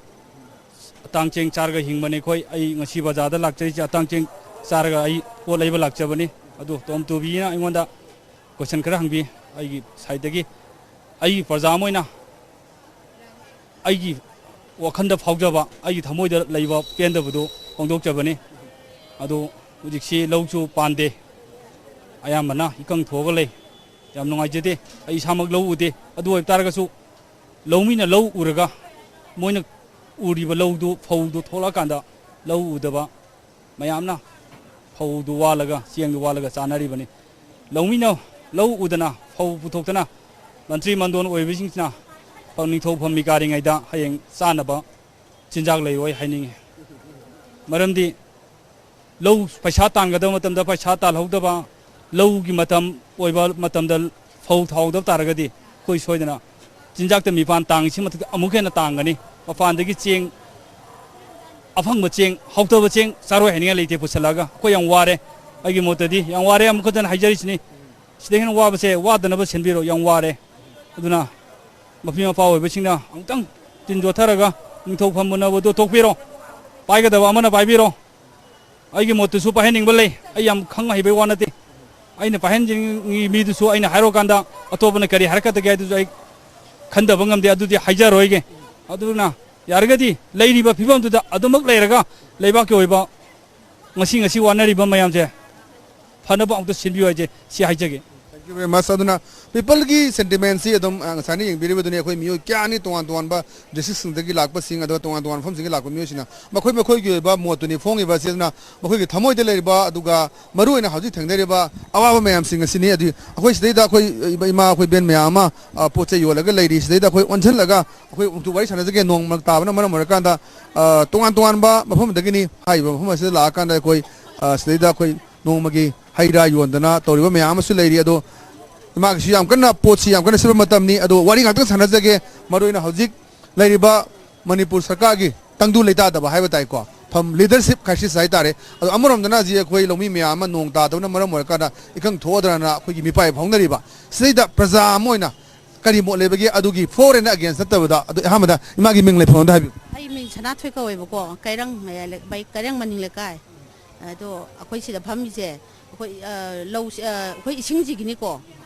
ꯑꯇꯥꯡ ꯆꯦꯡ ꯆꯥꯔꯒ ꯍꯤꯡꯕꯅꯤ ꯑꯩꯈꯣꯏ꯫ ꯑꯩ ꯉꯁꯤ ꯕꯖꯥꯔꯗ ꯂꯥꯛꯆꯔꯤꯁꯦ ꯑꯇꯥꯡ ꯆꯦꯡ ꯆꯥꯔꯒ ꯑꯩ ꯄꯣꯠ ꯂꯩꯕ ꯂꯥꯛꯆꯕꯅꯤ꯫ ꯑꯗꯨ ꯇꯣꯝ ꯇꯨꯕꯤꯅ ꯑꯩꯉꯣꯟꯗ question ꯈꯔ ꯍꯪꯕꯤ ꯑꯩꯒꯤ sideꯇꯒꯤ꯫ ꯑꯩꯒꯤ ꯄ꯭ꯔꯖꯥ ꯑꯃ ꯑꯣꯏꯅ ꯑꯩꯒꯤ ꯋꯥꯈꯜꯗ ꯐꯥꯎꯖꯕ, ꯑꯩꯒꯤ ꯊꯃꯣꯏꯗ ꯂꯩꯕ ꯄꯦꯟꯗꯕꯗꯨ ꯐꯣꯡꯗꯣꯛꯆꯕꯅꯤ꯫ ꯑꯗꯨ ꯍꯧꯖꯤꯛꯁꯤ ꯂꯧꯁꯨ ꯄꯥꯟꯗꯦ, ꯑꯌꯥꯝꯕꯅ ꯏꯀꯪ ꯊꯣꯛꯑꯒ ꯂꯩ꯫ ꯌꯥꯝ ꯅꯨꯡꯉꯥꯏꯖꯗꯦ꯫ ꯑꯩ ꯏꯁꯥꯃꯛ ꯂꯧ ꯎꯗꯦ, ꯑꯗꯨ ꯑꯣꯏꯕ ꯇꯥꯔꯒꯁꯨ ꯂꯧꯃꯤꯅ ꯂꯧ ꯎꯔꯒ ꯃꯣꯏꯅ ꯎꯔꯤꯕ ꯂꯧꯗꯨ, ꯐꯧꯗꯨ ꯊꯣꯛꯂꯛꯑꯀꯥꯟꯗ ꯂꯧ ꯎꯗꯕ ꯃꯌꯥꯝꯅ ꯐꯧꯗꯨ ꯋꯥꯜꯂꯒ, ꯆꯦꯡꯗꯨ ꯋꯥꯜꯂꯒ ꯆꯥꯅꯔꯤꯕꯅꯤ꯫ ꯂꯧꯃꯤꯅ ꯂꯧ ꯎꯗꯅ ꯐꯧ ꯄꯨꯊꯣꯛꯇꯅ ꯃꯟꯇ꯭ꯔꯤ ꯃꯟꯗꯣꯟ ꯑꯣꯏꯕꯁꯤꯡꯁꯤꯅ ꯐꯧ ꯅꯤꯡꯊꯧ ꯐꯝ ꯃꯤꯀꯥꯔꯤꯉꯩꯗ ꯍꯌꯦꯡ ꯆꯥꯅꯕ ꯆꯤꯟꯖꯥꯛ ꯂꯩꯔꯣꯏ ꯍꯥꯏꯅꯤꯡꯉꯤ꯫ ꯃꯔꯝꯗꯤ ꯂꯧ ꯄꯩꯁꯥ ꯇꯥꯟꯒꯗꯕ ꯃꯇꯝꯗ ꯄꯩꯁꯥ ꯇꯥꯜꯍꯧꯗꯕ, ꯂꯧꯒꯤ ꯃꯇꯝ ꯑꯣꯏꯕ ꯃꯇꯝꯗ ꯐꯧ ꯊꯥꯍꯧꯗꯕ ꯇꯥꯔꯒꯗꯤ ꯑꯩꯈꯣꯏ ꯁꯣꯏꯗꯅ ꯆꯤꯟꯖꯥꯛꯇ ꯃꯤꯄꯥꯟ ꯇꯥꯡꯉꯤꯁꯤ ꯃꯊꯛꯇ ꯑꯃꯨꯛ ꯍꯦꯟꯅ ꯇꯥꯡꯒꯅꯤ꯫ ꯃꯄꯥꯟꯗꯒꯤ ꯆꯦꯡ, ꯑꯐꯪꯕ ꯆꯦꯡ, ꯍꯥꯎꯇꯕ ꯆꯦꯡ ꯆꯥꯔꯣꯏ ꯍꯥꯏꯅꯤꯡꯉꯥꯏ ꯂꯩꯇꯦ ꯄꯨꯁꯜꯂꯛꯑꯒ꯫ ꯑꯩꯈꯣꯏ ꯌꯥꯝ ꯋꯥꯔꯦ꯫ ꯑꯩꯒꯤ ꯃꯣꯠꯇꯗꯤ ꯌꯥꯝ ꯋꯥꯔꯦ꯫ ꯑꯃꯨꯛ ꯈꯛꯇꯅ ꯍꯥꯏꯖꯔꯤꯁꯤꯅꯤ꯫ ꯁꯤꯗ ꯍꯦꯟꯅ ꯋꯥꯕꯁꯦ ꯋꯥꯗꯅꯕ ꯁꯤꯟꯕꯤꯔꯣ꯫ ꯌꯥꯝ ꯋꯥꯔꯦ꯫ ꯑꯗꯨꯅ ꯃꯄꯤ ꯃꯄꯥ ꯑꯣꯏꯕꯁꯤꯡꯅ ꯑꯃꯨꯛꯇꯪ ꯇꯤꯟ ꯌꯣꯠꯊꯔꯒ ꯅꯤꯡꯊꯧ ꯐꯝ ꯃꯨꯟꯅꯕꯗꯣ ꯇꯣꯛꯄꯤꯔꯣ꯫ ꯄꯥꯏꯒꯗꯕ ꯑꯃꯅ ꯄꯥꯏꯕꯤꯔꯣ꯫ ꯑꯩꯒꯤ ꯃꯣꯠꯇꯨꯁꯨ ꯄꯥꯏꯍꯟꯅꯤꯡꯕ ꯂꯩ꯫ ꯑꯩ ꯌꯥꯝ ꯈꯪ ꯍꯩꯕꯩ ꯋꯥ ꯅꯠꯇꯦ꯫ ꯑꯩꯅ ꯄꯥꯏꯍꯟꯅꯤꯡꯉꯤ ꯃꯤꯗꯨꯁꯨ ꯑꯩꯅ ꯍꯥꯏꯔꯨꯀꯥꯟꯗ ꯑꯇꯣꯞꯄꯅ ꯀꯔꯤ ꯍꯥꯏꯔꯛꯀꯗꯒꯦ ꯍꯥꯏꯗꯨꯁꯨ ꯑꯩ ꯈꯟꯗꯕ ꯉꯝꯗꯦ꯫ ꯑꯗꯨꯗꯤ ꯍꯥꯏꯖꯔꯣꯏꯒꯦ꯫ ꯑꯗꯨꯅ ꯌꯥꯔꯒꯗꯤ ꯂꯩꯔꯤꯕ ꯐꯤꯕꯝꯗꯨꯗ ꯑꯗꯨꯃꯛ ꯂꯩꯔꯒ ꯂꯩꯕꯥꯛꯀꯤ ꯑꯣꯏꯕ ꯉꯁꯤ, ꯉꯁꯤ ꯋꯥꯅꯔꯤꯕ ꯃꯌꯥꯝꯁꯦ ꯐꯅꯕ ꯑꯃꯨꯛꯇ ꯁꯤꯟꯕꯤꯌꯨ ꯍꯥꯏꯁꯦ, ꯁꯤ ꯍꯥꯏꯖꯒꯦ꯫ Thank you very much. ꯑꯗꯨꯅ peopleꯒꯤ sentimentꯁꯤ ꯑꯗꯨꯝ, ꯑ, ꯉꯁꯥꯏꯅ ꯌꯦꯡꯕꯤꯔꯤꯕꯗꯨꯅꯤ꯫ ꯑꯩꯈꯣꯏ ꯃꯤꯑꯣꯏ ꯀꯌꯥꯅꯤ ꯇꯣꯉꯥꯟ ꯇꯣꯉꯥꯟꯕ districtꯁꯤꯡꯗꯒꯤ ꯂꯥꯛꯄꯁꯤꯡ, ꯑꯗꯨꯒ ꯇꯣꯉꯥꯟ ꯇꯣꯉꯥꯟꯕ ꯃꯐꯝꯁꯤꯡꯗꯒꯤ ꯂꯥꯛꯄ ꯃꯤꯑꯣꯏꯁꯤꯡꯅ ꯃꯈꯣꯏ ꯃꯈꯣꯏꯒꯤ ꯑꯣꯏꯕ ꯃꯣꯠꯇꯨꯅꯤ ꯐꯣꯡꯉꯤꯕ ꯑꯁꯤ꯫ ꯑꯗꯨꯅ ꯃꯈꯣꯏꯒꯤ ꯊꯃꯣꯏꯗ ꯂꯩꯔꯤꯕ, ꯑꯗꯨꯒ ꯃꯔꯨꯑꯣꯏꯅ ꯍꯧꯖꯤꯛ ꯊꯦꯡꯅꯔꯤꯕ ꯑꯋꯥꯕ ꯃꯌꯥꯝꯁꯤꯡ ꯑꯁꯤꯅꯤ꯫ ꯑꯗꯨ ꯑꯩꯈꯣꯏ ꯁꯤꯗꯩꯗ ꯑꯩꯈꯣꯏ ꯏꯃꯥ, ꯑꯩꯈꯣꯏ ꯕꯦꯟ ꯃꯌꯥꯝ ꯑꯃ, ꯑ, ꯄꯣꯠ ꯆꯩ ꯌꯣꯜꯂꯒ ꯂꯩꯔꯤ꯫ ꯁꯤꯗꯩꯗ ꯑꯩꯈꯣꯏ ꯑꯣꯟꯁꯤꯜꯂꯒ ꯑꯩꯈꯣꯏ ꯑꯃꯨꯛꯇ ꯋꯥꯔꯤ ꯁꯥꯟꯅꯖꯒꯦ꯫ ꯅꯣꯡꯃ ꯇꯥꯕꯅ ꯃꯔꯝ ꯑꯣꯏꯔꯀꯥꯟꯗ, ꯑ, ꯇꯣꯉꯥꯟ ꯇꯣꯉꯥꯟꯕ ꯃꯐꯝꯗꯒꯤꯅꯤ꯫ ꯍꯥꯏꯔꯤꯕ ꯃꯐꯝ ꯑꯁꯤꯗ ꯂꯥꯛꯑꯀꯥꯟꯗ ꯑꯩꯈꯣꯏ, ꯑ, ꯁꯤꯗꯩꯗ ꯑꯩꯈꯣꯏ ꯅꯣꯡꯃꯒꯤ ꯍꯩ ꯔꯥ ꯌꯣꯟꯗꯅ ꯇꯧꯔꯤꯕ ꯃꯌꯥꯝ ꯑꯃꯁꯨ ꯂꯩꯔꯤ꯫ ꯑꯗꯣ ꯏꯃꯥꯒꯤꯁꯨ ꯌꯥꯝ ꯀꯟꯅ ꯄꯣꯠꯁꯤ ꯌꯥꯝ ꯀꯟꯅ ꯁꯤꯠꯄ ꯃꯇꯝꯅꯤ꯫ ꯑꯗꯣ ꯋꯥꯔꯤ ꯉꯥꯛꯇꯪ ꯁꯥꯟꯅꯖꯒꯦ꯫ ꯃꯔꯨꯑꯣꯏꯅ ꯍꯧꯖꯤꯛ ꯂꯩꯔꯤꯕ ꯃꯅꯤꯄꯨꯔ ꯁꯔꯀꯥꯔꯒꯤ ꯇꯪꯗꯨ ꯂꯩꯇꯥꯗꯕ ꯍꯥꯏꯕ ꯇꯥꯏꯀꯣ, ꯐꯝ leadership crisis ꯍꯥꯏꯇꯥꯔꯦ꯫ ꯑꯗꯣ ꯑꯃꯔꯣꯝꯗꯅ ꯍꯧꯖꯤꯛ ꯑꯩꯈꯣꯏ ꯂꯧꯃꯤ ꯃꯌꯥꯝ ꯑꯃ ꯅꯣꯡ ꯇꯥꯗꯕꯅ ꯃꯔꯝ ꯑꯣꯏꯔꯀꯥꯟꯗ ꯏꯀꯪ ꯊꯣꯛꯑꯗ꯭ꯔꯅ ꯑꯩꯈꯣꯏꯒꯤ ꯃꯤꯄꯥꯏ ꯐꯥꯎꯅꯔꯤꯕ꯫ ꯁꯤꯗꯩꯗ ꯄ꯭ꯔꯖꯥ ꯑꯃ ꯑꯣꯏꯅ ꯀꯔꯤ ꯃꯣꯠ ꯂꯩꯕꯒꯦ? ꯑꯗꯨꯒꯤ for and against ꯅꯠꯇꯕꯗ, ꯑꯗꯨ ꯑꯍꯥꯟꯕꯗ ꯏꯃꯥꯒꯤ ꯃꯤꯡ ꯂꯩꯐꯝ ꯑꯝꯗ ꯍꯥꯏꯕꯤꯌꯨ꯫ ꯑꯩ ꯃꯤꯡ ꯁꯅꯥꯊꯣꯏ ꯀꯧꯋꯦꯕꯀꯣ, ꯀꯩꯔꯪ ꯃꯌꯥꯏ ꯂꯩ-, ꯃꯩ-, ꯀꯩꯔꯪ ꯃꯅꯤꯡ ꯂꯩꯀꯥꯏ꯫ ꯑꯗꯣ ꯑꯩꯈꯣꯏ ꯁꯤꯗ ꯐꯝꯃꯤꯁꯦ, ꯑꯩꯈꯣꯏ, ꯑ, ꯂꯧꯁꯤ, ꯑ, ꯑꯩꯈꯣꯏ ꯏꯁꯤꯡꯁꯤꯒꯤꯅꯤꯀꯣ꯫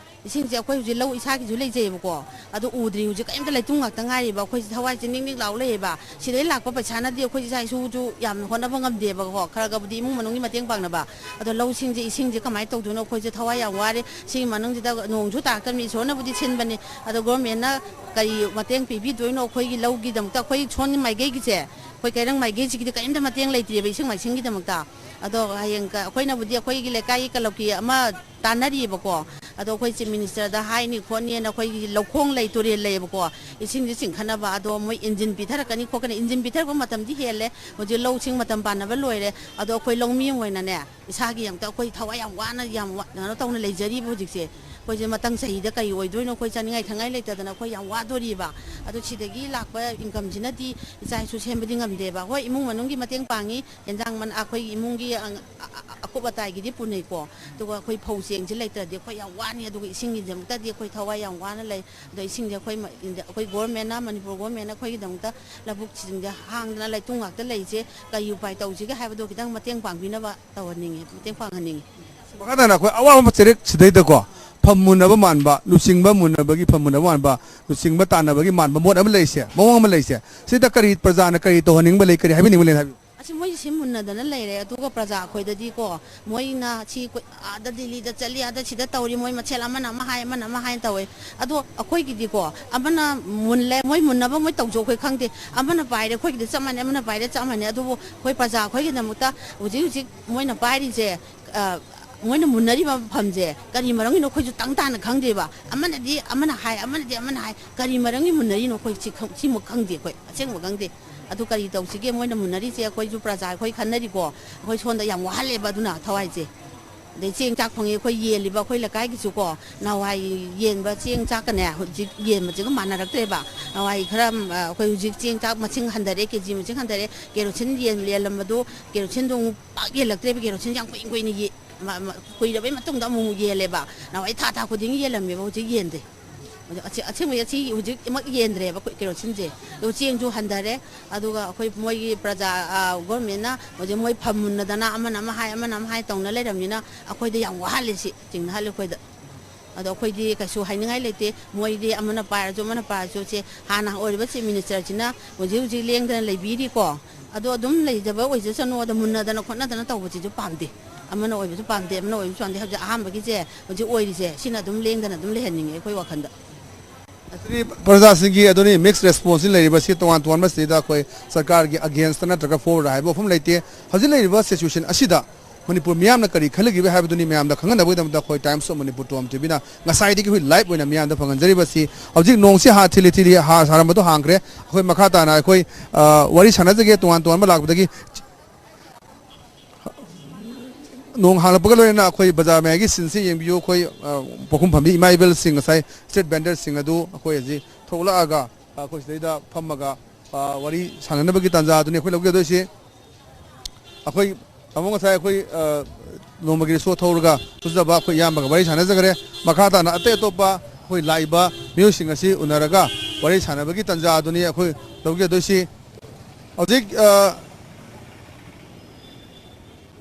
ꯏꯁꯤꯡꯁꯦ ꯑꯩꯈꯣꯏ ꯍꯧꯖꯤꯛ ꯂꯧ ꯏꯁꯥꯒꯤꯁꯨ ꯂꯩꯖꯩꯑꯕꯀꯣ, ꯑꯗꯨ ꯎꯗ꯭ꯔꯤ꯫ ꯍꯧꯖꯤꯛ ꯀꯔꯤꯝꯇ ꯂꯩꯇꯨꯝ ꯉꯥꯛꯇ ꯉꯥꯏꯔꯤꯕ꯫ ꯑꯩꯈꯣꯏꯁꯦ ꯊꯋꯥꯏꯁꯦ ꯅꯤꯛ ꯅꯤꯛ ꯂꯥꯎ ꯂꯩꯌꯦꯕ꯫ ꯁꯤꯗꯩ ꯂꯥꯛꯄ ꯄꯩꯁꯥꯅꯗꯤ ꯑꯩꯈꯣꯏ ꯏꯆꯥ ꯏꯁꯨꯁꯨ ꯌꯥꯝꯅ ꯍꯣꯠꯅꯕ ꯉꯝꯗꯦꯕꯀꯣ꯫ ꯈꯔ ꯈꯕꯨꯗꯤ ꯏꯃꯨꯡ ꯃꯅꯨꯡꯒꯤ ꯃꯇꯦꯡ ꯄꯥꯡꯅꯕ, ꯑꯗꯣ ꯂꯧꯁꯤꯡꯁꯦ, ꯏꯁꯤꯡꯁꯦ ꯀꯃꯥꯏꯅ ꯇꯧꯗꯣꯏꯅꯣ? ꯑꯩꯈꯣꯏꯁꯦ ꯊꯋꯥꯏ ꯌꯥꯝ ꯋꯥꯔꯦ꯫ ꯁꯤꯒꯤ ꯃꯅꯨꯡꯁꯤꯗ ꯅꯣꯡꯁꯨ ꯇꯥꯔꯛꯇꯕꯅꯤ, ꯏꯁꯣꯔꯅꯕꯨꯗꯤ ꯁꯤꯟꯕꯅꯤ, ꯑꯗꯣ ꯒꯣꯔꯃꯦꯟꯅ ꯀꯔꯤ ꯃꯇꯦꯡ ꯄꯤꯕꯤꯗꯣꯏꯅꯣ ꯑꯩꯈꯣꯏꯒꯤ ꯂꯧꯒꯤꯗꯃꯛꯇ? ꯑꯩꯈꯣꯏ ꯁꯣꯝ ꯃꯥꯏꯀꯩꯒꯤꯁꯦ, ꯑꯩꯈꯣꯏ ꯀꯩꯔꯪ ꯃꯥꯏꯀꯩꯁꯤꯒꯤꯗꯤ ꯀꯔꯤꯝꯇ ꯃꯇꯦꯡ ꯂꯩꯇ꯭ꯔꯤꯕ ꯏꯁꯤꯡ ꯃꯥꯏꯁꯤꯡꯒꯤꯗꯃꯛꯇ꯫ ꯑꯗꯣ ꯍꯌꯦꯡ ꯀ-, ꯑꯩꯈꯣꯏꯅꯕꯨꯗꯤ ꯑꯩꯈꯣꯏꯒꯤ ꯂꯩꯀꯥꯏꯒꯤ ꯀꯂꯕꯀꯤ ꯑꯃ ꯇꯥꯟꯅꯔꯤꯕꯀꯣ꯫ ꯑꯗꯣ ꯑꯩꯈꯣꯏ ꯆꯤꯐ ꯃꯤꯅꯤꯁꯇꯔꯗ ꯍꯥꯏꯅꯤ ꯈꯣꯠꯅꯤꯅ, ꯑꯩꯈꯣꯏꯒꯤ ꯂꯧꯈꯣꯡ ꯂꯩ, ꯇꯨꯔꯦꯜ ꯂꯩꯌꯦꯕꯀꯣ, ꯏꯁꯤꯡꯁꯦ ꯆꯤꯡꯈꯠꯅꯕ꯫ ꯑꯗꯣ ꯃꯣꯏ ꯏꯟꯖꯤꯟ ꯄꯤꯊꯔꯛꯀꯅꯤ ꯈꯣꯠꯀꯅꯤ꯫ ꯏꯟꯖꯤꯟ ꯄꯤꯊꯔꯛꯄ ꯃꯇꯝꯗꯤ ꯍꯦꯜꯂꯦ, ꯍꯧꯖꯤꯛ ꯂꯧꯁꯤꯡ ꯃꯇꯝ ꯄꯥꯟꯅꯕ ꯂꯣꯏꯔꯦ꯫ ꯑꯗꯣ ꯑꯩꯈꯣꯏ ꯂꯧꯃꯤ ꯑꯃ ꯑꯣꯏꯅꯅꯦ, ꯏꯁꯥꯒꯤ ꯑꯝꯇ ꯑꯩꯈꯣꯏ ꯊꯋꯥꯏ ꯌꯥꯝ ꯋꯥꯅ, ꯌꯥꯝ ꯋꯥ-, ꯀꯩꯅꯣ ꯇꯧꯅ ꯂꯩꯖꯔꯤꯕ ꯍꯧꯖꯤꯛꯁꯦ꯫ ꯑꯩꯈꯣꯏꯁꯦ ꯃꯊꯪ ꯆꯍꯤꯗ ꯀꯔꯤ ꯑꯣꯏꯗꯣꯏꯅꯣ, ꯑꯩꯈꯣꯏ ꯆꯥꯅꯤꯡꯉꯥꯏ ꯊꯛꯅꯤꯡꯉꯥꯏ ꯂꯩꯇꯗꯅ ꯑꯩꯈꯣꯏ ꯌꯥꯝ ꯋꯥꯗꯣꯔꯤꯕ꯫ ꯑꯗꯣ ꯁꯤꯗꯒꯤ ꯂꯥꯛꯄ ꯏꯟꯀꯝꯁꯤꯅꯗꯤ ꯏꯆꯥ ꯏꯁꯨ ꯁꯦꯝꯕꯗꯤ ꯉꯝꯗꯦꯕ꯫ ꯍꯣꯏ, ꯏꯃꯨꯡ ꯃꯅꯨꯡꯒꯤ ꯃꯇꯦꯡ ꯄꯥꯡꯉꯤ, ꯌꯦꯟꯖꯥꯡ ꯃꯅꯥ, ꯑꯩꯈꯣꯏꯒꯤ ꯏꯃꯨꯡꯒꯤ ꯑ-, ꯑ-, ꯑ-, ꯑꯀꯨꯞ ꯑꯇꯥꯏꯒꯤꯗꯤ ꯄꯨꯅꯩꯀꯣ꯫ ꯑꯗꯨꯒ ꯑꯩꯈꯣꯏ ꯐꯧ ꯆꯦꯡꯁꯦ ꯂꯩꯇ꯭ꯔꯗꯤ ꯑꯩꯈꯣꯏ ꯌꯥꯝ ꯋꯥꯅꯤ꯫ ꯑꯗꯨꯒ ꯏꯁꯤꯡꯒꯤꯗꯃꯛꯇꯗꯤ ꯑꯩꯈꯣꯏ ꯊꯋꯥꯏ ꯌꯥꯝ ꯋꯥꯅ ꯂꯩ꯫ ꯑꯗꯣ ꯏꯁꯤꯡꯁꯦ ꯑꯩꯈꯣꯏ ꯃ-, ꯑꯩꯈꯣꯏ ꯒꯣꯔꯃꯦꯟꯅ, ꯃꯅꯤꯄꯨꯔ ꯒꯣꯔꯃꯦꯟꯅ ꯑꯩꯈꯣꯏꯒꯤꯗꯃꯛꯇ ꯂꯧꯕꯨꯛꯁꯤꯡꯁꯦ ꯍꯥꯡꯗꯅ ꯂꯩꯇꯨꯝ ꯉꯥꯛꯇ ꯂꯩꯁꯦ, ꯀꯔꯤ ꯎꯄꯥꯏ ꯇꯧꯁꯤꯒꯦ ꯍꯥꯏꯕꯗꯣ ꯈꯤꯇꯪ ꯃꯇꯦꯡ ꯄꯥꯡꯕꯤꯅꯕ ꯇꯧꯍꯟꯅꯤꯡꯉꯤ, ꯃꯇꯦꯡ ꯄꯥꯡꯍꯟꯅꯤꯡꯉꯤ꯫ ꯃꯈꯥ ꯇꯥꯅ ꯑꯩꯈꯣꯏ ꯑꯋꯥꯕ ꯆꯩꯔꯦꯛ ꯁꯤꯗꯩꯗꯀꯣ, ꯐꯝ ꯃꯨꯟꯅꯕ ꯃꯥꯟꯕ, ꯂꯨꯆꯤꯡꯕ ꯃꯨꯟꯅꯕꯒꯤ, ꯐꯝ ꯃꯨꯟꯅꯕ ꯃꯥꯟꯕ, ꯂꯨꯆꯤꯡꯕ ꯇꯥꯟꯅꯕꯒꯤ ꯃꯥꯟꯕ ꯃꯣꯠ ꯑꯃ ꯂꯩꯁꯦ, ꯃꯑꯣꯡ ꯑꯃ ꯂꯩꯁꯦ꯫ ꯁꯤꯗ ꯀꯔꯤ ꯄ꯭ꯔꯖꯥꯅ ꯀꯔꯤ ꯇꯧꯍꯟꯅꯤꯡꯕ ꯂꯩ, ꯀꯔꯤ ꯍꯥꯏꯕꯤꯅꯤꯡꯕ ꯂꯩ ꯍꯥꯏꯕꯤꯌꯨ꯫ ꯑꯁꯤ ꯃꯣꯏꯁꯦ ꯁꯤ ꯃꯨꯟꯅꯗꯅ ꯂꯩꯔꯦ꯫ ꯑꯗꯨꯒ ꯄ꯭ꯔꯖꯥ ꯑꯩꯈꯣꯏꯗꯗꯤꯀꯣ, ꯃꯣꯏꯅ ꯁꯤ ꯀꯣꯏ-, ꯑꯥꯗ ꯗꯤꯜꯂꯤꯗ ꯆꯠꯂꯤ, ꯑꯥꯗ ꯁꯤꯗ ꯇꯧꯔꯤ, ꯃꯣꯏ ꯃꯁꯦꯜ ꯑꯃꯅ ꯑꯃ ꯍꯥꯏ, ꯑꯃꯅ ꯑꯃ ꯍꯥꯏꯅ ꯇꯧꯋꯦ꯫ ꯑꯗꯣ ꯑꯩꯈꯣꯏꯒꯤꯗꯤꯀꯣ, ꯑꯃꯅ ꯃꯨꯜꯂꯦ, ꯃꯣꯏ ꯃꯨꯟꯅꯕ ꯃꯣꯏ ꯇꯧꯖꯧ ꯑꯩꯈꯣꯏ ꯈꯪꯗꯦ, ꯑꯃꯅ ꯄꯥꯏꯔꯦ, ꯑꯩꯈꯣꯏꯒꯤꯗꯤ ꯆꯞ ꯃꯥꯟꯅꯩ, ꯑꯃꯅ ꯄꯥꯏꯔꯦ, ꯆꯞ ꯃꯥꯟꯅꯩ꯫ ꯑꯗꯨꯕꯨ ꯑꯩꯈꯣꯏ ꯄ꯭ꯔꯖꯥ ꯑꯩꯈꯣꯏꯒꯤꯗꯃꯛꯇ ꯍꯧꯖꯤꯛ ꯍꯧꯖꯤꯛ ꯃꯣꯏꯅ ꯄꯥꯏꯔꯤꯁꯦ, ꯑ, ꯃꯣꯏꯅ ꯃꯨꯟꯅꯔꯤꯕ ꯃꯐꯝꯁꯦ ꯀꯔꯤ ꯃꯔꯝꯒꯤꯅꯣ ꯑꯩꯈꯣꯏꯁꯨ ꯇꯪ ꯇꯥꯅ ꯈꯪꯗꯦꯕ꯫ ꯑꯃꯅꯗꯤ ꯑꯃꯅ ꯍꯥꯏ, ꯑꯃꯅꯗꯤ ꯑꯃꯅ ꯍꯥꯏ, ꯀꯔꯤ ꯃꯔꯝꯒꯤ ꯃꯨꯟꯅꯔꯤꯅꯣ ꯑꯩꯈꯣꯏ ꯁꯤ ꯈꯪ-, ꯁꯤꯃꯨꯛ ꯈꯪꯗꯦ ꯑꯩꯈꯣꯏ, ꯑꯁꯦꯡꯕ ꯈꯪꯗꯦ꯫ ꯑꯗꯨ ꯀꯔꯤ ꯇꯧꯁꯤꯒꯦ? ꯃꯣꯏꯅ ꯃꯨꯟꯅꯔꯤꯁꯦ ꯑꯩꯈꯣꯏꯁꯨ ꯄ꯭ꯔꯖꯥ ꯑꯩꯈꯣꯏ ꯈꯟꯅꯔꯤꯀꯣ, ꯑꯩꯈꯣꯏ ꯁꯣꯝꯗ ꯌꯥꯝ ꯋꯥꯍꯜꯂꯦꯕ ꯑꯗꯨꯅ ꯊꯋꯥꯏꯁꯦ꯫ ꯑꯗꯩ ꯆꯦꯡ ꯆꯥꯛ ꯐꯪꯉꯤ ꯑꯩꯈꯣꯏ ꯌꯦꯜꯂꯤꯕ ꯑꯩꯈꯣꯏ ꯂꯩꯀꯥꯏꯒꯤꯁꯨꯀꯣ, ꯅꯍꯥꯟꯋꯥꯏ ꯌꯦꯟꯕ ꯆꯦꯡ ꯆꯥꯛꯀꯅꯦ ꯍꯧꯖꯤꯛ ꯌꯦꯟꯕꯁꯤꯒ ꯃꯥꯟꯅꯔꯛꯇ꯭ꯔꯦꯕ꯫ ꯅꯍꯥꯟꯋꯥꯏ ꯈꯔ, ꯑ, ꯑꯩꯈꯣꯏ ꯍꯧꯖꯤꯛ ꯆꯦꯡ ꯆꯥꯛ ꯃꯁꯤꯡ ꯍꯟꯊꯔꯦ, ꯀꯦ ꯖꯤ ꯃꯁꯤꯡ ꯍꯟꯊꯔꯦ, ꯀꯦꯔꯣꯁꯤꯟ ꯌꯦꯟ-, ꯌꯦꯜꯂꯝꯕꯗꯣ ꯀꯦꯔꯣꯁꯤꯟꯗꯣ ꯑꯃꯨꯛ ꯄꯥꯛ ꯌꯦꯜꯂꯛꯇ꯭ꯔꯦꯕ, ꯀꯦꯔꯣꯁꯤꯟ ꯌꯥꯝ ꯀꯨꯏ ꯀꯨꯏꯅ ꯌꯦ-, ꯃ-, ꯃ-, ꯀꯨꯏꯔꯕꯩ ꯃꯇꯨꯡꯗ ꯑꯃꯨꯛ ꯑꯃꯨꯛ ꯌꯦꯜꯂꯦꯕ꯫ ꯅꯍꯥꯟꯋꯥꯏ ꯊꯥ ꯊꯥ ꯈꯨꯗꯤꯡꯒꯤ ꯌꯦꯜꯂꯝꯃꯦꯕ, ꯍꯧꯖꯤꯛ ꯌꯦꯟꯗꯦ꯫ ꯑꯗꯣ ꯑꯁꯦ-, ꯑꯁꯦꯡꯕꯩ ꯑꯁꯤ ꯍꯧꯖꯤꯛꯃꯛ ꯌꯦꯟꯗ꯭ꯔꯦꯕ ꯑꯩꯈꯣꯏ ꯀꯦꯔꯣꯁꯤꯟꯁꯦ꯫ ꯑꯗꯣ ꯆꯦꯡꯁꯨ ꯍꯟꯊꯔꯦ, ꯑꯗꯨꯒ ꯑꯩꯈꯣꯏ ꯃꯣꯏꯒꯤ ꯄ꯭ꯔꯖꯥ, ꯑ, ꯒꯣꯔꯃꯦꯟꯅ ꯍꯧꯖꯤꯛ ꯃꯣꯏ ꯐꯝ ꯃꯨꯟꯅꯗꯅ ꯑꯃꯅ ꯑꯃ ꯍꯥꯏ, ꯑꯃꯅ ꯑꯃ ꯍꯥꯏ ꯇꯧꯅ ꯂꯩꯔꯕꯅꯤꯅ ꯑꯩꯈꯣꯏꯗ ꯌꯥꯝ ꯋꯥꯍꯜꯂꯦ ꯁꯤ, ꯆꯤꯡꯅꯍꯜꯂꯦ ꯑꯩꯈꯣꯏꯗ꯫ ꯑꯗꯣ ꯑꯩꯈꯣꯏꯗꯤ ꯀꯩꯁꯨ ꯍꯥꯏꯅꯤꯡꯉꯥꯏ ꯂꯩꯇꯦ꯫ ꯃꯣꯏꯗꯤ ꯑꯃꯅ ꯄꯥꯏꯔꯁꯨ ꯑꯃꯅ ꯄꯥꯏꯔꯁꯨ, ꯁꯦ ꯍꯥꯟꯅ ꯑꯣꯏꯔꯤꯕ Chief Ministerꯁꯤꯅ ꯍꯧꯖꯤꯛ ꯍꯧꯖꯤꯛ ꯂꯦꯡꯗꯅ ꯂꯩꯕꯤꯔꯤꯀꯣ꯫ ꯑꯗꯣ ꯑꯗꯨꯝ ꯂꯩꯖꯕ ꯑꯣꯏꯖꯁꯅꯨ, ꯑꯗꯣ ꯃꯨꯟꯅꯗꯅ ꯈꯣꯠꯅꯗꯅ ꯇꯧꯕꯁꯤꯁꯨ ꯄꯥꯝꯗꯦ꯫ ꯑꯃꯅ ꯑꯣꯏꯕꯁꯨ ꯄꯥꯝꯗꯦ, ꯑꯃꯅ ꯑꯣꯏꯕꯁꯨ ꯄꯥꯝꯗꯦ꯫ ꯍꯧꯖꯤꯛ ꯑꯍꯥꯟꯕꯒꯤꯁꯦ, ꯍꯧꯖꯤꯛ ꯑꯣꯏꯔꯤꯁꯦ, ꯁꯤꯅ ꯑꯗꯨꯝ ꯂꯦꯡꯗꯅ ꯑꯗꯨꯝ ꯂꯩꯍꯟꯅꯤꯡꯉꯦ ꯑꯩꯈꯣꯏ ꯋꯥꯈꯜꯗ꯫ ꯑꯗꯨꯗꯤ ꯄ꯭ꯔꯖꯥꯁꯤꯡꯒꯤ ꯑꯗꯨꯅꯤ mixed response ꯂꯩꯔꯤꯕꯁꯤ꯫ ꯇꯣꯉꯥꯟ ꯇꯣꯉꯥꯟꯕ ꯁꯤꯗ ꯑꯩꯈꯣꯏ ꯁꯔꯀꯥꯔꯒꯤ against ꯅꯠꯇ꯭ꯔꯒ for ꯍꯥꯏꯕ ꯋꯥꯐꯝ ꯂꯩꯇꯦ꯫ ꯍꯧꯖꯤꯛ ꯂꯩꯔꯤꯕ situation ꯑꯁꯤꯗ ꯃꯅꯤꯄꯨꯔ ꯃꯤꯌꯥꯝꯅ ꯀꯔꯤ ꯈꯜꯂꯤꯒꯦ ꯍꯥꯏꯕꯗꯨꯅꯤ ꯃꯌꯥꯝꯗ ꯈꯪꯍꯟꯅꯕꯒꯤꯗꯃꯛꯇ ꯑꯩꯈꯣꯏ Times of Manipur ꯇꯣꯝ ꯇꯤꯚꯤꯅ ꯉꯁꯥꯏꯗꯒꯤ ꯑꯩꯈꯣꯏ live ꯑꯣꯏꯅ ꯃꯤꯌꯥꯝꯗ ꯐꯪꯍꯟꯖꯔꯤꯕꯁꯤ꯫ ꯍꯧꯖꯤꯛ ꯅꯣꯡꯁꯤ ꯍꯥ ꯊꯤꯂꯤ ꯊꯤꯂꯤ ꯍꯥ ꯁꯥꯔꯝꯕꯗꯣ ꯍꯥꯡꯈ꯭ꯔꯦ꯫ ꯑꯩꯈꯣꯏ ꯃꯈꯥ ꯇꯥꯅ ꯑꯩꯈꯣꯏ, ꯑ, ꯋꯥꯔꯤ ꯁꯥꯟꯅꯖꯒꯦ ꯇꯣꯉꯥꯟ ꯇꯣꯉꯥꯟꯕ ꯂꯥꯛꯄꯗꯒꯤ꯫ ꯅꯣꯡ ꯍꯥꯡꯂꯛꯄꯒ ꯂꯣꯏꯅꯅ ꯑꯩꯈꯣꯏ ꯕꯖꯥꯔ ꯃꯌꯥꯏꯒꯤ sceneꯁꯤ ꯌꯦꯡꯕꯤꯌꯨ꯫ ꯑꯩꯈꯣꯏ, ꯑ, ꯄꯣꯛꯈꯨꯝ ꯐꯝꯕꯤ ꯏꯃꯥ ꯏꯕꯦꯜꯁꯤꯡ, ꯉꯁꯥꯏ street vendorꯁꯤꯡ ꯑꯗꯨ ꯑꯩꯈꯣꯏ ꯍꯧꯖꯤꯛ ꯊꯣꯛꯂꯛꯑꯒ ꯑꯩꯈꯣꯏ ꯁꯤꯗꯩꯗ ꯐꯝꯃꯒ, ꯑ, ꯋꯥꯔꯤ ꯁꯥꯟꯅꯅꯕꯒꯤ ꯇꯥꯟꯖꯥ ꯑꯗꯨꯅꯤ ꯑꯩꯈꯣꯏ ꯂꯧꯖꯗꯣꯏꯁꯤ꯫ ꯑꯩꯈꯣꯏ ꯇꯥꯃꯣ ꯉꯁꯥꯏ ꯑꯩꯈꯣꯏ, ꯑ, ꯅꯣꯡꯃꯒꯤ ꯔꯤꯁꯣ ꯊꯧꯔꯒ ꯊꯣꯛꯆꯕ ꯑꯩꯈꯣꯏ ꯏꯌꯥꯝꯕꯒ ꯋꯥꯔꯤ ꯁꯥꯟꯅꯖꯈ꯭ꯔꯦ꯫ ꯃꯈꯥ ꯇꯥꯅ ꯑꯇꯩ ꯑꯇꯣꯞꯄ ꯑꯩꯈꯣꯏ ꯂꯥꯛꯏꯕ ꯃꯤꯑꯣꯏꯁꯤꯡ ꯑꯁꯤ ꯎꯅꯔꯒ ꯋꯥꯔꯤ ꯁꯥꯟꯅꯕꯒꯤ ꯇꯥꯟꯖꯥ ꯑꯗꯨꯅꯤ ꯑꯩꯈꯣꯏ ꯂꯧꯖꯗꯣꯏꯁꯤ꯫ ꯍꯧꯖꯤꯛ, ꯑ,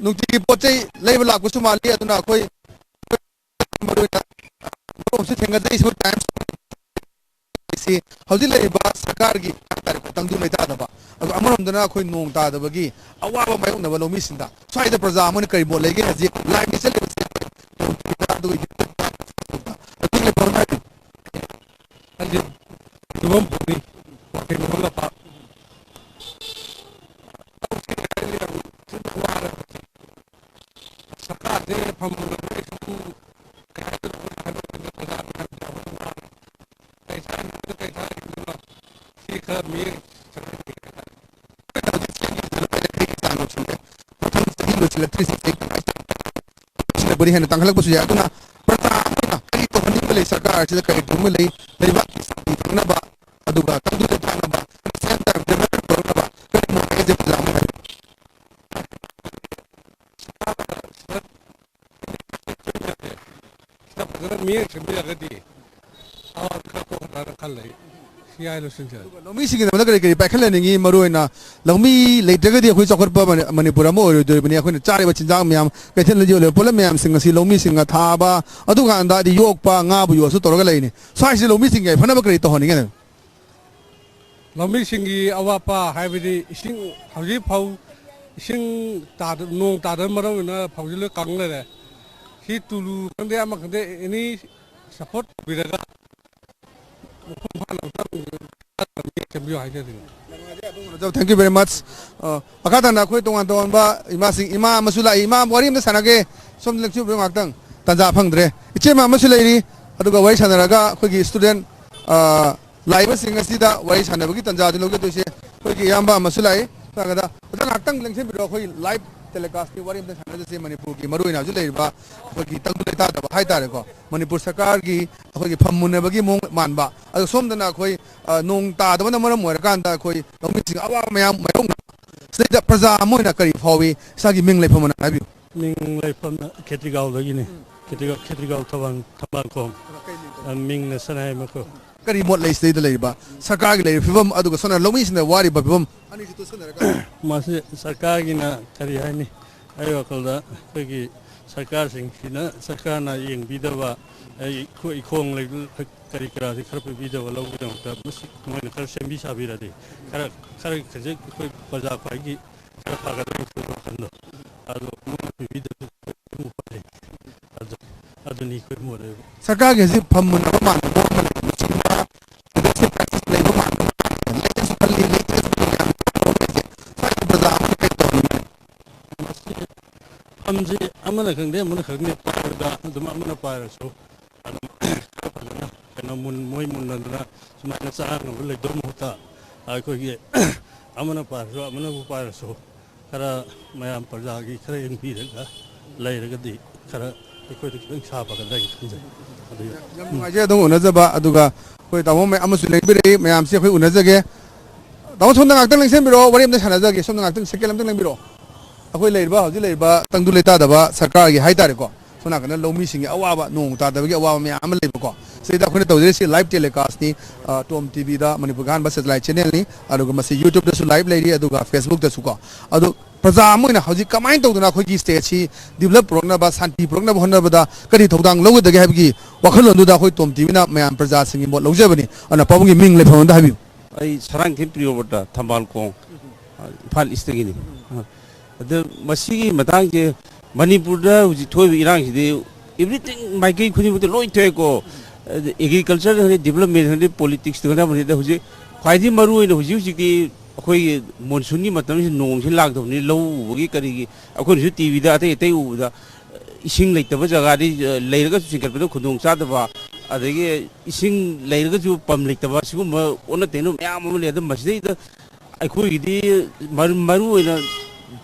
ꯅꯨꯡꯇꯤꯒꯤ ꯄꯣꯠ ꯆꯩ ꯂꯩꯕ ꯂꯥꯛꯄꯁꯨ ꯃꯥꯜꯂꯤ꯫ ꯑꯗꯨꯅ ꯑꯩꯈꯣꯏ ꯃꯔꯨꯑꯣꯏꯅ ꯊꯦꯡꯅꯖꯩꯁꯨ Times ꯁꯤ ꯍꯧꯖꯤꯛ ꯂꯩꯔꯤꯕ ꯁꯔꯀꯥꯔꯒꯤ ꯍꯥꯏꯇꯥꯔꯦꯀꯣ, ꯇꯪꯗꯨ ꯂꯩꯇꯥꯗꯕ, ꯑꯗꯣ ꯑꯃꯔꯣꯝꯗꯅ ꯑꯩꯈꯣꯏ ꯅꯣꯡ ꯇꯥꯗꯕꯒꯤ ꯑꯋꯥꯕ ꯃꯥꯌꯣꯛꯅꯕ ꯂꯧꯃꯤꯁꯤꯡꯗ ꯁ꯭ꯋꯥꯏꯗ ꯄ꯭ꯔꯖꯥ ꯑꯃꯅ ꯀꯔꯤ ꯃꯣꯠ ꯂꯩꯒꯦ ꯍꯥꯏꯁꯤ live ꯆꯠꯂꯤꯕꯁꯦ ꯑꯩꯈꯣꯏ ꯑꯗꯨꯒ YouTube ꯍꯥꯏꯗꯤ ꯐꯤꯕꯝ ꯐꯪꯉꯤ, ꯋꯥꯀꯤꯡ ꯍꯧꯒꯠꯂꯛꯄ꯫ ꯁꯔꯀꯥꯔꯁꯦ ꯐꯝꯃꯨꯔꯒ ꯁꯨꯝ ꯀꯩ ꯍꯥꯏꯗꯣꯏꯅꯣ, ꯀꯩ ꯍꯥꯏꯗꯣꯏꯅꯣ, ꯀꯩ ꯍꯥꯏꯗꯣꯏꯅꯣ, ꯁꯤ ꯈꯔ ꯃꯤꯠꯌꯦꯡ ꯆꯪꯍꯟꯅꯤꯡꯉꯦ ꯍꯥꯏꯇꯥꯔꯦ꯫ ꯃꯊꯪ ꯆꯍꯤ ꯂꯣꯏꯁꯤꯜꯂꯛꯇ꯭ꯔꯤꯁꯤ ꯁꯤꯗꯕꯨꯗꯤ ꯍꯦꯟꯅ ꯇꯥꯡꯈꯠꯂꯛꯄꯁꯨ ꯌꯥꯏ꯫ ꯑꯗꯨꯅ ꯄ꯭ꯔꯖꯥ ꯑꯃꯅ ꯀꯔꯤ ꯇꯧꯍꯟꯅꯤꯡꯕ ꯂꯩ, ꯁꯔꯀꯥꯔ ꯑꯁꯤꯗ ꯀꯔꯤ ꯇꯧꯍꯟꯅꯤꯡꯕ ꯂꯩ, ꯂꯩꯕꯥꯛꯀꯤ ꯁꯥꯟꯇꯤ ꯐꯪꯅꯕ, ꯑꯗꯨꯒ ꯇꯪꯗꯨ ꯂꯩꯇꯥꯅꯕ, ꯁꯦꯟ ꯇꯥꯟꯕꯗ ꯃꯔꯝ ꯑꯣꯏꯔꯛꯅꯕ ꯀꯔꯤ ꯃꯣꯠ ꯂꯩꯒꯦ ꯄ꯭ꯔꯖꯥ ꯑꯃꯅ? ꯁꯤꯗ ꯐꯖꯅ ꯃꯤꯠꯌꯦꯡ ꯁꯦꯝꯕꯤꯔꯒꯗꯤ ꯑꯋꯥꯕ ꯈꯔ ꯀꯣꯛꯀꯗ꯭ꯔꯥꯅ ꯈꯜꯂꯦ꯫ ꯁꯤ ꯍꯥꯏ ꯂꯣꯏꯁꯤꯟꯖꯔꯒꯦ꯫ ꯂꯧꯃꯤꯁꯤꯡꯒꯤꯗꯃꯛꯇ ꯀꯔꯤ ꯀꯔꯤ ꯄꯥꯏꯈꯠꯍꯟꯅꯤꯡꯉꯤ? ꯃꯔꯨꯑꯣꯏꯅ ꯂꯧꯃꯤ ꯂꯩꯇ꯭ꯔꯒꯗꯤ ꯑꯩꯈꯣꯏ ꯆꯥꯎꯈꯠꯄ ꯃꯅꯤ-, ꯃꯅꯤꯄꯨꯔ ꯑꯃ ꯑꯣꯏꯔꯣꯏꯗꯣꯔꯤꯕꯅꯤ꯫ ꯑꯩꯈꯣꯏꯅ ꯆꯥꯔꯤꯕ ꯆꯤꯟꯖꯥꯛ ꯃꯌꯥꯝ, ꯀꯩꯊꯦꯜꯗ ꯌꯣꯜꯂꯤꯕ ꯄꯣꯠꯂꯝ ꯃꯌꯥꯝꯁꯤꯡ ꯑꯁꯤ ꯂꯧꯃꯤꯁꯤꯡꯅ ꯊꯥꯕ, ꯑꯗꯨꯀꯥꯟꯗ ꯍꯥꯏꯗꯤ ꯌꯣꯛꯄ, ꯉꯥꯕꯨ ꯌꯣꯜꯂꯁꯨ ꯇꯧꯔꯒ ꯂꯩꯅꯤ꯫ ꯁ꯭ꯋꯥꯏꯁꯤ ꯂꯧꯃꯤꯁꯤꯡꯒꯤ ꯌꯥꯏꯐꯅꯕ ꯀꯔꯤ ꯇꯧꯍꯟꯅꯤꯡꯉꯤ? ꯂꯧꯃꯤꯁꯤꯡꯒꯤ ꯑꯋꯥꯠꯄ ꯍꯥꯏꯕꯗꯤ ꯏꯁꯤꯡ, ꯍꯧꯖꯤꯛ ꯐꯧ ꯏꯁꯤꯡ ꯇꯥꯗ-, ꯅꯣꯡ ꯇꯥꯗꯕ ꯃꯔꯝ ꯑꯣꯏꯅ ꯐꯧꯁꯤ ꯂꯣꯏ ꯀꯪ ꯂꯩꯔꯦ꯫ ꯁꯤ ꯇꯨꯂꯨ ꯈꯪꯗꯦ, ꯑꯃ ꯈꯪꯗꯦ, ꯑꯦꯅꯤ ꯁꯄꯣꯔꯠ ꯇꯧꯕꯤꯔꯒ ꯃꯄꯨꯡ ꯐꯥꯅ ꯑꯝꯇꯪ ꯁꯦꯝꯕꯤꯌꯨ ꯍꯥꯏꯖꯔꯤꯅꯤ꯫ Thank you very ꯃꯆ꯫ ꯑ, ꯃꯈꯥ ꯇꯥꯅ ꯑꯩꯈꯣꯏ ꯇꯣꯉꯥꯟ ꯇꯣꯉꯥꯟꯕ ꯏꯃꯥꯁꯤꯡ, ꯏꯃꯥ ꯑꯃꯁꯨ ꯂꯥꯛꯏ꯫ ꯏꯃꯥ, ꯋꯥꯔꯤ ꯑꯃꯇ ꯁꯥꯟꯅꯒꯦ꯫ ꯁꯣꯝꯗ ꯂꯦꯡꯁꯤꯟꯕꯤꯌꯨ ꯉꯥꯛꯇꯪ, ꯇꯥꯟꯖꯥ ꯐꯪꯗ꯭ꯔꯦ꯫ ꯏꯆꯦꯃ ꯑꯃꯁꯨ ꯂꯩꯔꯤ, ꯑꯗꯨꯒ ꯋꯥꯔꯤ ꯁꯥꯟꯅꯔꯒ ꯑꯩꯈꯣꯏꯒꯤ ꯁ꯭ꯇꯨꯗꯦꯟ, ꯑ, ꯂꯥꯛꯏꯕꯁꯤꯡ ꯑꯁꯤꯗ ꯋꯥꯔꯤ ꯁꯥꯟꯅꯕꯒꯤ ꯇꯥꯟꯖꯥꯗꯨ ꯂꯧꯖꯗꯣꯏꯁꯦ ꯑꯩꯈꯣꯏꯒꯤ ꯏꯌꯥꯝꯕ ꯑꯃꯁꯨ ꯂꯥꯛꯏ꯫ ꯁꯥꯟꯅꯒꯗ ꯑꯣꯖꯥ, ꯉꯥꯏꯍꯥꯛꯇꯪ ꯂꯦꯡꯁꯤꯟꯕꯤꯔꯣ꯫ ꯑꯩꯈꯣꯏ ꯂꯥꯏꯚ ꯇꯦꯂꯤꯀꯥꯁꯅꯤ, ꯋꯥꯔꯤ ꯑꯝꯇ ꯁꯥꯟꯅꯖꯁꯦ꯫ ꯃꯅꯤꯄꯨꯔꯒꯤ ꯃꯔꯨꯑꯣꯏꯅ ꯍꯧꯖꯤꯛ ꯂꯩꯔꯤꯕ ꯑꯩꯈꯣꯏꯒꯤ ꯇꯪꯗꯨ ꯂꯩꯇꯥꯗꯕ ꯍꯥꯏꯇꯥꯔꯦꯀꯣ, ꯃꯅꯤꯄꯨꯔ ꯁꯔꯀꯥꯔꯒꯤ ꯑꯩꯈꯣꯏꯒꯤ ꯐꯝ ꯃꯨꯟꯅꯕꯒꯤ ꯃꯑꯣꯡ ꯃꯥꯟꯕ, ꯑꯗꯣ ꯁꯣꯝꯗꯅ ꯑꯩꯈꯣꯏ, ꯑ, ꯅꯣꯡ ꯇꯥꯗꯕꯅ ꯃꯔꯝ ꯑꯣꯏꯔꯀꯥꯟꯗ ꯑꯩꯈꯣꯏ ꯂꯧꯃꯤꯁꯤꯡ ꯑꯋꯥꯕ ꯃꯌꯥꯝ ꯃꯥꯌꯣꯛꯅ, ꯁꯤꯗꯩꯗ ꯄ꯭ꯔꯖꯥ ꯑꯃ ꯑꯣꯏꯅ ꯀꯔꯤ ꯐꯥꯎꯏ? ꯏꯁꯥꯒꯤ ꯃꯤꯡ ꯂꯩꯐꯝ ꯑꯣꯏꯅ ꯍꯥꯏꯕꯤꯌꯨ꯫ ꯃꯤꯡ ꯂꯩꯐꯝꯅ ꯈꯦꯇ꯭ꯔꯤꯒꯥꯎꯗꯒꯤꯅꯤ꯫ ꯈꯦꯇ꯭ꯔꯤꯒꯥꯎ, ꯈꯦꯇ꯭ꯔꯤꯒꯥꯎ ꯊꯕꯥꯜ, ꯊꯝꯕꯥꯜꯈꯣꯡ꯫ ꯑ, ꯃꯤꯡꯅ ꯁꯅꯥꯌꯥꯏꯃꯈꯣ꯫ ꯀꯔꯤ ꯃꯣꯠ ꯂꯩ ꯁꯤꯗꯩꯗ ꯂꯩꯔꯤꯕ ꯁꯔꯀꯥꯔꯒꯤ ꯂꯩꯔꯤꯕ ꯐꯤꯕꯝ, ꯑꯗꯨꯒ ꯁꯣꯝꯅ ꯂꯧꯃꯤꯁꯤꯡꯅ ꯋꯥꯔꯤꯕ ꯐꯤꯕꯝ ꯑꯅꯤꯁꯤ ꯇꯣꯠꯁꯤꯟꯅꯔꯒ? ꯃꯁꯤ ꯁꯔꯀꯥꯔꯒꯤꯅ ꯀꯔꯤ ꯍꯥꯏꯅꯤ? ꯑꯩ ꯋꯥꯈꯜꯗ ꯑꯩꯈꯣꯏꯒꯤ ꯁꯔꯀꯥꯔꯁꯤꯡꯁꯤꯅ, ꯁꯔꯀꯥꯔꯅ ꯌꯦꯡꯕꯤꯗꯕ, ꯑꯩ ꯏꯈꯣ-, ꯏꯈꯣꯡ ꯂꯩ-, ꯀꯔꯤ ꯀꯔꯥꯁꯤ ꯈꯔ ꯄꯤꯕꯤꯗꯕ ꯂꯧꯒꯤꯗꯃꯛꯇ ꯃꯁꯤ ꯃꯣꯏꯅ ꯈꯔ ꯁꯦꯝꯕꯤ ꯁꯥꯕꯤꯔꯗꯤ ꯈꯔ, ꯈꯔ ꯈꯖꯤꯛ ꯑꯩꯈꯣꯏ ꯄ꯭ꯔꯖꯥ ꯈ꯭ꯋꯥꯏꯒꯤ ꯈꯔ ꯐꯒꯗ꯭ꯔꯥ ꯈꯜꯂꯤ ꯋꯥꯈꯜꯗꯣ꯫ ꯑꯗꯣ ꯃꯣꯏꯅ ꯄꯤꯕꯤꯗꯕꯁꯨ ꯑꯗꯨꯝ ꯎꯄꯥꯏ ꯂꯩꯇꯦ꯫ ꯑꯗꯨ, ꯑꯗꯨꯅꯤ ꯑꯩꯈꯣꯏ ꯃꯣꯠ ꯍꯥꯏꯕꯨ꯫ ꯁꯔꯀꯥꯔꯒꯤ ꯍꯧꯖꯤꯛ ꯐꯝ ꯃꯨꯟꯅꯕ ꯃꯥꯟꯕ ꯃꯑꯣꯡ ꯑꯃ ꯂꯩ꯫ ꯃꯁꯤꯗ ꯂꯩꯕ ꯃꯥꯟꯕ ꯃꯥꯟꯕ ꯂꯩꯇꯦꯁꯨ ꯈꯜꯂꯤ, ꯂꯩꯇꯦꯁꯨ ꯈꯜꯂꯤ ꯌꯥꯝꯅ ꯇꯧꯔꯝꯃꯤꯁꯦ꯫ ꯁ꯭ꯋꯥꯏꯗ ꯄ꯭ꯔꯖꯥ ꯑꯃꯅ ꯀꯩ ꯇꯧꯔꯝꯃꯤꯅꯣ? ꯃꯁꯤ ꯐꯝꯁꯤ ꯑꯃꯅ ꯈꯪꯗꯦ, ꯑꯃꯅ ꯈꯪꯗꯦ, ꯄꯥꯏꯕꯗ ꯑꯗꯨꯝ ꯑꯃꯅ ꯄꯥꯏꯔꯁꯨ ꯑꯗꯨꯝ ꯈꯔ ꯐꯖꯅ ꯀꯩꯅꯣ ꯃꯨꯟ-, ꯃꯣꯏ ꯃꯨꯟꯅꯗꯅ ꯁꯨꯃꯥꯏꯅ ꯆꯥꯅꯕ ꯂꯩꯗꯧ ꯃꯍꯨꯠꯇ ꯑꯩꯈꯣꯏꯒꯤ ꯑꯃꯅ ꯄꯥꯏꯔꯁꯨ ꯑꯃꯅꯕꯨ ꯄꯥꯏꯔꯁꯨ ꯈꯔ ꯃꯌꯥꯝ ꯄ꯭ꯔꯖꯥꯒꯤ ꯈꯔ ꯌꯦꯡꯕꯤꯔꯒ ꯂꯩꯔꯒꯗꯤ ꯈꯔ ꯑꯩꯈꯣꯏꯗ ꯈꯤꯇꯪ ꯁꯥ ꯐꯒꯗ꯭ꯔꯥ ꯍꯥꯏꯅ ꯈꯟꯖꯩ꯫ ꯑꯗꯨ ꯌꯥꯝ ꯅꯨꯡꯉꯥꯏꯖꯩ ꯑꯗꯨꯝ ꯎꯅꯖꯕ꯫ ꯑꯗꯨꯒ ꯑꯩꯈꯣꯏ ꯇꯥꯃꯣ ꯃꯌꯥꯝ ꯑꯃꯁꯨ ꯂꯦꯡꯕꯤꯔꯛꯏ, ꯃꯌꯥꯝꯁꯤ ꯑꯩꯈꯣꯏ ꯎꯅꯖꯒꯦ꯫ ꯇꯥꯃꯣ ꯁꯣꯝꯗ ꯉꯥꯛꯇꯪ ꯂꯦꯡꯁꯤꯟꯕꯤꯔꯛꯑꯣ, ꯋꯥꯔꯤ ꯑꯝꯇ ꯁꯥꯟꯅꯖꯒꯦ꯫ ꯁꯣꯝꯗ ꯉꯥꯛꯇꯪ ꯁꯦꯀꯦꯟ ꯑꯝꯇ ꯂꯦꯡꯕꯤꯔꯛꯑꯣ꯫ ꯑꯩꯈꯣꯏ ꯂꯩꯔꯤꯕ, ꯍꯧꯖꯤꯛ ꯂꯩꯔꯤꯕ ꯇꯪꯗꯨ ꯂꯩꯇꯥꯗꯕ ꯁꯔꯀꯥꯔꯒꯤ ꯍꯥꯏꯇꯥꯔꯦꯀꯣ, ꯁꯣꯝ ꯅꯥꯀꯟꯗ ꯂꯧꯃꯤꯁꯤꯡꯒꯤ ꯑꯋꯥꯕ, ꯅꯣꯡ ꯇꯥꯗꯕꯒꯤ ꯑꯋꯥꯕ ꯃꯌꯥꯝ ꯑꯃ ꯂꯩꯕꯀꯣ, ꯁꯤꯗ ꯑꯩꯈꯣꯏꯅ ꯇꯧꯖꯔꯤꯁꯤ live telecastꯅꯤ, ꯑ, ꯇꯣꯝ ꯇꯤꯚꯤꯗ, ꯃꯅꯤꯄꯨꯔꯒꯤ ꯑꯍꯥꯟꯕ satellite channelꯅꯤ, ꯑꯗꯨꯒ ꯃꯁꯤ YouTubeꯇꯁꯨ live ꯂꯩꯔꯤ, ꯑꯗꯨꯒ Facebookꯇꯁꯨ ꯀꯣ꯫ ꯑꯗꯨ ꯄ꯭ꯔꯖꯥ ꯑꯃ ꯑꯣꯏꯅ ꯍꯧꯖꯤꯛ ꯀꯃꯥꯏꯅ ꯇꯧꯗꯅ ꯑꯩꯈꯣꯏꯒꯤ stateꯁꯤ develop ꯄꯨꯔꯛꯅꯕ, ꯁꯥꯟꯇꯤ ꯄꯨꯔꯛꯅꯕ ꯍꯣꯠꯅꯕꯗ ꯀꯔꯤ ꯊꯧꯗꯥꯡ ꯂꯧꯒꯗꯒꯦ ꯍꯥꯏꯕꯒꯤ ꯋꯥꯈꯜꯂꯣꯟꯗꯨꯗ ꯑꯩꯈꯣꯏ ꯇꯣꯝ ꯇꯤꯚꯤꯅ ꯃꯌꯥꯝ ꯄ꯭ꯔꯖꯥꯁꯤꯡꯒꯤ ꯃꯣꯠ ꯂꯧꯖꯕꯅꯤ꯫ ꯑꯗꯨꯅ ꯄꯥꯕꯨꯡꯒꯤ ꯃꯤꯡ ꯂꯩꯐꯝ ꯑꯝꯗ ꯍꯥꯏꯕꯤꯌꯨ꯫ ꯑꯩ ꯁꯔꯥꯡꯊꯦꯝ ꯄ꯭ꯔꯤꯌꯣꯕ꯭ꯔꯇ, ꯊꯝꯕꯥꯜ ꯈꯣꯡ, ꯏꯝꯐꯥꯜ ꯏꯁꯇꯒꯤꯅꯤ꯫ ꯑꯗ ꯃꯁꯤꯒꯤ ꯃꯇꯥꯡꯁꯦ, ꯃꯅꯤꯄꯨꯔꯗ ꯍꯧꯖꯤꯛ ꯊꯣꯛꯏꯕ ꯏꯔꯥꯡꯁꯤꯗꯤ everything ꯃꯥꯏꯀꯩ ꯈꯨꯗꯤꯡꯃꯛꯇ ꯂꯣꯏ ꯊꯣꯛꯑꯦꯀꯣ꯫ ꯑꯗ agriculture ꯈꯪꯗꯦ, development ꯈꯪꯗꯦ, politicsꯇ ꯈꯪꯗꯦ, ꯑꯃꯅꯤꯗ ꯍꯧꯖꯤꯛ ꯈ꯭ꯋꯥꯏꯗꯒꯤ ꯃꯔꯨ ꯑꯣꯏꯅ ꯍꯧꯖꯤꯛ ꯍꯧꯖꯤꯛꯇꯤ ꯑꯩꯈꯣꯏꯒꯤ monsoonꯒꯤ ꯃꯇꯝꯁꯤ ꯅꯣꯡꯁꯤ ꯂꯥꯛꯇꯕꯅꯤ, ꯂꯧ ꯎꯕꯒꯤ ꯀꯔꯤꯒꯤ ꯑꯩꯈꯣꯏꯅꯁꯨ ꯇꯤꯚꯤꯗ ꯑꯇꯩ ꯑꯇꯩ ꯎꯕꯗ ꯏꯁꯤꯡ ꯂꯩꯇꯕ ꯖꯒꯥꯗꯤ, ꯑ, ꯂꯩꯔꯒꯁꯨ ꯆꯤꯡꯈꯠꯄꯗ ꯈꯨꯗꯣꯡ ꯆꯥꯗꯕ, ꯑꯗꯒꯤ ꯏꯁꯤꯡ ꯂꯩꯔꯒꯁꯨ ꯄꯝ ꯂꯩꯇꯕ, ꯁꯤꯒꯨꯝꯕ ꯑꯣꯟꯅ ꯇꯩꯅꯕ ꯃꯌꯥꯝ ꯑꯃ ꯂꯩ꯫ ꯑꯗꯨ ꯃꯁꯤꯗꯩꯗ ꯑꯩꯈꯣꯏꯒꯤꯗꯤ ꯃꯔꯨ, ꯃꯔꯨ ꯑꯣꯏꯅ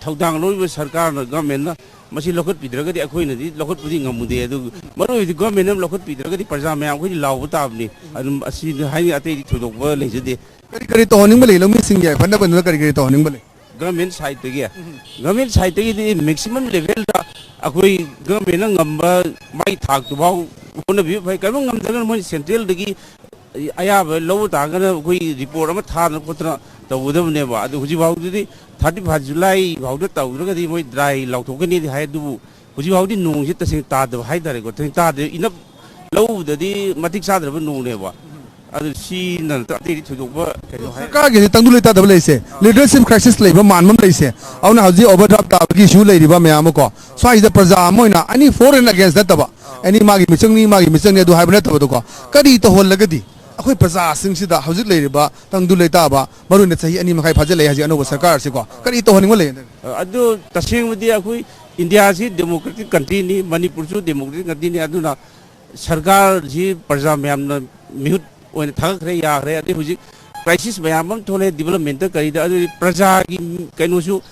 ꯊꯧꯗꯥꯡ ꯂꯧꯔꯤꯕ ꯁꯔꯀꯥꯔꯅ, governmentꯅ ꯃꯁꯤ ꯂꯧꯈꯠꯄꯤꯗ꯭ꯔꯒꯗꯤ ꯑꯩꯈꯣꯏꯅꯗꯤ ꯂꯧꯈꯠꯄꯗꯤ ꯉꯝꯃꯨꯗꯦ꯫ ꯑꯗꯨ ꯃꯔꯨ ꯑꯣꯏꯕꯗꯤ governmentꯅ ꯑꯃ ꯂꯧꯈꯠꯄꯤꯗ꯭ꯔꯒꯗꯤ ꯄ꯭ꯔꯖꯥ ꯃꯌꯥꯝ ꯑꯩꯈꯣꯏꯗꯤ ꯂꯥꯎꯕ ꯇꯥꯕꯅꯤ꯫ ꯑꯗꯨꯝ ꯑꯁꯤꯗ ꯍꯥꯏꯅꯤ, ꯑꯇꯩꯗꯤ ꯊꯣꯏꯗꯣꯛꯄ ꯂꯩꯖꯗꯦ꯫ ꯀꯔꯤ ꯀꯔꯤ ꯇꯧꯍꯟꯅꯤꯡꯕ ꯂꯩ? ꯂꯧꯃꯤꯁꯤꯡꯒꯤ ꯌꯥꯏꯐꯅꯕ ꯀꯔꯤ ꯀꯔꯤ ꯇꯧꯍꯟꯅꯤꯡꯕ ꯂꯩ? Government sideꯇꯒꯤ, government sideꯇꯒꯤꯗꯤ maximum levelꯗ ꯑꯩꯈꯣꯏ governmentꯅ ꯉꯝꯕ ꯃꯥꯒꯤ ꯊꯥꯛꯇꯨꯐꯥꯎ ꯍꯣꯠꯅꯕꯤꯕ ꯐꯩ꯫ ꯀꯔꯤꯒꯨꯝꯕ ꯉꯝꯗ꯭ꯔꯒꯅ ꯃꯣꯏ centralꯗꯒꯤ ꯑꯌꯥꯕ ꯂꯧꯕ ꯇꯥꯔꯒꯅ ꯑꯩꯈꯣꯏ report ꯑꯃ ꯊꯥꯗꯅ ꯈꯣꯠꯇꯅ ꯇꯧꯒꯗꯕꯅꯦꯕ꯫ ꯑꯗꯨ ꯍꯧꯖꯤꯛ ꯐꯥꯎꯗꯗꯤ thirty first July ꯐꯥꯎꯗ ꯇꯧꯗ꯭ꯔꯒꯗꯤ ꯃꯣꯏ dry ꯂꯥꯎꯊꯣꯛꯀꯅꯤꯗꯤ ꯍꯥꯏ, ꯑꯗꯨꯕꯨ ꯍꯧꯖꯤꯛ ꯐꯥꯎꯗꯤ ꯅꯣꯡꯁꯤ ꯇꯁꯦꯡꯅ ꯇꯥꯗꯕ ꯍꯥꯏꯇꯥꯔꯦꯀꯣ, ꯇꯁꯦꯡꯅ ꯇꯥꯗꯦ꯫ ꯏꯅꯞ ꯂꯧ ꯎꯕꯗꯗꯤ ꯃꯇꯤꯛ ꯆꯥꯗ꯭ꯔꯕ ꯅꯣꯡꯅꯦꯕ꯫ ꯑꯗꯨ ꯁꯤ ꯅꯠꯇ ꯑꯇꯩꯗꯤ ꯊꯣꯏꯗꯣꯛꯄ ꯀꯩꯅꯣ ꯍꯥꯏ ꯁꯔꯀꯥꯔꯒꯤꯗꯤ ꯇꯪꯗꯨ ꯂꯩꯇꯥꯗꯕ ꯂꯩꯁꯦ, leadership crisis ꯂꯩꯕ ꯃꯥꯟꯕ ꯑꯃ ꯂꯩꯁꯦ꯫ ꯑꯗꯨꯅ ꯍꯧꯖꯤꯛ overdraft ꯇꯥꯕꯒꯤ issue ꯂꯩꯔꯤꯕ ꯃꯌꯥꯝ ꯑꯃ ꯀꯣ, ꯁ꯭ꯋꯥꯏꯁꯤꯗ ꯄ꯭ꯔꯖꯥ ꯑꯃ ꯑꯣꯏꯅ any for and against ꯅꯠꯇꯕ, any ꯃꯥꯒꯤ ꯃꯤꯆꯪꯅꯤ, ꯃꯥꯒꯤ ꯃꯤꯆꯪꯅꯤ ꯑꯗꯨ ꯍꯥꯏꯕ ꯅꯠꯇꯕꯗꯣꯀꯣ, ꯀꯔꯤ ꯇꯧꯍꯜꯂꯒꯗꯤ ꯑꯩꯈꯣꯏ ꯄ꯭ꯔꯖꯥꯁꯤꯡꯁꯤꯗ ꯍꯧꯖꯤꯛ ꯂꯩꯔꯤꯕ ꯇꯪꯗꯨ ꯂꯩꯇꯥꯕ, ꯃꯔꯨꯑꯣꯏꯅ ꯆꯍꯤ ꯑꯅꯤ ꯃꯈꯥꯏ ꯐꯥꯖꯤꯜꯂꯛꯑꯦ ꯍꯧꯖꯤꯛ ꯑꯅꯧꯕ ꯁꯔꯀꯥꯔꯁꯤꯀꯣ, ꯀꯔꯤ ꯇꯧꯍꯟꯅꯤꯡꯕ ꯂꯩ? ꯑꯗꯨ ꯇꯁꯦꯡꯕꯗꯤ ꯑꯩꯈꯣꯏ ꯏꯟꯗꯤꯌꯥꯁꯤ democratic countryꯅꯤ, ꯃꯅꯤꯄꯨꯔꯁꯨ democratic countryꯅꯤ, ꯑꯗꯨꯅ ꯁꯔꯀꯥꯔꯁꯤ ꯄ꯭ꯔꯖꯥ ꯃꯌꯥꯝꯅ ꯃꯤꯍꯨꯠ ꯑꯣꯏꯅ ꯊꯥꯒꯠꯈ꯭ꯔꯦ, ꯌꯥꯈ꯭ꯔꯦ꯫ ꯑꯗꯩ ꯍꯧꯖꯤꯛ crisis ꯃꯌꯥꯝ ꯑꯃ ꯊꯣꯛꯂꯛꯑꯦ, developmentꯇ ꯀꯔꯤꯗ, ꯑꯗꯨꯗꯤ ꯄ꯭ꯔꯖꯥꯒꯤ ꯀꯩꯅꯣꯁꯨ,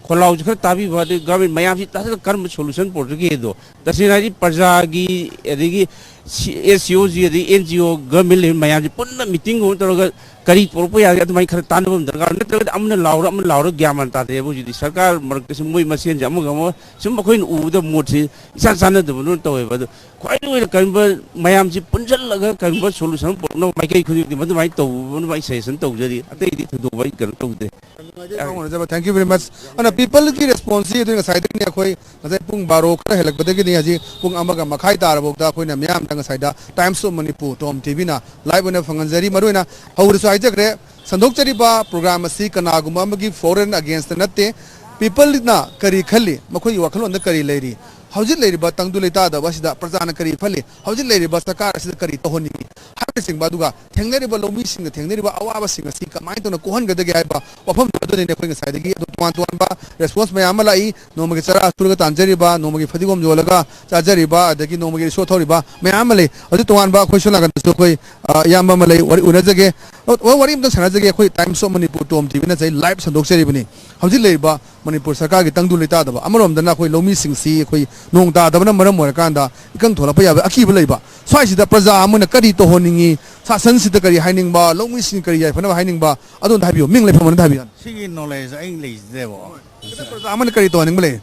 ꯈꯣꯜꯂꯥꯎꯁꯨ ꯈꯔ ꯇꯥꯕꯤꯕ, ꯑꯗꯩ government ꯃꯌꯥꯝꯁꯤ ꯇꯥꯁꯤꯗ ꯀꯔꯝꯕ solution ꯄꯨꯔꯛꯀꯦꯗꯣ, ꯇꯁꯦꯡꯅ ꯍꯥꯏꯗꯤ ꯄ꯭ꯔꯖꯥꯒꯤ, ꯑꯗꯒꯤ ꯁꯤ-, SCOG, ꯑꯗꯒꯤ NGO, government level ꯃꯌꯥꯝꯁꯤ ꯄꯨꯟꯅ meetingꯒꯨꯝꯕ ꯇꯧꯔꯒ ꯀꯔꯤ ꯄꯨꯔꯛꯄ ꯌꯥꯒꯦ, ꯑꯗꯨꯃꯥꯏꯅ ꯈꯔ ꯇꯥꯟꯅꯕ ꯑꯃ ꯗꯔꯀꯥꯔ ꯑꯣꯏ꯫ ꯅꯠꯇ꯭ꯔꯒꯗꯤ ꯑꯃꯅ ꯂꯥꯎꯔ ꯑꯃꯅ ꯂꯥꯎꯔ ꯒ꯭ꯌꯥꯟ ꯃꯥꯟ ꯇꯥꯗꯦꯕ꯫ ꯍꯧꯖꯤꯛꯇꯤ ꯁꯔꯀꯥꯔ ꯃꯔꯛꯇꯁꯨ ꯃꯣꯏ ꯃꯁꯦꯟꯁꯦ ꯑꯃꯒ ꯑꯃꯒ ꯁꯨꯝ ꯑꯩꯈꯣꯏꯅ ꯎꯕꯗ ꯃꯣꯠꯁꯤ ꯏꯆꯥꯟ ꯆꯥꯟꯅꯗꯕꯗꯧꯅ ꯇꯧꯋꯦꯕ꯫ ꯑꯗꯣ ꯈ꯭ꯋꯥꯏꯗꯒꯤ ꯑꯣꯏꯅ ꯀꯔꯤꯒꯨꯝꯕ ꯃꯌꯥꯝꯁꯤ ꯄꯨꯟꯁꯤꯜꯂꯒ ꯀꯔꯤꯒꯨꯃꯥꯏꯅ ꯁꯣꯂꯨꯁꯟ ꯄꯨꯔꯛꯅꯕ ꯃꯥꯏꯀꯩ ꯈꯨꯗꯤꯡꯃꯛꯇꯤ ꯃꯗꯨꯃꯥꯏꯅ ꯇꯧꯕꯅ ꯑꯩ ꯁꯖꯦꯁꯟ ꯇꯧꯖꯔꯤ꯫ ꯑꯇꯩꯗꯤ ꯊꯣꯏꯗꯣꯛꯄ ꯑꯩ ꯀꯩꯅꯣ ꯇꯧꯗꯦ꯫ ꯌꯥꯝ ꯅꯨꯡꯉꯥꯏꯖꯩ, ꯄꯥꯎ ꯐꯥꯎꯅꯖꯕ꯫ Thank you very much. ꯑꯗꯨꯅ peopleꯒꯤ responseꯁꯤ ꯑꯗꯨ ꯉꯁꯥꯏꯗꯒꯤꯅꯤ, ꯑꯩꯈꯣꯏ ꯉꯁꯥꯏ ꯄꯨꯡ ꯕꯥꯔꯣ ꯈꯔ ꯍꯦꯜꯂꯛꯄꯗꯒꯤꯅꯤ ꯍꯧꯖꯤꯛ ꯄꯨꯡ ꯑꯃꯒ ꯃꯈꯥꯏ ꯇꯥꯔꯕꯐꯥꯎꯗ ꯑꯩꯈꯣꯏꯅ ꯃꯤꯌꯥꯝꯗ ꯉꯁꯥꯏꯗ Times of Manipur, Tom ꯇꯤꯚꯤꯅ live ꯑꯣꯏꯅ ꯐꯪꯍꯟꯖꯔꯤ꯫ ꯃꯔꯨꯑꯣꯏꯅ ꯍꯧꯔꯁꯨ ꯍꯥꯏꯖꯈ꯭ꯔꯦ, ꯁꯟꯗꯣꯛꯆꯔꯤꯕ program ꯑꯁꯤ ꯀꯅꯥꯒꯨꯝꯕ ꯑꯃꯒꯤ for and against ꯅꯠꯇꯦ꯫ Peopleꯅ ꯀꯔꯤ ꯈꯜꯂꯤ, ꯃꯈꯣꯏꯒꯤ ꯋꯥꯈꯜꯂꯣꯟꯗ ꯀꯔꯤ ꯂꯩꯔꯤ, ꯍꯧꯖꯤꯛ ꯂꯩꯔꯤꯕ ꯇꯪꯗꯨ ꯂꯩꯇꯥꯗꯕ ꯑꯁꯤꯗ ꯄ꯭ꯔꯖꯥꯅ ꯀꯔꯤ ꯈꯜꯂꯤ, ꯍꯧꯖꯤꯛ ꯂꯩꯔꯤꯕ ꯁꯔꯀꯥꯔ ꯑꯁꯤꯗ ꯀꯔꯤ ꯇꯧꯍꯟꯅꯤꯡꯉꯤ ꯍꯥꯏꯕꯅꯆꯤꯡꯕ, ꯑꯗꯨꯒ ꯊꯦꯡꯅꯔꯤꯕ ꯂꯧꯃꯤꯁꯤꯡꯅ ꯊꯦꯡꯅꯔꯤꯕ ꯑꯋꯥꯕꯁꯤꯡ ꯑꯁꯤ ꯀꯃꯥꯏꯅ ꯇꯧꯅ ꯀꯣꯛꯍꯟꯒꯗꯒꯦ ꯍꯥꯏꯕ ꯋꯥꯐꯝ ꯑꯗꯨꯅꯤꯅꯦ ꯑꯩꯈꯣꯏ ꯉꯁꯥꯏꯗꯒꯤ ꯑꯗꯨ ꯇꯣꯉꯥꯟ ꯇꯣꯉꯥꯟꯕ response ꯃꯌꯥꯝ ꯑꯃ ꯂꯥꯛꯏ꯫ ꯅꯣꯡꯃꯒꯤ ꯆꯔꯥ ꯁꯨꯔꯒ ꯇꯥꯟꯖꯔꯤꯕ, ꯅꯣꯡꯃꯒꯤ ꯐꯗꯤꯒꯣꯝ ꯌꯣꯜꯂꯒ ꯆꯥꯖꯔꯤꯕ, ꯑꯗꯒꯤ ꯅꯣꯡꯃꯒꯤ ꯔꯤꯛꯁꯣ ꯊꯧꯔꯤꯕ ꯃꯌꯥꯝ ꯑꯃ ꯂꯩ꯫ ꯍꯧꯖꯤꯛ ꯇꯣꯉꯥꯟꯕ ꯑꯩꯈꯣꯏ ꯁꯣꯝ ꯅꯥꯀꯟꯗꯁꯨ ꯑꯩꯈꯣꯏ, ꯑ, ꯏꯌꯥꯝꯕ ꯑꯃ ꯂꯩ, ꯋꯥꯔꯤ ꯎꯅꯖꯒꯦ꯫ ꯑꯣ, ꯑꯣ, ꯋꯥꯔꯤ ꯑꯝꯇ ꯁꯥꯟꯅꯖꯒꯦ꯫ ꯑꯩꯈꯣꯏ Times of Manipur, ꯇꯣꯝ ꯇꯤꯚꯤꯅ ꯉꯁꯥꯏ live ꯁꯟꯗꯣꯛꯆꯔꯤꯕꯅꯤ꯫ ꯍꯧꯖꯤꯛ ꯂꯩꯔꯤꯕ ꯃꯅꯤꯄꯨꯔ ꯁꯔꯀꯥꯔꯒꯤ ꯇꯪꯗꯨ ꯂꯩꯇꯥꯗꯕ, ꯑꯃꯔꯣꯝꯗꯅ ꯑꯩꯈꯣꯏ ꯂꯧꯃꯤꯁꯤꯡꯁꯤ ꯑꯩꯈꯣꯏ ꯅꯣꯡ ꯇꯥꯗꯕꯅ ꯃꯔꯝ ꯑꯣꯏꯔꯀꯥꯟꯗ ꯏꯀꯪ ꯊꯣꯛꯂꯛꯄ ꯌꯥꯕꯒꯤ ꯑꯀꯤꯕ ꯂꯩꯕ, ꯁ꯭ꯋꯥꯏꯁꯤꯗ ꯄ꯭ꯔꯖꯥ ꯑꯃꯅ ꯀꯔꯤ ꯇꯧꯍꯟꯅꯤꯡꯉꯤ, ꯁꯥꯁꯟꯁꯤꯗ ꯀꯔꯤ ꯍꯥꯏꯅꯤꯡꯕ, ꯂꯧꯃꯤꯁꯤꯡ ꯀꯔꯤ ꯌꯥꯏꯐꯅꯕ ꯍꯥꯏꯅꯤꯡꯕ, ꯑꯗꯣꯝꯗ ꯍꯥꯏꯕꯤꯌꯨ, ꯃꯤꯡ ꯂꯩꯐꯝ ꯑꯃꯗ ꯍꯥꯏꯕꯤꯌꯨ꯫ ꯁꯤꯒꯤ knowledge ꯑꯩ ꯂꯩꯖꯗꯦꯕ꯫ ꯄ꯭ꯔꯖꯥ ꯑꯃꯅ ꯀꯔꯤ ꯇꯧꯍꯟꯅꯤꯡꯕ ꯂꯩ?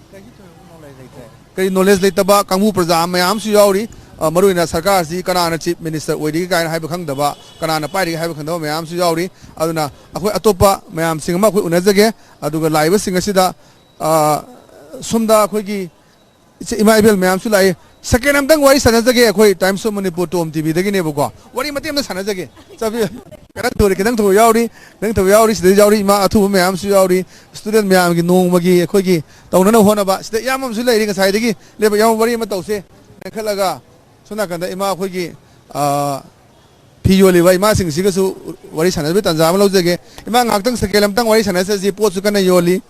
ꯀꯔꯤ knowledge ꯂꯩꯇꯕ ꯀꯥꯡꯕꯨ ꯄ꯭ꯔꯖꯥ ꯃꯌꯥꯝ ꯑꯃꯁꯨ ꯌꯥꯎꯔꯤ꯫ ꯑ, ꯃꯔꯨꯑꯣꯏꯅ ꯁꯔꯀꯥꯔꯁꯤ ꯀꯅꯥꯅ chief minister ꯑꯣꯏꯔꯤꯒꯦ ꯀꯥꯏꯅ ꯍꯥꯏꯕ ꯈꯪꯗꯕ, ꯀꯅꯥꯅ ꯄꯥꯏꯔꯤꯒꯦ ꯍꯥꯏꯕ ꯈꯪꯗꯕ ꯃꯌꯥꯝ ꯑꯃꯁꯨ ꯌꯥꯎꯔꯤ꯫ ꯑꯗꯨꯅ ꯑꯩꯈꯣꯏ ꯑꯇꯣꯞꯄ ꯃꯌꯥꯝꯁꯤꯡ ꯑꯃ ꯑꯩꯈꯣꯏ ꯎꯅꯖꯒꯦ꯫ ꯑꯗꯨꯒ ꯂꯥꯛꯏꯕꯁꯤꯡ ꯑꯁꯤꯗ, ꯑ, ꯁꯣꯝꯗ ꯑꯩꯈꯣꯏꯒꯤ ꯏꯆꯦ, ꯏꯃꯥ ꯏꯕꯦꯜ ꯃꯌꯥꯝꯁꯨ ꯂꯥꯛꯏ꯫ Second ꯑꯝꯇꯪ ꯋꯥꯔꯤ ꯁꯥꯟꯅꯖꯒꯦ꯫ ꯑꯩꯈꯣꯏ Times of Manipur, ꯇꯣꯝ ꯇꯤꯚꯤꯗꯒꯤꯅꯦꯕꯀꯣ꯫ ꯋꯥꯔꯤ ꯃꯇꯦꯛ ꯑꯃꯇ ꯁꯥꯟꯅꯖꯒꯦ꯫ ꯆꯠꯄꯤꯌꯨ꯫ ꯈꯤꯇꯪ ꯊꯨꯔꯦ, ꯈꯤꯇꯪ ꯊꯨꯕ ꯌꯥꯎꯔꯤ, ꯈꯤꯇꯪ ꯊꯨꯕ ꯌꯥꯎꯔꯤ, ꯁꯤꯗꯩ ꯌꯥꯎꯔꯤ, ꯏꯃꯥ ꯑꯊꯨꯕ ꯃꯌꯥꯝꯁꯨ ꯌꯥꯎꯔꯤ꯫ Student ꯃꯌꯥꯝꯒꯤ ꯅꯣꯡꯃꯒꯤ ꯑꯩꯈꯣꯏꯒꯤ ꯇꯧꯅꯅꯕ ꯍꯣꯠꯅꯕ꯫ ꯁꯤꯗ ꯏꯌꯥꯝꯕ ꯑꯃꯁꯨ ꯂꯩꯔꯤ, ꯉꯁꯥꯏꯗꯒꯤ ꯂꯦꯞꯄ꯫ ꯏꯌꯥꯝꯕ, ꯋꯥꯔꯤ ꯑꯃ ꯇꯧꯁꯦ꯫ ꯃꯦꯟꯈꯠꯂꯒ ꯁꯣꯝ ꯅꯥꯀꯟꯗ ꯏꯃꯥ ꯑꯩꯈꯣꯏꯒꯤ, ꯑ, ꯐꯤ ꯌꯣꯜꯂꯤꯕ ꯏꯃꯥꯁꯤꯡꯁꯤꯒꯁꯨ ꯋꯥꯔꯤ ꯁꯥꯟꯅꯕꯒꯤ ꯇꯥꯟꯖꯥ ꯑꯃ ꯂꯧꯖꯒꯦ꯫ ꯏꯃꯥ, ꯉꯥꯏꯍꯥꯛꯇꯪ second ꯑꯝꯇꯪ ꯋꯥꯔꯤ ꯁꯥꯟꯅꯁꯦ꯫ ꯄꯣꯠꯁꯨ ꯀꯟꯅ ꯌꯣꯜꯂꯤ꯫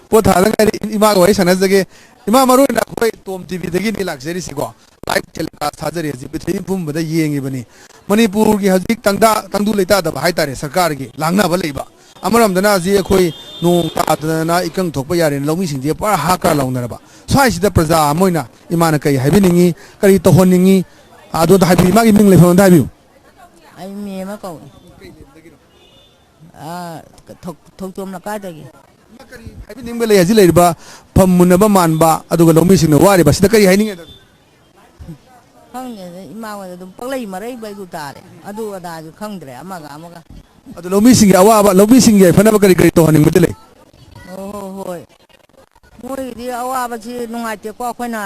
ꯄꯣꯠ ꯊꯥꯗ ꯉꯥꯏꯔꯤ꯫ ꯏꯃꯥꯒ ꯋꯥꯔꯤ ꯁꯥꯟꯅꯖꯒꯦ꯫ ꯏꯃꯥ, ꯃꯔꯨ ꯑꯣꯏꯅ ꯑꯩꯈꯣꯏ ꯇꯣꯝ ꯇꯤꯚꯤꯗꯒꯤꯅꯤ ꯂꯥꯛꯆꯔꯤꯁꯤꯀꯣ꯫ Live telecast ꯊꯥꯖꯔꯤ, ꯍꯧꯖꯤꯛ ꯄ꯭ꯔꯤꯊꯤꯕꯤ ꯄꯨꯝꯕꯗ ꯌꯦꯡꯉꯤꯕꯅꯤ꯫ ꯃꯅꯤꯄꯨꯔꯒꯤ ꯍꯧꯖꯤꯛ ꯇꯪꯗꯥ-, ꯇꯪꯗꯨ ꯂꯩꯇꯥꯗꯕ ꯍꯥꯏꯇꯥꯔꯦ, ꯁꯔꯀꯥꯔꯒꯤ ꯂꯥꯡꯅꯕ ꯂꯩꯕ꯫ ꯑꯃꯔꯣꯝꯗꯅ ꯍꯧꯖꯤꯛ ꯑꯩꯈꯣꯏ ꯅꯣꯡ ꯇꯥꯗꯗꯅ ꯏꯀꯪ ꯊꯣꯛꯄ ꯌꯥꯔꯦꯅ ꯂꯧꯃꯤꯁꯤꯡꯁꯦ ꯄꯨꯔꯥ ꯍꯥꯀꯥ ꯂꯥꯎꯅꯔꯕ꯫ ꯁ꯭ꯋꯥꯏꯁꯤꯗ ꯄ꯭ꯔꯖꯥ ꯑꯃ ꯑꯣꯏꯅ ꯏꯃꯥꯅ ꯀꯔꯤ ꯍꯥꯏꯕꯤꯅꯤꯡꯉꯤ, ꯀꯔꯤ ꯇꯧꯍꯟꯅꯤꯡꯉꯤ, ꯑꯗꯨꯗ ꯍꯥꯏꯕꯤꯌꯨ, ꯃꯥꯒꯤ ꯃꯤꯡ ꯂꯩꯐꯝ ꯑꯝꯗ ꯍꯥꯏꯕꯤꯌꯨ꯫ ꯑꯩ ꯃꯦꯝꯃ ꯀꯧꯏ꯫ ꯑꯥ, ꯊꯧ-, ꯊꯧꯆꯣꯝ ꯂꯩꯀꯥꯏꯗꯒꯤ꯫ ꯏꯃꯥ, ꯀꯔꯤ ꯍꯥꯏꯕꯤꯅꯤꯡꯕ ꯂꯩ? ꯍꯧꯖꯤꯛ ꯂꯩꯔꯤꯕ ꯐꯝ ꯃꯨꯟꯅꯕ ꯃꯥꯟꯕ, ꯑꯗꯨꯒ ꯂꯧꯃꯤꯁꯤꯡꯅ ꯋꯥꯔꯤꯕ, ꯁꯤꯗ ꯀꯔꯤ ꯍꯥꯏꯅꯤꯡꯉꯦ? ꯈꯪꯗꯦꯗ, ꯏꯃꯥ ꯍꯣꯏꯗ ꯑꯗꯨꯝ ꯄꯪꯂꯩ ꯃꯔꯩꯕ ꯍꯥꯏꯗꯨ ꯇꯥꯔꯦ꯫ ꯑꯗꯨ ꯑꯗꯥꯁꯨ ꯈꯪꯗ꯭ꯔꯦ, ꯑꯃꯒ ꯑꯃꯒ꯫ ꯑꯗꯨ ꯂꯧꯃꯤꯁꯤꯡꯒꯤ ꯑꯋꯥꯕ, ꯂꯧꯃꯤꯁꯤꯡꯒꯤ ꯌꯥꯏꯐꯅꯕ ꯀꯔꯤ ꯀꯔꯤ ꯇꯧꯍꯟꯅꯤꯡꯕꯗꯤ ꯂꯩ? ꯑꯣ, ꯍꯣꯏ, ꯍꯣꯏ꯫ ꯃꯣꯏꯒꯤꯗꯤ ꯑꯋꯥꯕꯁꯤ ꯅꯨꯡꯉꯥꯏꯇꯦꯀꯣ꯫ ꯑꯩꯈꯣꯏꯅ,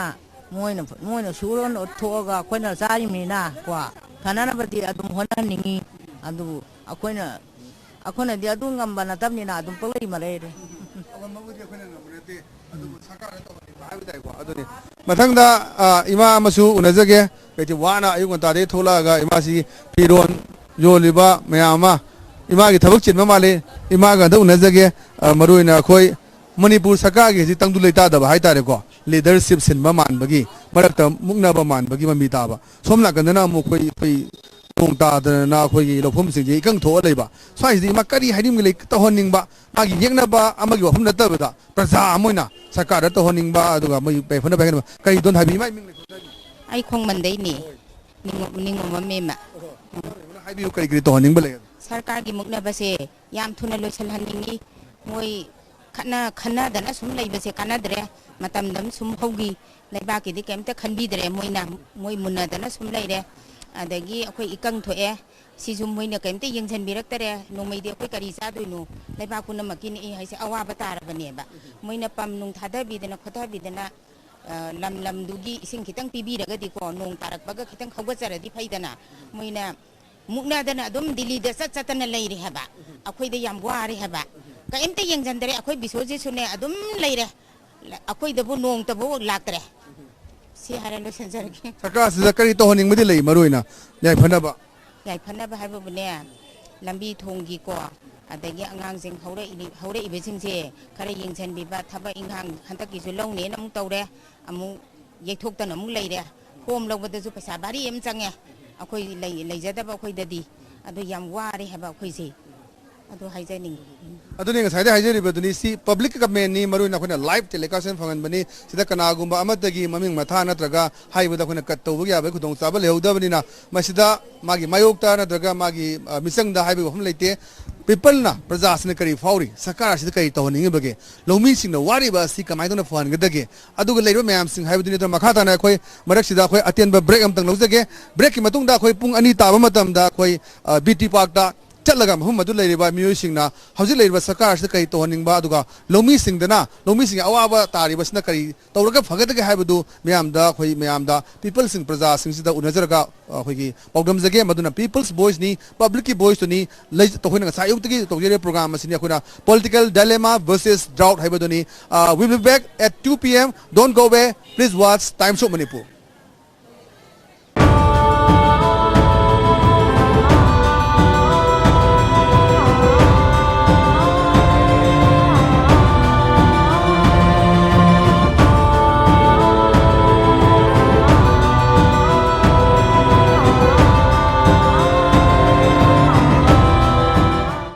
ꯃꯣꯏꯅ, ꯃꯣꯏꯅ ꯁꯨꯔ ꯊꯣꯛꯑꯒ ꯑꯩꯈꯣꯏꯅ ꯆꯥꯔꯤꯕꯅꯤꯅ ꯀꯣ, ꯐꯅꯅꯕꯗꯤ ꯑꯗꯨꯝ ꯍꯣꯠꯅꯍꯟꯅꯤꯡꯉꯤ꯫ ꯑꯗꯨꯕꯨ ꯑꯩꯈꯣꯏꯅ, ꯑꯩꯈꯣꯏꯅꯗꯤ ꯑꯗꯨ ꯉꯝꯕ ꯅꯠꯇꯕꯅꯤꯅ ꯑꯗꯨꯝ ꯄꯪꯂꯩ ꯃꯔꯩꯔꯦ꯫ ꯑꯉꯝꯕꯕꯨꯗꯤ ꯑꯩꯈꯣꯏꯅ ꯉꯝꯕ ꯅꯠꯇꯦ, ꯑꯗꯨꯕꯨ ꯁꯔꯀꯥꯔꯅ ꯇꯧꯍꯟꯅꯤꯡꯕ ꯍꯥꯏꯕ ꯇꯥꯏꯀꯣ꯫ ꯑꯗꯨꯅꯤ꯫ ꯃꯊꯪꯗ, ꯑ, ꯏꯃꯥ ꯑꯃꯁꯨ ꯎꯅꯖꯒꯦ꯫ ꯀꯩꯊꯤ ꯋꯥꯅ ꯑꯌꯨꯛ ꯉꯟꯇꯥꯗꯒꯤ ꯊꯣꯛꯂꯛꯑꯒ ꯏꯃꯥꯁꯤ ꯐꯤꯔꯣꯟ ꯌꯣꯜꯂꯤꯕ ꯃꯌꯥꯝ ꯑꯃ, ꯏꯃꯥꯒꯤ ꯊꯕꯛ ꯆꯤꯟꯕ ꯃꯥꯜꯂꯤ꯫ ꯏꯃꯥꯒ ꯑꯝꯇ ꯎꯅꯖꯒꯦ꯫ ꯑ, ꯃꯔꯨ ꯑꯣꯏꯅ ꯑꯩꯈꯣꯏ ꯃꯅꯤꯄꯨꯔ ꯁꯔꯀꯥꯔꯒꯤ ꯍꯧꯖꯤꯛ ꯇꯪꯗꯨ ꯂꯩꯇꯥꯗꯕ ꯍꯥꯏꯇꯥꯔꯦꯀꯣ, ꯂꯤꯗꯔꯁꯤꯞ ꯁꯤꯟꯕ ꯃꯥꯟꯕꯒꯤ, ꯃꯔꯛꯇ ꯃꯨꯛꯅꯕ ꯃꯥꯟꯕꯒꯤ ꯃꯃꯤ ꯇꯥꯕ꯫ ꯁꯣꯝ ꯅꯥꯀꯟꯗꯅ ꯑꯃꯨꯛ ꯑꯩꯈꯣꯏ, ꯑꯩꯈꯣꯏ ꯅꯣꯡ ꯇꯥꯗꯅ ꯑꯩꯈꯣꯏꯒꯤ ꯂꯧꯐꯝꯁꯤꯡꯁꯦ ꯏꯀꯪ ꯊꯣꯛꯑ ꯂꯩꯕ꯫ ꯁ꯭ꯋꯥꯏꯁꯤꯗꯤ ꯏꯃꯥ ꯀꯔꯤ ꯍꯥꯏꯅꯤꯡꯕ ꯂꯩ? ꯇꯧꯍꯟꯅꯤꯡꯕ, ꯃꯥꯒꯤ ꯌꯦꯛꯅꯕ ꯑꯃꯒꯤ ꯋꯥꯐꯝ ꯅꯠꯇꯕꯗ ꯄ꯭ꯔꯖꯥ ꯑꯃ ꯑꯣꯏꯅ ꯁꯔꯀꯥꯔꯗ ꯇꯧꯍꯟꯅꯤꯡꯕ, ꯑꯗꯨꯒ ꯃꯣꯏ ꯌꯥꯏꯐꯅꯕ ꯍꯥꯏꯒꯗꯕ ꯀꯔꯤ ꯗꯣꯟ ꯍꯥꯏꯕꯤ? ꯏꯃꯥ ꯏꯃꯤꯡ ꯂꯩ? ꯑꯩ ꯈꯣꯡꯃꯟꯗꯩꯅꯤ꯫ ꯅꯤꯡꯉꯣꯝ-, ꯅꯤꯡꯉꯣꯝꯕꯝ ꯃꯦꯝꯃ꯫ ꯍꯥꯏꯕꯤꯌꯨ, ꯀꯔꯤ ꯀꯔꯤ ꯇꯧꯍꯟꯅꯤꯡꯕ ꯂꯩ? ꯁꯔꯀꯥꯔꯒꯤ ꯃꯨꯛꯅꯕꯁꯦ ꯌꯥꯝ ꯊꯨꯅ ꯂꯣꯏꯁꯤꯜꯍꯟꯅꯤꯡꯉꯤ꯫ ꯃꯣꯏ ꯈꯠꯅ-, ꯈꯟꯅꯗꯅ ꯁꯨꯝ ꯂꯩꯕꯁꯦ ꯀꯥꯟꯅꯗ꯭ꯔꯦ꯫ ꯃꯇꯝꯗ ꯁꯨꯝ ꯍꯧꯈꯤ꯫ ꯂꯩꯕꯥꯛꯀꯤꯗꯤ ꯀꯩꯝꯇ ꯈꯟꯕꯤꯗ꯭ꯔꯦ ꯃꯣꯏꯅ꯫ ꯃꯣꯏ ꯃꯨꯟꯅꯗꯅ ꯁꯨꯝ ꯂꯩꯔꯦ꯫ ꯑꯗꯒꯤ ꯑꯩꯈꯣꯏ ꯏꯀꯪ ꯊꯣꯛꯑꯦ꯫ ꯁꯤꯁꯨ ꯃꯣꯏꯅ ꯀꯩꯝꯇ ꯌꯦꯡꯁꯤꯟꯕꯤꯔꯛꯇꯔꯦ꯫ ꯅꯣꯡꯃꯩꯗꯤ ꯑꯩꯈꯣꯏ ꯀꯔꯤ ꯆꯥꯗꯣꯏꯅꯣ? ꯂꯩꯕꯥꯛ ꯄꯨꯝꯅꯃꯛꯀꯤꯅꯤ ꯑꯩ ꯍꯥꯏꯁꯦ, ꯑꯋꯥꯕ ꯇꯥꯔꯕꯅꯦꯕ꯫ ꯃꯣꯏꯅ ꯄꯝ ꯅꯨꯡ ꯊꯥꯗꯕꯤꯗꯅ ꯈꯣꯠꯊꯕꯤꯗꯅ, ꯑ, ꯂꯝ ꯂꯝꯗꯨꯒꯤ ꯏꯁꯤꯡ ꯈꯤꯇꯪ ꯄꯤꯕꯤꯔꯒꯗꯤꯀꯣ, ꯅꯣꯡ ꯇꯥꯔꯛꯄꯒ ꯈꯤꯇꯪ ꯍꯧꯒꯠꯆꯔꯗꯤ ꯐꯩꯗꯅ꯫ ꯃꯣꯏꯅ ꯃꯨꯛꯅꯗꯅ ꯑꯗꯨꯝ ꯗꯤꯜꯂꯤꯗ ꯆꯠ ꯆꯠꯇꯅ ꯂꯩꯔꯦ ꯍꯥꯏꯕ꯫ ꯑꯩꯈꯣꯏꯗ ꯌꯥꯝ ꯋꯥꯔꯦ ꯍꯥꯏꯕ꯫ ꯀꯔꯤꯝꯇ ꯌꯦꯡꯁꯤꯟꯗꯔꯦ꯫ ꯑꯩꯈꯣꯏ ꯕꯤꯁꯣꯖꯤꯠꯁꯨꯅꯦ ꯑꯗꯨꯝ ꯂꯩꯔꯦ꯫ ꯑꯩꯈꯣꯏꯗꯕꯨ ꯅꯣꯡꯇꯕꯨ ꯂꯥꯛꯇꯔꯦ꯫ ꯁꯤ ꯍꯥꯏꯔ ꯂꯣꯏꯁꯤꯟꯖꯔꯒꯦ꯫ ꯁꯔꯀꯥꯔꯁꯤꯗ ꯀꯔꯤ ꯇꯧꯍꯟꯅꯤꯡꯕꯗꯤ ꯂꯩ, ꯃꯔꯨ ꯑꯣꯏꯅ ꯌꯥꯏꯐꯅꯕ? ꯌꯥꯏꯐꯅꯕ ꯍꯥꯏꯕꯕꯨꯅꯦ, ꯂꯝꯕꯤ ꯊꯣꯡꯒꯤꯀꯣ, ꯑꯗꯒꯤ ꯑꯉꯥꯡꯁꯤꯡ ꯍꯧꯔꯛꯏ-, ꯍꯧꯔꯛꯏꯕꯁꯤꯡꯁꯦ ꯈꯔ ꯌꯦꯡꯁꯤꯟꯕꯤꯕ, ꯊꯕꯛ ꯏꯪꯈꯥꯡ ꯍꯟꯗꯛꯀꯤꯁꯨ ꯂꯧꯅꯦꯅ ꯑꯃꯨꯛ ꯇꯧꯔꯦ, ꯑꯃꯨꯛ ꯌꯩꯊꯣꯛꯇꯅ ꯑꯃꯨꯛ ꯂꯩꯔꯦ꯫ ꯐꯣꯝ ꯂꯧꯕꯗꯁꯨ ꯄꯩꯁꯥ ꯚꯥꯔꯤ ꯑꯃ ꯆꯪꯉꯦ, ꯑꯩꯈꯣꯏ ꯂꯩ-, ꯂꯩꯖꯗꯕ ꯑꯩꯈꯣꯏꯗꯗꯤ꯫ ꯑꯗꯨ ꯌꯥꯝ ꯋꯥꯔꯦ ꯍꯥꯏꯕ ꯑꯩꯈꯣꯏꯁꯦ꯫ ꯑꯗꯨ ꯍꯥꯏꯖꯅꯤꯡꯉꯤ꯫ ꯑꯗꯨꯅꯤ ꯉꯁꯥꯏꯗꯩ ꯍꯥꯏꯖꯔꯤꯕꯗꯨꯅꯤ, ꯁꯤ ꯄꯕ꯭ꯂꯤꯛ ꯀꯃꯦꯟꯅꯤ, ꯃꯔꯨꯑꯣꯏꯅ ꯑꯩꯈꯣꯏꯅ ꯂꯥꯏꯚ ꯇꯦꯂꯤꯀꯥꯁꯟ ꯐꯪꯍꯟꯕꯅꯤ꯫ ꯁꯤꯗ ꯀꯅꯥꯒꯨꯝꯕ ꯑꯃꯠꯇꯒꯤ ꯃꯃꯤꯡ ꯃꯊꯥ ꯅꯠꯇ꯭ꯔꯒ ꯍꯥꯏꯕꯗ ꯑꯩꯈꯣꯏꯅ ꯀꯠ ꯇꯧꯕꯒꯤ ꯌꯥꯕꯒꯤ ꯈꯨꯗꯣꯡꯆꯥꯕ ꯂꯩꯍꯧꯗꯕꯅꯤꯅ, ꯃꯁꯤꯗ ꯃꯥꯒꯤ ꯃꯥꯌꯣꯛꯇ ꯅꯠꯇ꯭ꯔꯒ ꯃꯥꯒꯤ ꯑ, ꯃꯤꯆꯪꯗ ꯍꯥꯏꯕꯒꯤ ꯋꯥꯐꯝ ꯂꯩꯇꯦ꯫ ꯄꯤꯄꯜꯅ, ꯄ꯭ꯔꯖꯥꯁꯤꯡꯅ ꯀꯔꯤ ꯐꯥꯎꯔꯤ, ꯁꯔꯀꯥꯔ ꯑꯁꯤꯗ ꯀꯔꯤ ꯇꯧꯍꯟꯅꯤꯡꯉꯤꯕꯒꯦ, ꯂꯧꯃꯤꯁꯤꯡꯅ ꯋꯥꯔꯤꯕ ꯑꯁꯤ ꯀꯃꯥꯏꯅ ꯇꯧꯅ ꯐꯍꯟꯒꯗꯒꯦ, ꯑꯗꯨꯒ ꯂꯩꯔꯤꯕ ꯃꯌꯥꯝꯁꯤꯡ ꯍꯥꯏꯕꯗꯨꯅꯤ꯫ ꯑꯗꯨꯅ ꯃꯈꯥ ꯇꯥꯅ ꯑꯩꯈꯣꯏ ꯃꯔꯛꯁꯤꯗ ꯑꯩꯈꯣꯏ ꯑꯇꯦꯟꯕ ꯕ꯭ꯔꯦꯛ ꯑꯃꯇꯪ ꯂꯧꯖꯒꯦ꯫ ꯕ꯭ꯔꯦꯛꯀꯤ ꯃꯇꯨꯡꯗ ꯑꯩꯈꯣꯏ ꯄꯨꯡ ꯑꯅꯤ ꯇꯥꯕ ꯃꯇꯝꯗ ꯑꯩꯈꯣꯏ ꯕꯤ ꯇꯤ ꯄꯥꯔꯛꯇ ꯆꯠꯂꯒ ꯃꯐꯝ ꯑꯗꯨ ꯂꯩꯔꯤꯕ ꯃꯤꯑꯣꯏꯁꯤꯡꯅ ꯍꯧꯖꯤꯛ ꯂꯩꯔꯤꯕ ꯁꯔꯀꯥꯔ ꯑꯁꯤꯗ ꯀꯔꯤ ꯇꯧꯍꯟꯅꯤꯡꯕ, ꯑꯗꯨꯒ ꯂꯧꯃꯤꯁꯤꯡꯗꯅ ꯂꯧꯃꯤꯁꯤꯡꯒꯤ ꯑꯋꯥꯕ ꯇꯥꯔꯤꯕꯁꯤꯅ ꯀꯔꯤ ꯇꯧꯔꯒ ꯐꯒꯗꯒꯦ ꯍꯥꯏꯕꯗꯨ ꯃꯌꯥꯝꯗ, ꯑꯩꯈꯣꯏ ꯃꯌꯥꯝꯗ, ꯄꯤꯄꯜꯁꯤꯡ, ꯄ꯭ꯔꯖꯥꯁꯤꯡꯁꯤꯗ ꯎꯅꯖꯔꯒ, ꯑ, ꯑꯩꯈꯣꯏꯒꯤ ꯄꯥꯎꯗꯝꯖꯒꯦ꯫ ꯃꯗꯨꯅ ꯄꯤꯄꯜꯁ ꯚꯣꯏꯁꯅꯤ, ꯄꯕ꯭ꯂꯤꯛꯀꯤ ꯚꯣꯏꯁꯇꯨꯅꯤ꯫ ꯂꯩ-, ꯑꯩꯈꯣꯏꯅ ꯉꯁꯥꯏ ꯑꯌꯨꯛꯇꯒꯤ ꯇꯧꯖꯔꯤꯕ ꯄ꯭ꯔꯣꯒ꯭ꯔꯥꯝ ꯑꯁꯤꯅꯤ ꯑꯩꯈꯣꯏꯅ Political Dilemma versus Drought ꯍꯥꯏꯕꯗꯨꯅꯤ꯫ Uh, we'll be back at two p.m. Don't go away. Please watch Times of Manipur.